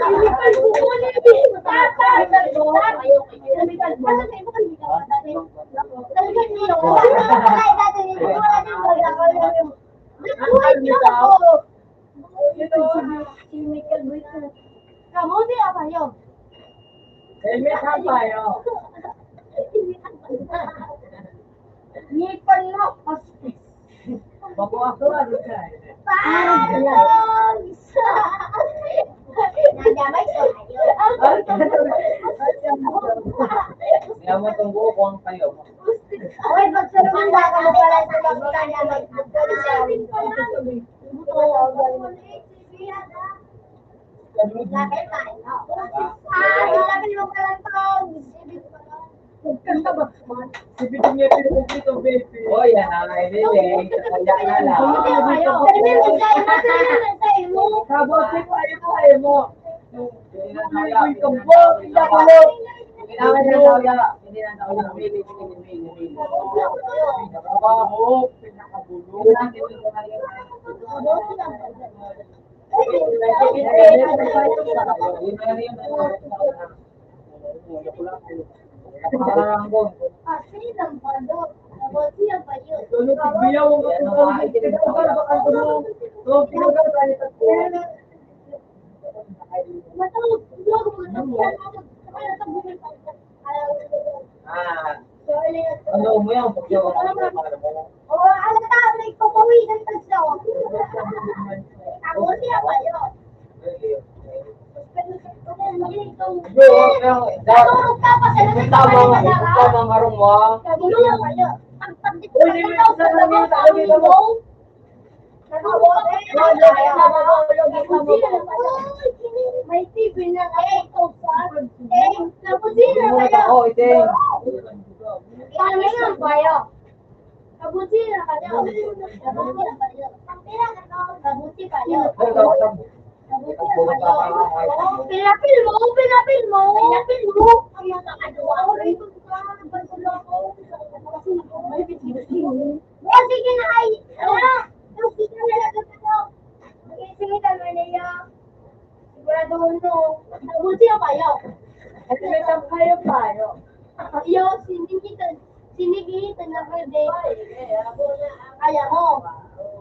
Hindi pa yung bukal na yung bata. Talaga niyo. Ay, dati niyo. Wala nang baga. Nakuha niyo ako. Ito, si Michael Buitre. Kamote ang payo. Helmet ang payo. Ngipon mo, hostis. Bako ako, ano ka? Parang sa... Nadamay ko kayo. Kaya mo itong buo ko ang payo. Oy, pagsalungan na ako pala sa mga nadamay. Hoy, yan na, ay, Lele. Kaya na lang. Sabot ko, ayun mo, ayun mo. Uy, uy, kambal, hindi ako. Kailangan na daw yan. Hindi na daw yan. Trabaho, pinakagulo. Ah, ano mo yan? Pag yawa ka ng mga mo. Oo, alam na, may papawisan pa siya. Ako siya pa yun. Bro, pero, da-, tamang, tamang arong mo, ah. Uy, di mo sa amin, sa amin, sa amin. May T V na kayo. Sa kusina kayo. Oo, ito. Kami nga kayo. Kabuti na kayo. Kabuti na kayo. Kabuti kayo. Pinapil mo, pinapil mo. Pinapil mo. Ang mga kagawa ko rin. Kasi na ay, ah, kasi na talaga ito. Mag-isingit ang Manila. Sigurado ko ito. Kabuti ang kayo. At may kayo payo. Iyo, sinigit, sinigit ang nagrebate. Kaya mo.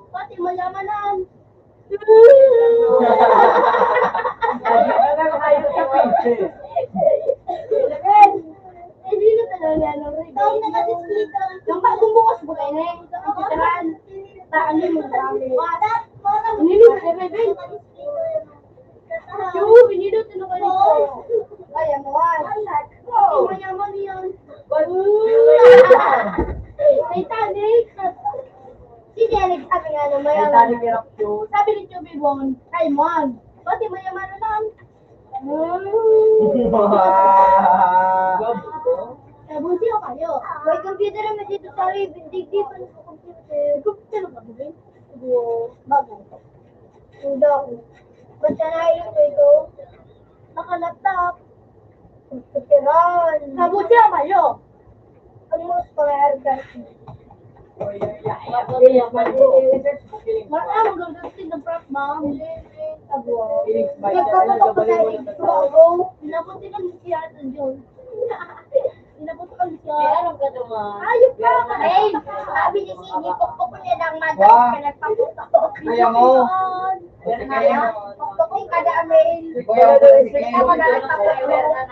Pati mayaman na. Hindi na talaga, ano, rin. Yung bagong bukas mo, eh, eh. Ang titirahan. Saan yun, yung dami? Hindi na, eh, eh, eh. Yung, hindi na talaga rin. Ay, ano, ah. Hindi mo naman yun. Titanic. Si Derek, sabi nga nung mayaman. Titanic, hirap yun. Sabi ni Chubby Bong, "Ay, Mon, pati mayaman na lang." Hmm. Kabuti o kayo? May computer naman dito sa Ray. Digdi pa sa computer. Computer ba, Bong? Bagay. Hindi ako. Basta na yun, ito. Naka-laptop. Computeran. Kabuti o kayo? Ang most pang-aircon. Wala, ang gagawin ng prop, ma'am. Nagpapatok pa sa ito. Pinapunti ng siya sa June. Pinapunti ng siya. Ayop ka, man. Hey, sabi ni Cindy, pukpok niya ng mata, Wow. Pinagpaputok. Kaya mo. Pukpok yung kada amin. Ikaw ang Kaya mo na rin, ikaw. Tama na rin, pukpok.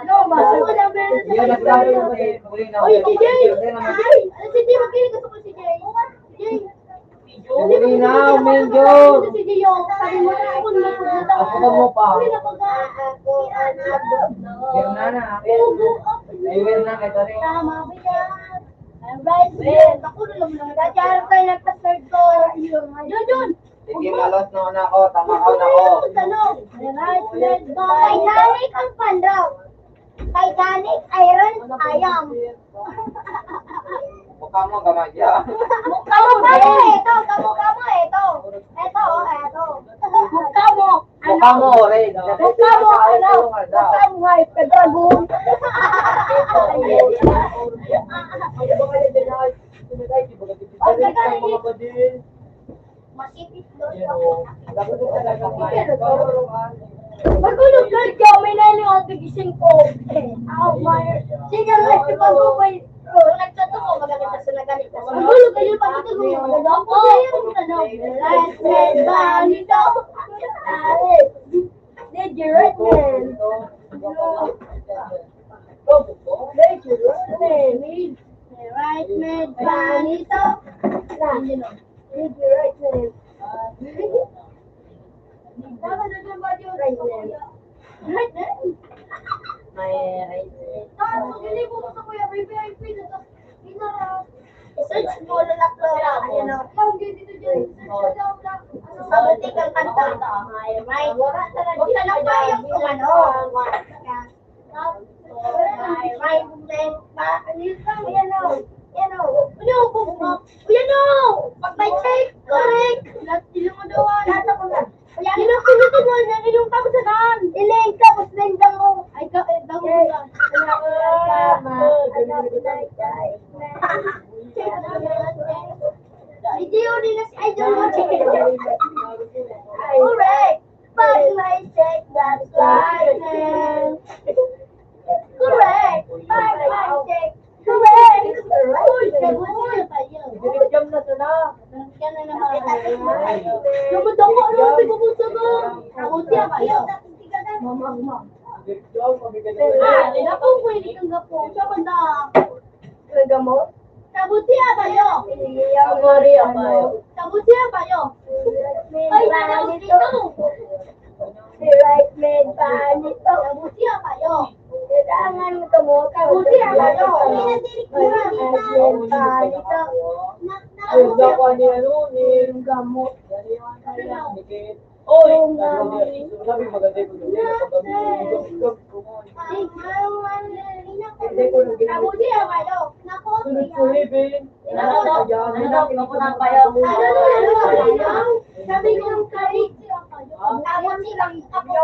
No, mas ako na meron sa Yun, Instagram. Nagsabi ko, eh, huli na Uy, ako. D J! Kaya naman. Ay! Ano si D J? Magkiling ka sa D J. D J. Huli na, Menjo. Si D J, sabi mo na ako na. Ako ka mo pa. Huli na pag- Ako ang abot. Yun na na. Ugo, ah. Ay, yun na, kaya rin. Tama ba yan? Alright, sige. Ako na lang muna. Dati harap tayo nagpa-third floor. Yun, yun. Sige, malos na ako, tama ka na ako. Ano? Alright, let's go. Titanic ang pandaw. Titanic, iron, ayam. Mukha mo, gamadya. Mukha mo, ito, kamukha mo, ito. Ito, oh, ito. Mukha mo. Mukha mo, Red. Mukha mo, ano? Mukha mo, hype ka, dragon. Ang galing. Masipit, no? Yan, oh. Dapat yung talagang Magulog ka, ikaw, may nailing ako, tigising ko. Oh, my. Sige, let's go, boy. Oh, nagsato ko, magaganda sa nagalit ka. Magulog kayo, pag ito mo, magaganda ko. Ano? Let's go, ba, nito? Ay, Lady Redman. Lady Redman. Right, med, ba, nito? Lady Redman. Dapat na dyan ba yun? Right hand. May right hand. Tapos, maglilibo ko sa Kuya Baby, ay, pwede sa pinara. Search mo na lang, Flora. Ayan, o. Yung dito dyan. Mabuti kang kanta. May right. Huwag ka lang mayang kung ano. Right, left, back, and you come, yan o. Yan o. Ano, kung, yan o. Pag may check, correct. Lahat, ilong mo daw, ah. Lahat ako na. Yan o, pinutin mo, yan, ilong tapos na daan. Iling, tapos na yung dango. Ay, ka, eh, dango na. Tama. Anak na, guys. Hindi yun, ilas, ay, dango. Correct. Pag may check, that's right, man. Correct. Pag may check, correct. Uy, sagot niya tayo. Binigyan na sila. Binigyan na naman. Lumutang ko, ano, sagot mo, sagot. Sagot niya tayo. Mama, mama. Ah, wala pang pwede kang gapo. Siya banda. Nagamot? Kabuti abayo. Kabuti abayo. Kabuti abayo. Ay, nanaw dito. Si right man pa nito. Kabuti abayo. Kailangan mo ito mo. Kabuti abayo. Right man pa nito. Ay, daw pa ni ano, ni gamot. Oy! Sabi, maganda yung pag-uwi. Hindi ko nang ginamit. Sunod ko, Heaven. Ano daw? Ano daw? Ako na ang payo. Sabi ko, "Kari, ako silang, ako silang payo."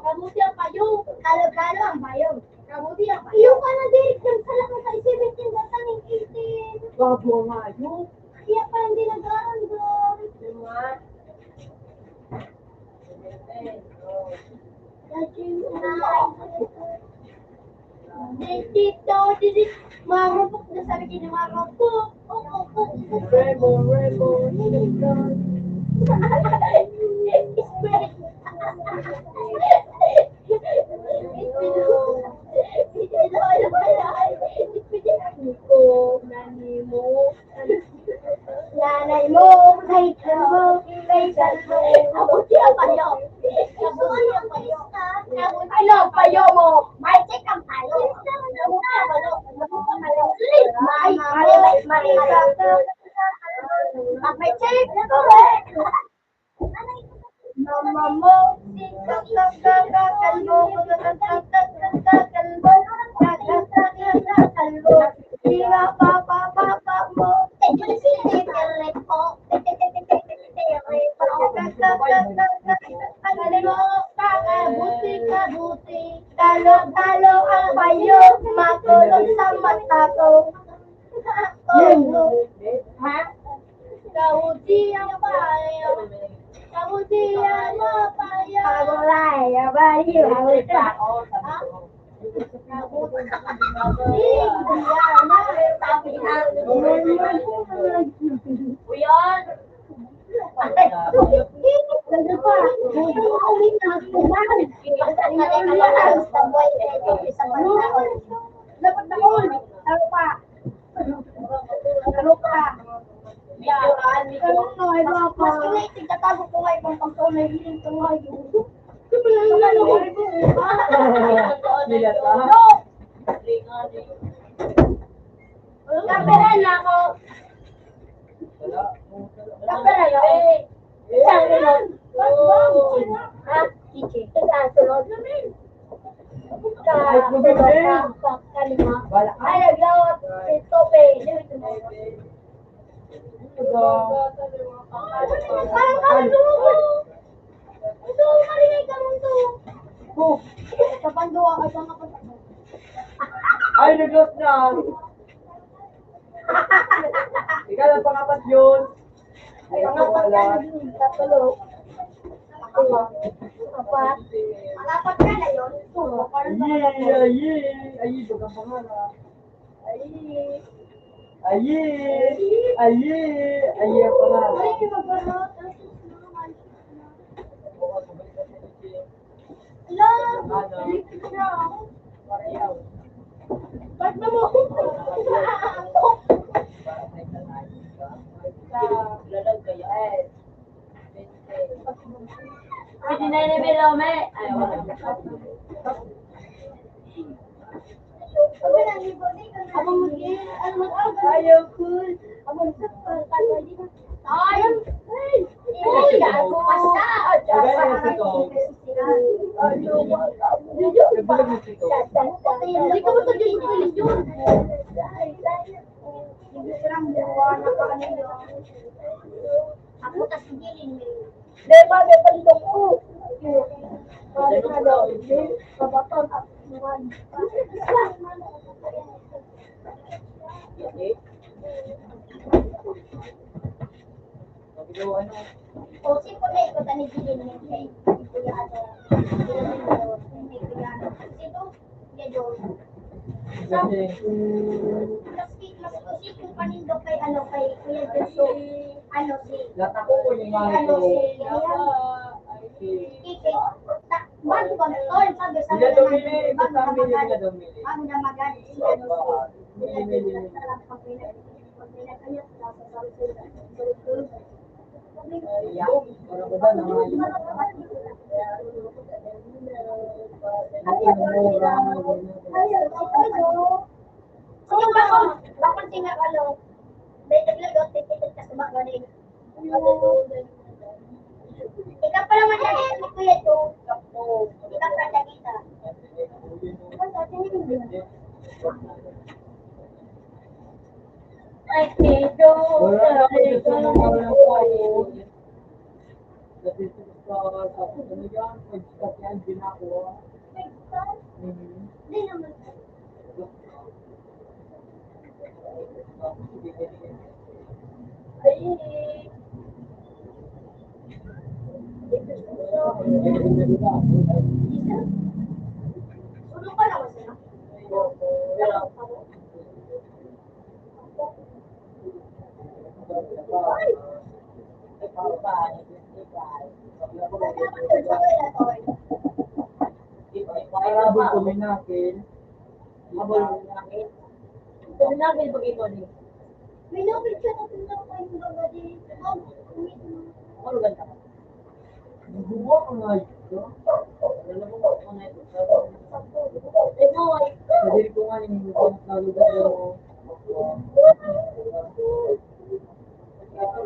Kamuti ang payo. Halo-halo ang payo. Kamuti ang payo. Iyo ka na, Derek, nagsalak na sa isibit yung data ng eighteen. Bago ang hayop. Kaya pa hindi nag-aaral doon. Diba? Dito, dito, marupok na sa akin, marupok. Rainbow, rainbow, rainbow. Ikaw, nanay mo, may kalbo, may kalbo. Kabuti ang payo. Kabuti ang payo. Ano ang payo mo? May check ang payo. Kabuti ang payo. May, may, may, may, may. Pag may check, correct. Mama mo, si kakakakakan mo, kakakakakan mo, kakakakakan mo. Di ba, papa, papa mo? Ito si Tito Rico. Tito Rico. Kakakakakan mo, kakabuti, kabuti. Talo, talo ang payo, makulong sa mata ko. Ha? Kabuti ang payo. Kabuti ang payo. Pagulay, abay, abay. Ha? Kabuti. Hindi, yan. Sabi na. Uyan. Ano pa? Dapat na all. Ano pa? Ano pa? Ano pa? Mas kulay, tigtatago ko nga ibang pagkaon na hiling ko nga yun. Nila pa? No! Kapera na ako. Kapera na ako. Sa sunod. Ha? Sige. Sa sunod. Sa sunod. Sa kalima. Ay, naglawat si Tope. Parang kami dumugo. Ito, maringay ka mo ito. Oh, sa panduwa ka, sa kapatid. Ay, nag-loss na. Ikaw ang pangapat yun. Ay, pangapat ka na yun. Tatlo. Apat. Apat. Pangapat ka na yun. Ayi, ayi, ayi, bagang pangalan. Ayi. Ayi. Ayi. Ayi ang pangalan. Ay, magkano? Hello? Ba't na mo? Sa lalag kaya. Pwede na ni Bilome. Ay, wala. Ayaw ko. Ay, ay, ay, gago. Basta. Hindi ka matagil ko yun. Ako, tas hindi rin. Lema, may pandok ko. Balik na daw. Kabaton at iwan. O, si Pulay ko, tani, Jilin, ni Jay. Si Kuya, ano, si Kuya, ano, si Kuya Joel. Sa, mas, mas, mas, mas, mas, mas, mas, mas, ano, kay Kuya Joel. Ano, si, Natako ko yung mga ano, ito. Si, Kiki. Ta-, bago ba, tol, sabi, sabi Hindi naman, dumili, bago basta na hindi magad-, na dumili. Bago na magad, si, ano, si, Hindi, hindi, hindi. Pag may nag-, pag may nag-, Sige, bakit? Bakit tingnan ka, lo? May naglagot, titikit ka sa mga ganun. Ikaw pa naman yan, ito, kuya, ito. Ikaw pa, Tagita. Ay, ito. Wala na, ito na, wala na. Kasi sa, sa, ano yan, pag-stop yan, ginagawa. Mhm. Hindi naman. Ay. Tulog pa naman sila. Habol ko rin natin. Habol ko rin natin. Kung namin pag ito ni. May lupit siya na pinapay ng baga din. Ano ganda? Nagbubuha ko nga ito. Alam mo, ako na ito. Ito, ay. Sabi ko nga, yung mga nalubat mo.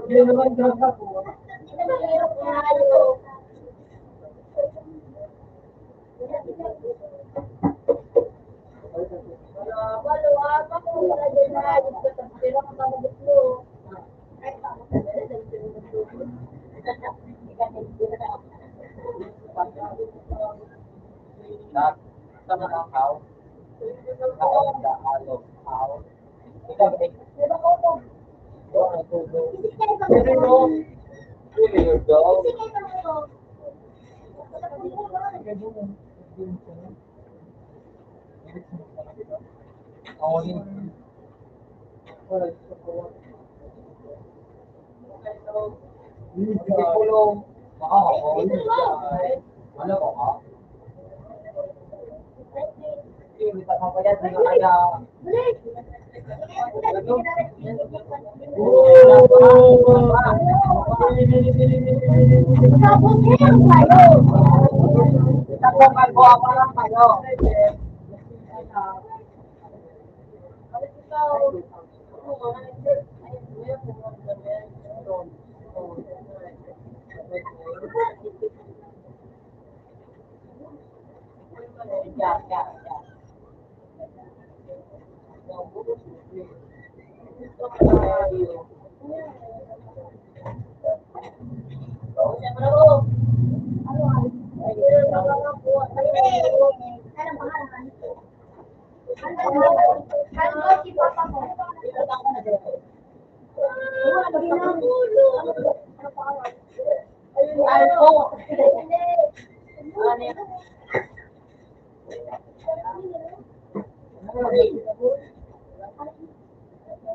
Hindi naman, grabe ako.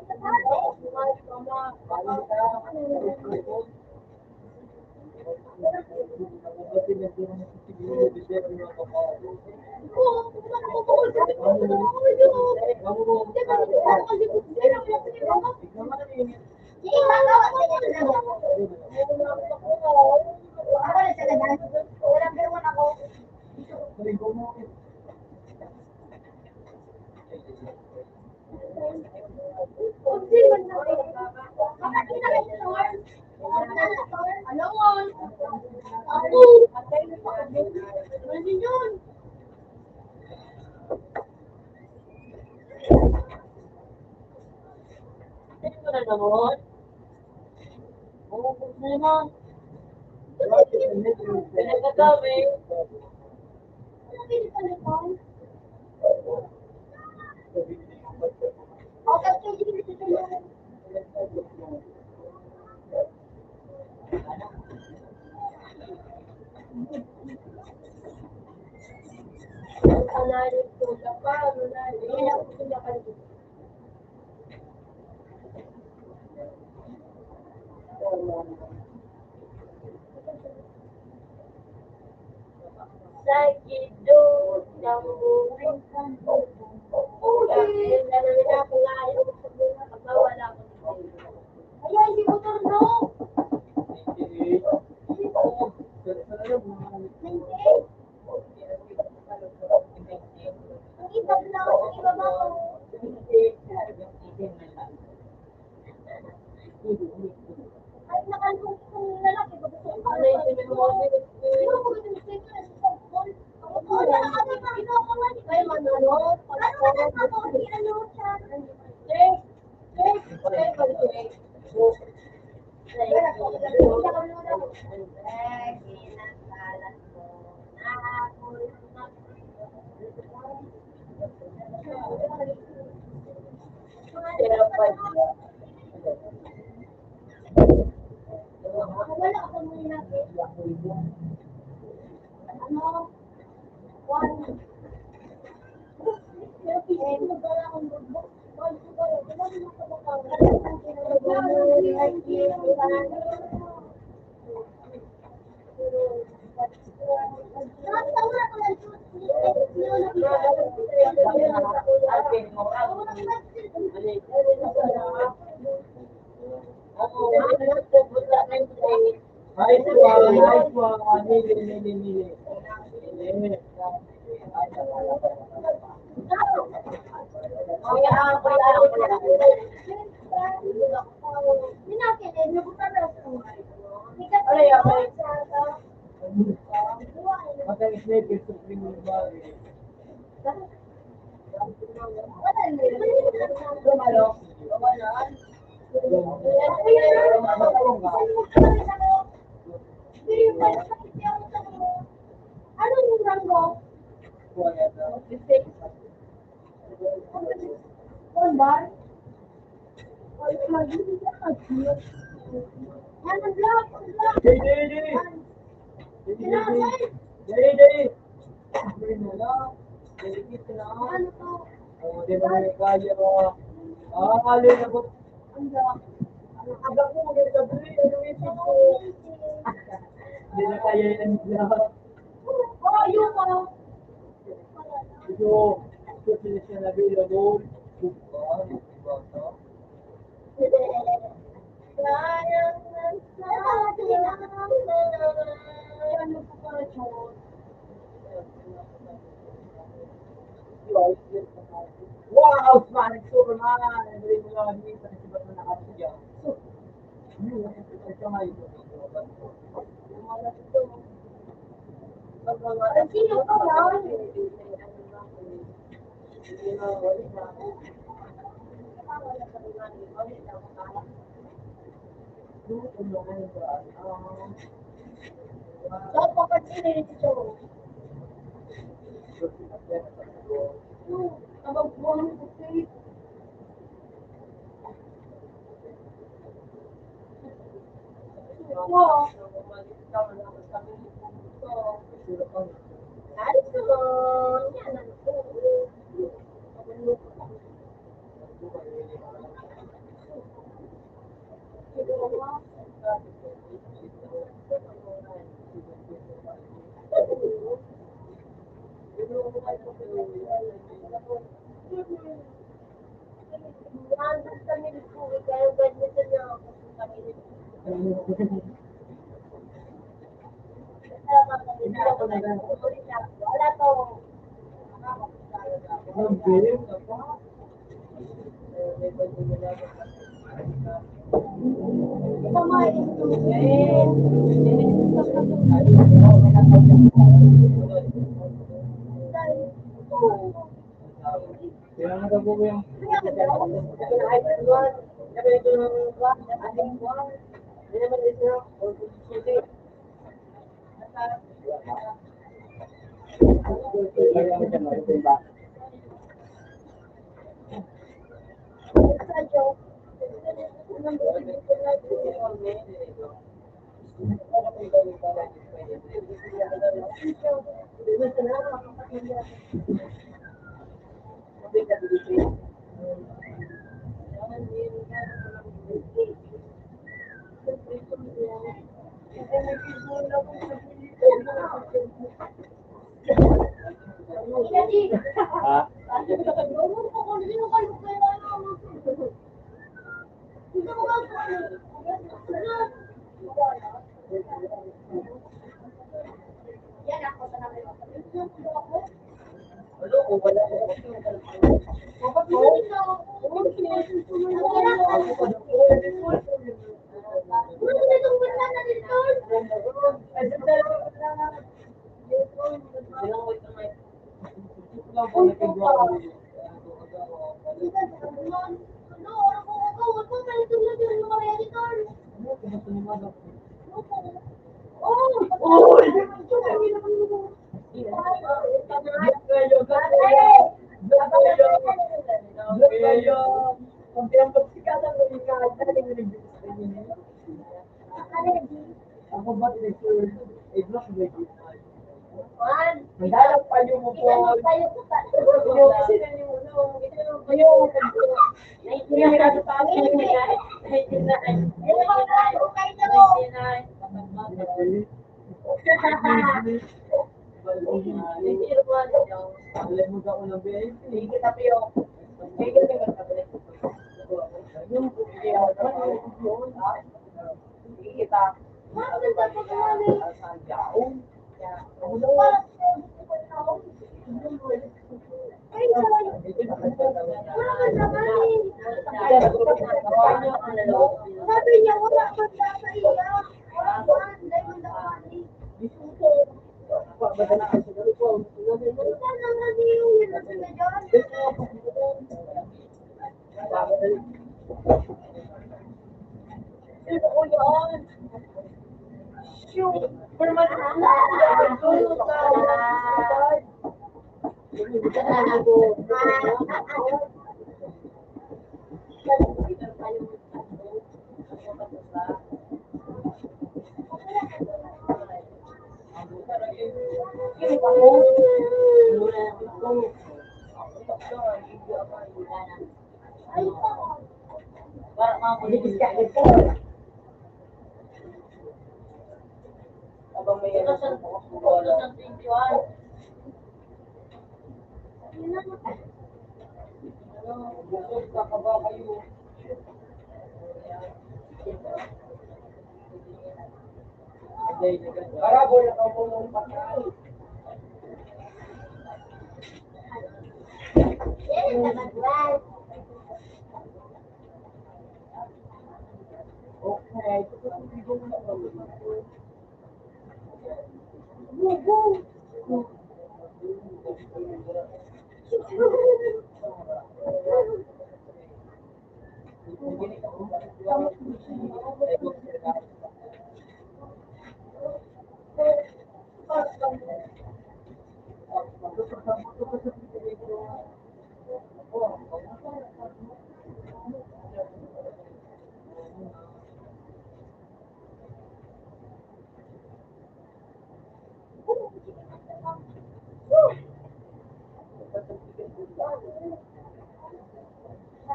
Sa mga tao, sa mga tao, Sa gidong tambuhan. Uy, alam na ako nga, ayaw ko sabihin na pagkawala ko. Ayan, si Motor, no? Twenty-eight. Ang iba lang, ang iba ba? Nice one, nice one. Mili, mili, mili. Mili. Anong oras mo? One bar? Yan, ang black, ang black. Dali, dali, dali. Yan. Dali, dali. Dali, dali. Dali, dali. Ano to? Oh, di ba may kaya, oh. Ah, alin ako? Ang black. Ang aga ko, maganda, dali. Ano yung isip ko? Hindi na kaya yan, black. Oh, yun, oh. Ito, ito, sila siya na available. Buka, buka, buka. Wow, Sonic Superman! Every mga hindi pa nasibat na nakasiya. Ha? Ang pinagpagsikatan mo yung kahit na yung nag-gusto niya. Ako ba, director? Eh, block mo yung man. Ang dahil ang payo mo po. Hindi mo kasi na yung ano, hindi mo payo. Hindi mo kasi na yung ano. Hindi mo kasi na yung ano. Alam mo ba kung nang V I P? Hindi kita piyo. Hindi kita piyo. Hindi kita. Hindi kita. Sabi niya, wala pa siya sa iya. Wala pa, dahil wala pa ni. Wala na nga ni yung hirap na dyan. Sino ko yan? Shoot! Permanent. Abang may ano. Busog na ka ba kayo? Parabol na ka po ng pagkain. Okay.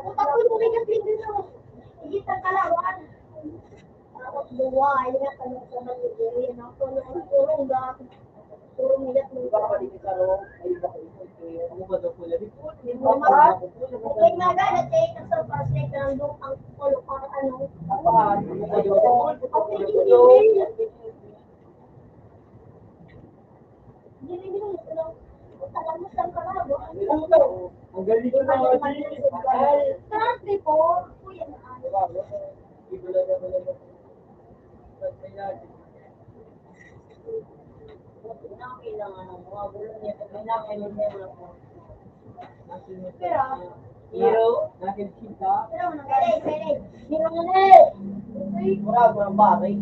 Tapos mo may kasi dito. Hindi ka kalawan. Tapos buwa, ayun nga, tanong sa mga yun. Ang tulong, tulong lang. Tulong nila, tulong lang. Hindi ba kayo sa Ro? Ay, iba kayo sa Ro. Ano ba daw po yan? Hindi mo ma-, okay na agad, at kayo sa plastic, ang lu-, ang kulong, ang ano. Ang ano ba daw? Ang pinipili. Ang galing ko na nga, di. Ay. Country po, kuya na ay. Okay lang, ano, mga gulo niya, pag may nakay, may meron ako. Pero, Hero? Nakikita? Pero, ano, pwede, pwede. Hero na eh! Mura, mura, pare.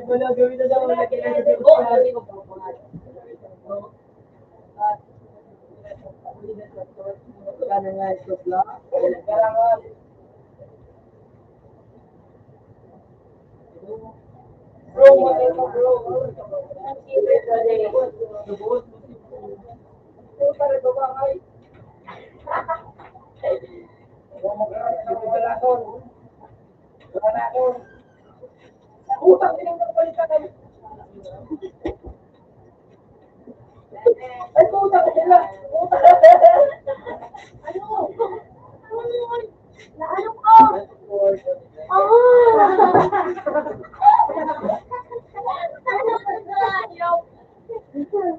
Wala, gawin na daw, wala, kailangan ko. Kaya na nga, ito lang. Bro, bro, bro. Utang din ang pagpalitan. Ay, puta ka nila. Puta. Ano? Ano yun? Na ano ko? Ah!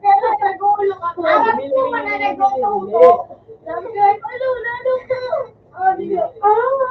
Pero nagulo ka. Aram ko man na nagtututo. Sabi ko, "Ano? Ano to?" Ah, di ko, ah!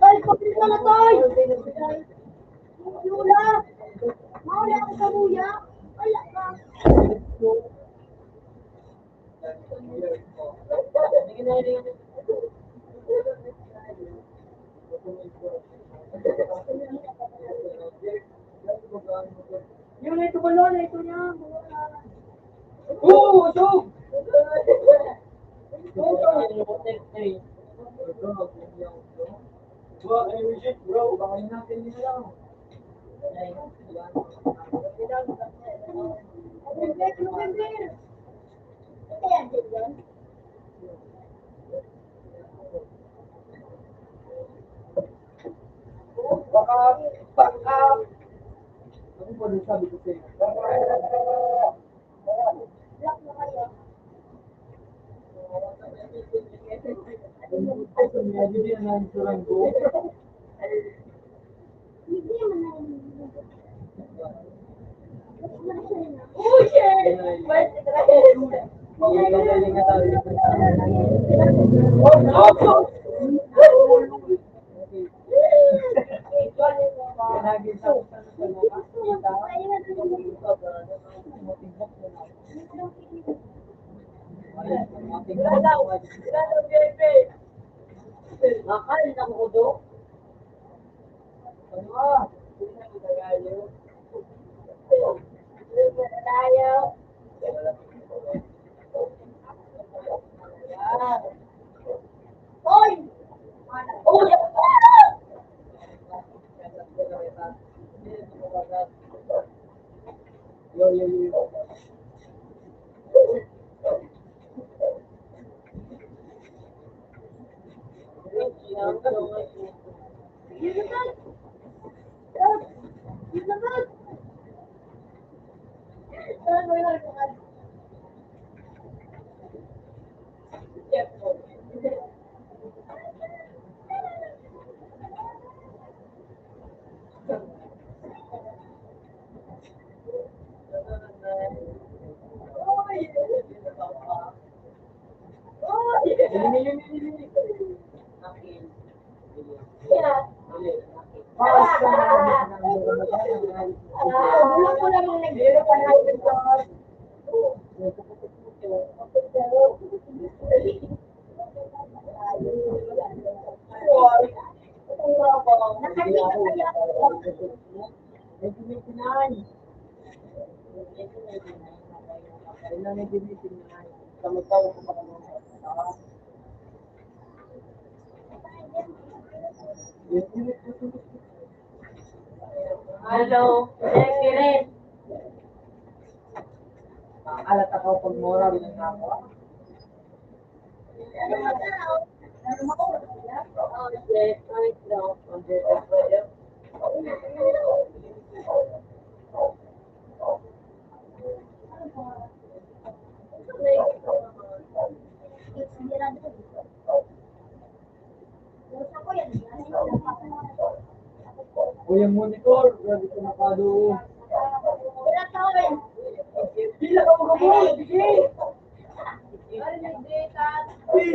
Tay, pakita na, tay! Lola! Mauli ako sa luya! Wala ka! Yung ito ba, Lola? Ito niya. Oo, ito! Bro, ay, legit, bro. Baka rin natin nila lang. Baka, baka, ano ba nung sabi ko sa'yo? Mahal na kudo. Hello, Spirit. Alat ako pag mura, binang ako. Uy, ang monitor, grabe ko nakado. Pila ka mo, sige! Ay,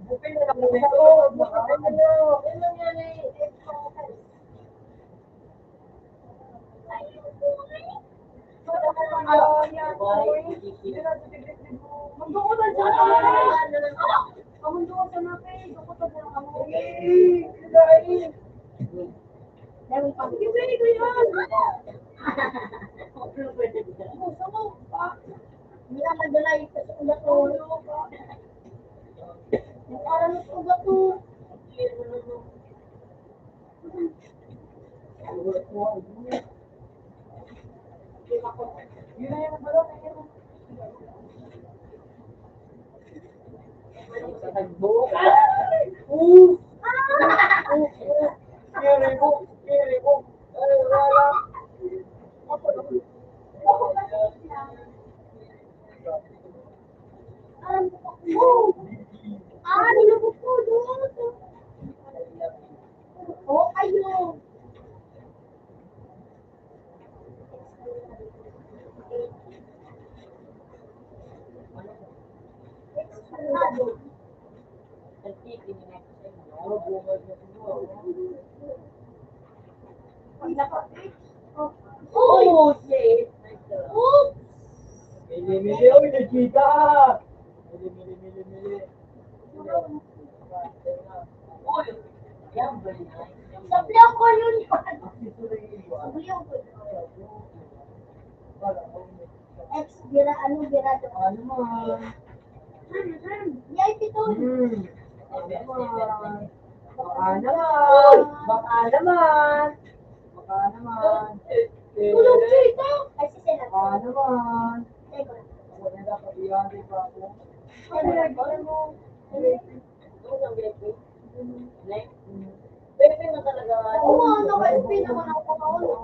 bukay na lang monitor. Ay, nabukod. Oh, ayun. Oh, shit. Oops. Mili, mili, oy, nagkita! Mili, mili, mili, mili. Sabihan ko yun. Sabihan ko yun. Ex, bira, ano, bira. Ano mo? Hmm, hmm. Yay, pito. Hmm. Ano mo? Baka naman. Baka naman. Baka naman. Tulog siya ito. Ay, si Senat. Baka naman. Teka. Wala na, pag-iyan, di ba ako? Ano na ba? Ano? Ano ang grade mo? Ano? Grade mo? Bebe na talaga. Oo, ano ka? Pinamanaw ko na ulit.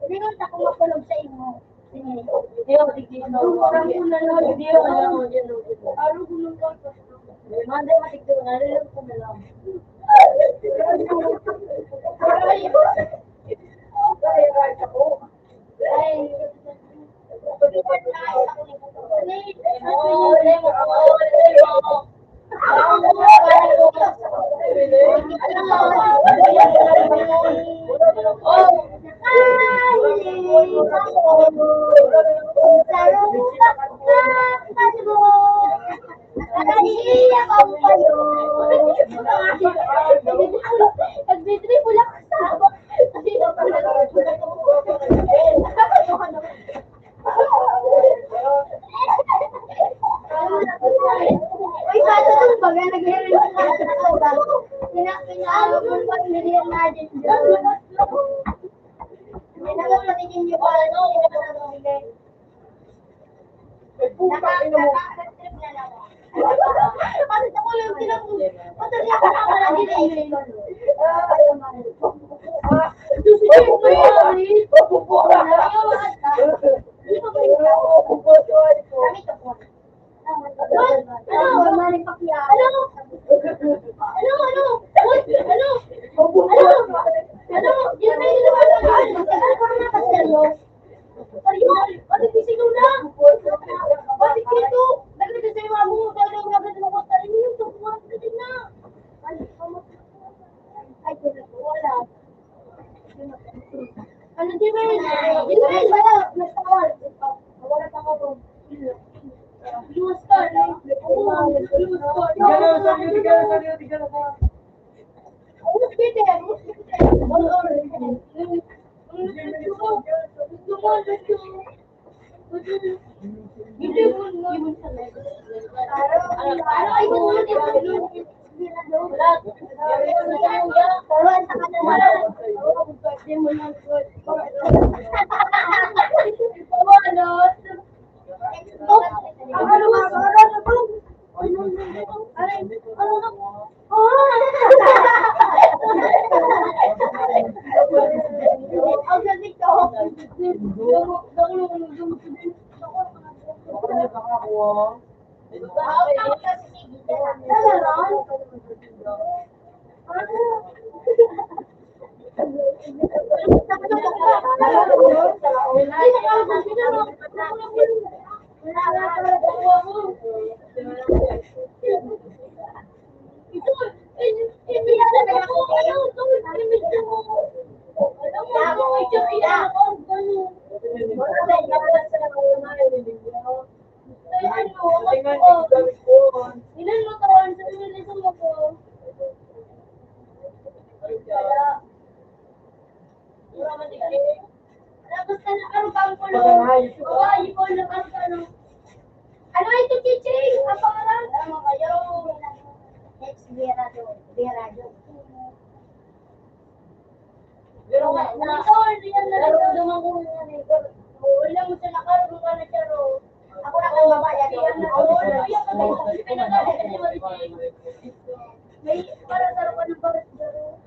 Hindi man ako makulog sa imo. Hindi ako tigil. Hindi ako, hindi ako, hindi ako. Araw ko nung pagkakita. Monday, matigil na rin ako na lang. Ay, ay, ay, ako. Ay, nagtitriple ako sa Uy, bago itong baga, nag-hearing na. Pina-, pina-, pina-, pina-, Ay, putang ina mo. Nakaka-, nakaka-trip na lang. Bakit ako lang tinapos? Madali ako na pala din eh. Ah, ay, ay. Ah, Diyos ko, ay, ay. Ayaw, ah. Di ba ba yun? Kami to po. Ano? Ano? Ano? Ano? Ano? Ano? Ano? Ano? Ano? Ano? Ano? Ayun! Bakit di sinuna? Bakit dito? Bakit di sa'yo amo? Dahil ang mga ganun mo, tayo yung tubuhan, pwede na. Ay, wala. Ano, di ba yun? Di ba yun? Wala. Nagtawal. Wala pa ako. Luwas ka, no? Oo, luwas ka. Tignan mo, sabi ko, tignan mo, sabi ko, tignan mo. Tapos na, ano, pangkulo? Ano ito, chiching? Ang pangalan? Ano, kayo? Next, Vera Jo. Vera Jo. Pero nga, na, ito, hindi yan na rin. Pero duman ko nga na ito. Oo, alam mo, sa nakaroon ka na siya, ro. Ako na kang babae, ano? Oo, ano, yan, ano, pinagalit ka ni Mari Jane. May, para sa rupa ng babae, pero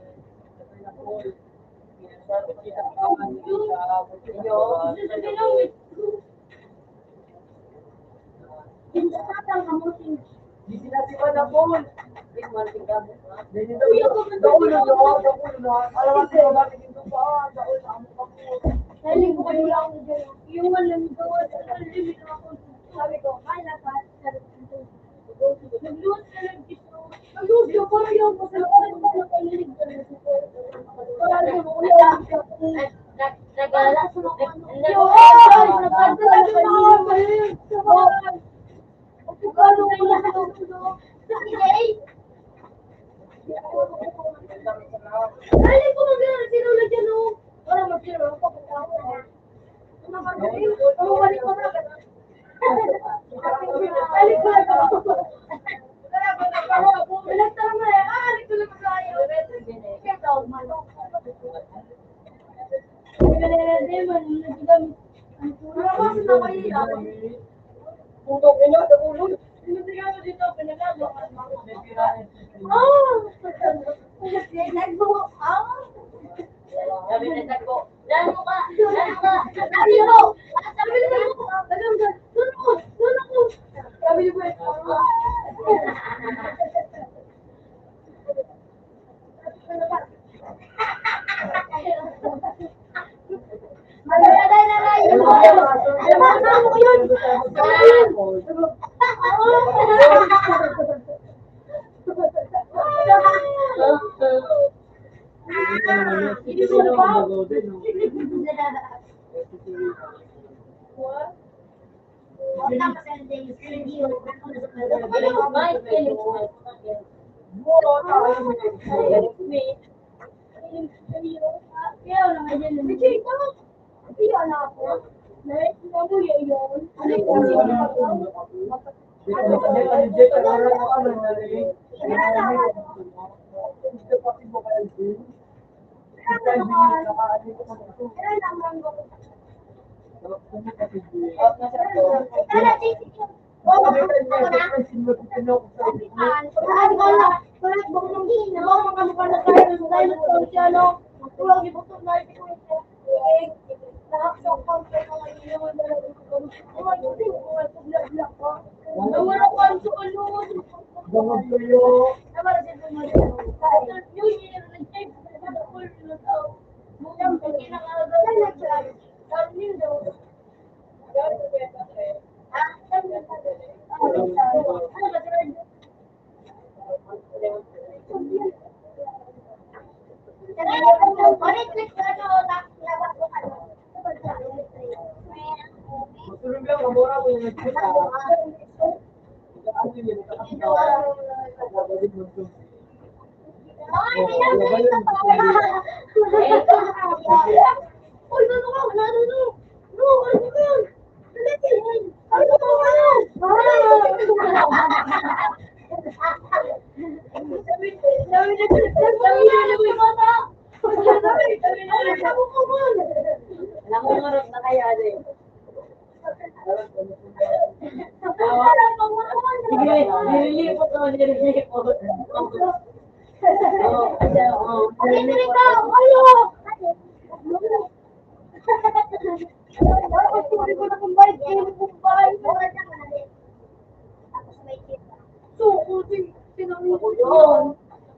Nililipot ako, nililipot.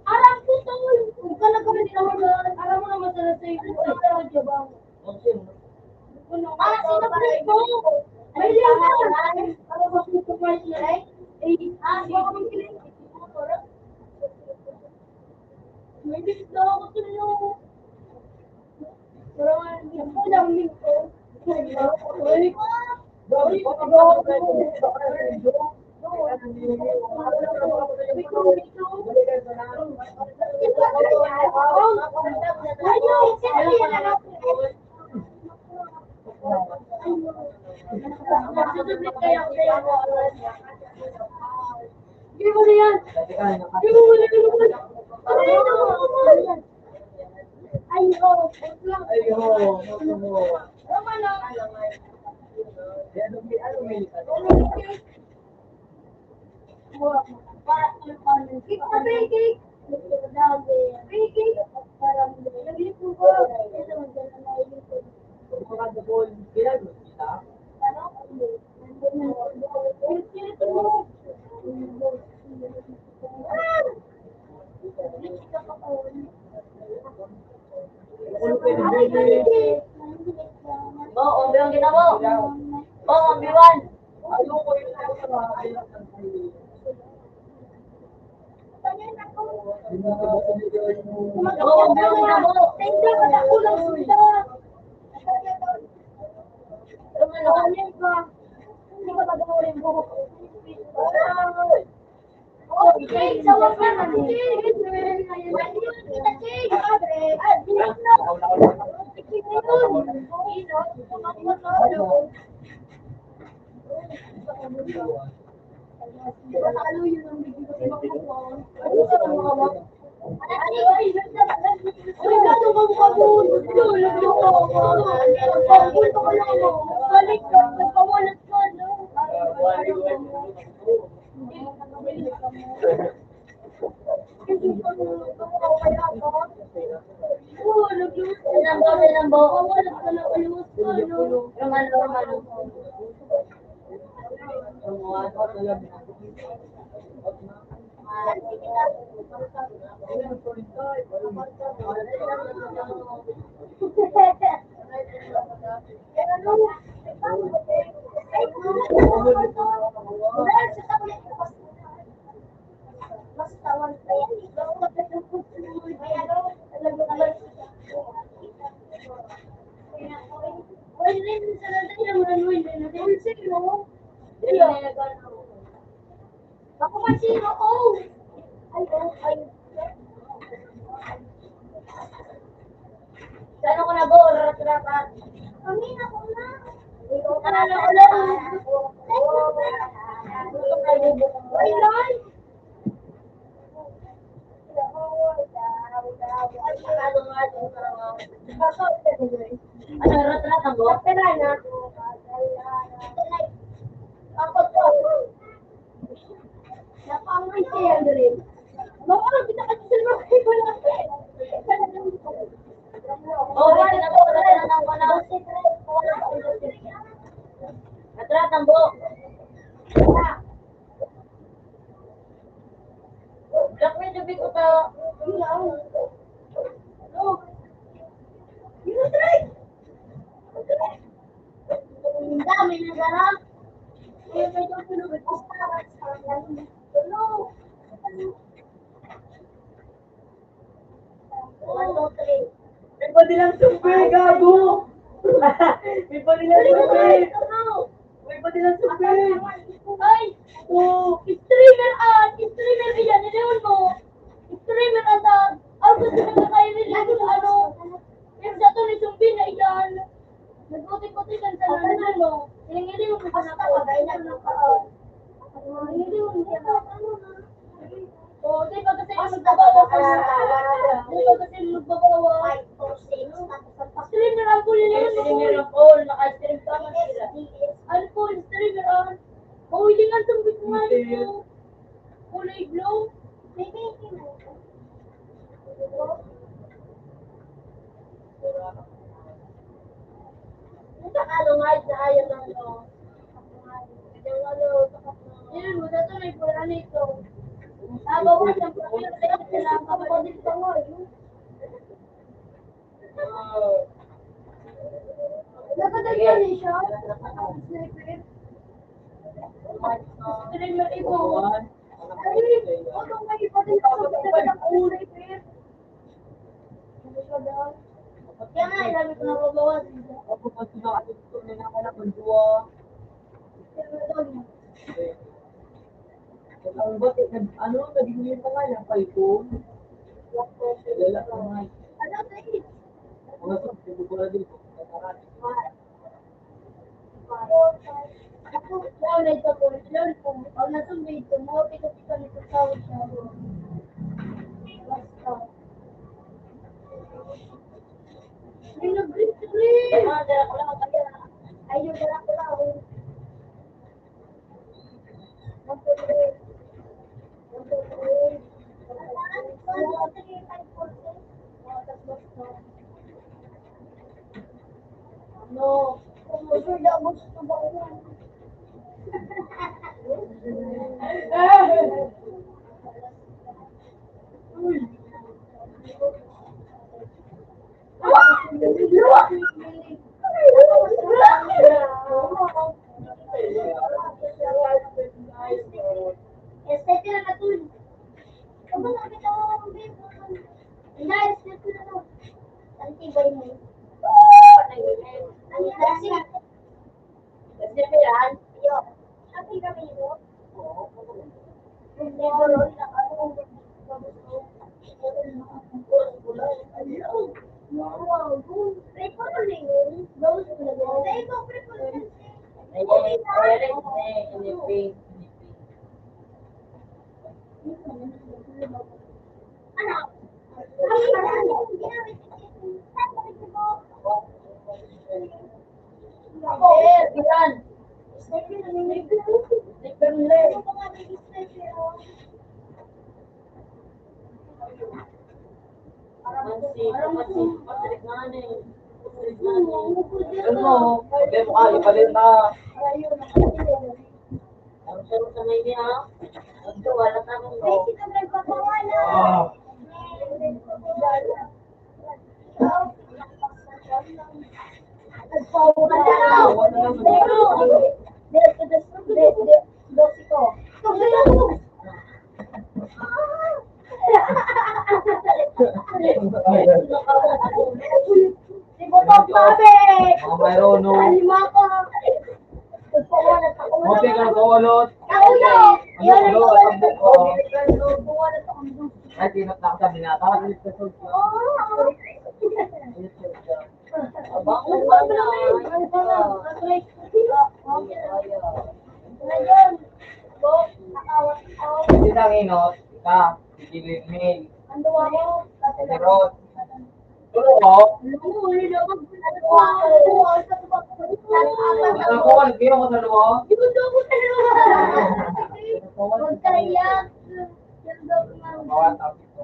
Aram ko, tol. Kung ka nagkamali naman, aram mo naman talaga sa'yo. Ikaw talaga, diba? Ah, sino pa rin po? Ay, yan na. Para sa supermarket na, eh. Eh, ah, baka magkiling. May gusto ako sa'yo. Pero nga, hindi ako lang, hindi ko. Ay, Hindi mo na yan. Hindi mo na yan. Aray, naman. Ay, oh. Ay, oh. Tama na. Bo, ombi ang ginabo. Bo, ombi wan. Bo, ombi ang ginabo. Tinambaw, tinambaw. Romano, Romano. Ako man sino, oh. Ay, oh, ay. Saan ako na ba? Oras na ka. Kami na ko na. Ikaw ka na lang ulit. Ay, Lord. Ano, rat-rat ako? Pera na. Ako to. Napangan siya yan, Dre. Mama, kita ka sa mga iba natin. Oh, dito na po, dito na po, dito na po. Rat-rat ang buhok. Black Widow, big uta. Yun, Dre. Ang dami na dala. Kaya medyo pinag-gustahan sa mga ano. One, two, three. May padilang sumpay, gago! May padilang sumpay! May padilang sumpay! Ay! Oh! Streamer, ah! Streamer, iyan, iniwan mo! Streamer, ata! Ang gusto na kayo nila, ano? Yung sa to ni Sumbin na iyan. Nag-utik-utik ang salamin mo. Hiling-hiling mo sa nako. Hiling-hiling mo sa nako. O, di ba kasi yung magbabawa ka na? Di ba kasi yung magbabawa? Streamer ang full yun. Streamer ang full. Naka-stream ka man sila. Ang full streamer ang Oh, hilingan tong bit mo nga ito. Kulay blue. May painting na ito. Ito, ano nga, ito, ayaw lang, no? Yung ano, sapat na. Yun, wala to, may pura na ito. Tabaw ka siyang pura, kaya kailangan ka pa din sa mall. Nakadagdag na siya. Sniper. Sniper, ibo. Ay, huwag kang may iba din sa sniper. Kaya nga, sabi ko, nababawas. Ako, pag pinakatutulog na naman ako, duwa. Ang bati, nag-, ano, naging yun pa nga yung paipon. Lala pa nga. Ano, guys? Mga sa, nagugula din po. Ako, may kapulyon, kung pag nasumbay ito mo, pito-pito nito sa siya. Basta. May nag-green screen. Ay, yung dala ko lang. No. Gusto na, gusto na ko. Uy. Ako, yan. Mansi, mansi, Patrick Nani. Patrick Nani. Ano mo? Sabi mo ka, ipalit na. Ang sarap sa may niya. Ang gawa na tanong mo. Ah. Mga mayroon, no? Mapi ka ng kaulot. Ano, ulo, at ang buko. Ay, tinatnak ka, binata. Abang mo ba na? Hindi na nginot, ika, si Kilin Mil. Ate Rod. Tulo ko? Ako, nagbiyo ko sa luwa. Huwag kaya. Bawat topic ko.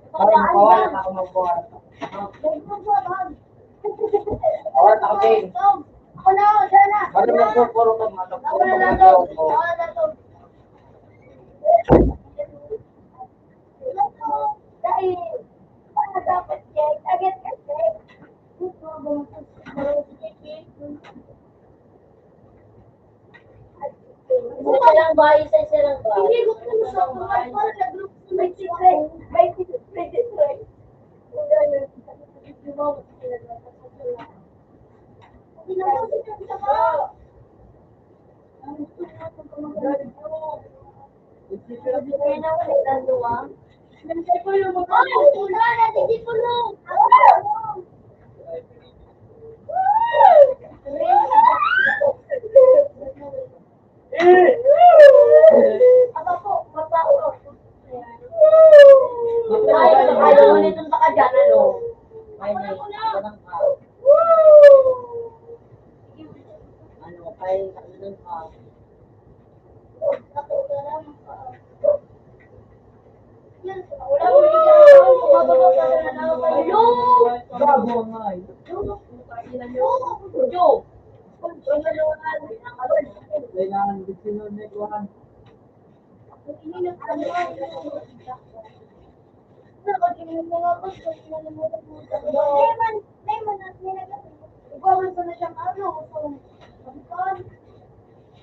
Parang bawal na ako magbuhat. Bawal na ako, Ting. Ako na, siya na. Parang nagpupuro ka, mga Ako na lang, Ting. Bawal na, Ting. Dahil, ano dapat, Ting? Agad kasi. Gusto ko, gusto ko, gusto ko. Isa lang ba? Isa, isa lang ba? Hindi, gusto ko sa mga para nag-group sa may secret. May secret, may secret. Hindi naman, hindi naman. Ang gusto ko sa mga group. Kaya na ulit ang duwa. Ay, wala na, hindi ko lang. Aba po, magpapuro. Ay, ayaw mo nitong baka dyan, ano? Ay, may, ano lang ka? Ano, kay, ano lang ka? Bago ang ay. Yo! Kailangan disinon na ikuhan.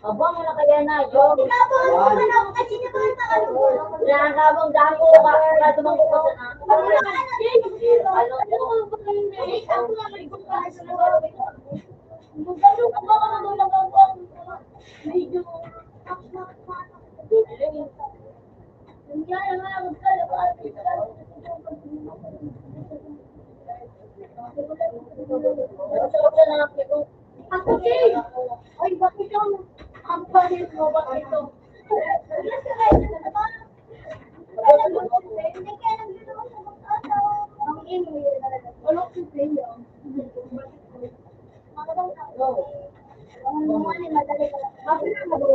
Abang na kaya na, yo. Wala na abang dako, ba? Wala tumangko pa sana. Ano? Medyo Ako, Jay! Ay, bakit ang, ang palit mo? Bakit ito? Ang imo, wala ko sa inyo. Ang mga ni madali ka. Bakit ang mga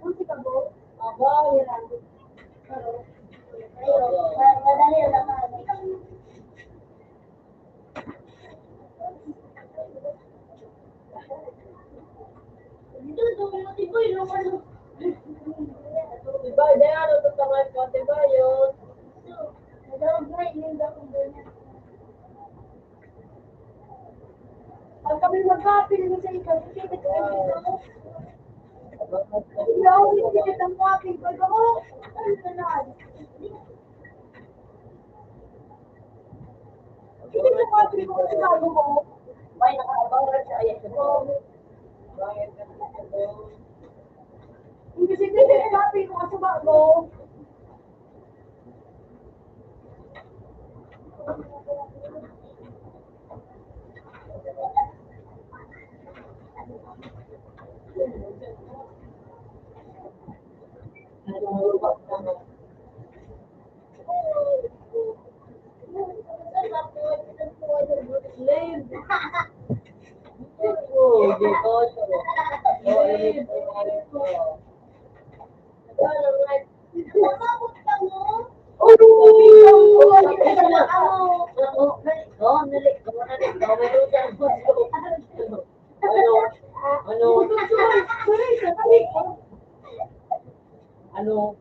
Kung si Kabo, Kabo, yan. Pero, ma-, madali lang naman. Dito, doon mo, Tiboy, no? Diba, diyan, ano, ito pa nga yung Tiboy, yun. Madawag na, hindi ako ganyan. Pag kami magkapil mo sa ikaw, hindi ka rin dito. Hindi ako, hindi ka rin kapil. Pag ako, ano na lang. Hindi ko kapil ko sa bago ko. May nakaabang na siya, ayan. Hindi, hindi, hindi, kapil ko sa bago. Ano? Ano? Ano?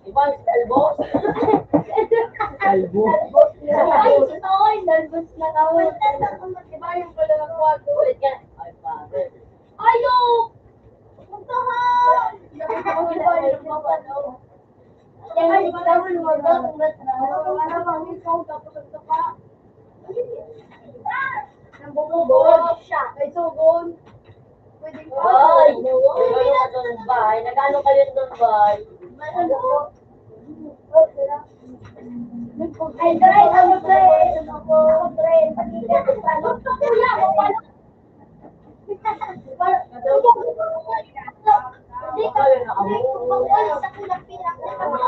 Iba, kalbo? Kalbo. Ay, sorry, nervous na ako. Iba yung pala ng kwarto. Ulit ka. Ay, pare. Ayaw! Punta ka! Ay, tawag mo ba? Ano ba? Ang ikaw, tapos ang saka. Nambubulol siya. Ay, sugon. Pwede ko. Ay, ano ka doon, bay? Nag-ano kayo doon, bay? Ay, dry, ano, dry? Ako, dry. Pati ka, ano? Kuya, ako pala. Ano?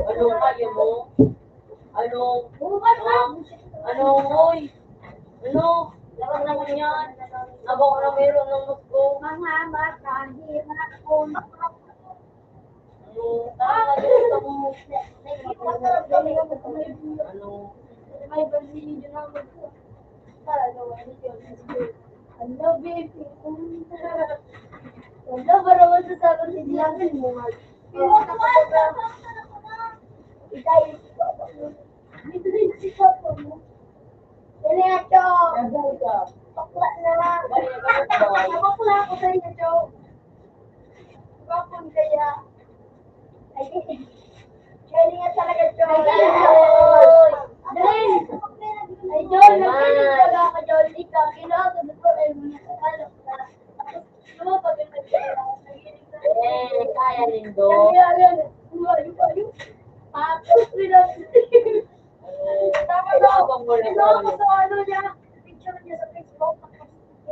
Ano kaya mo? Ano? Ano? Ano, oy? Ano? Lahat naman yan. Nabok na meron ng gusto. Mga mata, hirap ko. Ano? Tama na, gusto mo. Ano? May bali, yun ang gusto. Ano, baby? Wala, para masasabi ni Diabin mo, Mark. Ikay, dito rin si Papa mo. Dali, Acho. Bakla na. Bakla ako sa inyo, Cho. Bakon kaya. Ay, kaya nga talaga, Chong. Ay, Chong. Dali. Ay, Chong, nagkinig talaga ako, Chong. Ikaw, kinuha ko dito, ay, mga Tagalog na. Tapos, lumapag ang nagkinig ako. Eh, kaya nindo. Kaya, kaya, kaya, kaya. Tapos, pinag- Tapos, Abang mo na kinuha ko yun. Sa ano niya, picture niya sa Facebook.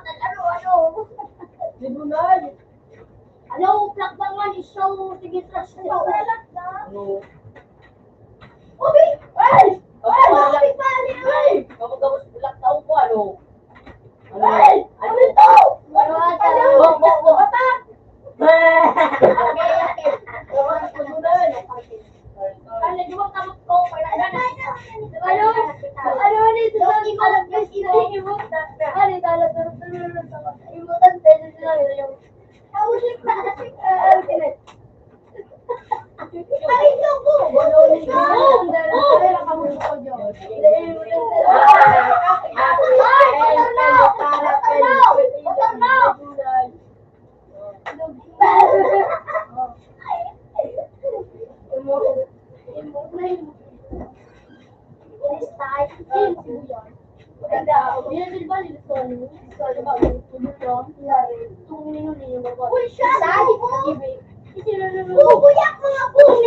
Ano, ano? Tribunal. Ano, plakbangan, iso, sige, trust mo. Ano? Uy! Ay! Ay! Ay! Ay! Kapag tapos, black town ko, ano? Ano? Ay! Ano ito? Ano ito? Ano? Ano? Ano? Bubuyak mga buong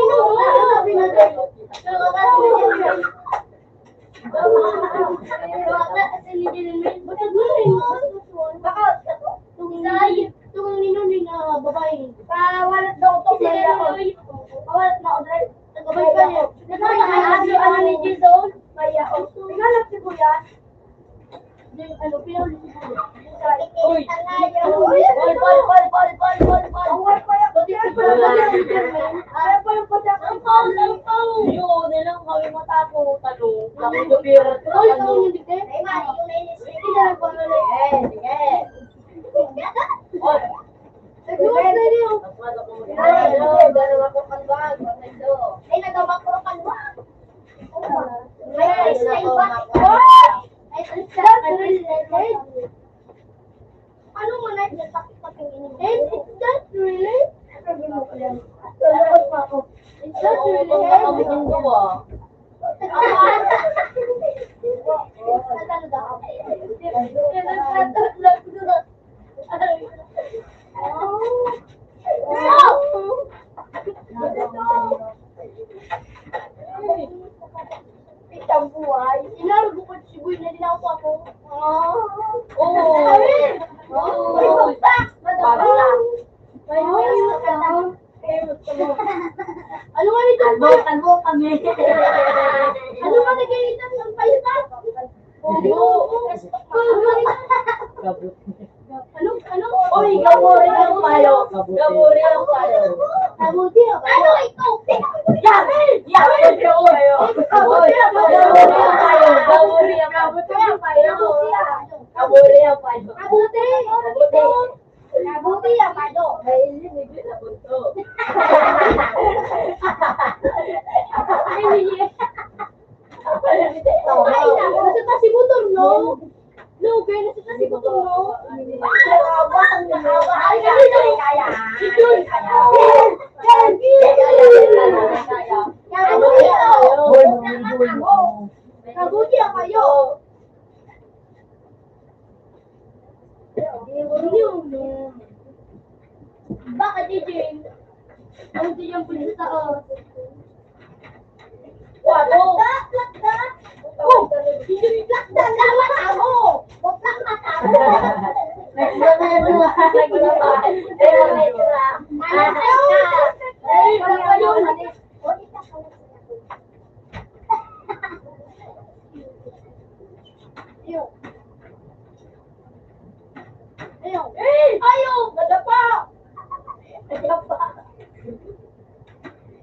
Itong nino ni nga babae. Pawalat daw to, kaya ako. Pawalat na ako, dahil nagabay pa niya. Nagabay pa niya. Ano ni Jason? Kaya ako. Hinanap si Kuya. Yung ano, pinahuli si Kuya. Uy! Bal, bal, bal, bal, bal, bal, bal! Ang war pa yan. Pati si Kuya. Ang war pa yan. Ang pao, ang pao! Yun, nilang kami matako. Tanong. Ako, gabir. Uy, ito yung hindi. Ay, mali, yung nainis. Hindi na lang pamali. Eh, sige. Ay, nagawa ko kalwag. May ice cream ba? Ay, ay, ay, ay, ay. Ano mo na yung sakit-sakit ini? Eh, is that really? Sabi mo ko lang. Sabi mo pa ako. Is that really him? Ang gawa. Ang gawa. Pitang buhay. Inarog ko si Boy na din ako. Ah. Oo. Ay, oo. Ay, wag pa. Madama. Ay, wag pa. Ano nga nito? Kalbo, kalbo kami. Ano nga nag-iitas ng palita? Oo. Ano? Ano? Uy, gaburi ang payo. Gaburi ang payo. Kabuti ang payo. Ano ito? Yan! Yan! Gaburi ang payo. Gaburi ang payo. Gaburi ang payo. Gaburi ang payo. Gaburi ang payo. Kabuti. Kabuti. Kabuti ang payo. Ay, hindi, hindi na bunto. Ay, hindi. Ay, nasa taas si motor, no? No, kaya nasa taas si motor, no? Ang haba, ang haba. Ay, kaya, kaya, kaya. Ito. Kaya, kaya, kaya. Kaya, kaya, kaya. Kabuti ang payo. Bakit, Ijin? Ang diyan po sa taas. Walo. Plakda, plakda. Oh, plakda, plakda, plakda, plakda. Next na, next na. Next na. Next na. Ay, wala pa yun. Ayaw. Ayaw. Eh! Ayaw! Nadapa! Nadapa!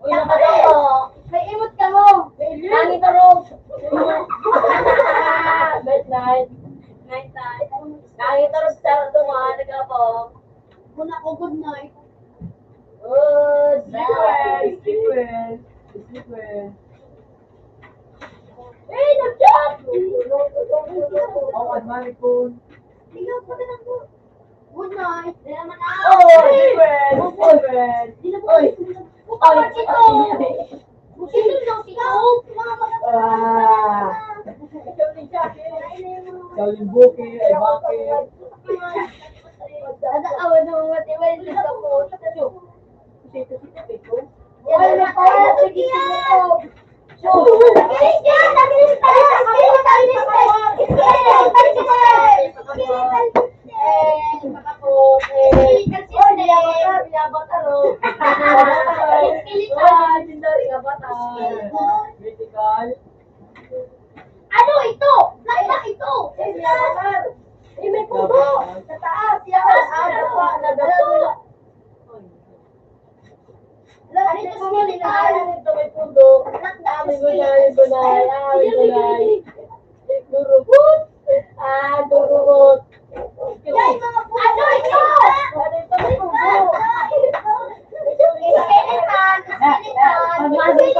Uy, nakadapa! May imot ka mo! Nangitaro! Night, night. Night, night. Nangitaro sa charto, mga nagapa. Good night. Good night. Sleep well, sleep well, sleep well. Hey, nag-chat! Oh, good night. Oh, sleep well, sleep well. Oy! Oy! Ah. Ikaw yung buki, ay bakit? Ay, nagpapalala sa gitna ko. Ano ito? Plaka ito! Eh, may puno! Sa taas! Yan! Ah, dapa! Nadapa! Ano ito, skeleton? Ito may puno. Ah, may gulay, gulay. Ah, may gulay. Dururot. Ah, dururot. Ano ito? Ano ito? May puno. Skeleton. Skeleton.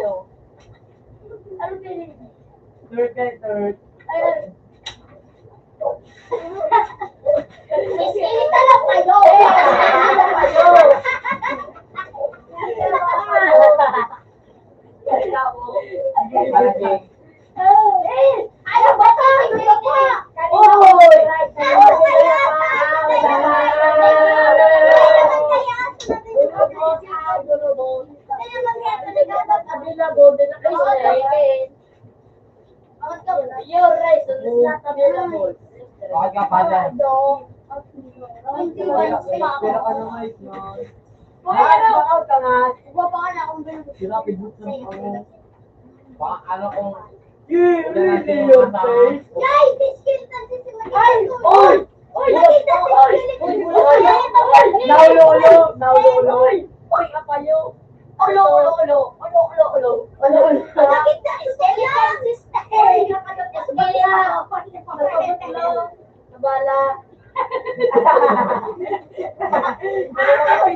Ano? Ano pinili? Third kay third. Ayun. Iskeleton lang kayo. Iskeleton lang kayo. Ay, ano ba to? Ano ba to? Oy! Available din ako. Your reason is not available. Bakit ka pa dyan? Hindi, pero ano nga yun? Ay, ano? Baka out ka nga. Iba pa nga na akong ganun. Sila, pidbuksan mo. Baka ano kung... Yeah, really, your face. Guys, this kid nagsisimula. Ay! Oy! Oy! Nakita si Julie. Oy! Oy! Oy! Naulo-ulo! Naulo-ulo! Oy! Oy! Apayo! Ulo, ulo, ulo! Ulo, ulo, ulo! Ulo, ulo! Nakita si Julie. Oy! Nakita si Julie. Nabala! Oy! Oy!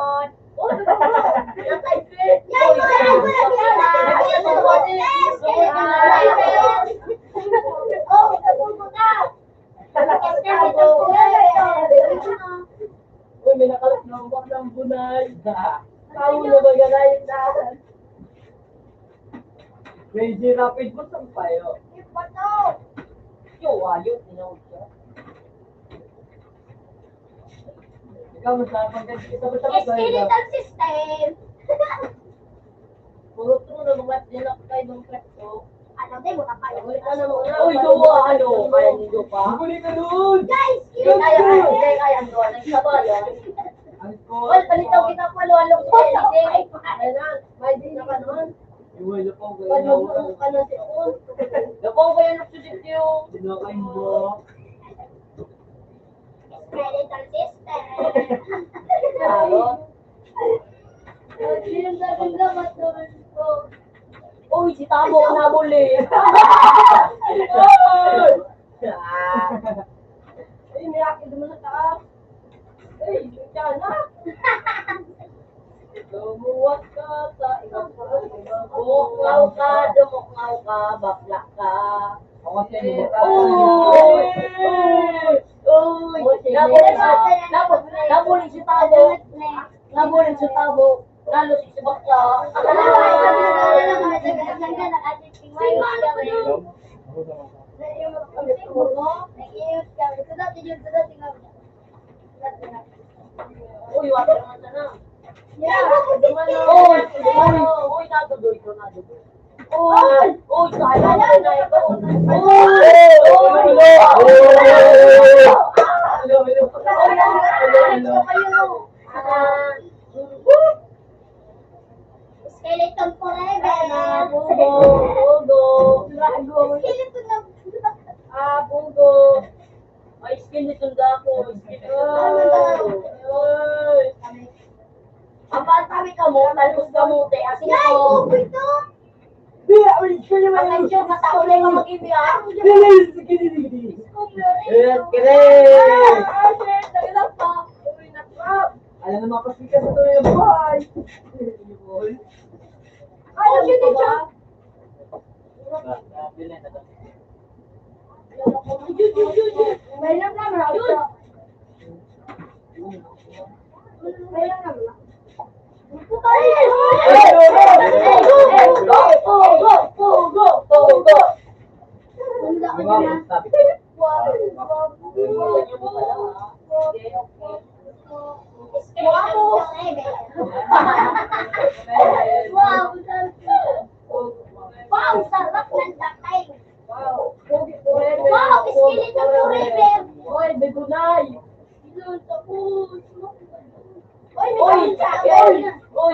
Oy! Uy, may nakalap na umbak ng bunay. Tao na ba yan? Crazy Rapid mo, sampayo. Yo, ayun, tinawag siya. Ikaw, mas nakapagkakita mo sa mga Skeletal system. Puro true na mga diyan ako kayo ng kwento. Ano, di mo kapag Uy, ano, ano, ano, ano, ano, ano, ano, Huli ka doon! Guys, Hindi kaya, hindi kaya, ano, nagsabayan. Ang Wal, palitaw kita po, ano, ano, ano, ano, Ay, na, may di na ka nun. Iwan na po, Wal, ano, ano, ano, ano, Lapang kayo nagsusulit yung Pinakain mo. Skeletal system. Tao. Uy, si Tabo, nabuli. Ay, may akin naman sa taas. Ay, siya na. Lumuwas ka sa ibang Dumukngaw ka, dumukngaw ka, bakla ka. Ako sa inyo. Uy! Uy! Uy! Nabuli siya. Nabu-, nabuli si Tabo. Nabuli si Tabo. Lalo si bakla. Uy, wala naman sana. Uy, uy, uy, nadudoy ko, nadudoy. Uy, uy, kaya na, kaya na. Uy, uy, uy. Hello, hello. Hello, hello. Skeleton forever. Pugo, pugo. Dragon. Skeleton na. Ah, pugo. Ay, skeleton na ako. Skeleton. Ay. Ang bata, may kamo, talbos kamote, asin Yay, ko. Pugo ito. Di, ay, siya naman. Ang medyo matao na yung mag-iwi, ah. Di, di, di, di, di, di. Yes, correct. Ah, shit, nagilap pa. Uy, natrap. Ayan ang mga pasikat sa tuloy ng buhay. Ay, ang ganda. Yun, yun, yun, yun. May lang lang, ha? Yun. May lang lang, ha? Ay, ay, ay, ay, ay, go, go, go, go, go, go, go. Wala ka na. Wow! Wow, sarap ng lakay. Wow, skeleton forever. Oy, begunay. Oy, may oy, oy, oy,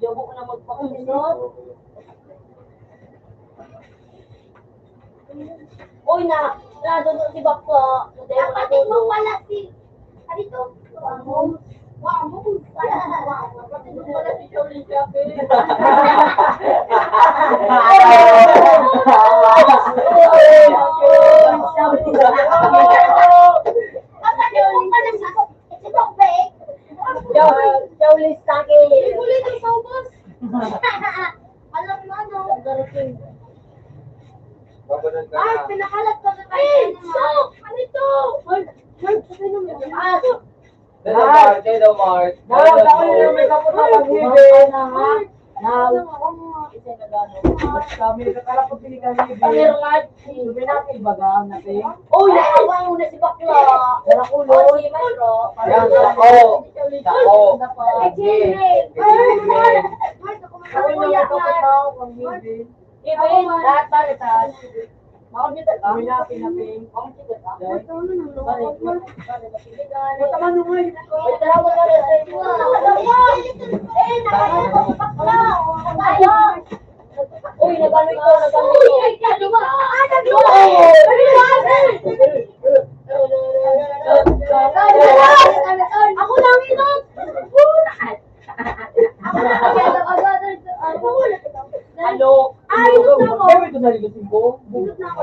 Jobo ko na magpakusot. Uy, na, nandun si Bakla. Kapatid mo pala si, ano to? Wamo. Wamo. Kapatid mo pala si Shaolin Shop, eh. Kapatid mo pala si, si Bakla, eh. Shaolin Shop, eh. Alam mo, ano? Ay, pinakalat ko sa kanya. Eh, so, ano ito? Ay, ay, sabi naman. Ah, Hello, Mark. Hello, Mark. Daw, daw, yung may kapot na pag-ibig. Daw, isa na gano'n. Basta may kakarapag pinikan ni Bill. Sabi natin, baga, ang natin. Oh, yung babae mo na si Bakla. Wala ko, Oh, Lord. Si Mayro. Yan, ako. Ako. Ay, Jimmy. Ay, Jimmy. Ay, Ako yung kapatid mo, pag-ibig. Even, lahat pare, taas. Makakita ka? Wala, pinapin. Makakita ka? Pare, pare, pare, pare. Mataman mo nga yun. Ay, tara mo na rin sa inyo. Eh, nakakita ko, bakla. Tayo. Uy, nagano ito, nagano ito. Uy, ay, ano ba? Ah, nagluto. Ako lang ito. Ano? Ay, ito na ako. Pero ito na rin ko. Ito na ako.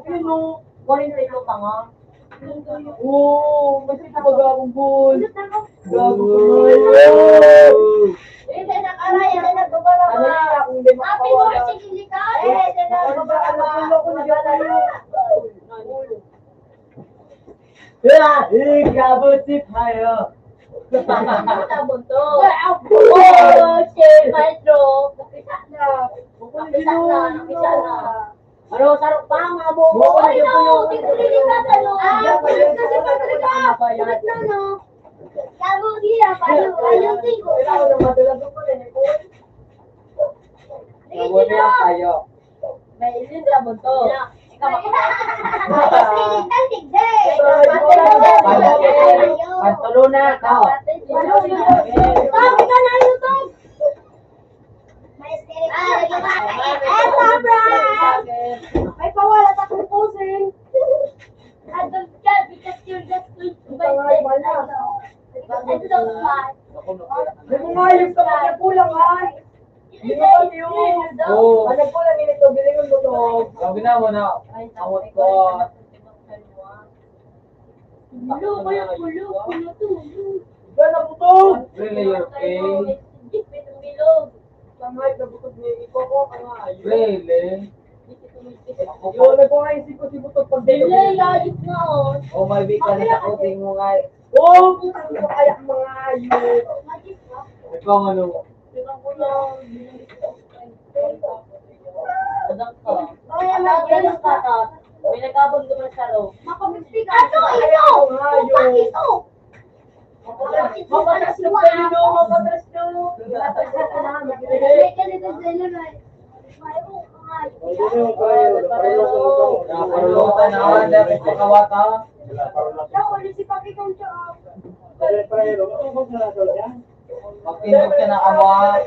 Ano? Kwarenta ito pa nga. Oo, kasi ito ba gagong goal? Ito na ako. Gagong goal. Hindi na karaya na nagbabara. Ano na, kung di Happy makawala. Birthday, hindi ka. Eh, ito na, Ano ba? Ano ba? Ano ba? Ano ba? Ikabot si Payo. Tabon to. Oh, si Maestro. Kapisa na. Kapisa na. Kapisa na. Ano, sarok pa, mga bobo? Bobo na Ay, yun, no. Bobo. Tigpili ka, ano? Ah, Ano ba yun? Kasi Patrick, ah. Ano ba yan? Ulit na, no? Kamo niya, paano? Ano, tingko? Kailangan na madalas yung pala, eh. Sige, Mabuti sige. Ang tayo. May ilin sa bunto. Ikaw, Pagtulo na ako. Sabi ka na YouTube. Eto, Brad! May pawala sa kukusin. Adult ka because you're just going to buy this. Ano? Ano daw, Brad? May mga ayos ka pa kulang, ha? Hindi mo kami yun. Oo. Ano po lang yun ito? Bilingon mo to. Sabi na mo na. Ay, Awat ko. Hello, kaya kulo, kulo to, kulo. Diyan na po to. Really, okay? Bilog. Pangay na butog ni Ikoko, pangay. Really? Ako Yo, pa. Nagkakaisip ko si Butog pag Delay, ayos na, oh. Oh, may week ka na sa coaching mo nga. Oh, putang ina, kaya mga ayos. Ikaw, ano? Adang ka. Ay, Adang ka na. May nagkabon ko man sa ro. Ato, ito! Putang ito! Mapatras na pwede, no? Mapatras na. Mapatras na. Napalutan na, ah, dahil sa kawata. Magtindog ka na, ama.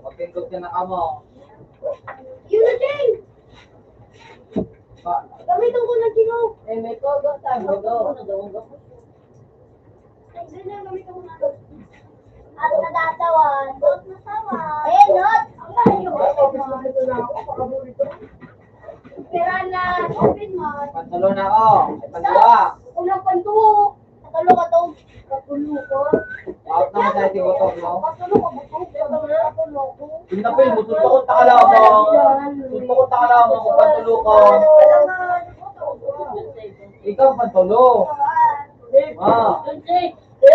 Magtindog ka na, ama. Yun na, Jay! Pa- Gamitin ko ng ginoo. Eh, may kogo, sabi ko. Ay, ganyan, gamitin ko na. At natatawan. Not natawan. Eh, not. Ang layo. Pera na, open mo. Pantalon ako. Ay, pantalon. Kulang pantuo. Katulo ka to. Katulo ka. Out naman tayo, di ba, to, no? Katulo ka, buto. Katulo ko. Yung tapil, buto, takot na ka lang, no? Buto, takot na ka lang, no? Kung pantulo ka. Ikaw, pantulo. Ah.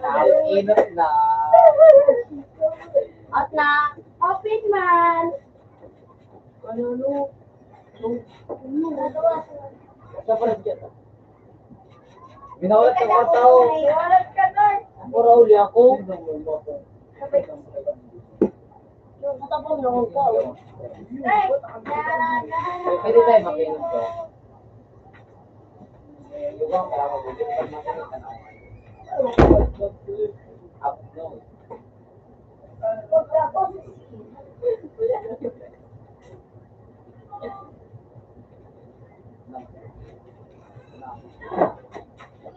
na, inot na. At na, open man. Ano, ano? Sa parang dyan. Minawalat ka mga tao. Ako, Raul, ako. Pwede tayo makinig ka.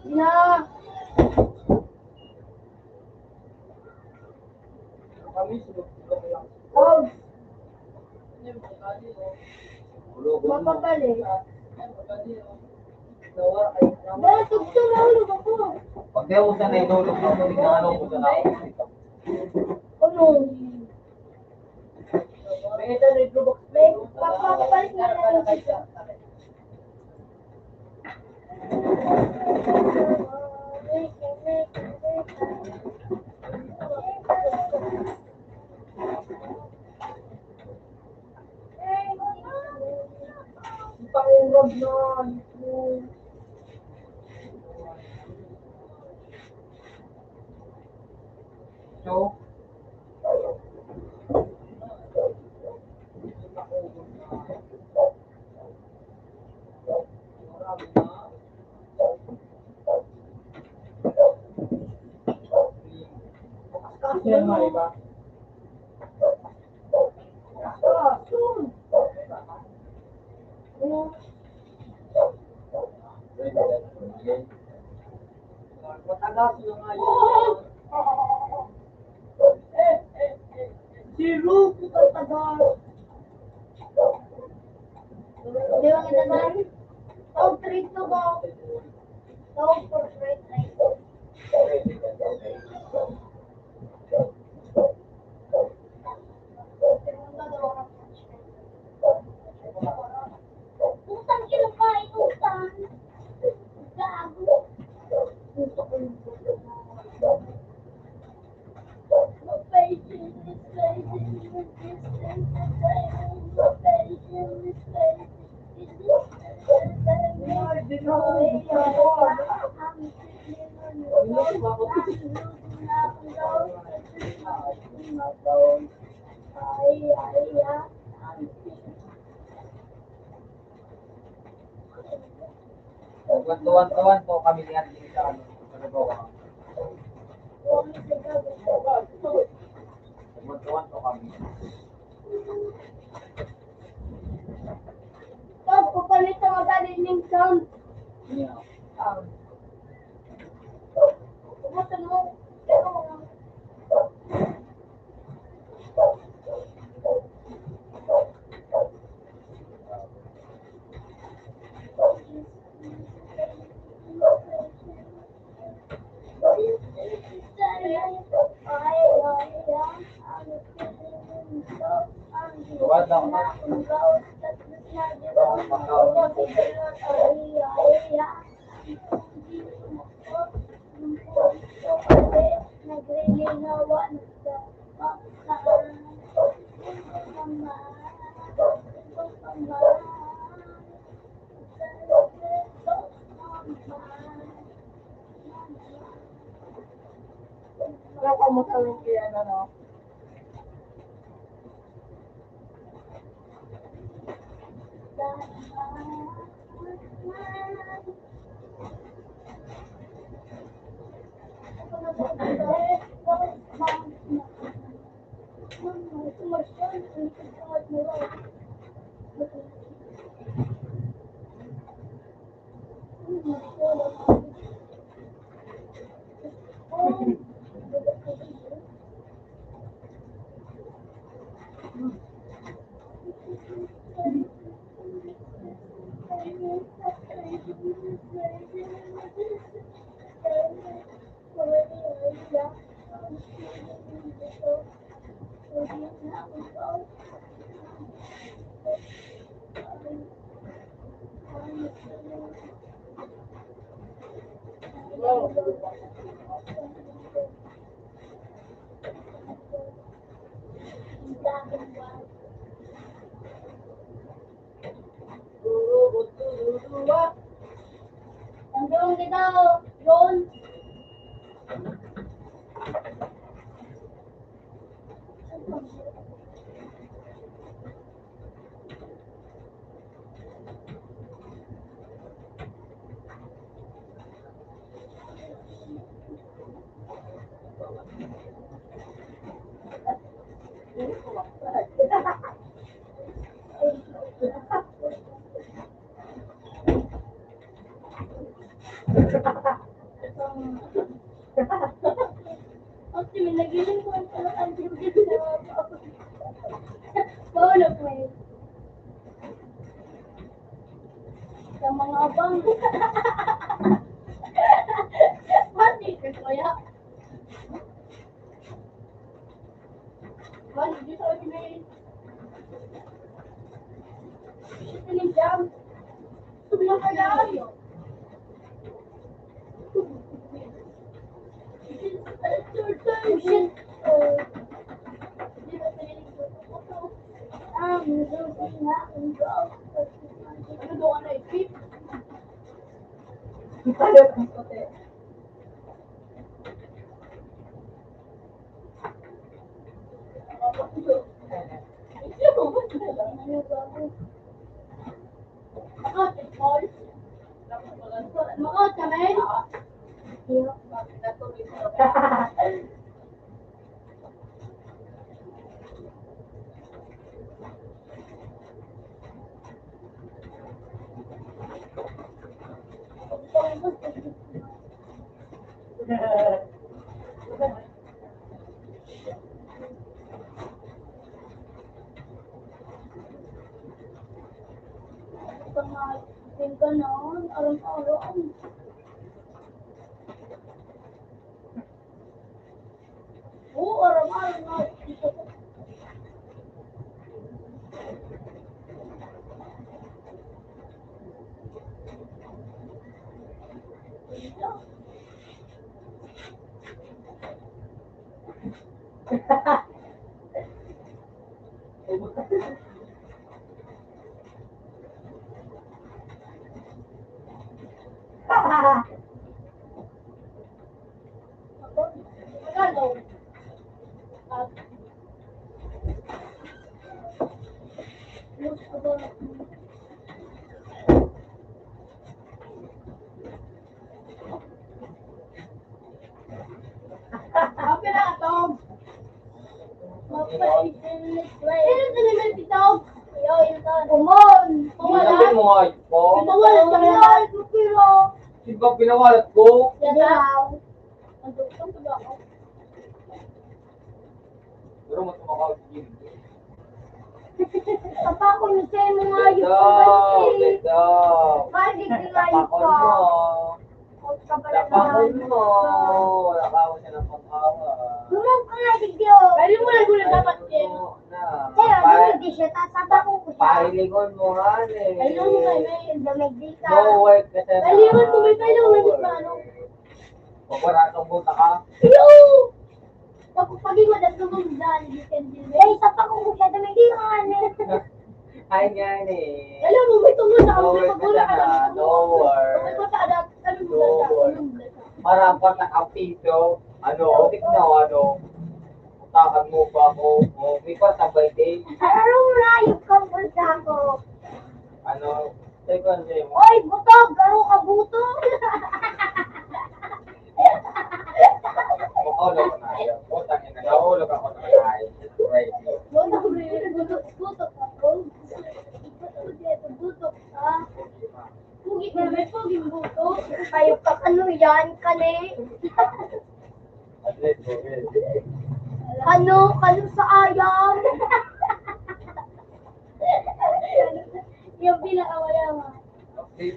Na. Oh. Mapapalit. Ba, tugtog na ulo ko. Pag di ako sanay, nulog na ako, hindi na ako. Ano? May ito, may blue box. May papapalit na lang siya. Si Ruth, ito taga. Di ba kita ba? Tawag trito ba? Tawag portrait. Utang, kinakain, utang. Gago. Magtuwan-tuwan po kami ni Andy sa ano, sa Lubawang. Magtuwan po kami. Pag pupalit ang magaling ng sound. Yeah. Sound. Ubus mo. Wala ka mo sa weekend, ano? Nandun kita, John. Optimal, nagiling ko ang pala ang dugi sa mga tao. Paano po eh? Sa mga abang. Pati ka, kuya. Makaot ka, men? Pangayong ganon, aram-aram. Oo, aram-aram na. Okay na, Tom. Sino na naman si Tom? Ayaw, yun ka. Kumon. Sinabi mo nga ito? Pinawalat ka na. Pinawalat mo, pero. Sino ba pinawalat ko? Yan na. Ang doktor ko ba ako? Pero mas makaw-, Papa ko, ni Semo nga yun. Bitaw, bitaw. Bakit di nga yun? Tapakon pa. Mo. Huwag ka pala. Tapakon mo. Wala ka ako siya ng pangkawa. Gumawag ka nga, Digdi, oh. Pwede mo lang gulong dapat, Ken. Ano na? Kaya, Pare-, hindi siya. Tatapakon ko siya. Pahilingon mo, han, eh. Ayun, may, may, may, may, may, No work ka sa Pahilingon ko, may, may, may, may, may, ano. Pag wala kang buta ka. Iyo! Pag, pag ikaw na tumugdan, you can do it. Ay, isa pa kung masyado, hindi naman eh. Ay, nga ni. Alam mo, may tungkol na No kami work pag wala ka ka na, na. no work. Pag wala ka na, ano mo No na siya, work. ano mo na siya. Para ang patak ang piso, ano, tignan, ano, utakan mo pa ako. Oh, may patak ba, ito? Ano mo na, yung kampal sa ako? Ano, Second day mo. Oy, butog! Garo ka, butog! Makaulog na. Putang ina, nahulog ako ng ay. Right. Butog, butog, butog ako. Butog, butog, butog, ah. Pugi na, may puging butog. Kayo ka, ano yan, kani? Ano, kano sa ayam? Yung pinakamayaman. Okay.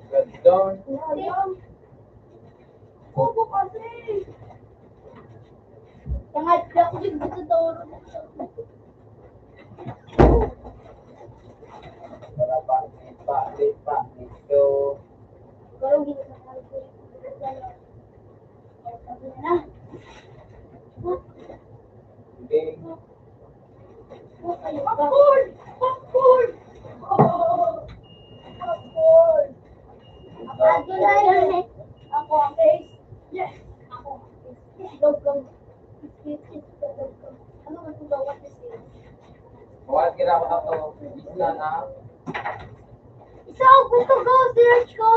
Ganda. Ayam. Kuko kasi. Tanga, di ako din gusto daw. Wala pa, di pa, di pa, dito. Parang hindi ko na. Hindi. Popcorn! Popcorn! Popcorn! Ako ang face. Yes! Ako ang face. Yes, go, go. Ano man kung gawat na sila? Wala, ginagawa ko. Isla na. Isa ako, gusto ko, search ko.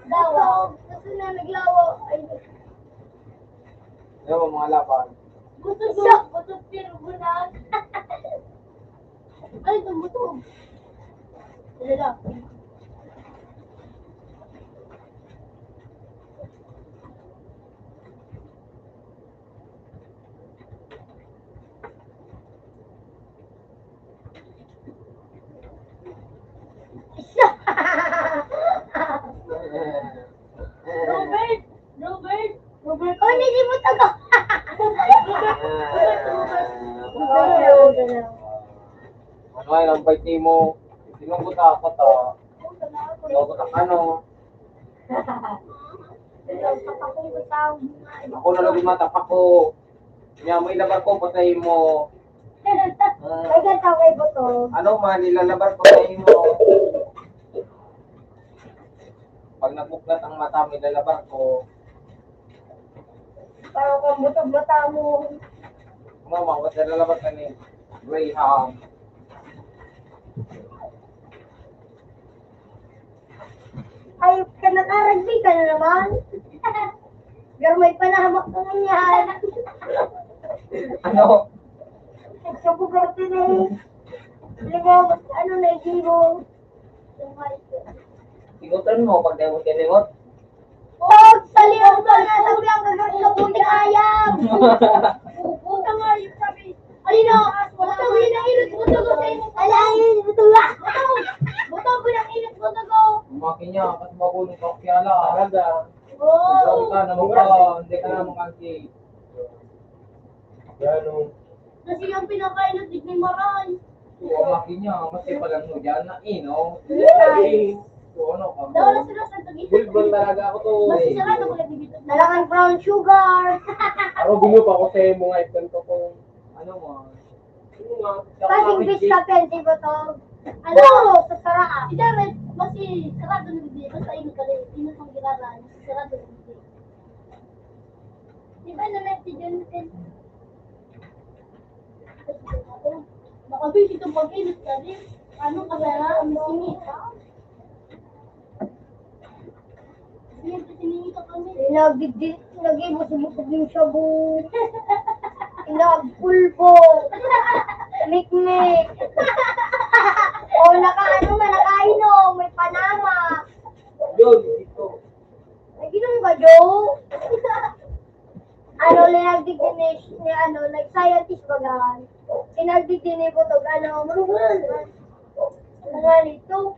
Lawa. Gusto na naglawa. Ay, Yan ang mga laban. Gusto ko, gusto pero bulag. Ay, tumutuog. Dali lang. Robert! Robert! Robert! Oh, hindi mo taga. Ano nga yung bait mo? Sinungkot ako to. Sinungkot ako, ano? Ako na lang matapak ko. Nya, may labar ko, patay mo. May gantaw kay buto. Ano man, nilalabar ko sa imo. Pag nagbuklat ang mata mo, nilalabar ko. Parang kang buto, mata mo. Ano, mawat nilalabar ka niya. Graham. Ay, ka nakaragbi ka na naman. Pero may panahamak ka ngunyan. Ano? Nagsabugaw ka na eh. Lingaw, ano na yung mo? Sigutan mo pag dahil mo tinimot. Pag sa liyaw ka na, sabi ang gagawin ka, puting ayam! Puta nga yung sabi. Alino? Butang yun ang init mo, tugo sa inyo. Alain, butang nga. Butang yun ang init mo, tugo. Umakin niya, kasi mabulong ka kaya lang. Talaga. Oo. Huwag ka na magpa, hindi ka na makangki. Ganun. Kasi yung pinakain ng digni maray. Umakin niya, mas ipalang mo dyan na ino. So ano ka? Daw na sila sa tagit. Bulbon talaga ako to. Mas sarado ko lang dito. Talagang brown sugar. Ako binupa ko sa mga ikan ko kung Ano mo? ano nga. Kasing fish ka, pwede ba to? Ano? Sa sarap. Hindi, mas sarado na dito. Basta init ka rin. Init ang ginagawa. Sarado na dito. Di ba naman si Jonathan? Baka doon ito mag-init ka din. Ano ka na? Ang singit, ha? Singit, singit ka kami. Nagdi-, nagibusog-busog yung shabu. Inagpulbo. Mikmik. O, nakaano na, nakainom. May panama. Yun, ito. Ay, ginong ba, Joe? Ano, linagdig din ni, ni, ano, nag-scientist ba gan? Linagdig din ni Butog, ano, mga nito.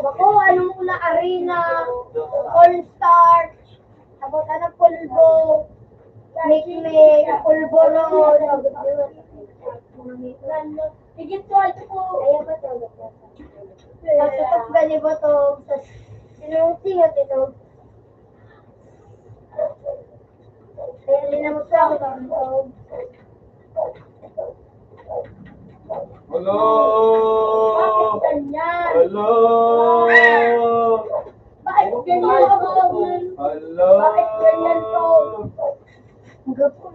Bako, anong una, arena, cornstarch, tapos ano, pulbo, mikmik, pulbo ron. Higit ko, ito po. Ayan ba ito? Tapos gani ba ito? Sinunod-singot ito. Kaya linamot ko ako ng tawag. Hello! Bakit ganyan? Hello! Bakit ganyan ako? Hello! Bakit ganyan to? Ang gapon.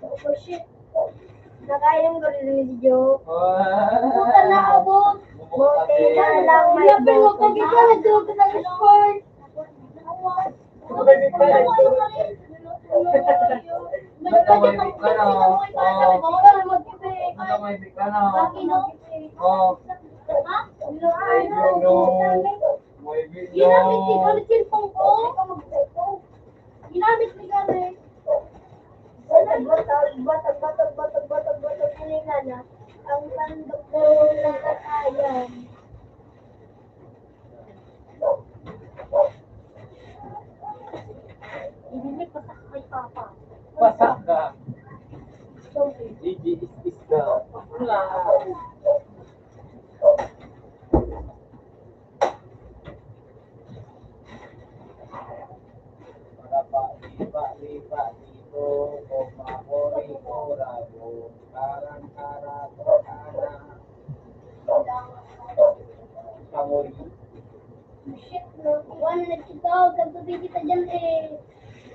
Oh, shit. Nakainom ko rin ni Joe. Puta na abot. Bote na lang may bote. Sinabi mo, pag ikaw nagtulog ka ng sport. Ano may big ka na? Oh. Ano may big ka na? Oh. May big Ginamit ni no. Gary cellphone ko. Ginamit ni Gary. Batag, batag, batag, batag, batag, batag, batag, hininga na. Ang pandok ng nakakayan. Ibigay ko sa kay Papa. Pasak ka. Igiis-is ka. Wala. Mga palipa-lipa dito, kung makuri ko rago, karang-kara ko sana. Sa muli, Shit, no. Iwan na nagtitawag. Kagabay kita dyan eh.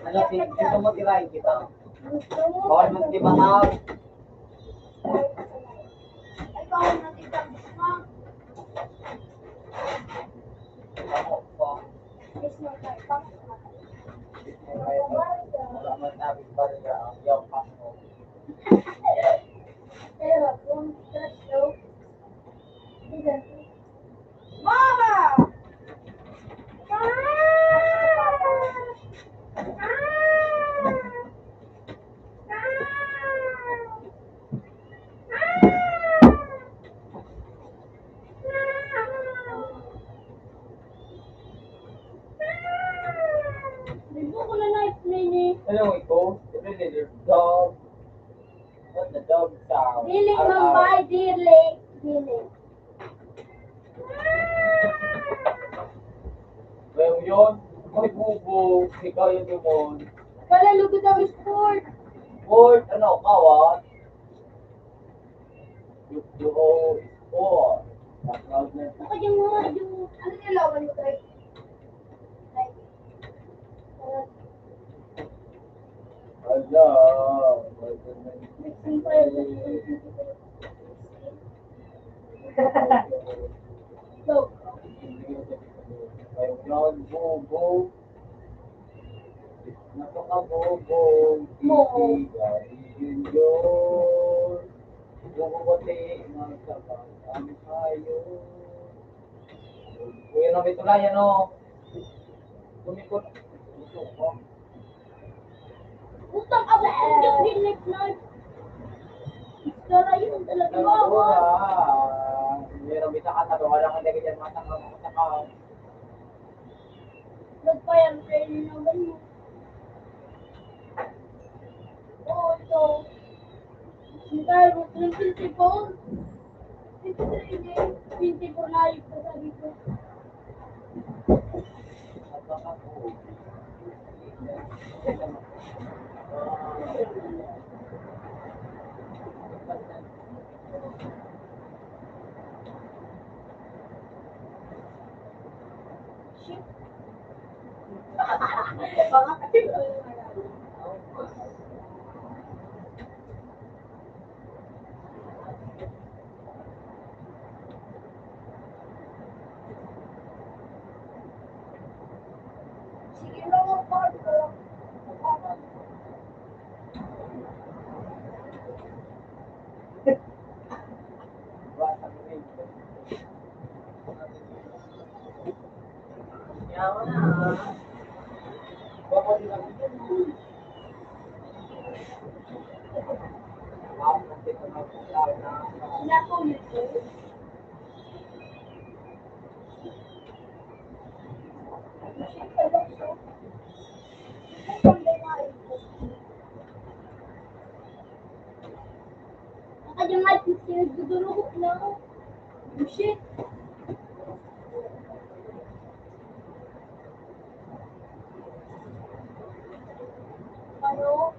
ano, si, gusto mo tirahin kita? Gusto mo? Bawal mong timangaw. Ay, bawal na kita. Ha? Ako pa. Yes, no, sir. Bakit? Wala man namin barya ang yaw pa mo. Pero kung gusto, Mama! Gusto ko na night, Nene. Hello, ikaw. Really, little dog. What the dog sound? Dili, Mambay, dili. Dili. Kaya mo yun? Ay, bubo. Ikaw yung dumon. Wala, lugod ang sport. Sport, ano, kawan? Yung duo, sport. Background na. Ako yung mga, yung, ano nila, one, two, three. Hala. Mixing pa yun. Go. Ayun, bobo. Napakabobo. Mo. Yun yun. Bobo pati, mga sabag. Ang kayo. Kuya na may tulayan, oh. Kumikot. Gusto ko. Utang ako, yung hinip na. Tara, yun talaga. Ano ba, ah? Meron, may takatalo ka lang, hindi ka dyan, matanga, matanga. Nagpayam kayo ng ganyan. Oo, ito. Ang tayo, twenty-four. Twenty-four na yung sabi ko. Nakajangat, nagdudurugo na. Shit. Ano?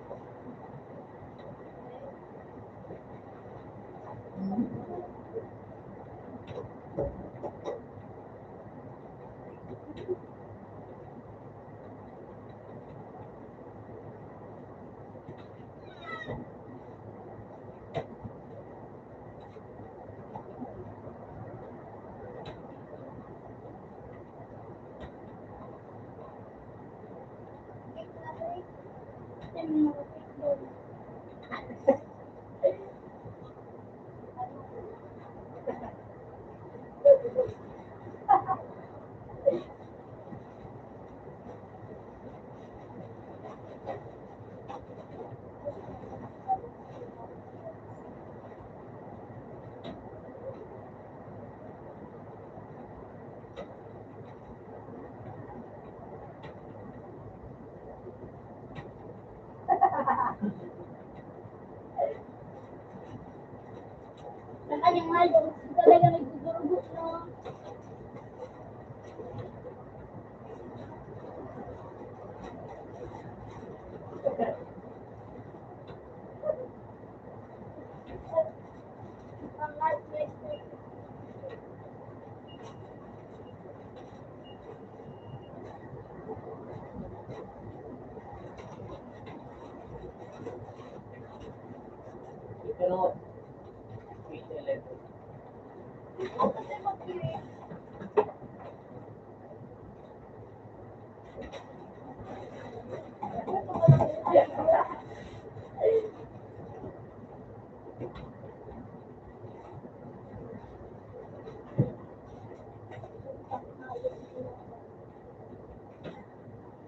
Sa kanyang mahal, talaga nagdudurugo, no?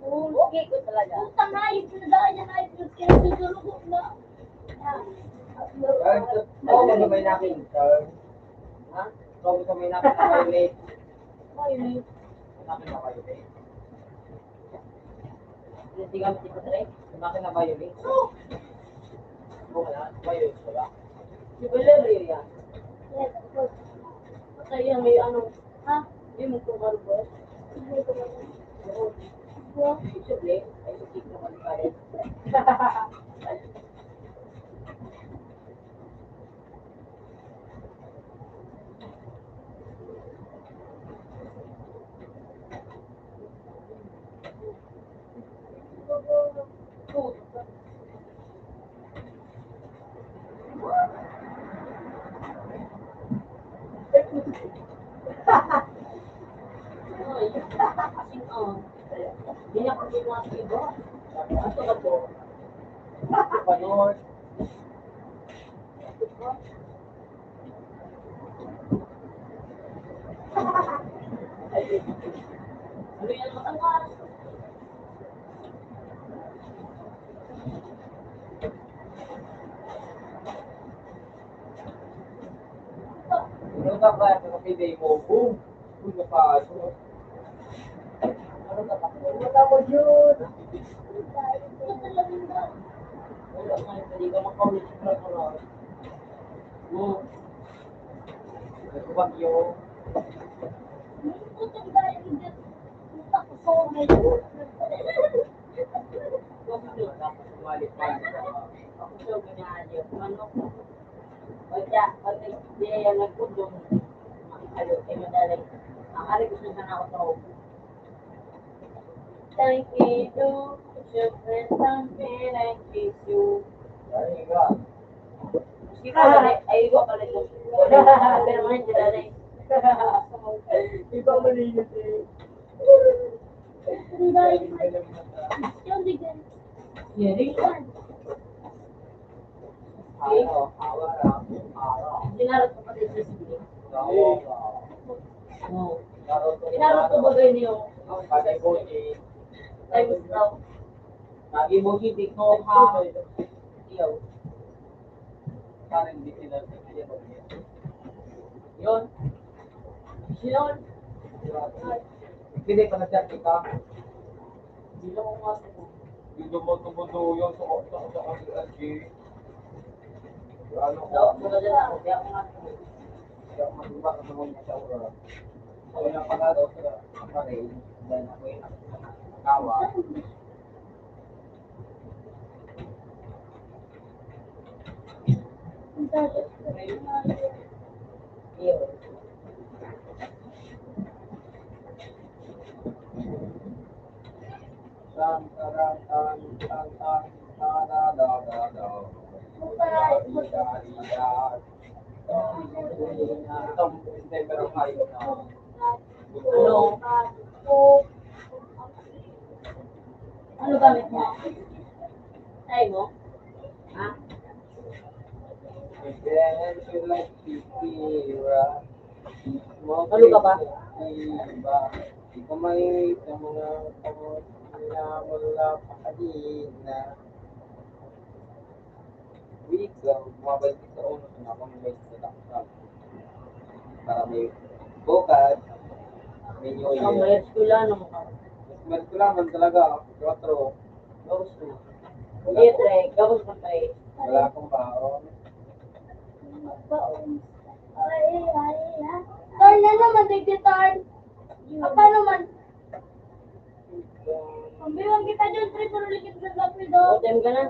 Oo, okay ko talaga. Puta nga, yung pinadaan niya na yung pinagkinagudurugo na. Ay, ito, ito, ano may nakita? Ha? Ito, ito may nakita, violet. Violet. May nakita, violet. Hindi ka makita, Dre? May nakita, violet. Oh! Oo, wala. Violet, wala. Si Valeria. Yes, of course. Patay yan, may ano, Ha? Di mo itong karugos? Di mo itong karugos? Oo. Wow. Siyempre, ay, sige naman pala. Sing-, oh. Di na ko ginawa sa iba. Ato ka to. Ato ka, Lord. Ano yan, matangkas? Ano ka ba? Ano ka, pwede mo? Boom! Boom na pa. Ano ka ba? Ano ka ba yun? Wala ka, hindi ka makaulit sa mga oras. Boom! Ano ba yun? Thank you. Siyempre, something I kiss you. Ay, iba. Sige, pala, ay, iba pala ito. Pero ngayon, sila na eh. Iba malinis eh. Hearing. Ginarot ko pa din sa sige. Oo. Ginarot ko ba ganyan yung times daw? Lagi mo hindi ko ha. Iyaw. Parang hindi sila nagkakita. Yun. Yun. Hindi pa nagkakita. Hindi lang ako nga. Hindi mo tumutuyo sa, sa, sa, sa, ano ko? Hindi ako nga. Hindi ako matuwa sa mga sa oras. Kaya pala daw sa pare, dahil ako yung nakawa. Tan, taran, tan, tan, tan, tarararara. Ito, pero kayo na. Ano? Ano gamit mo? Tayo mo? Ha? Ano ka ba? Di ko may sa mga kamot na wala pa kanina. Week, ah, bumabalik sa uno, sa mga pamilya sa Takpan. Para may bukas, may New Year. Ang may eskwela naman ka. May eskwela man talaga, kwatro. Gabos na. Wala Hindi, ko. Pre. Gabos na, pre. Wala akong baon. Baon. Ay, ay, ay. Turn na naman, nagtiturn. Apa naman? Ang biwang kita dyan, pre, pero likit na lapid, oh. Time ka na.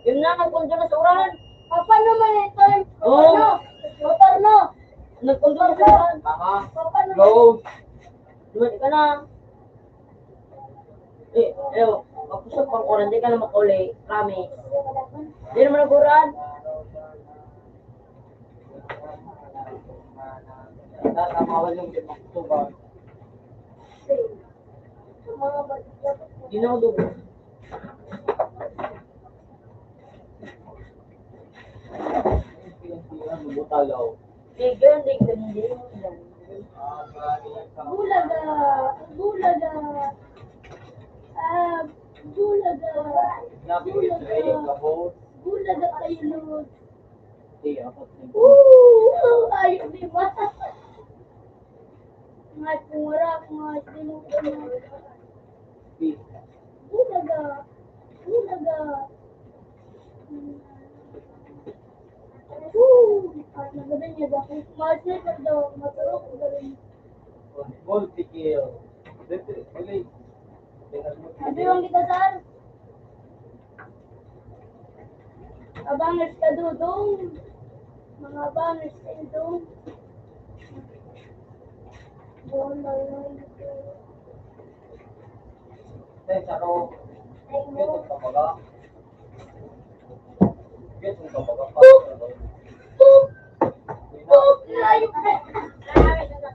Yun na, nagpunto na sa uran. Papa naman ito, eh. Oo. Ano? Motor, no? Nagpunto na sa uran. Tama. Papa naman. Go. Dumating ka na. Eh, ayaw. Pagpusok pang uran, di ka na makuli. Promise. Di naman nag-uran. Tatamawan yung pinagtutuban. Ginagawa. Pinagtutuban, butalaw. Bigyan, bigyan, bigyan. Bulaga! Bulaga! Ah, bulaga! Bulaga! Bulaga kayo, Lord! Hindi, apat na. Ooh! Ayun, di ba? Mga tumura, mga tinutunan. Hindi. Bulaga! Bulaga! Ooh! At maganda niya ba? Mga sniper daw, maturok, magaling. Multi-kill. Dito, ulit. Sabi lang kita, sir. Abangers ka, Dudong. Mga abangers kayo, Dong. Buwan na yun. Ay, saro. Ay, mo. Ito ka baga. Ito ka baga. Layo ka. Layo ka.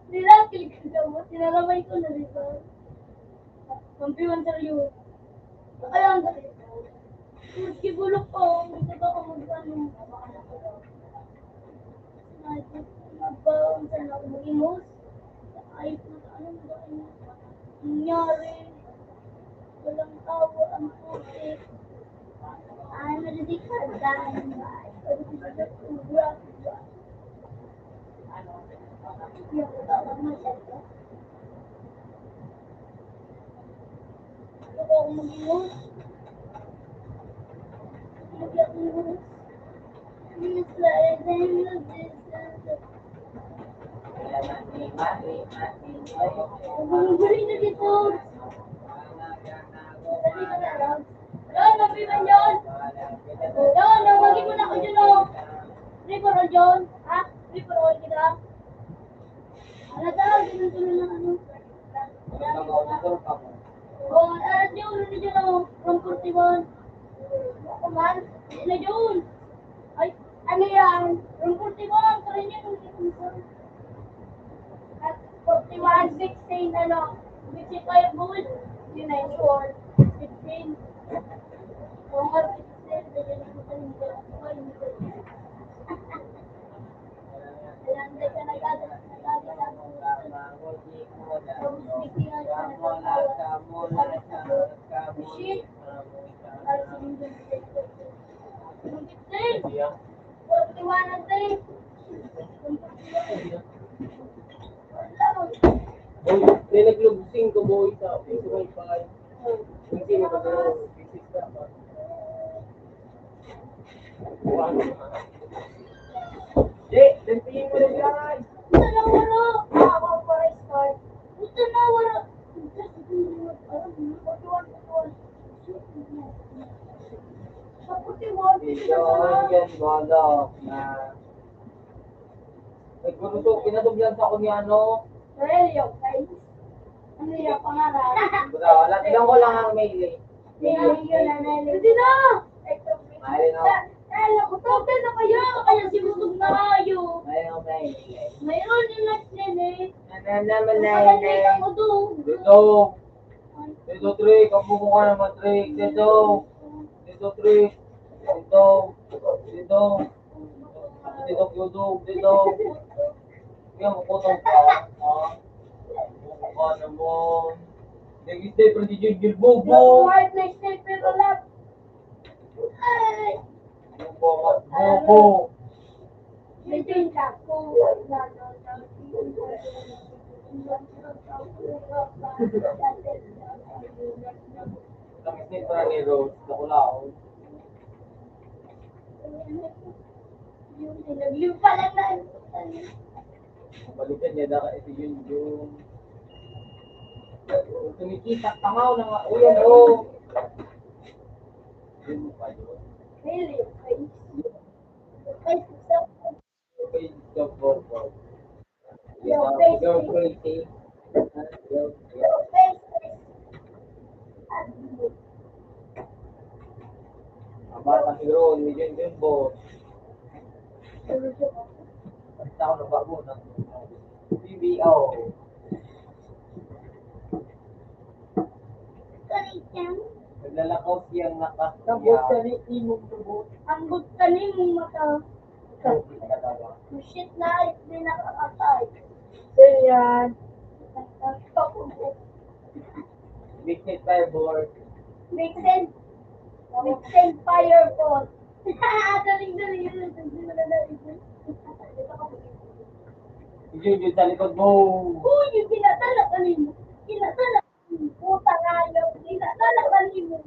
Nila, pilig Nalamay ko na, di ba? Kampiyon sa iyo. Kaya ang galing. Maski bulok pa, oh, hindi ba ako mag-ano? Magbaon sa mga imos. Ay, ano ba yung nangyari? Walang tawa ang putik. Ay, madadik ka dahil ba? Sabi ko, "Sobra, sobra." Yung tao, masyado. Gusto ko akong mag-inom. Hindi ako inom. Please, Lord, I love this. Ang galing na dito. Dali ka na lang. John, mapiman, John. John, ang mag-ipon ako, John, oh. Free for all, John. Ha? Free for all kita. Ano daw? Ganun ko na lang, ano? Ayan. Oh, alas yung ulo ni John, oh. One forty-one. Kuman? Hindi na, John. Ay, ano yan? One forty-one, try niya yung at forty-one, sixteen, ano, sixty-five gold, yun na yun, fifteen. Kung nga, fifteen, pwede na yung fifteen. Ayan, hindi ka nagkaka-, nagkaka-, tapos fifteen, ano, shit. Ay, sige, fifteen. Forty-one ang tayo. Boy, may naglugsing ko, boy, sa piso may pangay. Lugsing ko, boy. Di, tingin mo na yan. Puta na, wala. Ah, ako ang price card. Puta na, wala. Puta, siguro, parang, forty-one, forty-one. Sa forty-one, Yan, yan, wala na. Nagkuruso, pinadublan sa ako ni ano. Relyo, guys. Ano yung pangalan? Wala, wala. Tignan ko lang ang mail eh. Relyo na, relyo. Hindi na! Mail na. Hello, hotel na kayo. Kaya si Butog na kayo. Mail na, mail. Mayroon yung last name eh. Ano naman na yun eh? Ako doon. Dito. Dito, Trick. Ang buko ka naman, Trick. Dito. Dito, Trick. Dito. Dito. Dito, Dito. Dito. Yan, buko to. Ah. Buko ka naman. Nag-stay pa si Junjun. Bubo. White, nag-stay pero left. Ay! Bubo. Bubo. Medyo yung chapo. Ang snake pala ni Rose, nakulaon. Yung nilagyo pa lang na. Balikan niya, daka ito yun, yung kumikita, tangaw na nga. Uy, ano? Yun pa yun. Really? Okay, so, Page of Bobo. Your face, your face. Your face. Ang bata ni Ron, ni Junjun, boss. Basta ako nabago na. P B O. Kalitan. Naglalakaw siyang nakasiya. Sabot ka ni imong tubod. Ambot ka ni imong mata. Shit na, hindi nakakatay. Sino yan? Mixed by board. Mixed, mixed fire board. Galing, galing, galing. Yun, yun sa likod mo. Uy, yung pinatala kanina. Pinatala. Puta nga yun. Pinatala kanina.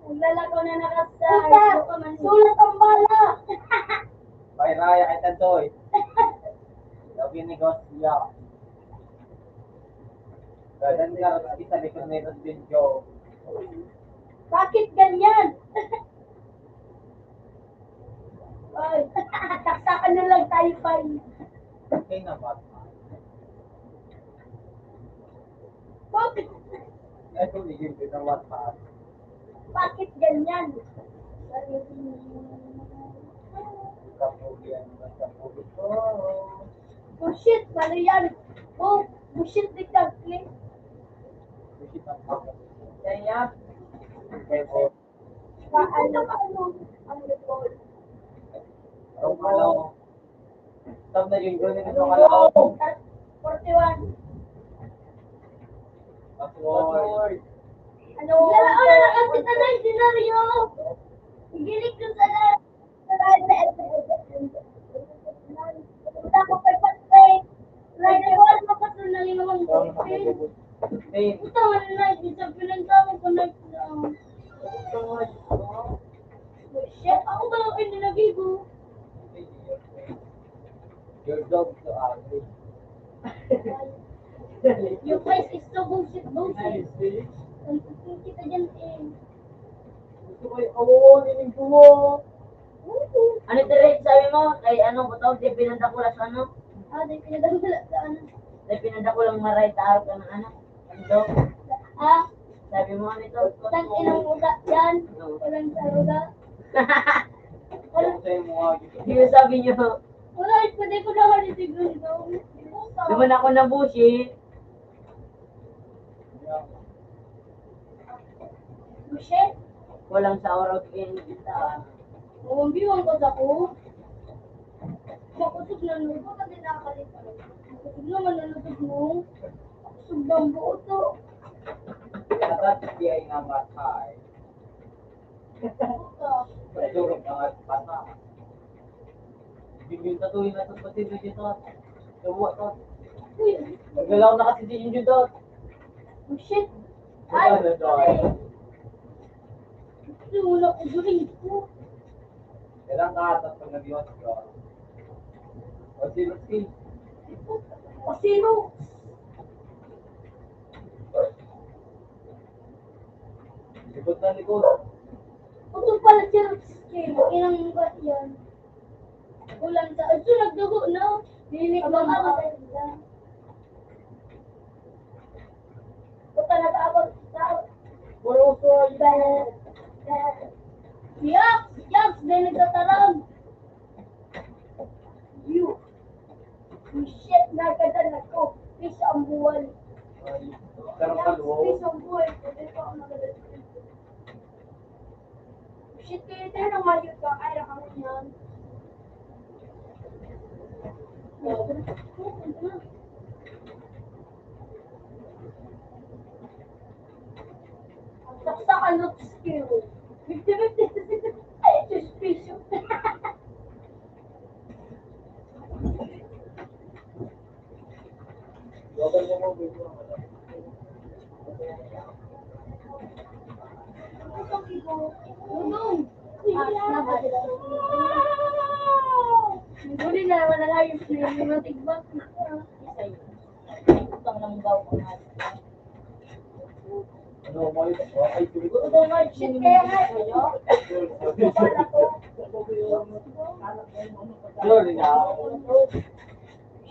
Naglalakaw na nakasay. Puta! Sulat ang bala! Pairaya kay Tantoy. Lagi negosyo. Gadan ka, kita likod na yung video. Bakit ganyan? Ay, taksakan na lang tayo, Pai. Okay na, Batman. Bakit? Ay, kung hindi, hindi na Batman. Bakit ganyan? Bullshit, mali yan. Oh, bullshit, di ka clean. Kaya, Paano, paano ang report? Ano? Saan na yung gano'n? Ano ka lang? Forty-one. Password. Ano? Wala, wala na kasi tanay, senaryo. Gilik ko sa Wala ko kay Patrick. Wala ko, wala ko, wala ko, wala ko, wala ko. Ito, wala na, isa pinagtawag ko na, ah, shit, ako ba yung pinanagibo? Your dog to average. Your face is so bullshit, bullshit. Ang tuking kita dyan eh. Gusto ko yung awoon, ining duwa. Ano ito, Rick? Sabi mo, kay ano, buto, di pinandakulas ano? Ah, di pinandakulas sa ano? Di pinandakulang maray, taarog ka ng ano? Ang dog. Ah, Sabi mo, ano ito? Tang inang uga yan. Ano? Walang saruga. Ano? Sa'yo mo nga, Hindi mo sabi niyo. Wala, pwede ko na ulit yung gawin. Naman ako na bullshit. Bullshit? Walang sa oras in kita. Ang biwang ko sa ko. Makusog na lubot, hindi nakakalimutan. Makusog na manunod mo. Makusog na ang buo to. Dapat di ay namatay. Durog na nga bata. Yun yung tatuhin natin pati na dito. Nabuha to. Uy, naggalaw na kasi si Junjun to. Oh, shit. Ay, ano to? Ay. Ito, wala ko galing ko. Kailangan ka ata pag nag-iwas ka. O, zero skill. O, zero. Likod na likod. Putol pala si Roxy. Inang ba yan? Kulang sa, ito nagdugo, no? Dili ko mababa. Puta, nag-abot sa Puro ko, yak, yak, dahil nagtatarang. You. Shit, nagkadal ako. Piso ang buwan. Pero Yak, kalwo. Piso ang buwan. Pwede pa ako magkadal. Shit, kaya tayo nang mayot ka. Kaya ka mo yan. Saksakan ng skill. Fifty fifty. Ay, Diyos, piso. Huli na naman ang ayos na yun, yung mga tigbak na. Utang ng baw ko nga. Ano, may, ay, tuloy ko. Shit, kaya nga. Yun, yun na.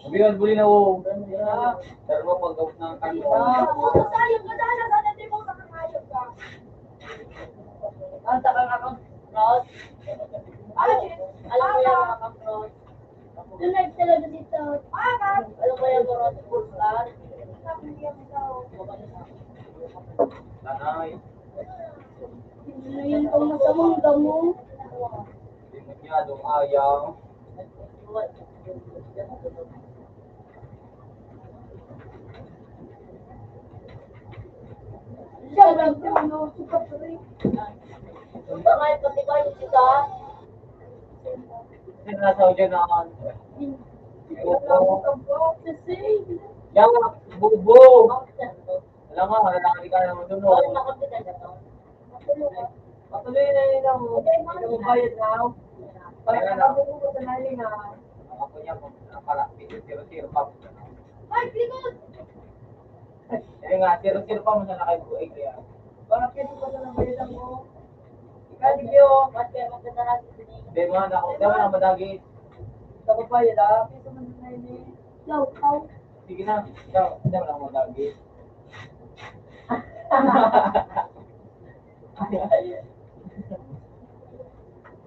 Sabi yun, buli na, oh. Pero mo, pag gawin ng kanto. Sayang ka, dahil nagdadati mo sa kangayog ka. Ang takang akong cross. Ay, alam mo yung akong cross. Tunay talaga dito. Ano kaya mo, Rose? Bulkan? Tanay. Ano yung pang masamang damo? Demonyadong ayaw. Siya lang po, no? Suka pa rin. Bakit pati ba yung isa? Sinasaw dyan na. Bubo. Yan, bubo. Alam mo, wala na ka naman doon, no? Patuloy na yun ang bayad na. Para sa bubo ko sa nani na. Ako niya, kung pala, zero zero pa. Ay, likod! Eh nga, zero zero pa mo siya nakaibuhay kaya. Bakit ito pa na bayad ako? Ikaw, di ba? Ba't kaya magdadala sa Hindi mo na ako, hindi mo na madagi. Ikaw pa yun, ah. Piso man na yun, eh. Yo, how? Sige na, ikaw, hindi mo na ako madagi.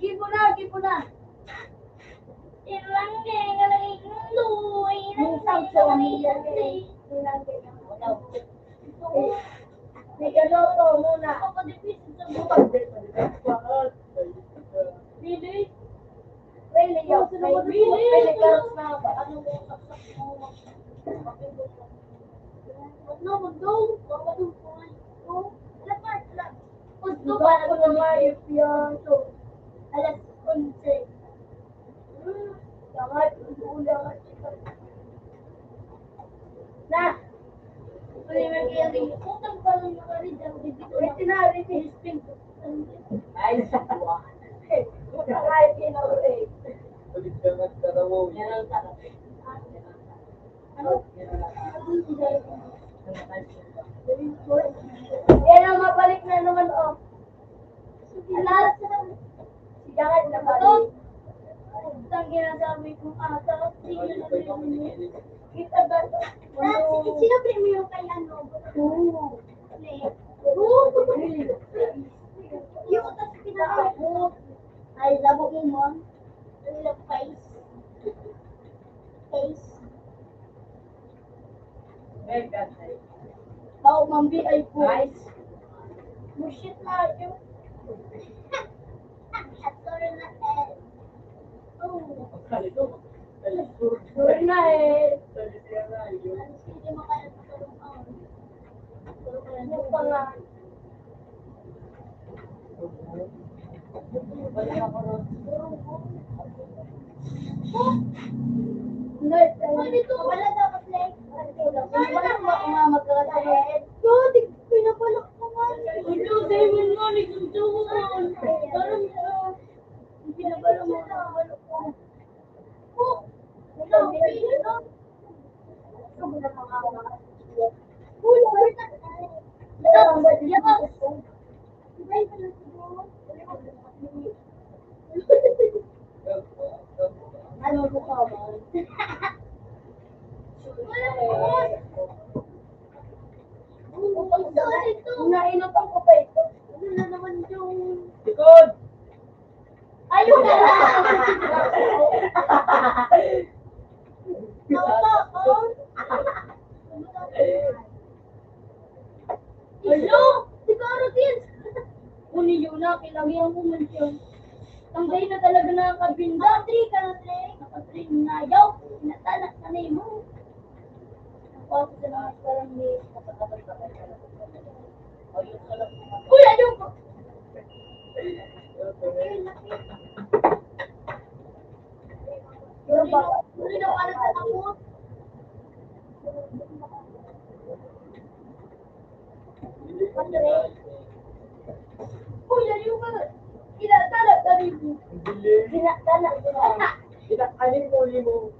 Gibo na, gibo na. Ilang nga, ilang nga, ilang nga, ilang nga, ilang nga, ilang nga, ilang nga, May ganoto muna. Ako, di, di, di, di, Really? Really, yo. May really? Really, girls na ba? Ano mo, saksak mo, mag-, mag-, ano, mag-, mag-, mag-, mag-, mag-, Gusto ko na mayo piyanto. Alas onse. Hmm, dapat ulang. Na. Pwede na kaya rin. Utang pa lang yung karin, ang bibig ko. Ready na, ready. Ay, sa buwan. Ay, pinaulit. Ulit ka magkarawaw. Yan ang sarap. Ano? Yan ang mabalik na naman, oh. Alas, sigahan na ba? Ang ginasabi kong ata, hindi na naman. Kita ba? Ah, si-, sino premium kay ano? Oo. Oo. Yung utas pinaka-, ay, labo mo, ma'am. Ano yung face? Face. Mega. Tao man, V I P. Nice. Bullshit na yun. Sorry na, eh. Oh. Sorry na, eh. Hindi mo kaya tulong, oh. Tulong ka na. Ano pa nga? Wala dapat, like, wala, ma-, ma-, magkakatayan. Yo, di, pinabalak ko nga. Hello, Diamond nga, nagsuntukan. Parang, ah, pinabalak mo, pinabalak ko. Oh, hello, baby. Ano ko ka ba? Nainutan ko pa ito. Ano na naman yung Likod! Ayun na lang! Tama, oh. Hello! Siguro din! Kunin yun na, kailangan ko man siya. Tanggay na talaga nakakabinda. Nakatry ka na, Dre? Nakatry na, yaw! Natanak na na yun. Ang kwarto sa mga barangay, nakakabagay ka na. Uy, ayun po! Pero ba, uli na pala sa takot. Uy, ayun ka! Kinatala ka rin. Kinatala ka. Kinakanin mo, uli mo.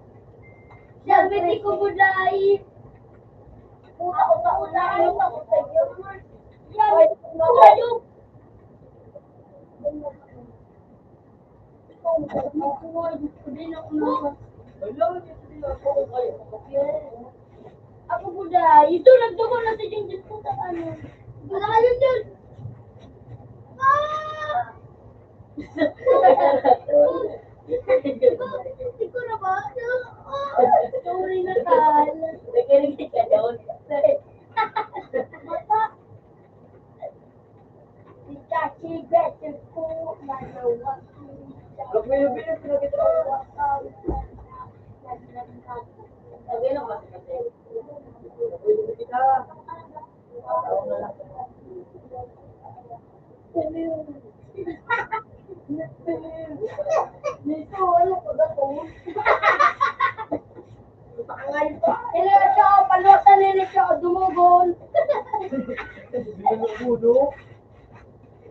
Sabi ni Kubulay. Puta, puta, puta, puta, puta, puta. Sabi ni Kubulay. Ako po, guys. Ito, nagdugo na si Jinjit. Puta, ano? Wala kayo dyan. Ah! Ikaw na ba? Ah! Sorry na, Tal. Nagkirigit ka doon. Mata. Lagi na ba? Nito, ano ko na po? Tangay pa. Ini siya, palutan ini siya, dumugon. Dumugon?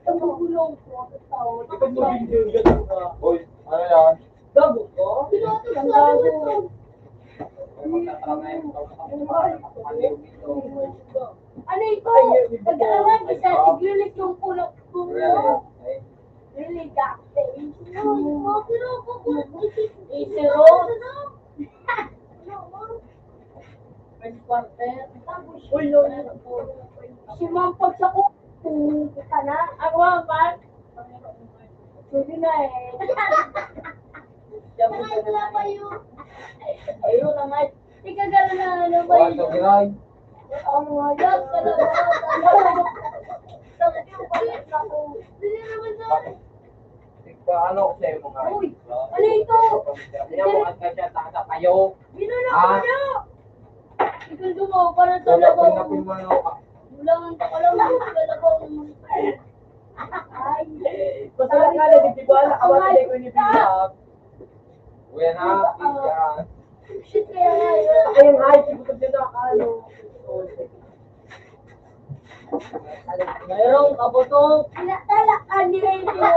Dumugon po, tao. Ito mo din yung gano'n ka. Hoy, ano yan? Gago ko? Piloto Ang sa gago. Ano? Ano ito? Nag-aaral ka sa Tiglilic yung pulok ko. Really, Jack? Pero ako po, Ate Rose. First quarter. Uy, no, no. Si Ma'am, pag sa ko- Kita na. Ako ang part. Sige na eh. Ayaw na, Mike. Ikaw gano'n na ano ba yun? Ang mga yan, talaga. Sabi ko, bakit ako? Hindi naman sa akin. Tigpaano ko sa'yo, mga Uy, ano ito? Hindi mo at kanya, taka kayo. Binuna ko Ah. na. Ikaw dumaw, parang sa Wala, labaw. Pag napin mo na ako. Bulangan ka lang, sa labaw. Ay. Basta lang ka na, di ba? Nakabati ko ni Pia. Uy, anak, Pia. Shit, kaya nga yun. Ayun, hi, sigutok dyan na, ano. Mayroong kabutong. Pinatalakan ni Radio.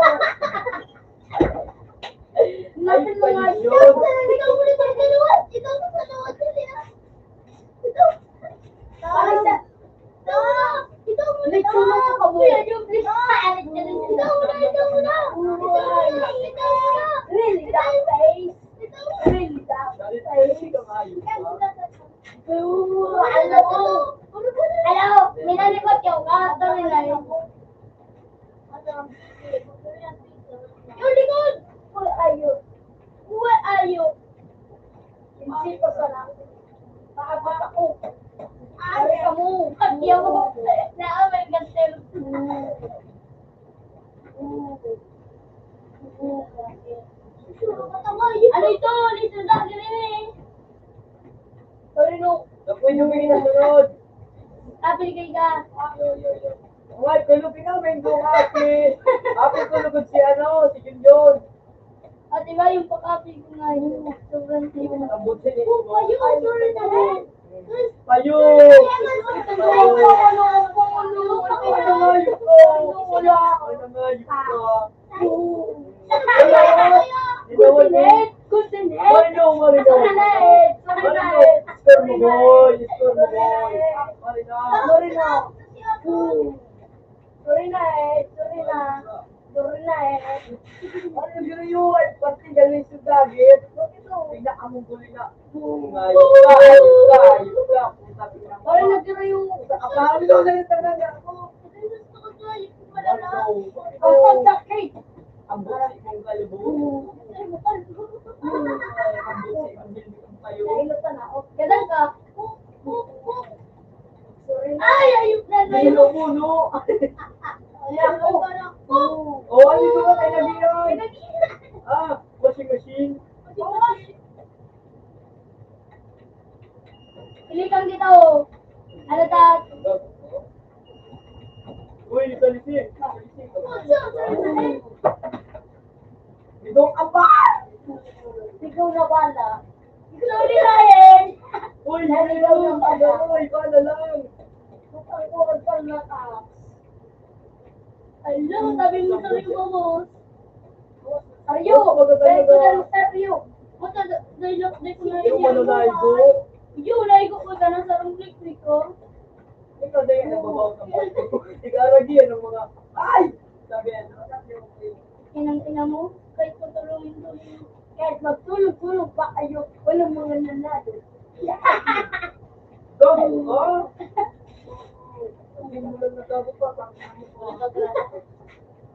Natin mo nga yun. Ikaw muna sa dalawa. Ikaw muna sa dalawa. Ikaw. Parang sa, ikaw muna. Ikaw muna. Ikaw muna. Ikaw muna. Ikaw muna. Ikaw muna. Ikaw muna. Really, that face. Ikaw muna. Really, that face. Ikaw muna. Hello! Hello! May nalikot yung kato nila yun. Yung likod! Where are you? Where are you? Hindi ko sa lang. Maabot ako. Ay, ka mo. Pati ako. Naaway ka, sir. Ano ito? Listen sa akin rin eh. Sorry, no. Napuwi yung mga nasunod. Apil kay ka. Yo, yo, yo. Why, kulog ka namin, bro, happy. Happy kulog si ano, si Junjun. At iba yung pag-apil ko nga yun. Sobrang tiyo na. Ang butsi ni Oh, ayun, sorry na rin. Payo! Payo! Ano, ano, ano, ano, ano, ano, wala. Ano nga yun ka? Good night! Good night! Marino, Marino! Good night! Good Marino! night! Score mo, boy! Score mo, boy! Marino! Marino! Sorry na eh, sorry na. Sorry na eh. Ano yung ginayo? Ay, pati galing sa dagat. Bakit to? Tingnan ka mong guli na. Ayos ka, ayos ka, ayos ka. Putang ina mo. Ay, nagkarayo. Sa kapahan mo na rin talaga ako. Ano? Ano? Ang sakit. Ang buti kong kalbo. Ang buti kong bilbi kong payo. Gadang ka. Sorry na. Ay, ayun na, Dilo ayun. Puno. Ayan, oh. Oh, ano ito ba tayo nag-iyan? Ah, washing machine. Ilikan kita, oh. Ano ta? Uy, salisi. Ito ang kapal! Ikaw na bala. Ikaw ni Ryan! Uy, Ryan, ikaw na bala. Uy, bala lang. Butang ko, magpalmakas. Hello, sabi mo sa iyo, boss. Aryo! Aryo! Aryo! Basta, dahil, dahil ko na Yung manunay ko. Yun, ay ko ka na sa rong click ko. Ikaw na yung nababaw sa boss. Ikaw lagi yan ang mga, ay! Sabi yan, sabi yung Inang ina mo, kahit patulungin ko yun. Kahit magtulog-tulog pa kayo, walang mga nanalo. Gago ka? Hindi mo lang nagago pa, bakit mo pa?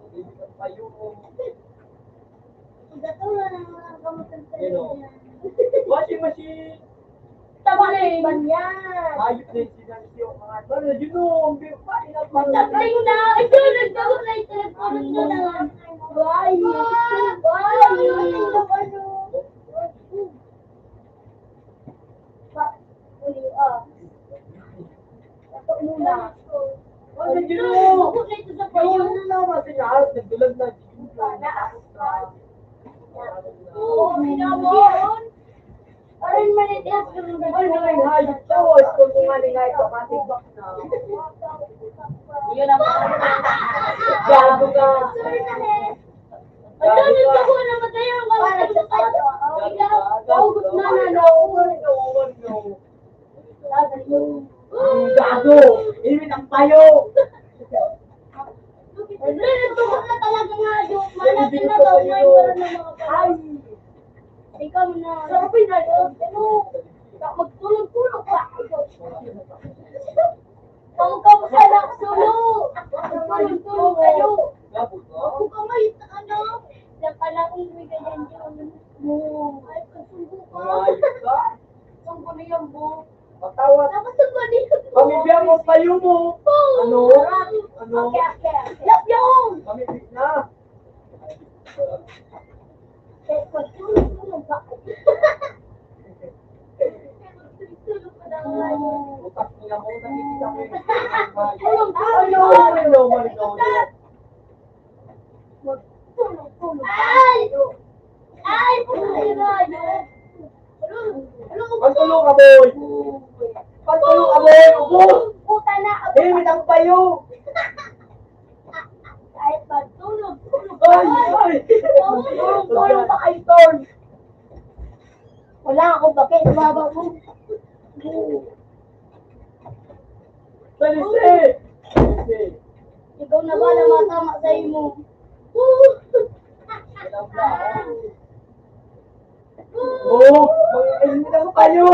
Hindi ka payo mo. Ang gato na ng mga gamot ng Yun, oh. Washing machine! Tama na yun. Banyan. Ayos na yung sinansi yung mga ano, yun o, ang bi-, pahinat mo. Sabay na, ito, nagdamot na ito, nagpapit na naman. Why? Why? Ano? Pa-, uli, ah. Ito muna. Oh, nagdilo. Nagdilo. Nagdilo na, masilahat. Nagdulag na. Oo, pinamon. Aray, maliit yan. Ay, naman, hayop to. Ito, kung mali nga ito, matibak na. Yun ang Gago ka. Sorry na, eh. Gago ka. Ano, nagtago na matay ang mga Para sa tayo. Ikaw, naugot na, na, naugot. Gago. Gago. Iwit ang payo. Hindi, nagtukot na talaga nga, Dok. Malapit na daw, may wala na mga Ay! Ikaw na. Sabi na yun, ano? Magtulog-tulog pa. Pangkaw sa laksulo. Ano? Okay, okay, okay. Love you! Mamipit na. Kaya pag tulog ko, nagba- Tulog ko na nga. Utak niya mo, nakikita ko yung tulog, tulog, tulog, tulog. Tulog, tulog, tulog. Ay! Ay, putang ina, yun. Pantalo ka, boy! Pantalo ka, boy! Ubus! Puta na, abot. Eh, may tangpayo! Kahit ba, tulog, tulog. Ay, ay! Tulog, tulog pa kayo, tol. Wala akong pake sa baba mo. Salisi! Salisi! Ikaw na ba na matama sa imo? Oo, mag-, ay, hindi na ako tayo.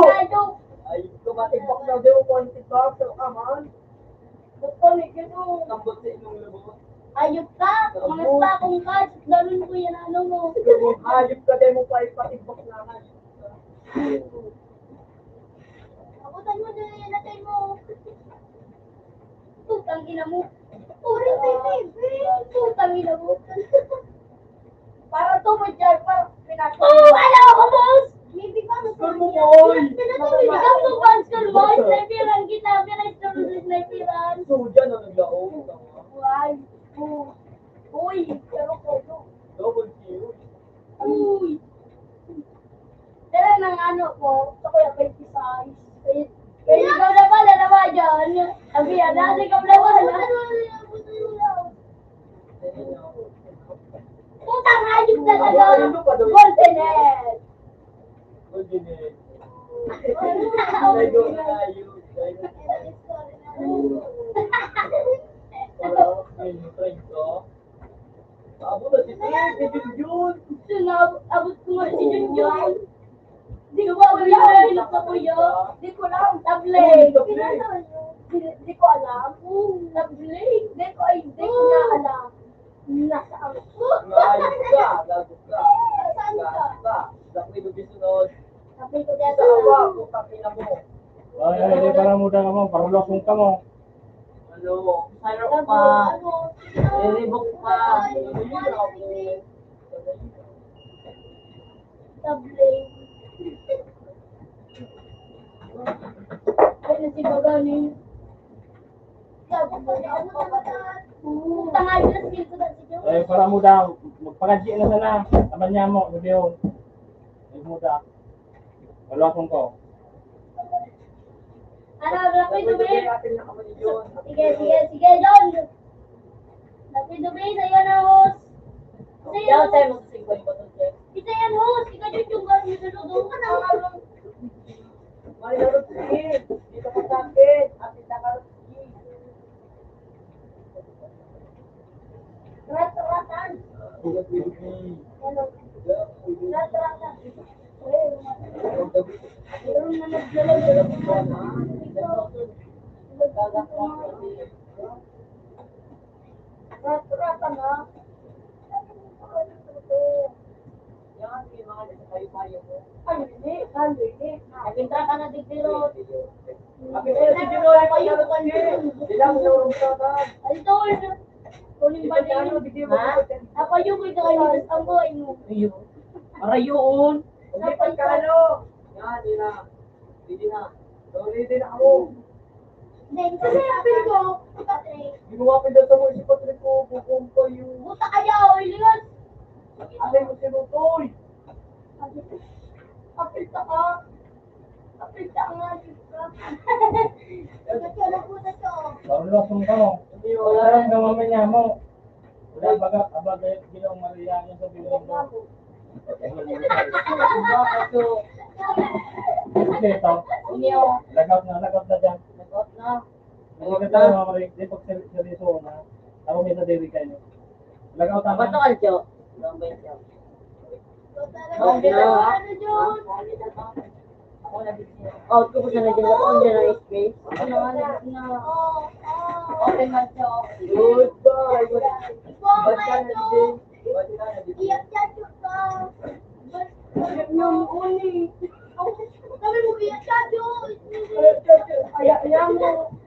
Ay, tumatig pa na daw, konti pa, pero ka man. Ba't ka may gano'n? Tambot sa inyong lubot. Ayop ka! Mga sakong ka! Ganun ko yan, ano mo? Ayop ka, di mo pa ipatigbak na nga. Abutan mo na yan, atay mo. Putang ina mo. Putang ina mo. Putang ina mo. Para to mo dyan, para pinatay. Oh, wala ako, boss! Hindi pa mo. Sir mo, boy! Pinatay mo, ikaw mo, boss, sir, boss. Sniperan kita, pero ito, sniperan. So, dyan ang naglaong. Why? Oh. Uy, pero ko to. Double kill. Uy! Pero nang ano po, sa kuya, twenty-five. Kaya ikaw na pala, naman dyan. Sabi yan, nasa ikaw na pala. Putang hayop na talaga. Golden head. Golden head. Ay, go tayo. Wala akong friend ko. Abot na si Fred, si Junjun. Abot ko nga si Junjun. Di ko alam. Di ko alam. Di ko alam. Tablet. Tablet. Di, di ko alam. Tablet. Di ko, ay, di ko na alam. Nasa ang... Ayos ka, gago ka. Saan ka? Gago ka. Sa akin yung bisunod. Sabi ko dyan. Sa awa, putang ina mo. Ay, ay, di, para mo daw mo, para lasong ka mo. Ano? Sarap pa. Niribok pa. Sablay. Ay, nasibagan eh. Sabi ko, "Abot na ba ta?" Tangayon na skill ko na si Joe. Eh, para mo daw, magpagadji na sana. Taban niya mo, sabi yun. Ay, mo daw. Wala akong ko. Ano, Rapido, be? Sige, sige, sige, John. Rapido, be, sa'yo na, host. Sa'yo. Yaw, sa'yo, magsisigway pa to, Jeff. Isa yan, host. Ikaw yung yung gawin mo sa luto. Ano? May narot, sige. Dito ka sa akin. Atin na ka, sige. Rat-ratan. Rat-ratan. Rat-ratan, ha? Yan, may mga nasa kayo-kayo mo. Ay, hindi. Ay, hindi. Nag-entra ka na, Digdiro. Payo ko kanina. Ay, tol. Kuning ba din? Ha? Napayo ko ito kanina sa tamboy mo. Iyo. Marayoon. Hindi, pagkano? Yan, yun na. Hindi na. So, ready na ako. Hindi, kasi apil ko, si Patrick. Ginawa ko daw sa mo si Patrick ko, bukong ko yung... Buta kaya, oy, Leon. Ano yung sinutoy? Apil ka ka. Apil ka nga, Diyos ka. Ito na po na to. Parang lasong ka mo. Hindi, wala. Parang gawin niya mo. Wala, baga, abaga, Ginoong Maria, yung sa Biblia ko. Hindi, ito. Lagaw na, lagaw na dyan. Lagaw na. Hindi ka tayo, mga Maria, hindi, pag seri-, seryoso na. Ako may nadiri kayo. Lagaw tama. Bato, Aljo. Lagaw ba yun? Okay na. Out ko po sa naging ako, ang general space. Ano nga na, na, open man siya, oh. Goodbye. Ba't ka na, Jay? Ba't ka na, Jay? Iyak siya, Chupa. Ba't, ba't mo uli? Sabi mo, iyak siya, Joy. Ay, ay, ay, mo.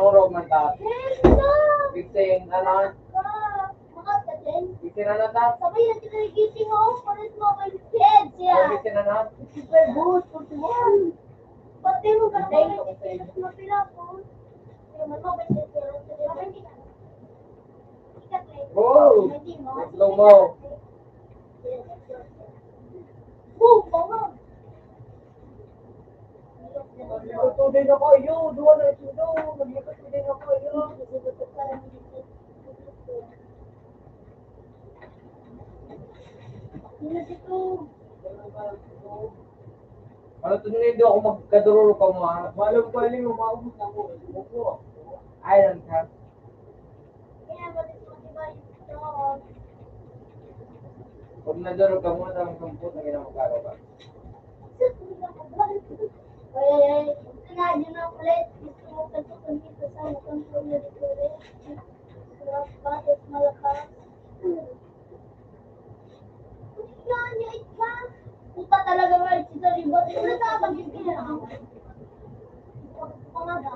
Sinurog man ta. Fixing, ano? Fixing, ano ta? Sabay na sila nagising, oh. Pares mo, may kids, yeah. Fixing, ano? Super good, forty-one. Pati mo, kapatid, mapila po. Yung ano, may kids, yeah. Wow! Slow mo. Boom! Bawang! Naglikod-likod na kayo, duwa na ito, naglikod-likod na kayo. Yun na dito. Ano to, hindi ako magkadururo pa mo, ha? Malam pa rin, umaabot na ako. Ay, lang ka. Kaya, balik mo, di ba, yung Pag nadurog ka muna, tamang sampot na ginamagkaro ka. Ay, ay, ay. Ito na, yun na ulit. Gusto mo pa ito, kung dito sa, kung dito ulit. Malakas, malakas. Yan, yan, yan. Puta talaga nga, ito, di ba? Ano na, pag-ibig na? Pangaga.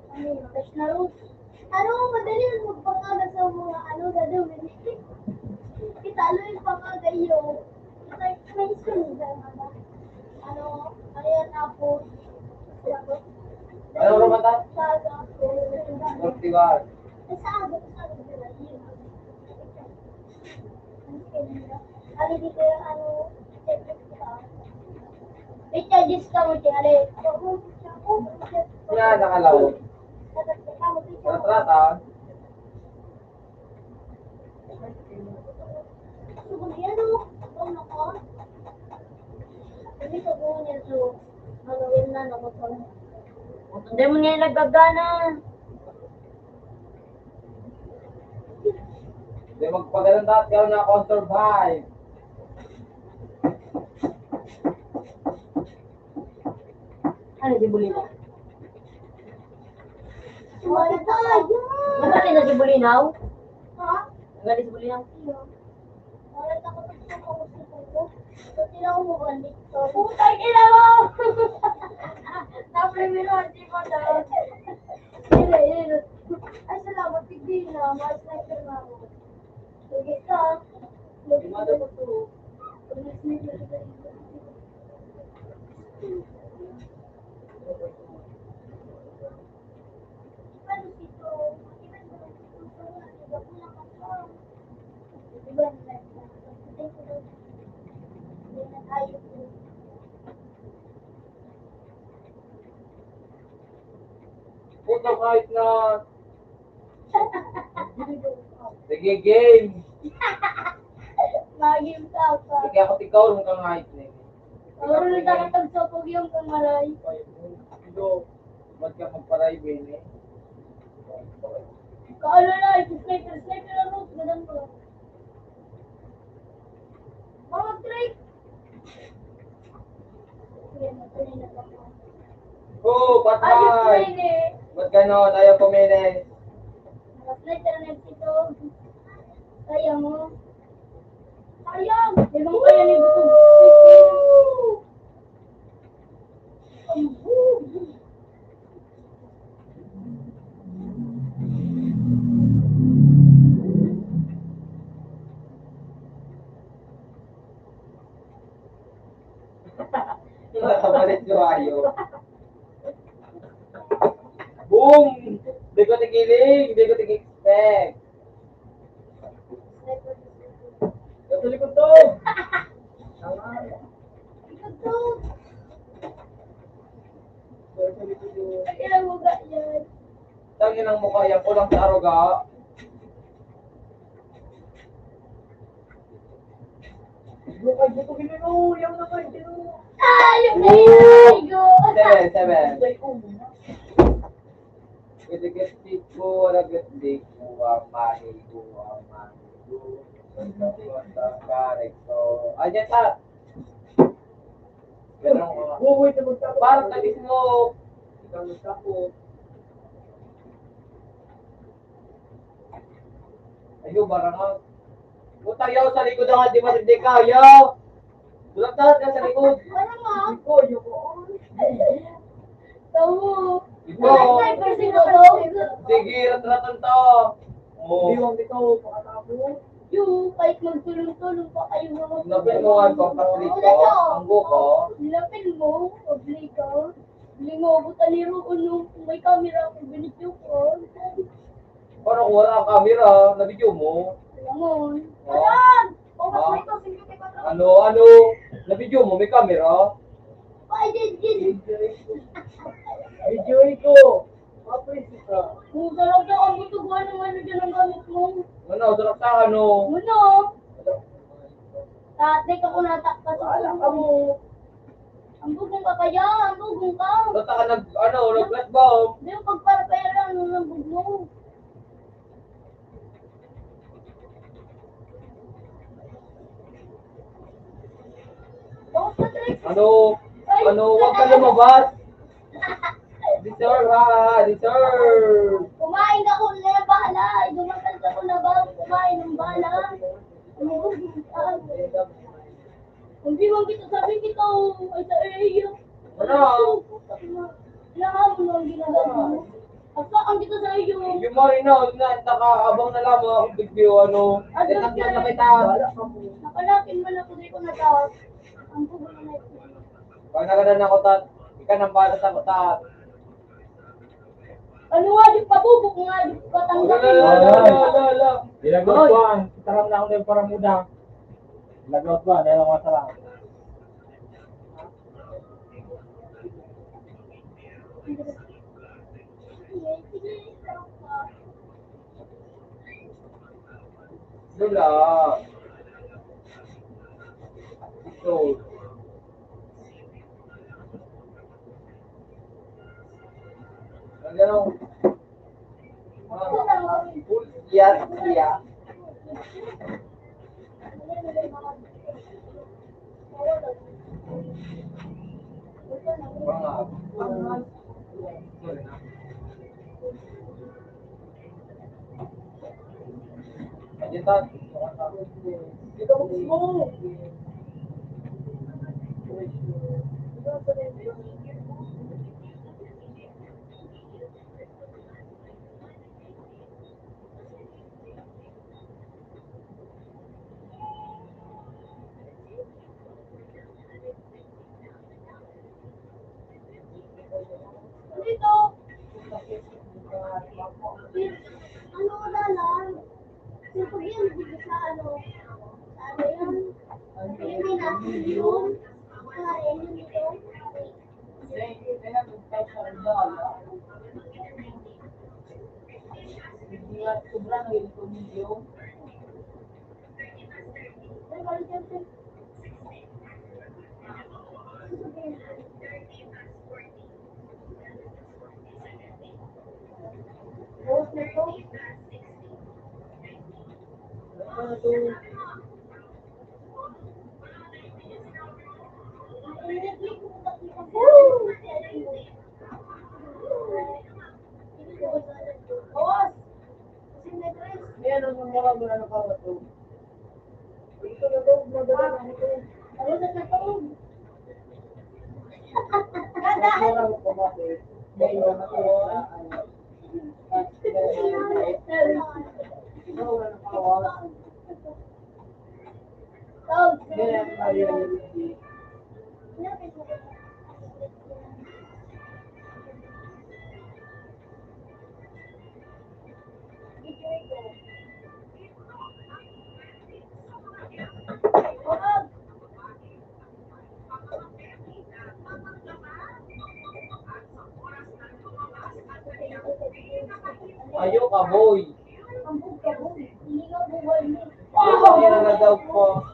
Ano yun? Fresh na rose. Ano, madali lang magpangaga sa mga ano, gagawin. Kita, ano yung pangaga iyo? Kita, may sunod na mga. Ano, ayan, tapos. Ano, Romata? Saga. Forty-one. Sa aga, sa aga, sa aga. Ano dito yung ano, check ko sa Pizza, dis ka mo, tingali. Yan, nakalaw. Kontrata. Sugo niya, no? Ano ka? Hindi ka buo niya, so, ano, yun na, nakutan. Hindi mo niya nagagana. Hindi, magpagalan tayo, kaya na akong survive. Ano, di bulinaw? Wala tayo. Magaling na di bulinaw? Ha? Magaling si bulinaw? Wala tayo kapag sa pangusap ko. Pati lang mo, bandit. Putang ina mo! Naprimero, di ba daw? Ira, ira. Ay, salamat, tigdi na. Mas sniper na ako. Sige ka. Sige ka. Puta, kahit na. Sige, game. Maging ka pa. Sige, ako ikaw, nung kang height na yun. Puro na nakatagsapog yung kamaray. Ito, ba't ka magparay, Ben, eh? Kaano na, sniper, sniper ang root, ganun ko. Mga trick. Yan, ito na yung nagpapalala. Oh, Ayos na patay! yun eh. Ba't ganon? Ayaw pumili. Mga sniper na ito. Kaya mo. Sayang! Di ba kaya ni gusto? Kapalit ko ayo. Boom! Di ko tigiling, di ko tig-expect. Sa likod to! Tama. Ito. Ang ilang mo ga yan. Tangin ang mukha yan, kulang sa aruga. Bukay dito, ginano, yan naman, ginano. Ah, yung naiigo. Seven, seven. Ay, oh, muna. Pwede ka stick ko, wala ka stick ko, ang mani ko, ang mani ko. Ang mani ko, ang mani ko. Ayan, ta. Pero, Bubuhay na magtapos. parang nag-smoke. Ikaw magtapos. Ayun, barang out. Puta, yaw, sa likod ang di ba, hindi kaya. Bulagtahan ka sa likod. Ano nga? Ikaw, yung Tawo. Ikaw. Sniper, sino daw? Sige, rat-ratan to. Oh. Diwang ikaw, pakatapos. Yung kahit magtulong-tulong pa kayo, mga Lapin mo nga itong patrito. Ang buko. Lapin mo, obliga. Lingogot ani roon nung may camera, kung binidyo ko. Parang wala ang camera, na-video mo. Alam mo. Oh. Ayan! Ah. Ito, singkit ko. Ano, ano? Na-video mo, may camera? Ay, din, din. Video ko. Mapwede ka. Kung sarap daw ang butuguan ng ano dyan ang gamit mo. Ano, sarap sa ano? Ano? Tatay ka ko natakpas. Wala ka mo. Ang bugong ka kaya, ang bugong ka. Basta ka nag, ano, nag-flat bomb. Hindi yung pagparapaya lang ng bugong. Tapos na, Trix. Ano, ano, huwag ka lumabas. Deserve, ha, deserve. Kumain ka kung na bahala. Dumatal ka kung na ba, kumain ng bahala. Hindi man kita sabi kita, ay sa iyo. Wala. Kailangan mo ang ginagawa mo. Asa ang kita sa iyo. Yung Marino, na, nakaabang na lamang ako, video, ano, Ano itatlo na kita. Nakalakin man ako, di ko nataas. Ang pugo na ito. Pag nagana na ako, tat, ika nang bala sa tat. Ano nga, di pabubo ko nga, di patanggapin. Wala, wala, wala, wala. Ginagawa ko ang taram na ako ng paramuda. Ginagawa ko, dahil ako mataram. Dula. Ito. Ang ganong, iya, iya. Ano na lang? Siyempre yun, di ba sa ano? Ano yun? Hindi natin yun. Kaya yun ito. May ano, may moral, wala na pa ba to? Ito na to, madali na ito. Ano na ito? Mas moral ko ba, eh? May mga ano. Ito, wala na pa ba? Ayo ka, boy. Paano nila na daw po?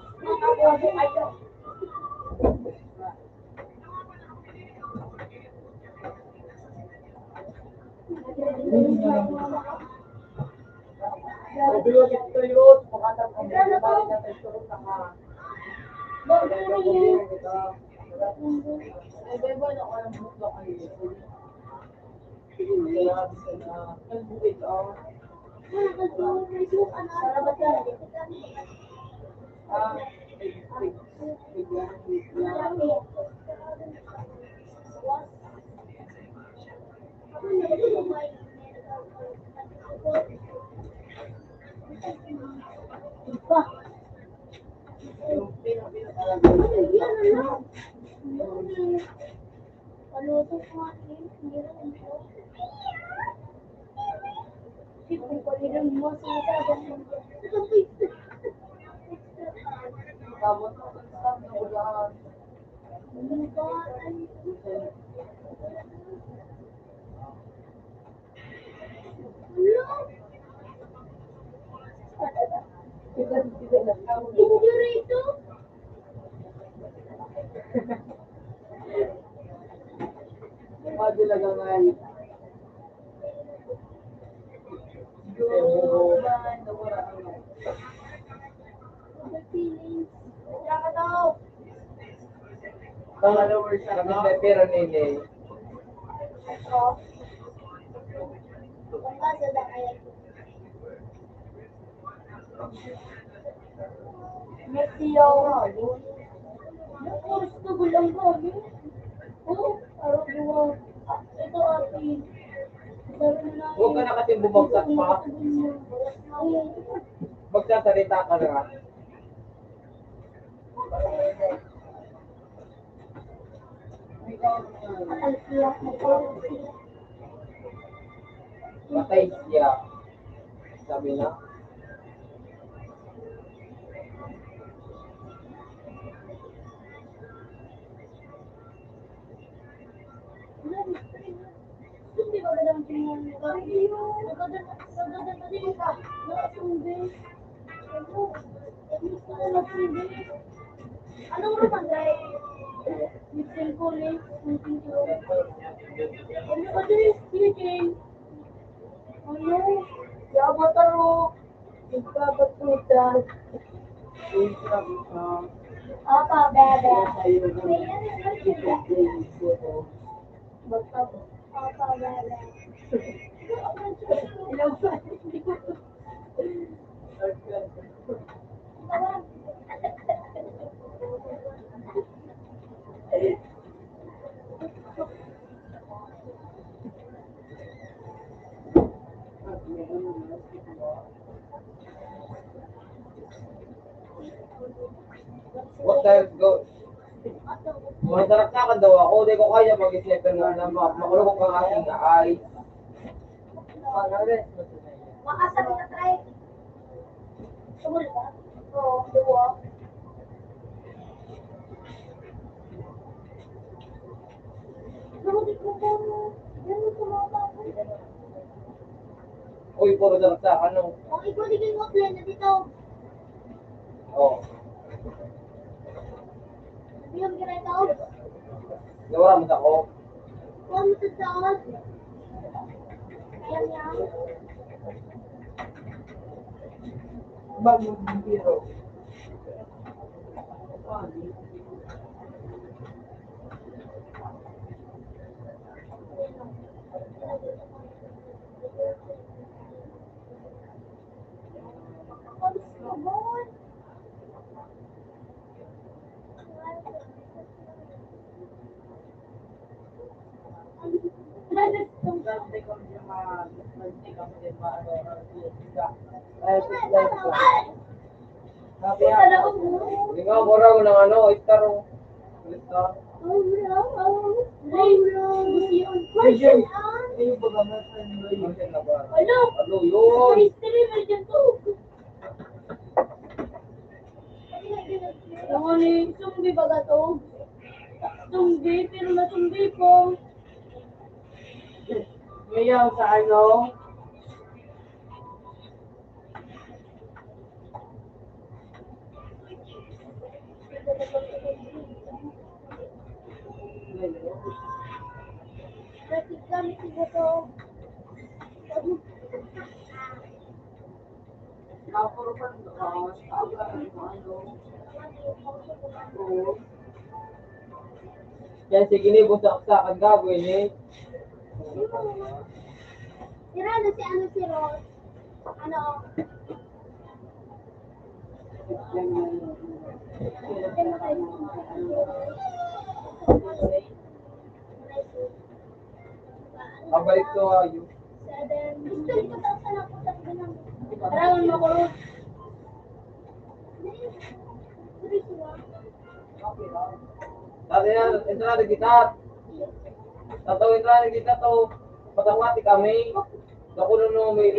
Followers, ano? Pero nini. Merci, yawa. Puros tugol ang kami. Oh, araw, duwa. Ito, ate. Huwag ka na kasing bumagsak pa. Magsasalita ka na. Patay siya. Sabi na. Di ba, magandang tingnan? Maganda, maganda pa din ka. Nakasundi. Anong roman, Dre? With simple, eh. Ano ka, Dre? Sige, Jane. Ano? Yawa, taro. Ikaw, batuta. Ikaw, ikaw. Apa, bebe? Ayaw na. Ikaw, ikaw. Basta, apa, bebe? Hello. What the hell, go? Mga daraktakan daw ako, di ko kaya mag-isip na, na ma-, makulog ang aking ay. Makasal na tayo. Sumul ba? Oo, duwa. Uy, puro daraktakan, no? Ang ikaw, di kayo offline na dito. Oh. Sabi yung ginagawa. Nawala mo sa ko? Kuha mo sa taon. Ayan yan. Bagong biro. Ikaw, mura ko ng ano, itar, oh. Itar. Ano? Ano yun? Ang ano yung sumbi baga to? Sumbi, pero masumbi po. Ngayon sa ano? Kasi gamit ko to. Kaya sige ni, busak-sakan ka, Gwen, eh. Sira na si ano, si Ron. Ano? Abay ko, ayo. Raon mo ko. Dati na, entrada kita. Tato, entrada kita to. Patawati kami. Bako na no, may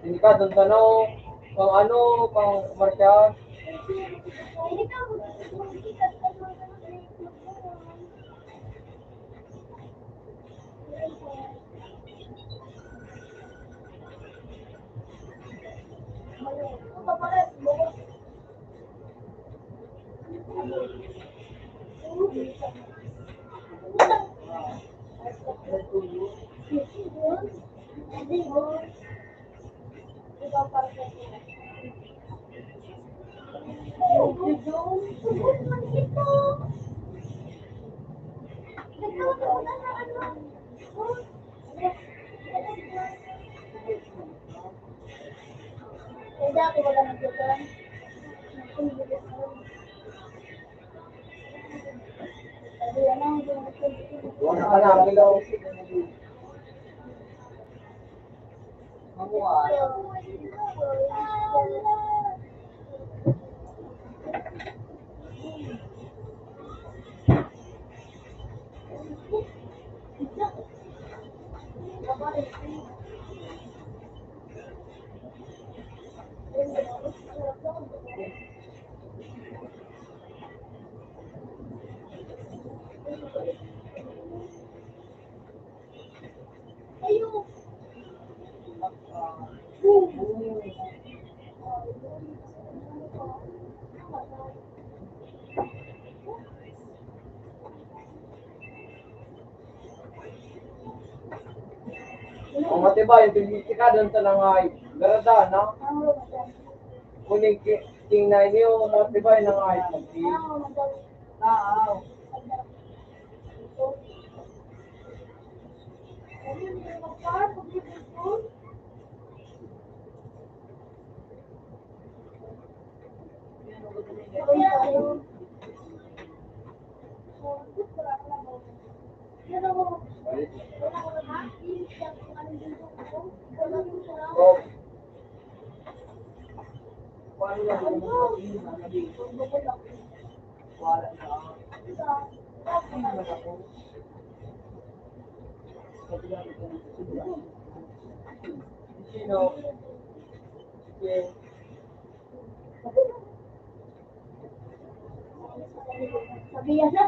Hindi ka doon sa ano, pang ano, pang Marshall. Wala ka na, wala. Ang matibay, yung pagkikadon sa langay. Garada, no? Kuning ki-, tingnan niyo, ang matibay na nga. Sabi yan na.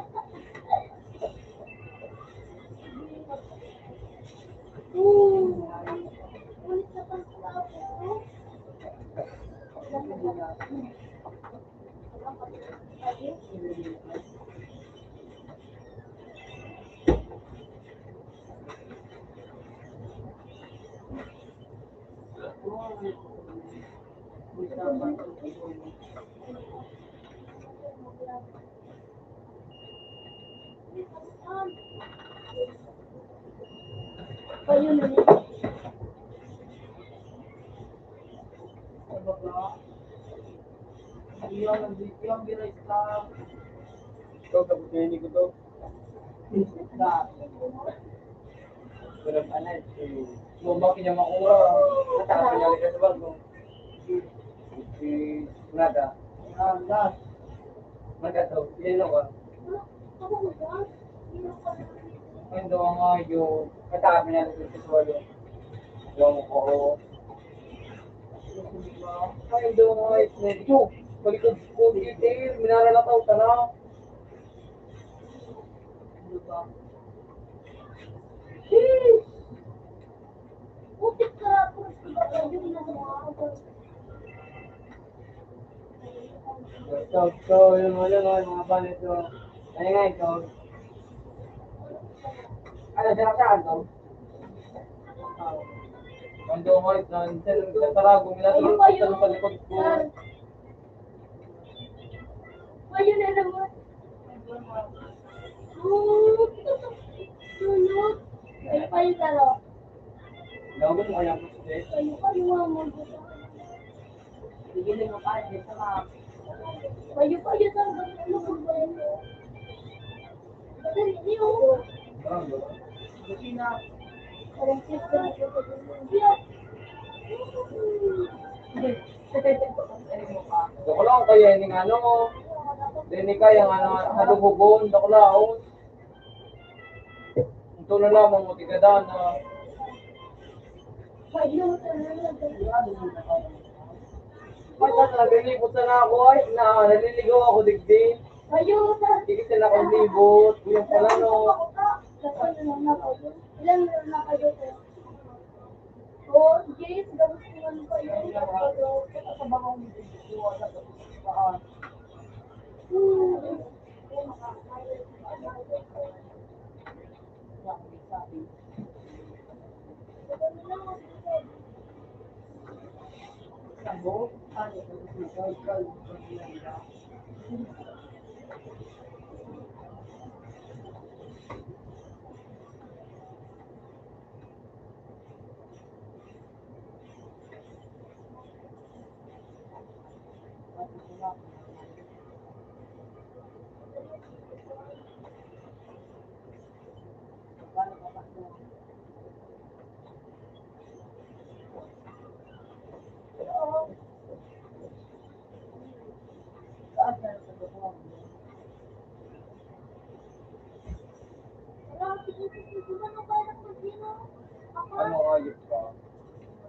Ayun na. Ikaw, tapos na yun, ikaw to. Pero ano, eh, bomba kanya makura. At saka pinalitan sa bangko. Si Nada. Ah, Nada. Nada to, yun ako. Ang dawa nga yun, at saka pinalitan sa bangko. Yung ko. Ay, dawa nga yun, ito. Balik ko, kung detail, minaralataw ka na. So, so, yung mga, yung mga, mga ban ito. Ay, nga ito. Ano, sila saan to? Ang doon ko, ito, ang, ang, ang tarago, minatulog, ito, sa likod ko. Ayun na naman. Tulog. Tulog. Ay, payo taro. Lawan mo kaya po, eh? Payo, payo nga mo. Bigyan mo pa, eh, sa mga. Payo, payo taro. Tulog. Dako lang kaya ning ano, dini kaya nga na haluhugon, dako lang. Ito na lamang mo, tigadan na. Ay, naglilibot na nga ako, ay, na, naliligaw ako, digdi. Ayun, sa Sige, sila kong libot. Yung pala, no? Ilan na kayo, sir? Oh, James, gabos ko man pa yun. Sa bangong libot. Hmm.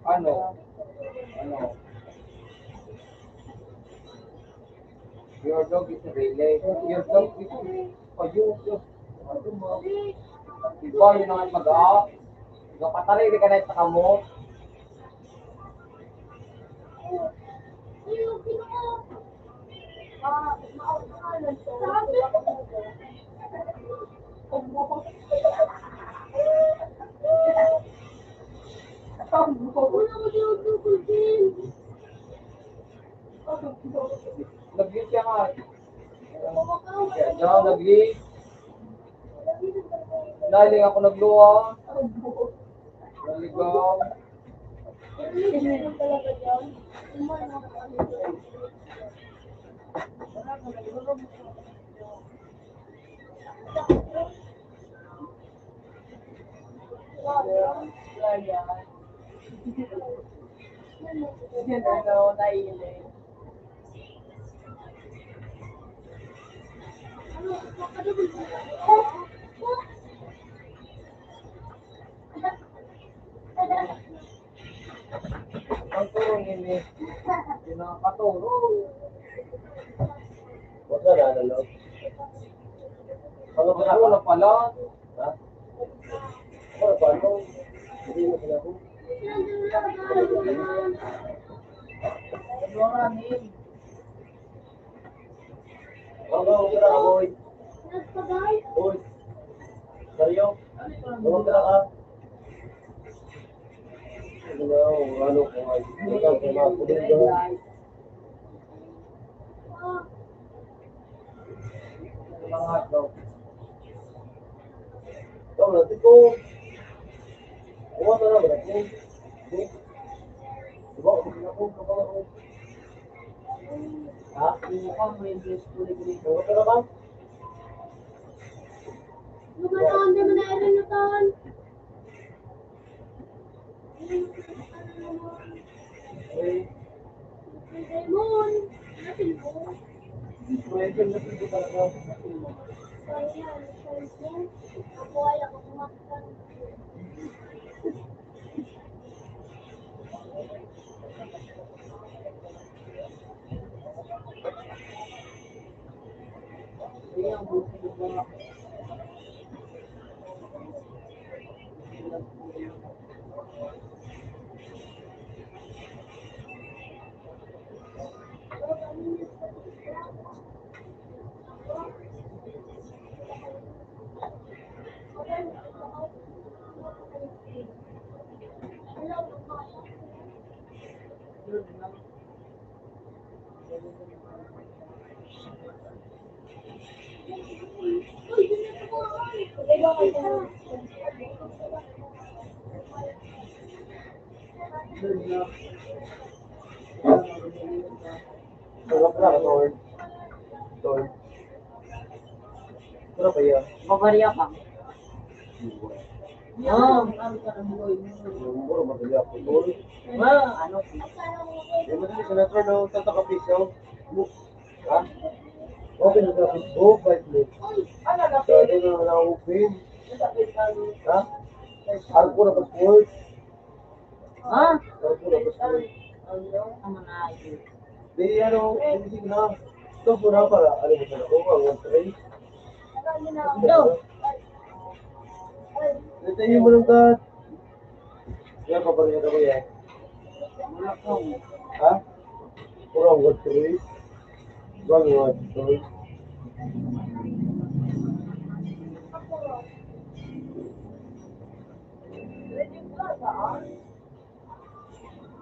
Ano? Ano? Your dog is really, your dog is for you. Ano mo? Ikaw yung mga mag-a-, ikaw patali, di ka na sa kamot. Nag-, siya nga. Kaya daw, nag-, nahiling ako nagluha. Naligaw. Ang turong ini, pinakaturo. Wag na, ano, no? Ang wala pala. Ha? Ano ba, no? Hindi mo sinabi. Ano ang amin? Wag ka, wag ka na, boy. Boy. Seryo? Wag ka na, ha? Ano na, ano ko, ay, wag ka na, wag ka na. Mga hotdog. Ikaw na, di ko. Kuha ka na, wala ko. Di. Di ba, kung ako, kung ako. Ha? Hindi ka, may English ko, di ko. Kuha ka na ba? Lumataan naman na rin na tan. Sarap na, Lord. Lord. Sarap ba yan? Mabarya ka. Ah, mura madali ako, tol. Ah, ano? Yung madali sa letter, no? Tataka piso. Ha? Open na sa Facebook, right click. Sa atin na wala open. Ha? Ako na passport. Ha? Ako na passport. Ang mga ayun. Di, ano, hindi na. Ito po na para, ano mo sa ako, ang one three. Ito. Ito yung mga God. Yan, paparingan ako yan. Ha? Puro ang one three. Bang one three.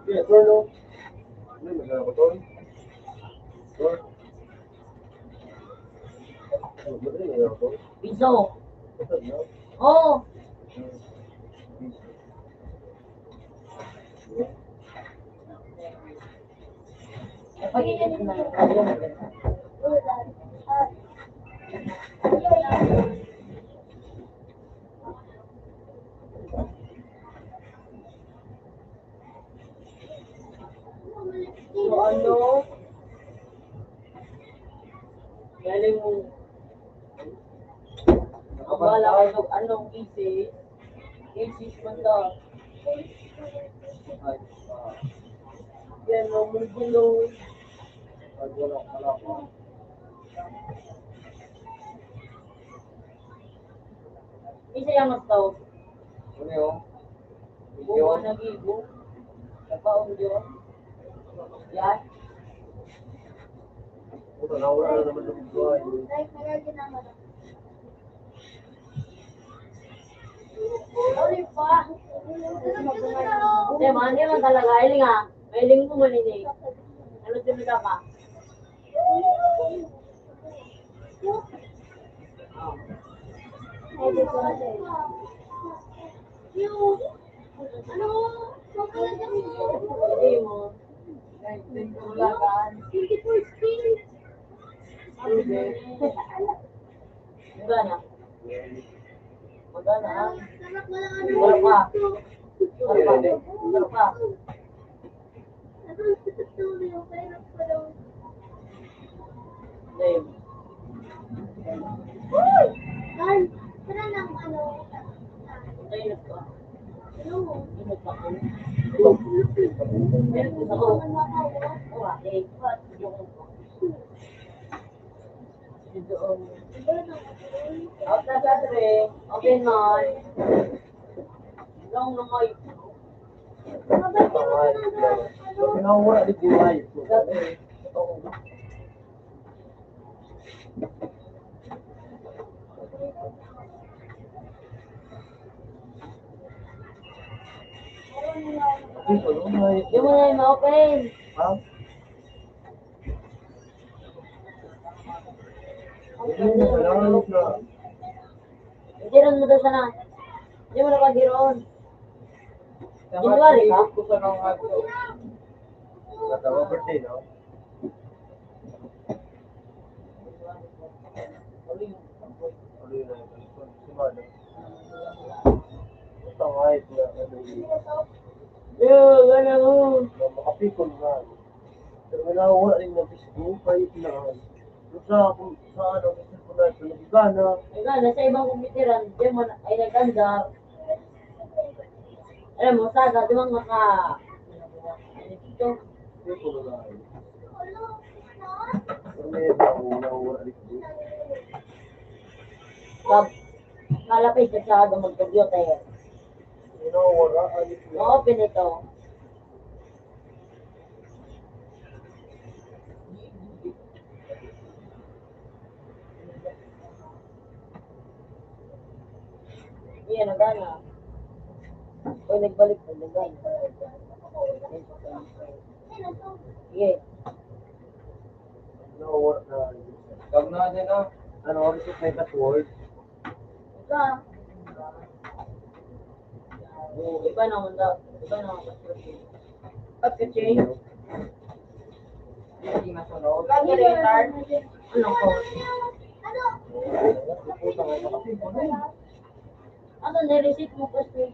Yeah, turn on. Ano yung magkano ko, Tol? Tol? Oh, madali na ako. Piso. Ito, no? Oo. So, ano? Galing mo. Ang bala ko, anong isi? Isi, punta. Isa yang gusto. Ano yun? Buwan na gibo. Kapaon yun. Yan. Puta, nawala na naman yung buhay. Hindi, mani lang talaga. Iling ah. Mailing mo man ini. Ano din ka pa? Magana. Magana, ha? Sarap pa. Sarap pa. Sarap pa. Uy! Tan, tara ng ano. Tayo na po. Ano? Ano pa ko? Meron po ako. Ano pa ko? Oras, eh. Out na sa three. Open, man. Long na kayo. Pinawara di buhay. Hindi mo na yung ma-open. Ha? Hindi mo na. Hindi rin mo daw sana. Hindi mo na pag-iroon. January ka? Ko sa nang ato. Natawa birthday, no? Ano yun? Ano yun? Ano yun? Si Mano? Tangay, ano yun? Yo, gana mo. Makapikon na. Pero wala, wala rin ng Facebook, kaya kailangan. Sa, kung saan ang cellphone natin, nagigana. Nagigana, sa ibang computeran, di man, ay nag-andar. Alam mo, saga, di man maka-, ano dito? Hindi ko na lang. Pero may iba, wala, wala rin. Pag malapit ka sa aga mag-computer. Wala, wala, ano yun? Oo, pinito. Yan, nagana. O, nagbalik na, nagana. Sige. Pag na din, ah. Ano, ano sa may password? Ika. Iba na, Honda. Iba na, Honda. Pagka-change. Hindi masunod. Ano ko? Ano, ni-reset mo pa sa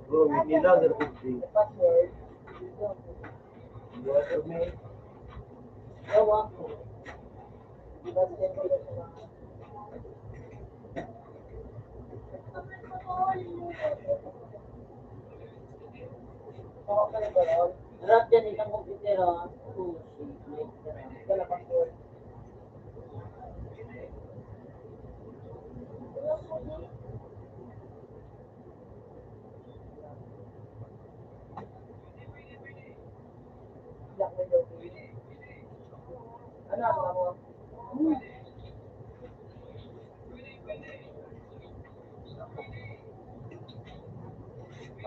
Bro, hindi lang, sir, hindi. Password. Ewan ko. Di ba, siyempre, yung mga Harap dyan, isang computer, oh. Oh, shit. Ito na, password.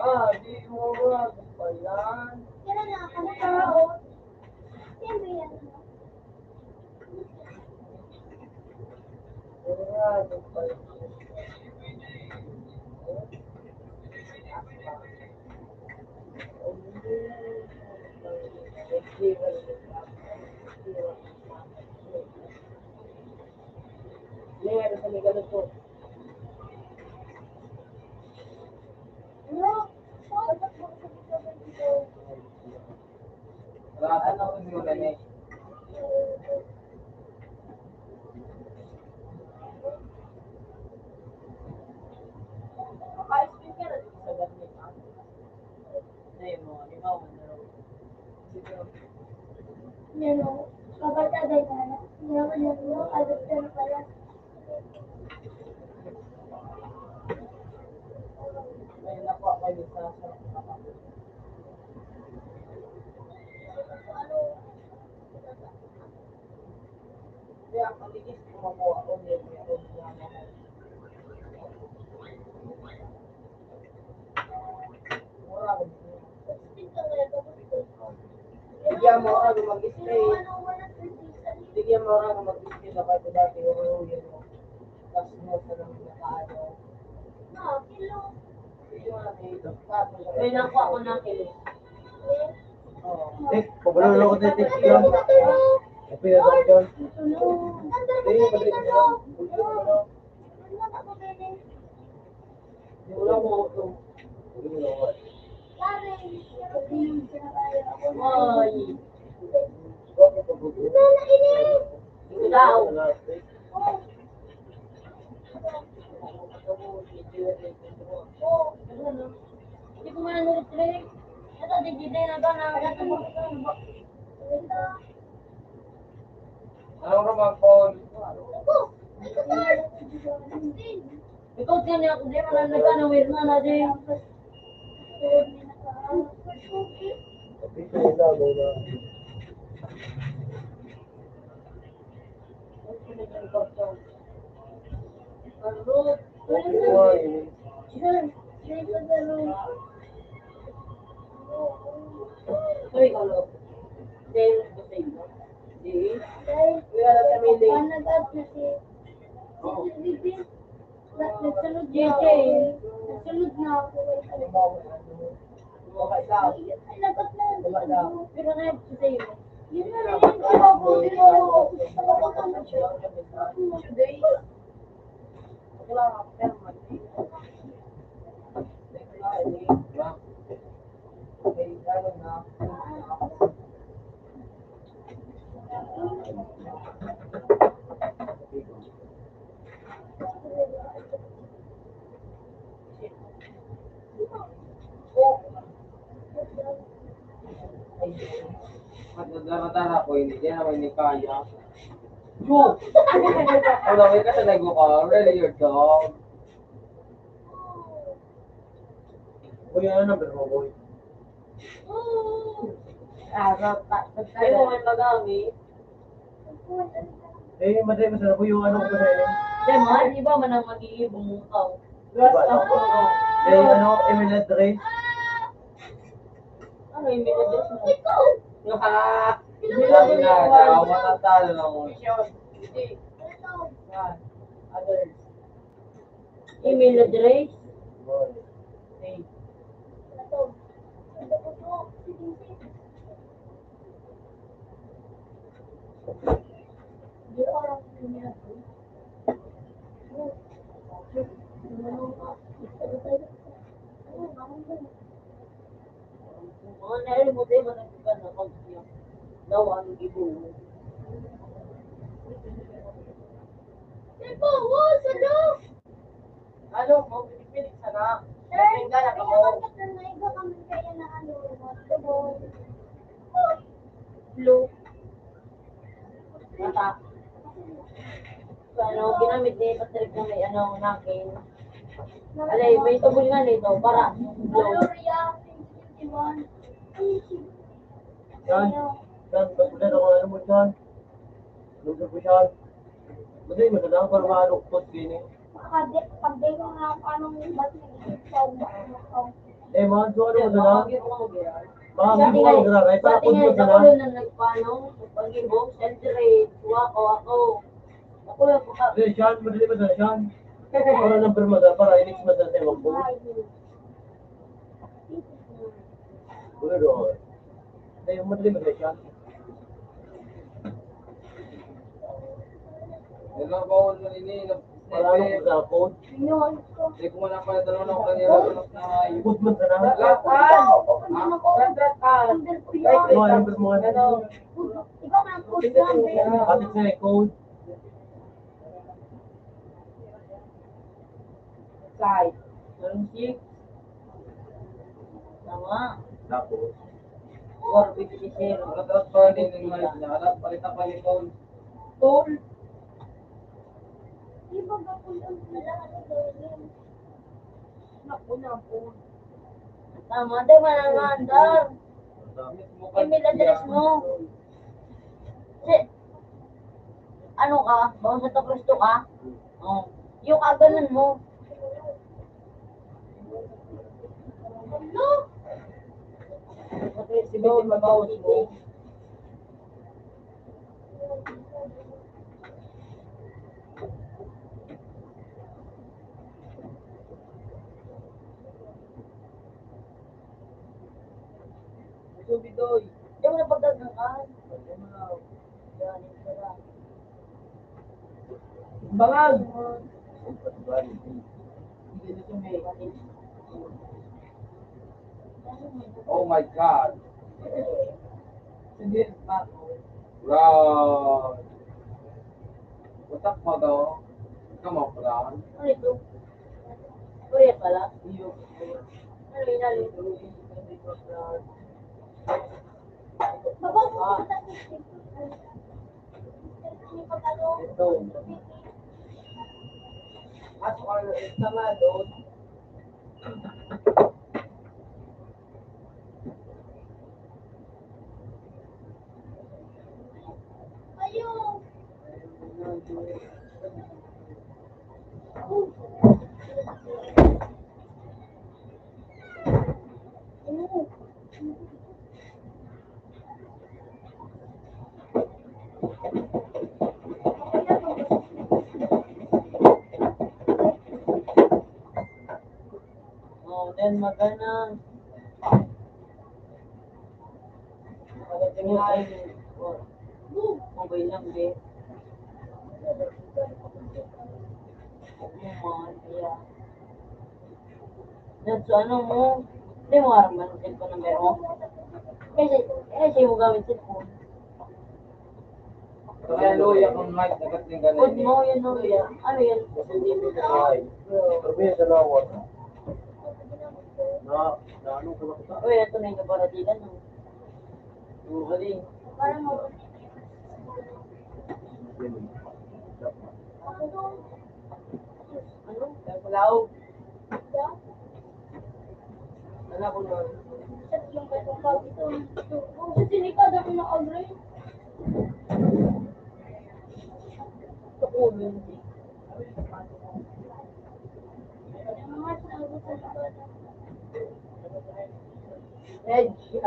Ah, di mo ba? Ano pa yan? Kailan na ako? Siyempre yan. Wala ka na kung sino na eh. Kabarkada na, yaman yung mga adopter pala. Bigyan mo ako mag-stay. Bigyan mo ako mag-stay na kahit dati, uuwi mo. Tapos mo sa nang nakaano. May nakuha ko na kilo. Eh, pabalo na ako dito. Happy na ako dyan. Eh, pabalik na. Wala mo ako. Ay. Ikaw daw. Hindi ko man nag-play. Ito, di gid na ba na. Ano naman, Paul? Ikaw, tiyan niya ako, di man nag-ano, Wilma na, di. Uy, ano? Dahil sa inyo. Di? Dahil wala na kami late. Nag-add na si, si Bibi. Nagsunod na ako. Nagsunod na ako. Ay, nagkaplan. Pero na yun, sa iyo. Yun na lang yun. Today. Magdadara-dara ko, hindi niya naman ni kaya. Yo! Wala kayo kasi nagmukha. Really, your dog? Uy, ano number mo, boy? Araw pa. Hindi mo man magamit. Eh, madali, masarap po yung ano ko na yun. Di mo, iba man ang mag-iibong mukha. Diba? Eh, ano, Emerald Race? Ano yung minadress mo? Ikaw! Hindi na, hindi na, matatalo lang mo. Hindi. Yan. Others. Email address? Hey. Mga narin mo, di ba, nagkita na pag daw ang ibo? Di ba, wa, sa daw? Ano, mo, pinipilit sana. Sir, nagkita na kamo. Kaya bakit na naiba kami kaya na ano, tubol? Blue. Mata. So, ano, ginamit ni Patrick na may ano, nakin. Alay, may tubol nga nito, para blue. Yan. Yan. Pagbulan ako, ano mo dyan? Ano mo dyan? Madali, madala, para maalukpot din eh. Pag di, pag di ko nga, anong ba't nag-iisaw na ano, Eh, mga so, ano mo dala? Mga hindi mo mag-aaral. Para Dati nga, ako dati nga, dito ako na. Lang nagpaano, pag-ibog, siyempre, kuha ko, ako. Ako lang, buka. Eh, Sean, madali ba sa Sean? Para number mo, para i-next mo sa ewan ko. Wala doon. Eh, madali ba sa Sean? Wala ba ako na ini? Wala akong cellphone. Hindi ko man ang pala tanong ako kanina. Good man ka na. Lapan! Ha? Lapan! Ano, ano ba mo nga? Ano? Ikaw na ang code number. Bakit sa code? Side. Anong six? Tama. Tapos? Four fifty-six, Rotaract Burning in Marikina. Alas, palit na palit, tol. Tol. Di ba ba kung ang kailangan ng gawin? Naku, naku. Tama, di man ang maandar. Email address mo. Si, ano ka? Bawang Santo Cristo ka? Oh. Yung kaganan mo. Ano? Sige, mabawas mo. Subidoy. Di mo na pagdagangan. Yan, yan. Bangag! Oh my God! Sige, Marco. Bro! What's up, Mago? Come on, bro. Ano ito? Korea pala? Iyo. Ano yun, ano yun? Baba mo. Ito. At or, tama doon. Ayun. Oh, then magana. Pagdating na, oh, okay lang, be. Huwag mo man, kaya. Yan, so ano mo? Hindi mo aram ang cellphone number mo? Kasi, kasi mo gamit cellphone. Kaya luya kung mic, dapat yung ganun. Good mo, yan, luya. Ano yan? Ay, pero may salamat. Na, na ano ko lang sa Uy, ito na yung kabaratilan, no? Yung hali. Parang Ano? Kaya pala ako. Wala ko nun. Sa sinika, dami na agri. Sa ulo. Medyo.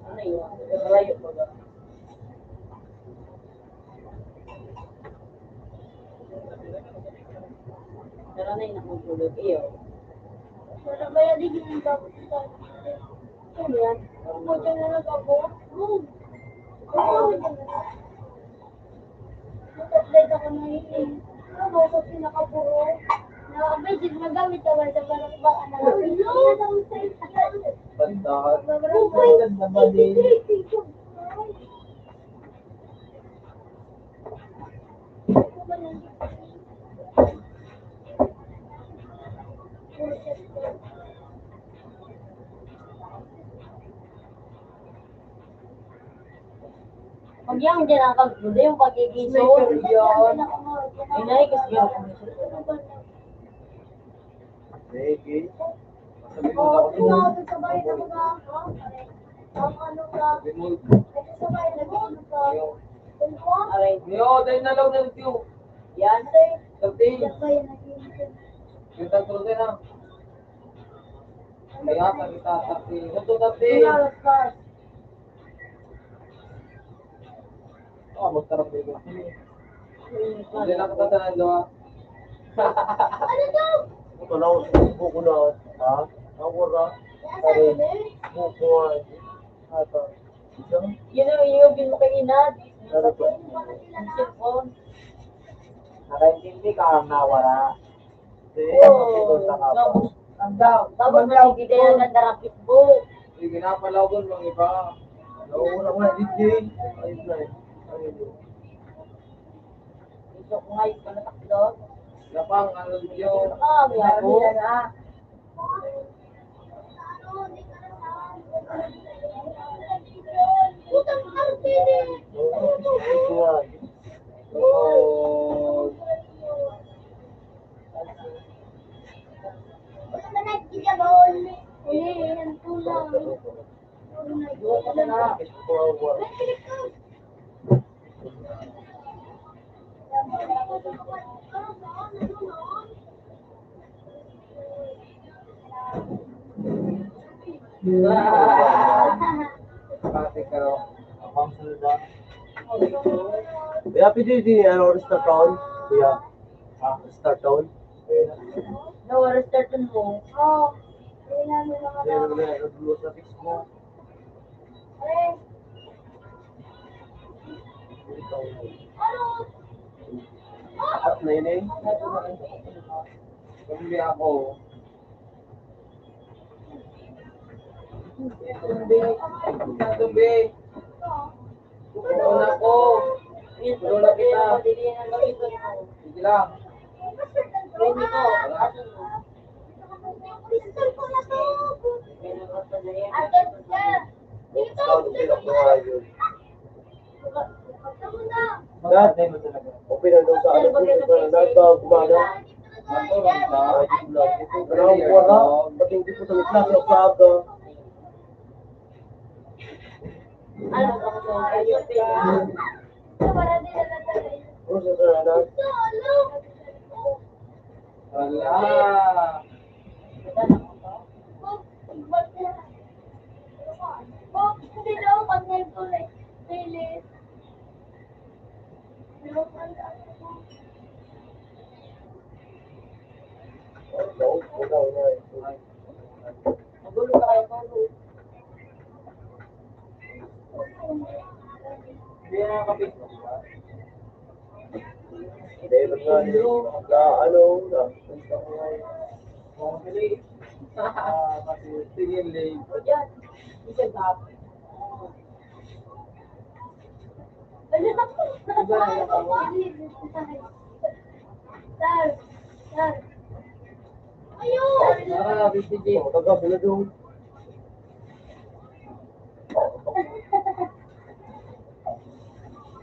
Ano yun? Malayo pa ba? Pero na yung nakatulog, iyo. Wala ba yan? Di yun yung dapat sa Ano yan? Ako dyan na nag-abot. Boom! Ako dyan na. Nag-upload ako na yun. Ano ba sa pinakapuro? Na, abay, di nagamit ka ba sa balakbakan na? Ano? Basta. Basta na ba din? Pag yan, hindi na kag-, hindi yung pagiging so. Sniper yan. Inay, kasi yung Sige. Sabi ko, "Ikaw, ito sabay na mga, ang ano ka, ito sabay na mga ka." Aray. Yo, dahil nalaw ng tiyo. Yan. Sabi. Yung tagpro din, ha? Kaya, sabi ka, sabi. Ito, sabi. Ah, magtarap dito. Hindi na kita sa nando, ah. Ano to? Ito na, buko na, ha? Ang wala. Pare, buko, ah. Ata. Yun ang iyubin mo kay Inad. Ano to? Ang cellphone. Nakaintindi ka, ang nawala. Oo. Tapos, tapos magbigay ang ganda ng Facebook. Sige na, palawan ng iba. Nauuna ko na, D J. Ayun na eh. Ayun. Gusto ko nga yung panataklo. Lapang, ano yun? Ah, may ako. Ako. Putang arte ni. Basta ba nagkikabahon ni? Uli, ang tulang. Pati ka raw. Ang sunod na. Kuya, pwede di, ano, restart town? Kuya, ah, restart town? No, restart mo. Oh. Hindi, wala, nag-lose na fix mo. Ah, na yun eh. Hindi ako. Tumbi. Tumbi. Tulungan ako. Tulungan kita. Sige lang. Dad, open na daw sa ano, sa nagpagumana. Wala, wala. Pati hindi po sa klase, sa aga. Ano sa, sa, ano? Wala. Magulo na kayo, Tolo. Hindi na kapit. Hindi, ba't nga, na, ano, na, ah, kasi, tingin, late. O, yan. Isang hapon. Sir, sir. Ayun! Tara, B C G. Taga, sila doon.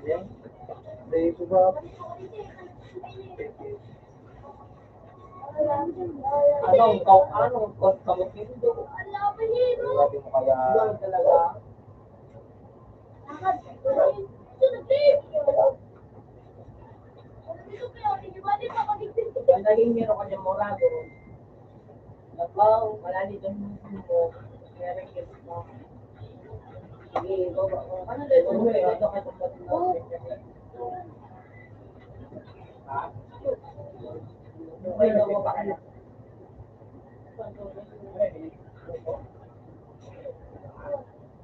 Yan. Dahil ko ba? Anong ka-, anong ka-, kamot nindo? Grabe mo kaya. Yan talaga. Ang naging meron ka dyan, morado. Nabaw, wala ni Don Juan. Kaya nag-guess mo. Sige, baba mo. Ano na ito? Ano na ito? Ha? Ano na ito?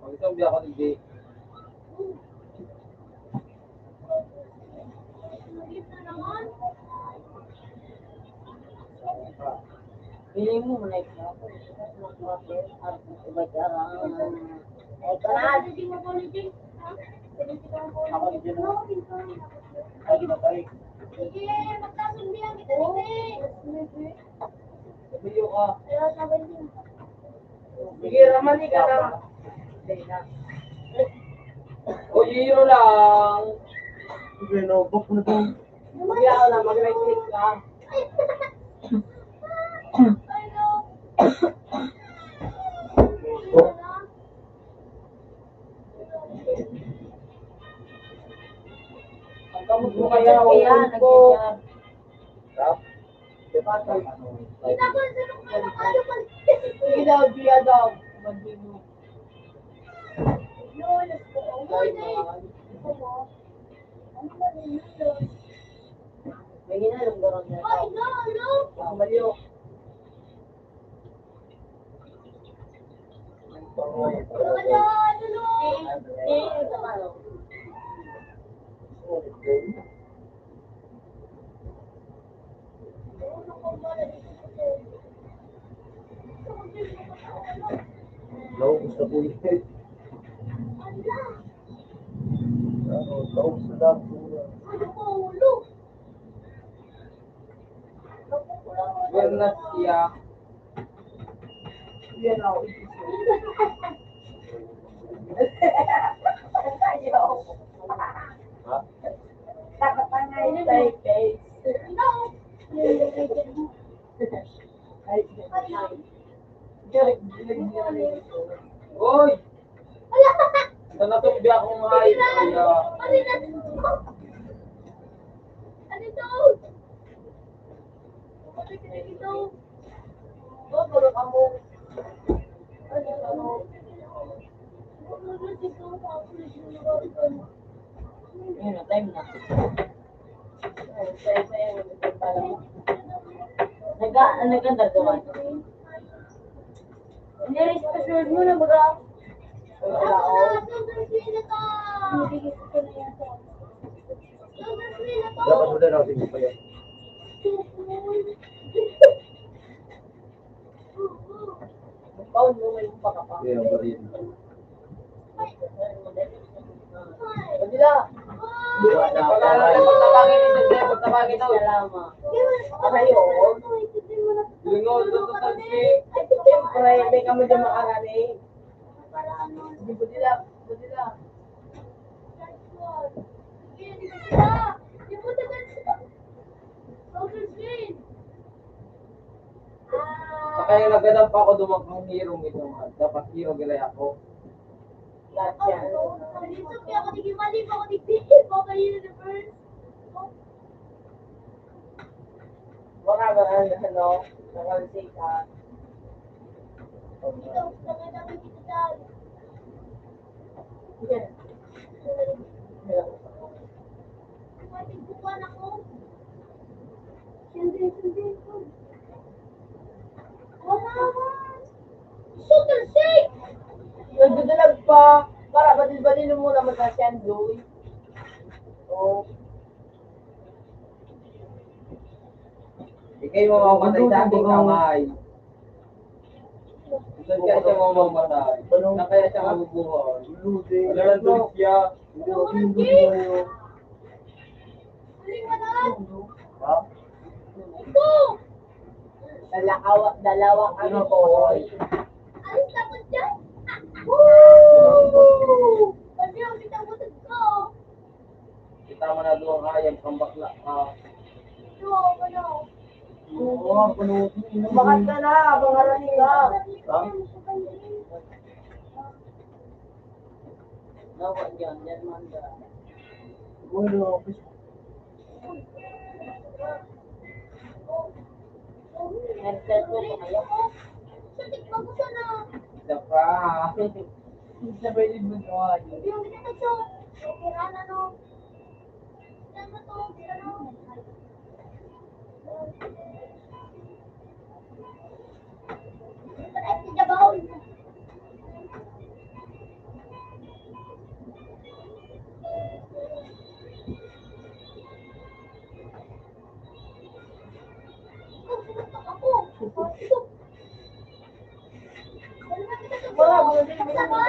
Pag-zombie ako, hindi. Feeling mo, like, ako, iba ka, ay, ka na. Ako, hindi na. Ay, iba pa rin. Sige, magkasundihan kita, sige. Tuyo ka. Sige, Ramani ka na. O, zero lang. Sige, no, book na to. Sige, ako na, mag-right click ka. Ang kamot mo kaya, Kaya, ang kamot mo. Nag-share. Ha? Sige daw, Gia daw. Mag-inom. May hinalong doon na ito. Ang balyo. Naubos na po yun. Ano, naubos na lang po. Buenos dias. Yan ako. Ha? Takot na nga yung type, eh. Ay, Uy! Ito na itong biya kong hay. Ay, ah. Ano ito? Ano ito? Yun na, time na. Naga-, naganda gawa. Nearest password mo na baga. Wala, oh. Dapat mo na natin yung payo. Baon mo, may upa ka pa. Kaya ang baril. Pagila. Pagila, pagtabangin ito, pagtabangin ito. Salamat. Aray, oo. Lingon, ito, ito, ito. Siyempre, may kami din makarani. Di ba nila? Di ba nila? Sa kaya nagadan pa ako dumaghang hirong ito, dapat hirong ilay ako. Lahat yan. Wala ba ang ano, nakalsik, ah? Nagdudulag pa. Para badil-badil mo naman na siya, Joy. Oh. Ikay mo mamatay sa aking kamay. Saan kaya siya mamamatay? Saan kaya siya mabubuhay? Wala lang doon siya. Ha? Dalawa, dalawa kami, boy. Alis na ko dyan. Woo! Kasi ang bitang butog ko. Kita mo na duwang hayag, pambakla ka. Oo, ano? Oo, puno. Bakit ka na? Pangarani ka. Ha? Dapat yan, yan man ka. Ulo. Nagsasabi kayo? Sa tikman ko sana. Isa pa. Isa pa yung limon ko. Yung ginagawa ko, okay, ano, no?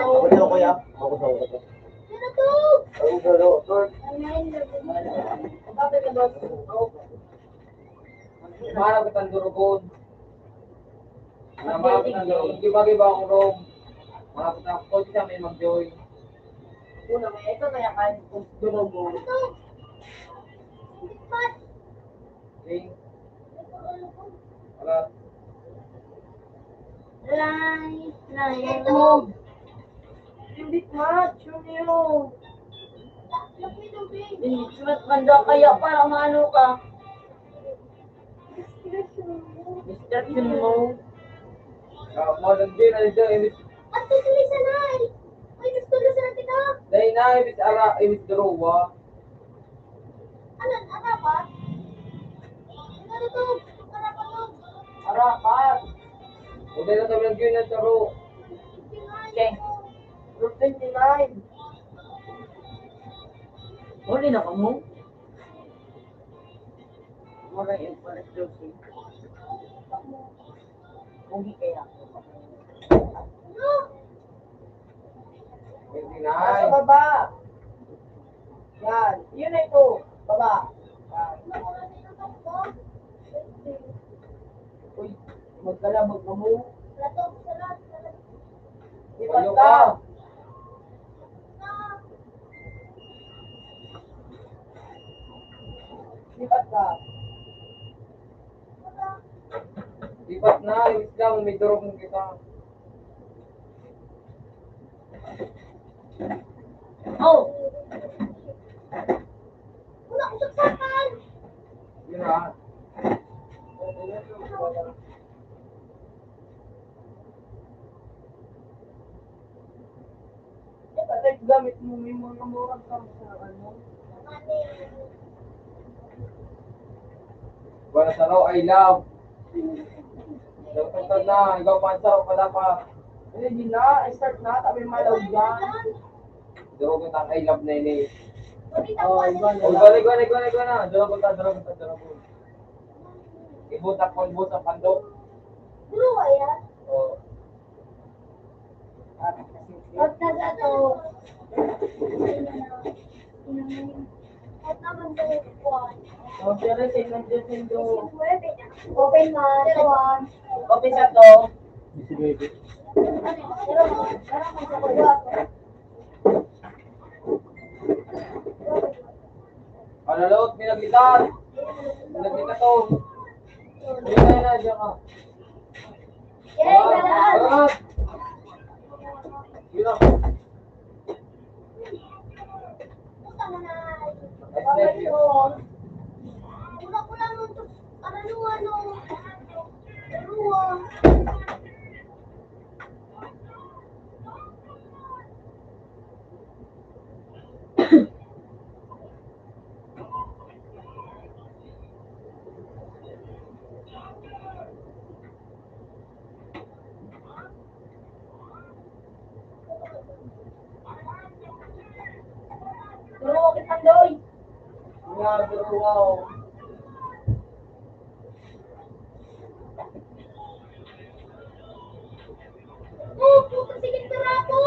Ako na, kuya. Ako sa ulo. Ang galo, sir. Mara kitang durugon. Mara kitang durugon. Di ba, di ba, ang room? Mara kitang, kung siya may mag-join. Una, may ito, kaya kain ko durugon. Ring. Alat. Line, line. Hindi match, Romeo. Hindi match, handa kaya para maano ka. Mister Timo. Ah, mo nagdi na dito, eh, Miss. At tuloy sa nai. Ay, gusto na sa kita. Dahil na, eh, Miss Ara, eh, Miss Garowa. Alan, arapat? Ano to? Arapat to? Arapat. O, dahil na kami nag-yun ng taro. Okay. Route twenty-nine. Huli na ka mo? Mura yung pala, Josie. Kung di kaya. Nasa baba. Yan. Yun na ito. Baba. Yan. Uy, magkalabag ka mo. Di ba ka? Lipat ka. Lipat na, iwas lang, may durog mo kita. Oh! Wala ko saksakan! Yun na. Dapat gamit mo yung mga murag ka sa ano. Wala sa raw, I love. Dapat na, ikaw pa sa raw pa dapat. Hindi, di na. Start na. Tabi malaw dyan. Durog ang I love na ini. Oh, iba na. Oh, balik, balik, balik, balik na. Durog ang, durog ang, durog ang. Ibutak mo, ibutak ang pando. Dalawa yan. Oh. Pag nag-ato, Oh, pero sa inyo, dyan sa inyo. Open mo, ito, ah. Open sa to. Palalaot, pinaglitan. Pinaglitan to. Hindi na, diyan ka. Angat! Yun lang. Pero kita, Doy. Nga, pero wow. Oh, puta, sige, tara po.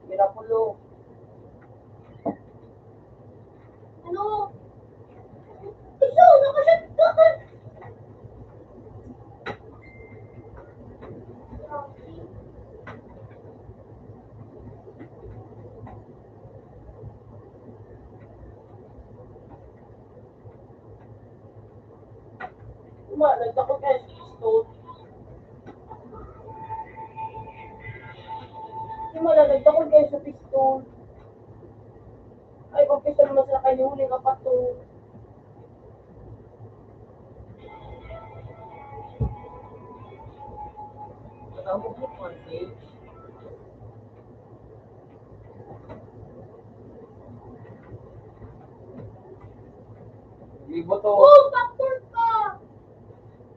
Pinapulo. Ano? Ikaw, nakashot ka! Uma, nagdakul kayo sa pistol. Uma, nagdakul kayo sa pistol. Ay, kung pistol mo sila kayo, huli ka pa to. Ano mo po, Martin? Libo to. Oh, factor ka!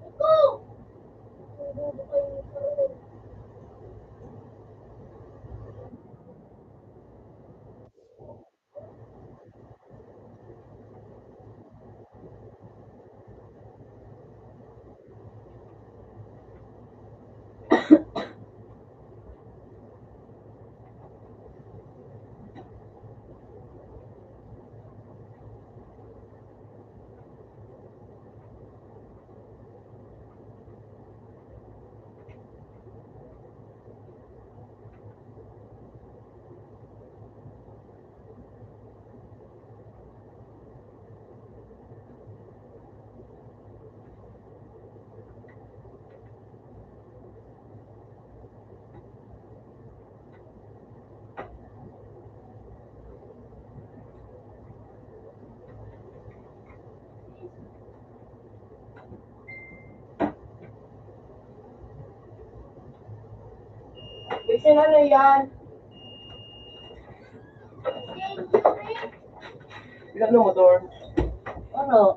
Ikaw! Bisan ano yan? Ilan ang motor? Ano?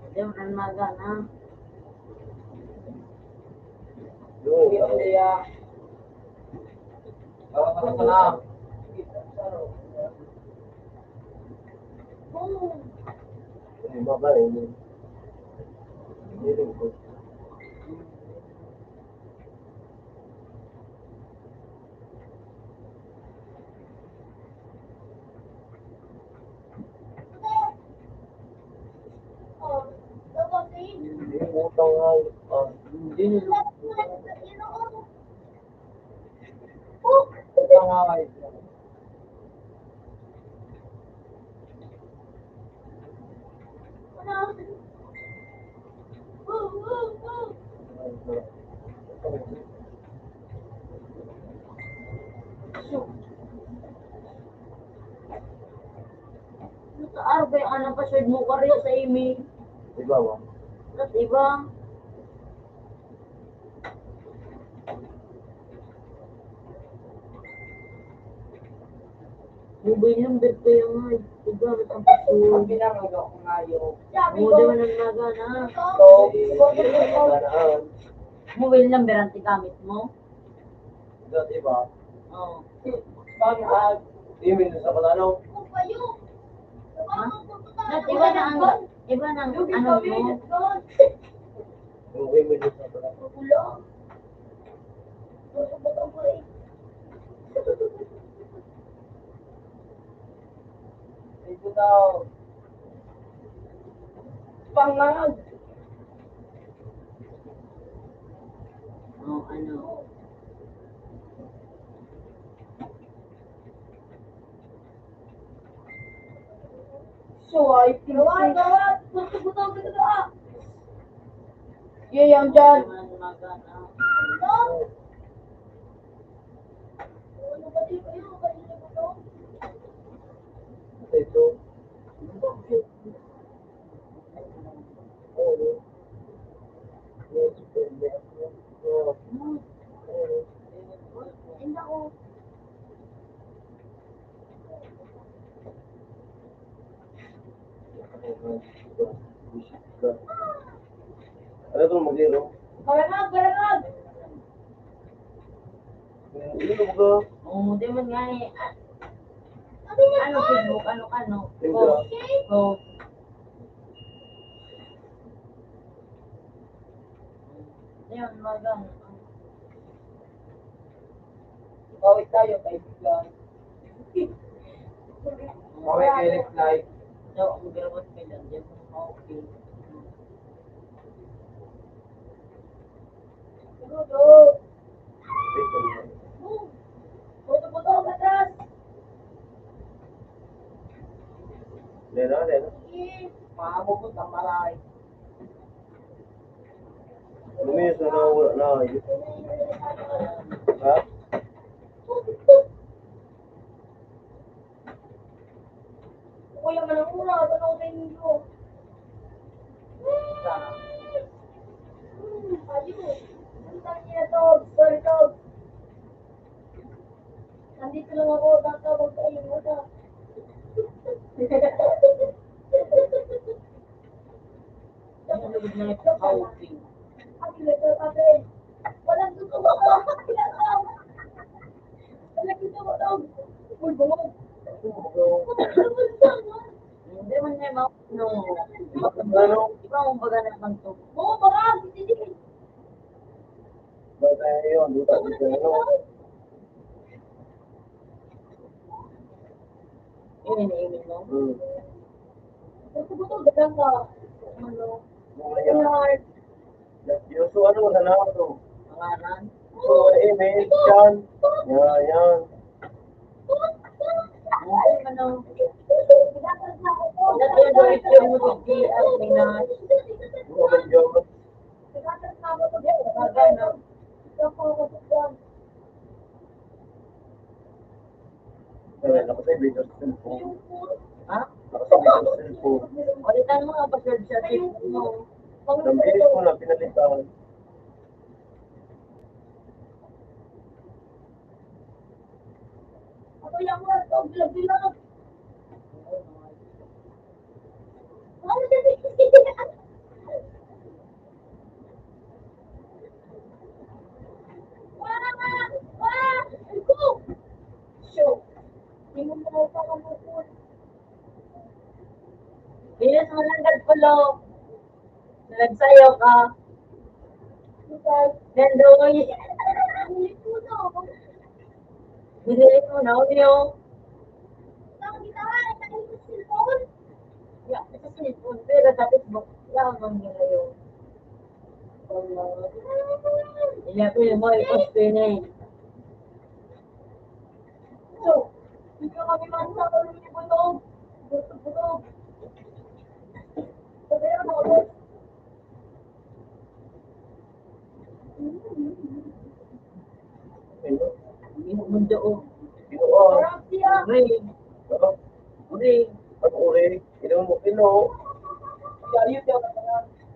Di man magana. Sa Arbe, ano pa, sure mo, karyo sa imi? Iba ba? Ba't iba? Mobile number ko yung nga, iba, ang picture. Ang pinangaga ko ngayon. Mo, di man ang magana. So, mobile number ang tigamit mo? Dati ba? Oo. Pag, ah, email sa pala, no? Ha? Ba't iba na ang, iba na ang ano mo? Yung email sa pala. Ito daw. Pangag. Oh, ano? So, ay, gawad, gawad! Butang kita ba? Iya yan dyan. Ito. Ano itong mag-iro? Barangag! Barangag! Ano ba? Oo, di man nga eh. Ah, ano, Facebook? Ano, ano? Tinder. Oh. Oh. Ayun, maganda. Bawi tayo, kaibigan. Bawi kayo next live. Ang gawat ka lang, di mo ma-okay. Dudu! Puto-puto, atras! Lena, lena. Mamo ko sa maray. Luminis na, nawala na. Ha? Kuya, manang oras, ano ko sa inyo? Hmm, pwede ko. Ang tangina to, sorry to. Nandito lang ako, tatawag sa inyo, ha? Ang lugod na ito, housing. Ang lugod na ito, walang gusto ko. Walang gusto ko, dog. Uy, bungog. Hindi man niya ma-, no. Ano? Ikaw ang baga naman to. Oo, baka, hindi. Baga yun, di ba? Ano? Yun, yun, yun, no? Hmm. Gusto ko to, dagang ka. Ano? Yung mga yan. Yung so, ano, wala na ako to. Pangalan? So, eh, may yan. Yan, yan. Ano? Dati yung gawin ko yung mga G R, may na. Yung mga G R. Wala, nakasave sa cellphone. Ha? Nakasave sa cellphone. Palitan mo nga, pa-search sa cellphone mo. Ang bilis ko na pinalitan. Ako yung mga tog, lagi lang. Venus, mananggad pulo. Nagsayaw ka. Nandoy. Dili ko na, Unyo. Ya, sa cellphone, pero sa Facebook, wala akong mangyayari. Iya, pero mo, i-post ko yun eh. So, hindi kami man sa ulo ni Butog. Butog, Butog. Sabi mo, Ano? Hindi mo mundo, oh. Ginoo. Uri. Ano? Uri. Ano uri? Ginoo mo, Ginoo.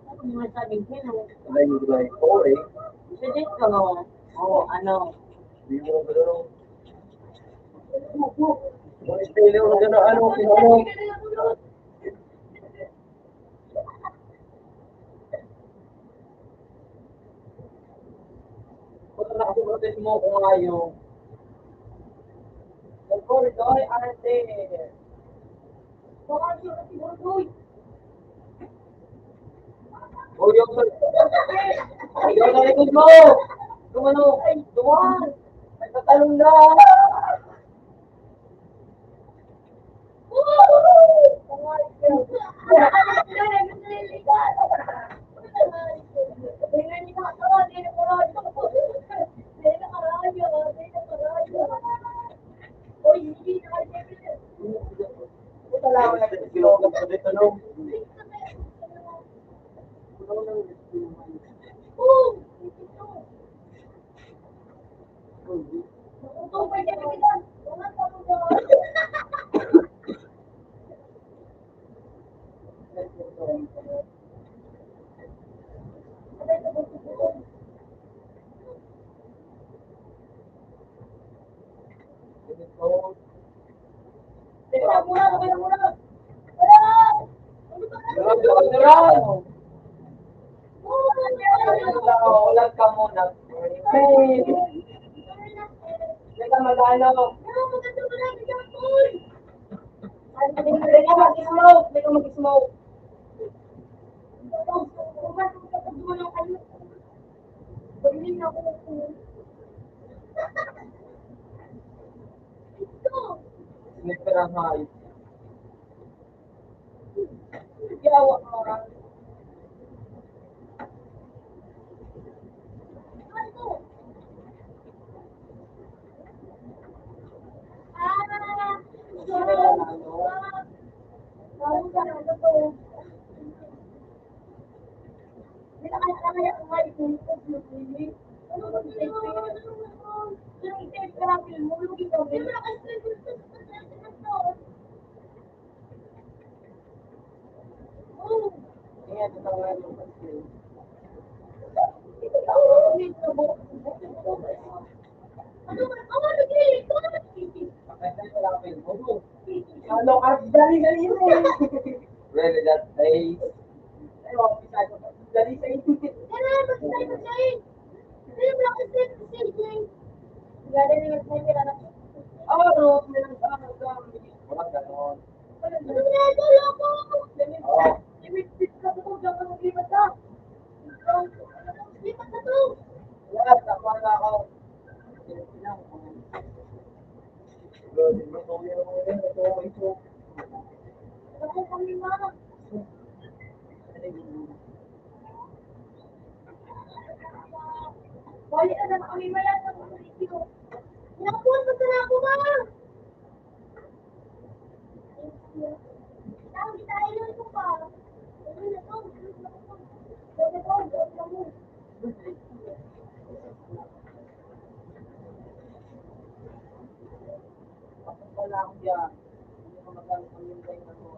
Ano mga sabi, Ginoo? Ay, ay, uri. Sige ko. Oo, ano? Hindi mo, ano? Kung estilo mo na gano'n, ano, Ginoo? Kung nakasulat mo kung ayaw. Ang corridor, arte. Uy, yung sa-, ayun, sa likod mo! Gumano! Ay, duman! Nagtatalon na! Ulat ka muna. Hey! Teka, mag-ano? Teka, mag-smoke. Teka, mag-smoke. Sniper ang hayop. Ano ka, dali, dali mo. Really, that day. Ay, oh, dali sa inyo. Dali, dali, dali. Dali, dali, dali. Dali, dali, dali. Oh, bro, meron sa mga gamit. Walang ganon. Ano na ito, loko? Oh. Limitid ka po, dapat maglipat ka. Lipat na to. Wala, tama na ako. Balik na lang kami, wala sa munisipyo. Nakuha pa sa ako, ma! Ang kita, ayun ko pa. Ayun na to. Wala akong diyan. Hindi ko magkano kung yung kaya mo.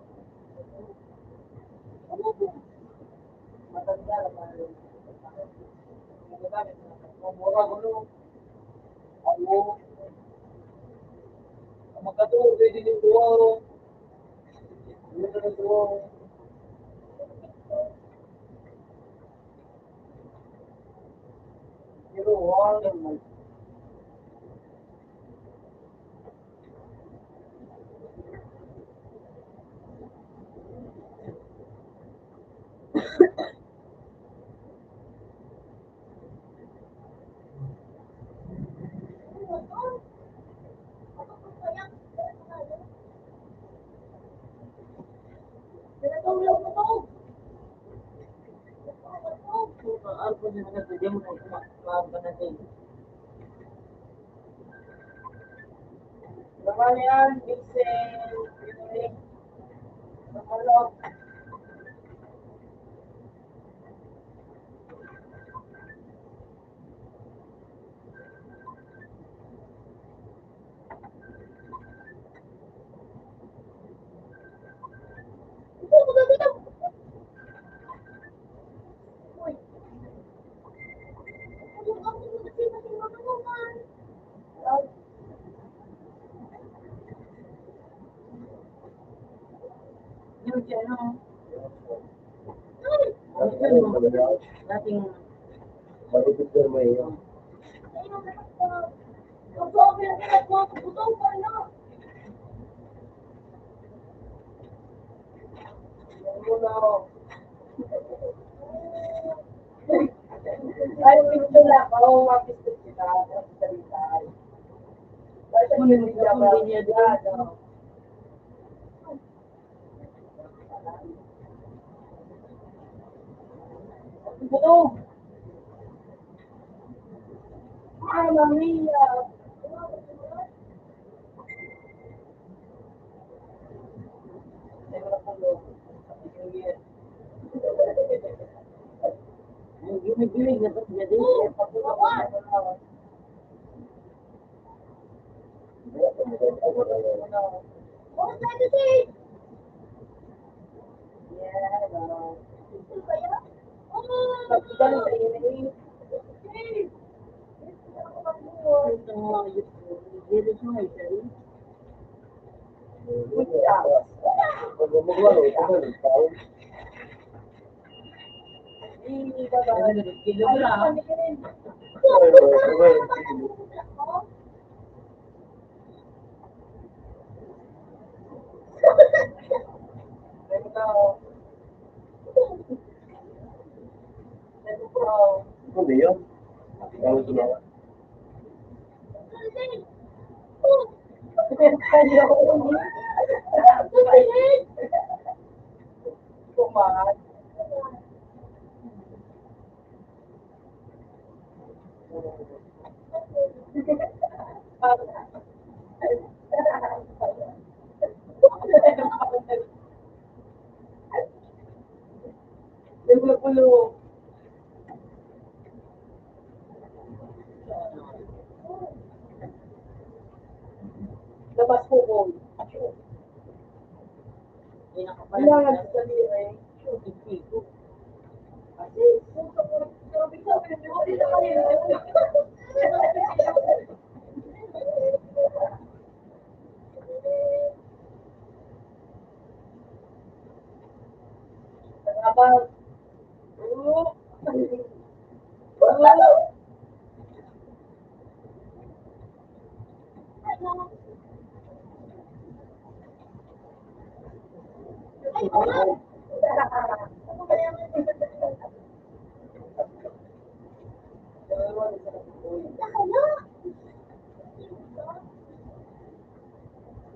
Ano po? Matanda na ba yun? Ang magagamit na. Ang mura, gulo. Ang mura. Ang magkatuo, pwede din duwa. Yun na lang duwa. Pero, wala naman. Naman yan, Vincent, Pinoy. Sa Malog. Yun si ano. Ano yun mo? Dating marupit na may yun. Ay, picture lang. Oo, mag-picture kita. Salita. Ano yun? Ano yun? Ito. Mamma mia! Ang ginigilig na pag-, Ano yun? Mas kukong. Kailangan sa diri.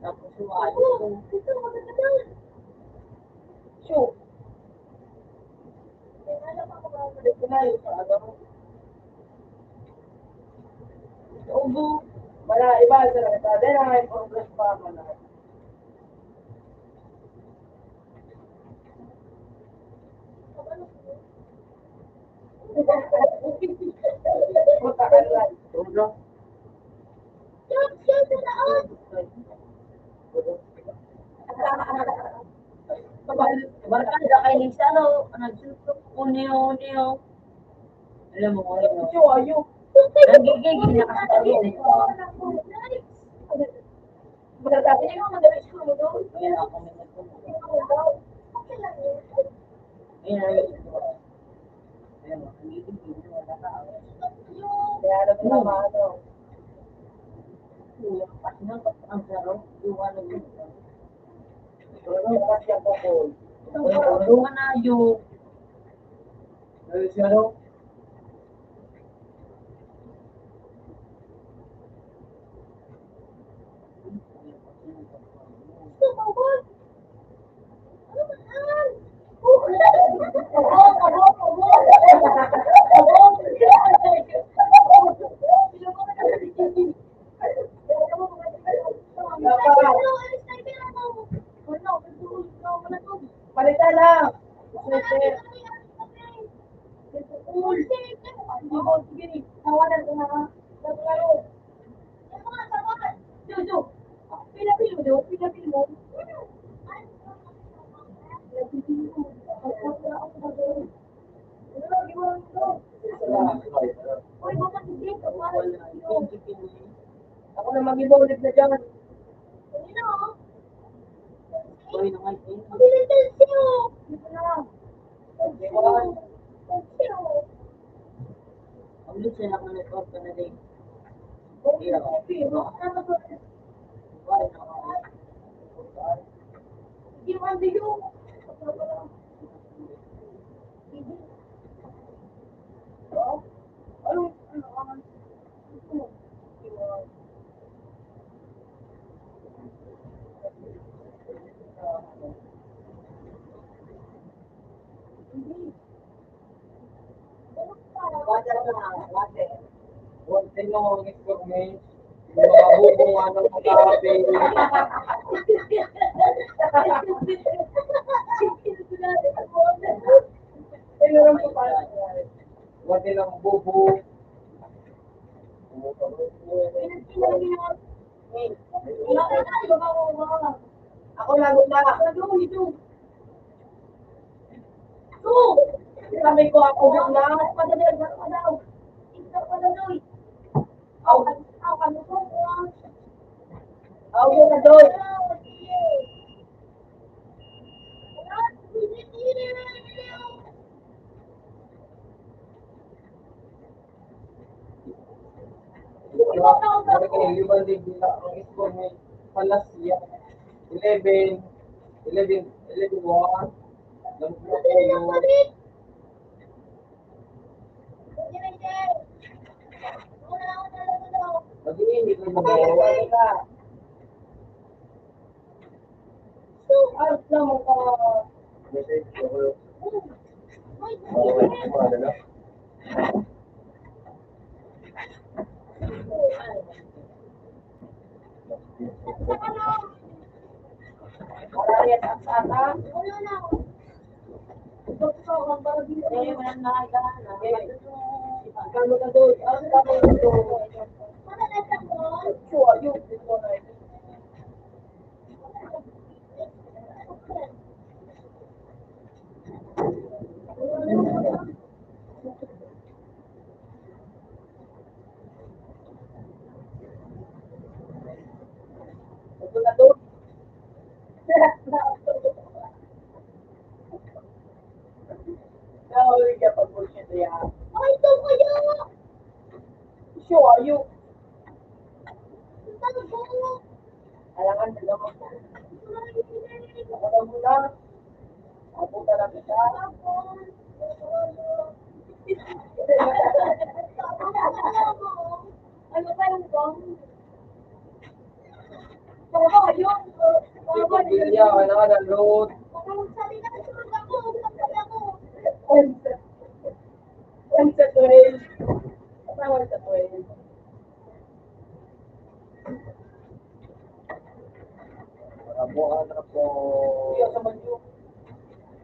Tapos yung ayos ko. Sure. Ubo. Wala, iba sa nagkadera, may progress pa, wala. Barkada kay ni Saro, nagsutok, uniyo-uniyo. Alam mo, ano? Nagigigil na kasi kami. Palitan lang. Sweater. Cool. Hindi mo, sige, tawanan ko na. Tawanan ko. Ako na mag-ibon, na dyan. Uy, naman, eh. Ang lutsa na kung network ka na din. Iya. Water na, water. Water mo, next comment. Yung mga bubong, ano, mga baby. Water ng bubong. Ako lagot na. Sabi ko, ako na. Ako na. Ako na, Doy. Lima digit ang score ni Palasia. Eleven, eleven, eleven one. Lagi, hindi ko magawa. Kailangan, alam mo, ako na muna. Ako na lang isa. Ano ba yung bang? Ito, bilya, kailangan ang load. Ang sa train. Ang sa train. Mabuhay na po. Kuya, sa Manyo.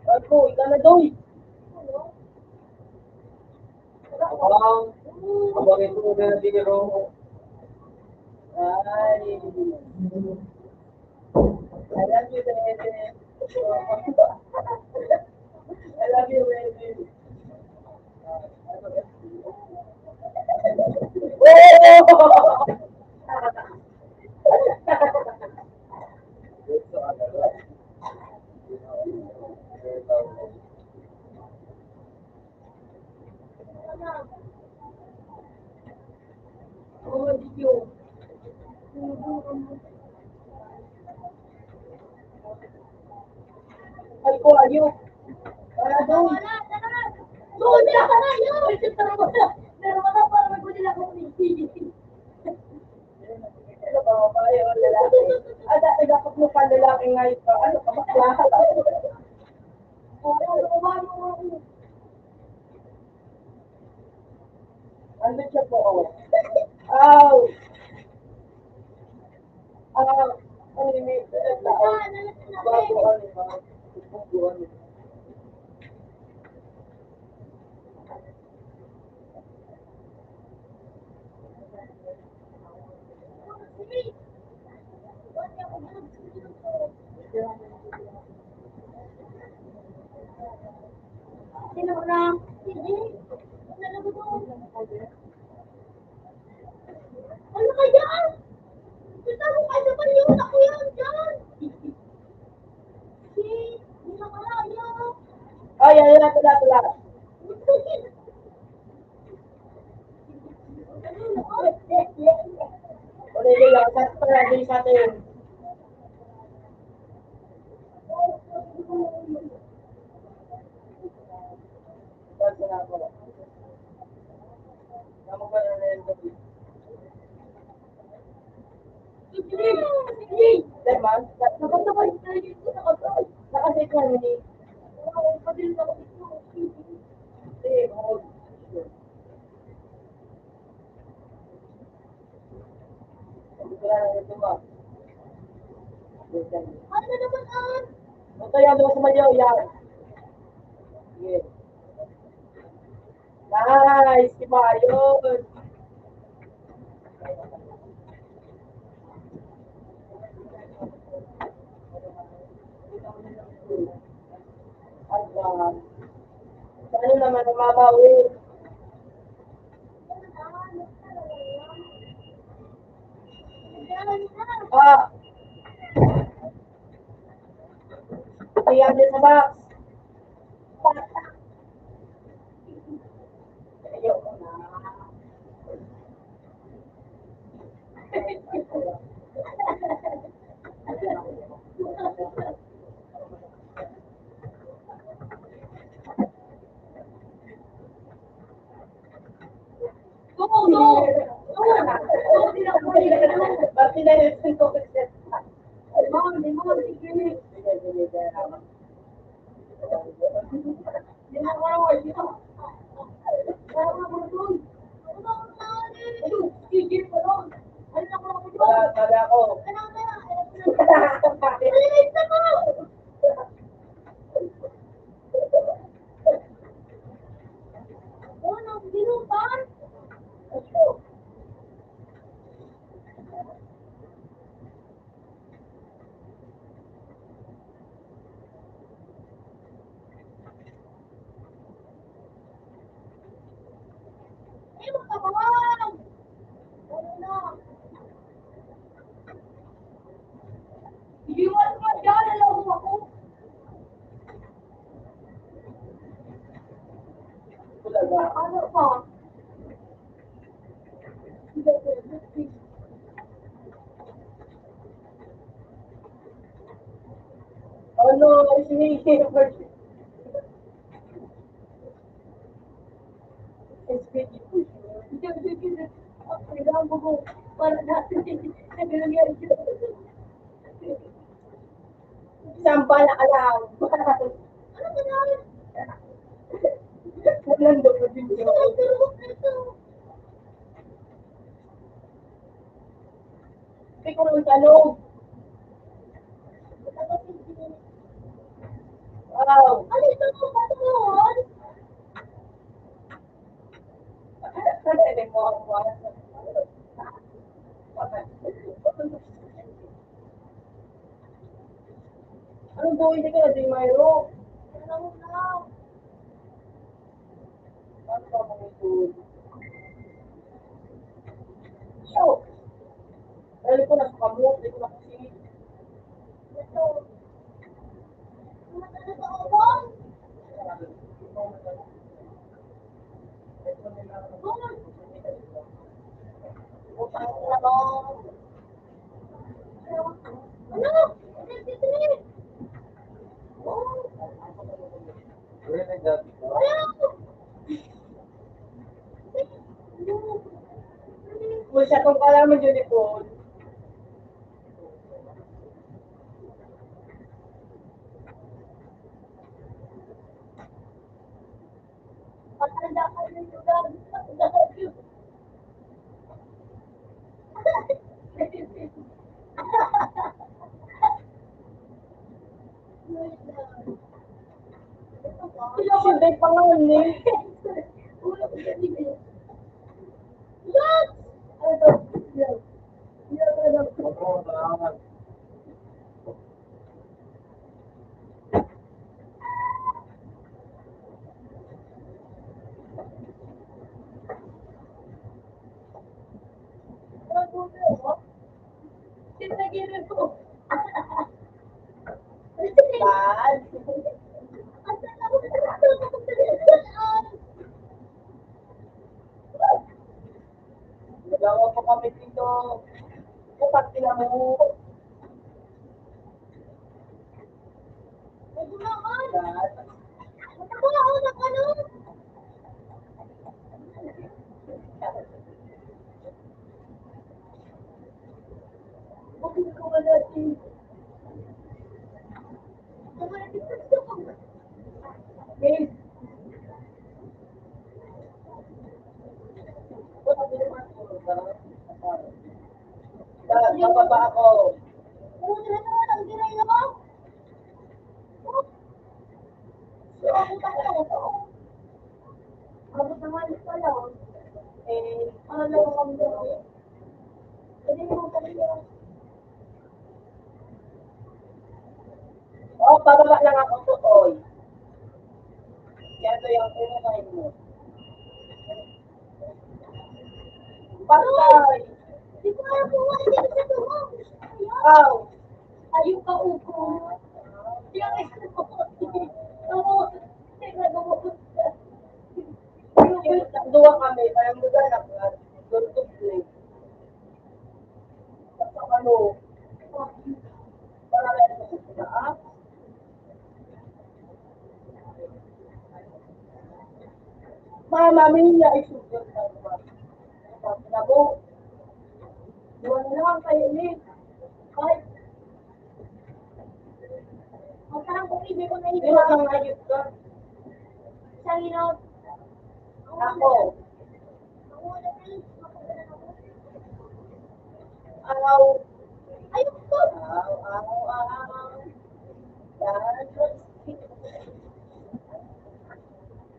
Ay ko, ika na daw eh. Abang, abang ito na diro. Ay. I love you, baby. I love you, baby. Ay ko, ayok. Para doon. Doon na, para yun. Pero wala, para magulo ako. Ano ba, babae o lalaki? Ah, dati dapat mo pa lalaki nga ito. Ano ka, bakla? Para lumano ako. Ano siya po, oh? Aw! Ah, ano yun, may bago, ano, bago, ano. Ano kaya? Kita mo kaya ba yung ako yan dyan? Si, hindi na kaya. Ay, ay, ay, tula, tula. Hallelujah. Sakto na din sa atin. Sige, sige. Dahil man, nakasave ka na ni. Padil na ko dito. Sige, oo. Ano na naman, ah? Ito yan, doon sa mayaw, yan. Sige. Nice, di ba? Yun. At, ah, ano naman ang mabawi? Ah. Kaya din sa box. Ayoko na. Wala, wala ako. Iwan mo dyan, alam mo ako. Ano pa? No, it's me. It's me. Kailangan ko po para natin. Sabi nangyari siya. Sampal na alam. Ano ba yan? Walang dapat din siya. Ikaw ang tanong. Wow. Ano ito? Ano yun? Pwede mo ako. Anong gawin ka na, di mayroon? Ano na? Ano ba mga ito? So, dahil ko na sa kamot, dahil ko na kasi. Ito. Ano ba? Utang ko na ba? Ano? Kung siya kung pala mo, Juni Paul. Matanda ka na yung lugar. Hindi pa nga, eh. Yes! Ano to? Yes. Yes, ano? Nagawa pa kami dito. Kapag sila mo. Nagulaman. Nagulaman ang ano? Bakit ko ba natin? Dad, mababa ako. Abot naman pala. Eh, ano lang ang gawin? Pwede mo pala. Oh, pababa lang ako, Totoy. Yan to yung unahin mo. Patay! Di ko alam kung ano yung sa tuhog. Aw! Ayun ka, upo. Yung isa ko. Oo. Tingnan mo. Duwa kami, parang lugar na, ah, doon to play. Sa ano, para sa, ah, Mama mia, isugot na naman. Tapos na po. Duwa na lang kayo ni. Ay. Magkano kung hindi ko na Pero iba? Ang ayos ka. Sa inot. Ako. Araw. Ayun po. Araw, araw, araw. Yan.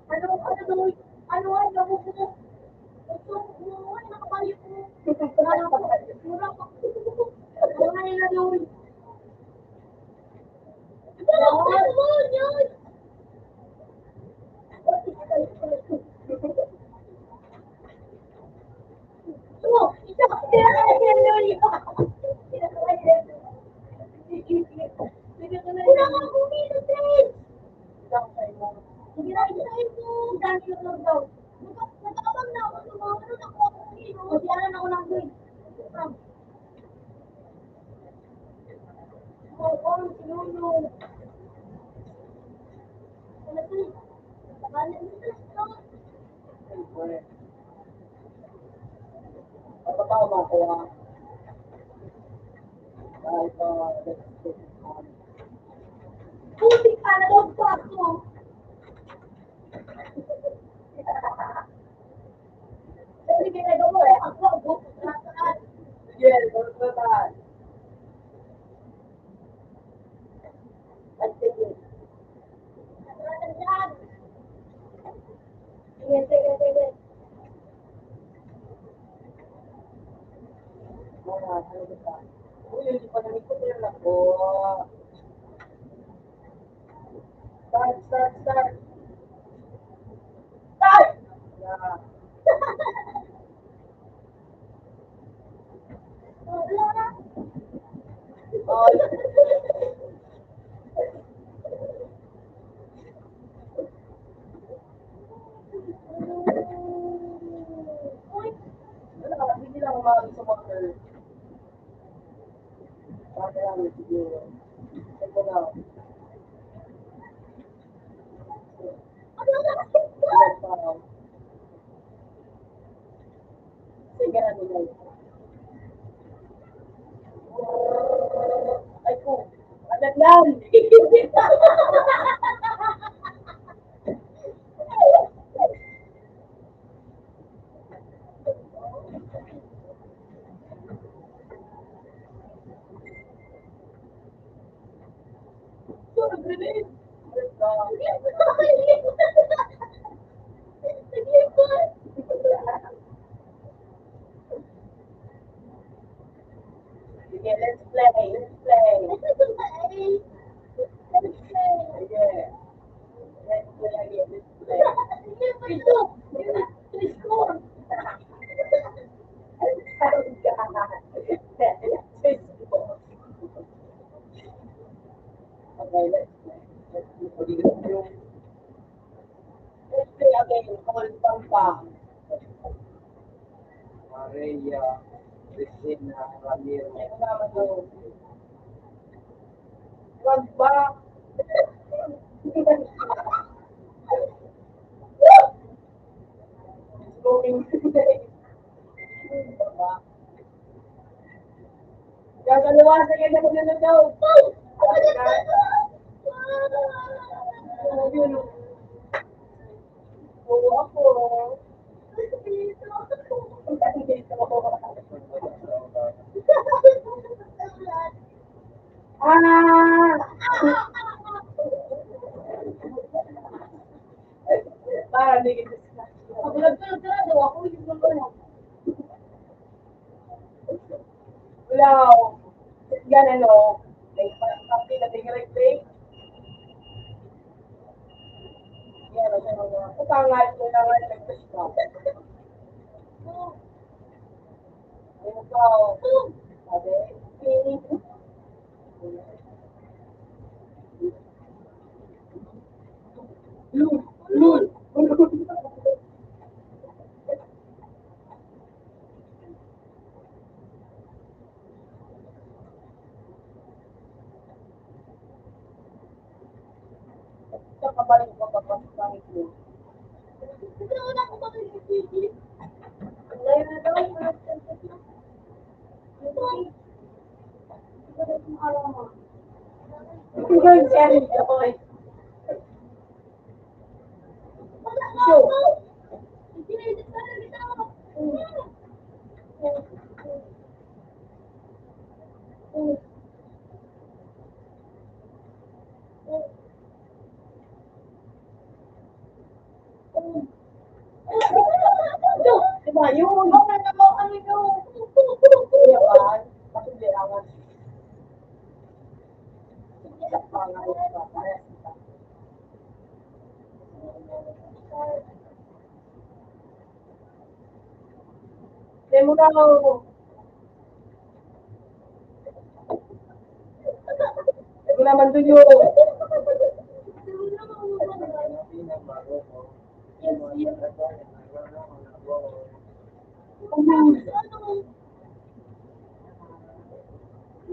Ano, ano daw? Ano, ano, ano, ano, ano, ano, ano, ano, ano, ano, ano, Putik ka na daw, Paco! Sige, sige, sige. Sige, sige, sige. Uy, hindi pa namin ko, pero nako. Start, start, start. Start! Yeah. Oh. Wala, hindi lang umaabot sa water. Bakit lang, siguro. Ito na. Sige na, sige. Ay ko, agad yan. Sige, let's play, let's play. Let's play. Sige. Let's play again, let's play. Ito! Score! Okay, let's play. Let's play again. All Pampang. Maria Cristina Ramirez. Ano naman to? Wag ba? Smoking. Diba? Diyan sa luwas, sa ganda mo na daw. Yun. Oo, ako. Ah! Para hindi kita. Pag nagtulog ka na daw, ako yung tulog na. Wala. Yan, ano, may parang kape na may reklame. Yan, ano, ano, ano. Kailangan, kailangan, nagtulog ka. Ano ka? Sabi, Lul, lul. Sa kabalik ko, kapag pangit mo. Ito na ako makikikiki. Ang layo na daw, ang layo na daw. Ito. Ito na yung araw mo. Ito na yung cherry, okay. So, diba yun? Bakit naman ano yun? Diba? Bakit kailangan? Demo na ako. Demo naman to yun.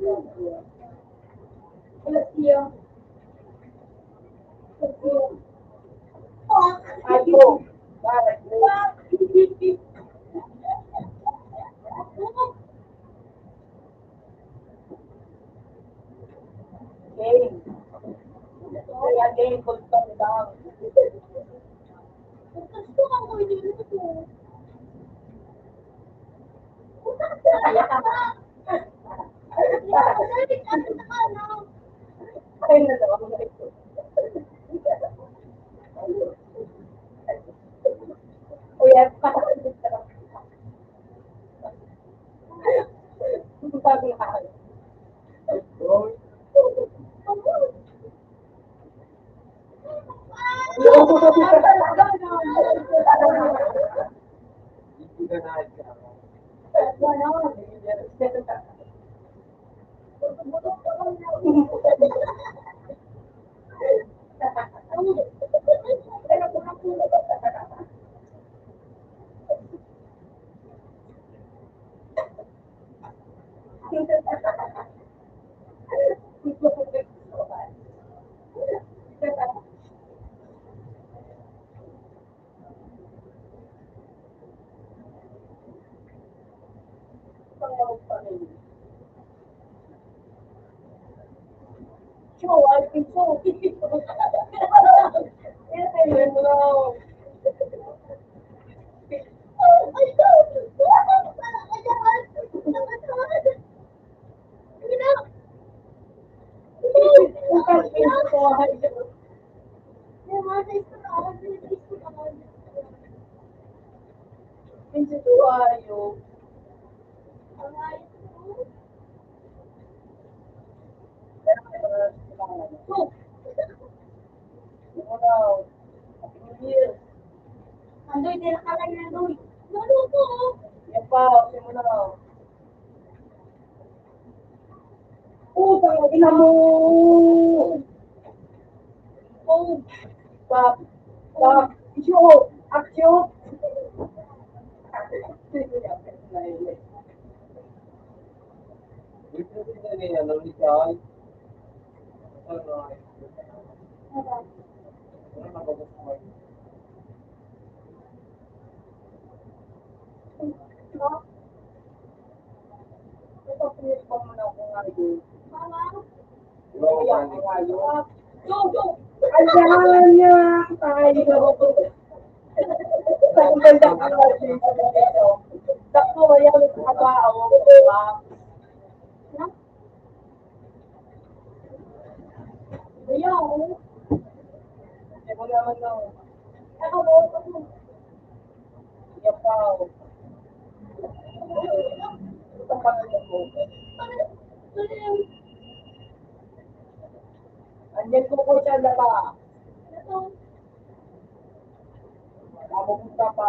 Wala siya. Wala siya. Oh, bakit? Game. Kaya game, kultong lang. Gusto ko ang kultong ko. Ay, natawa ko na ito. Kuya, Andoy, di na ka lang yan, Doy. Lalo ko. Yan pa, okay mo na. Putang ina mo! Oh, pa, pa, shoot! Action! Ayan niya. Ay, ang ganda ko na dito. Sakto, ayan, nakatawa ako. Ayaw. Ayaw naman, no. Ayaw pa, oh. Ito pa rin ako. Andiyan ko po siya na ba? Mapupunta pa.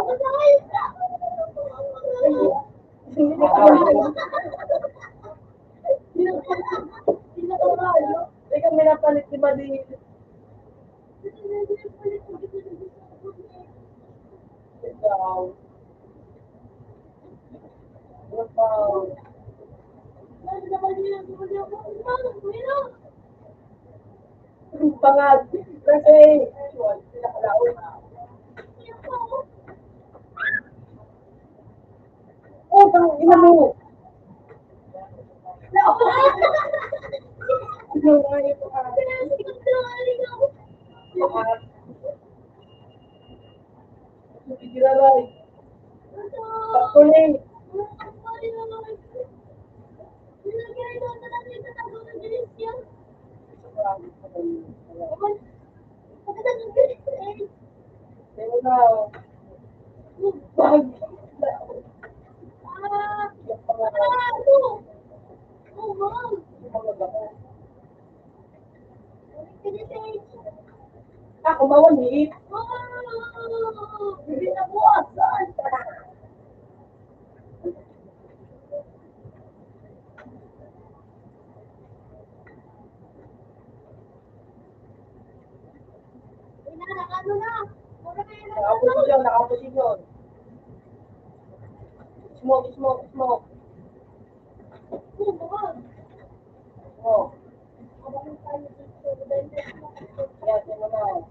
Hindi ka minapalit ni Mali. Ikaw. Ikaw. Pangag. Kasi, pinakalaon na. Oh, tang ina mo. Pagkuling. Ako, bawal ni. Hindi na buwasan. Nakaposisyon, nakaposisyon. Smoke, smoke, smoke. Oh. Yan, yan naman.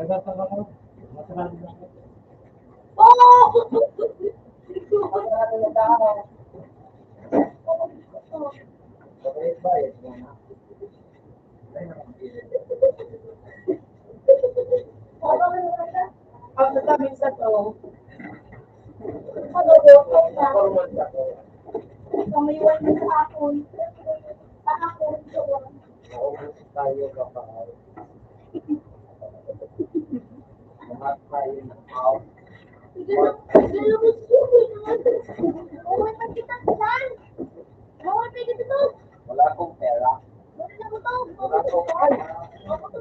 Ang sasabihin sa to, maluto ka. Kamiwan mo sa hapon. Sa hapon, sa hapon. Naubos tayo, kapal. Lahat tayo ng house. Sige na, sige na, sige na. Uwi pa kita dyan. Uwi pa kita dyan. Wala akong pera. Wala na ko to. Wala akong pera. Wala ko to.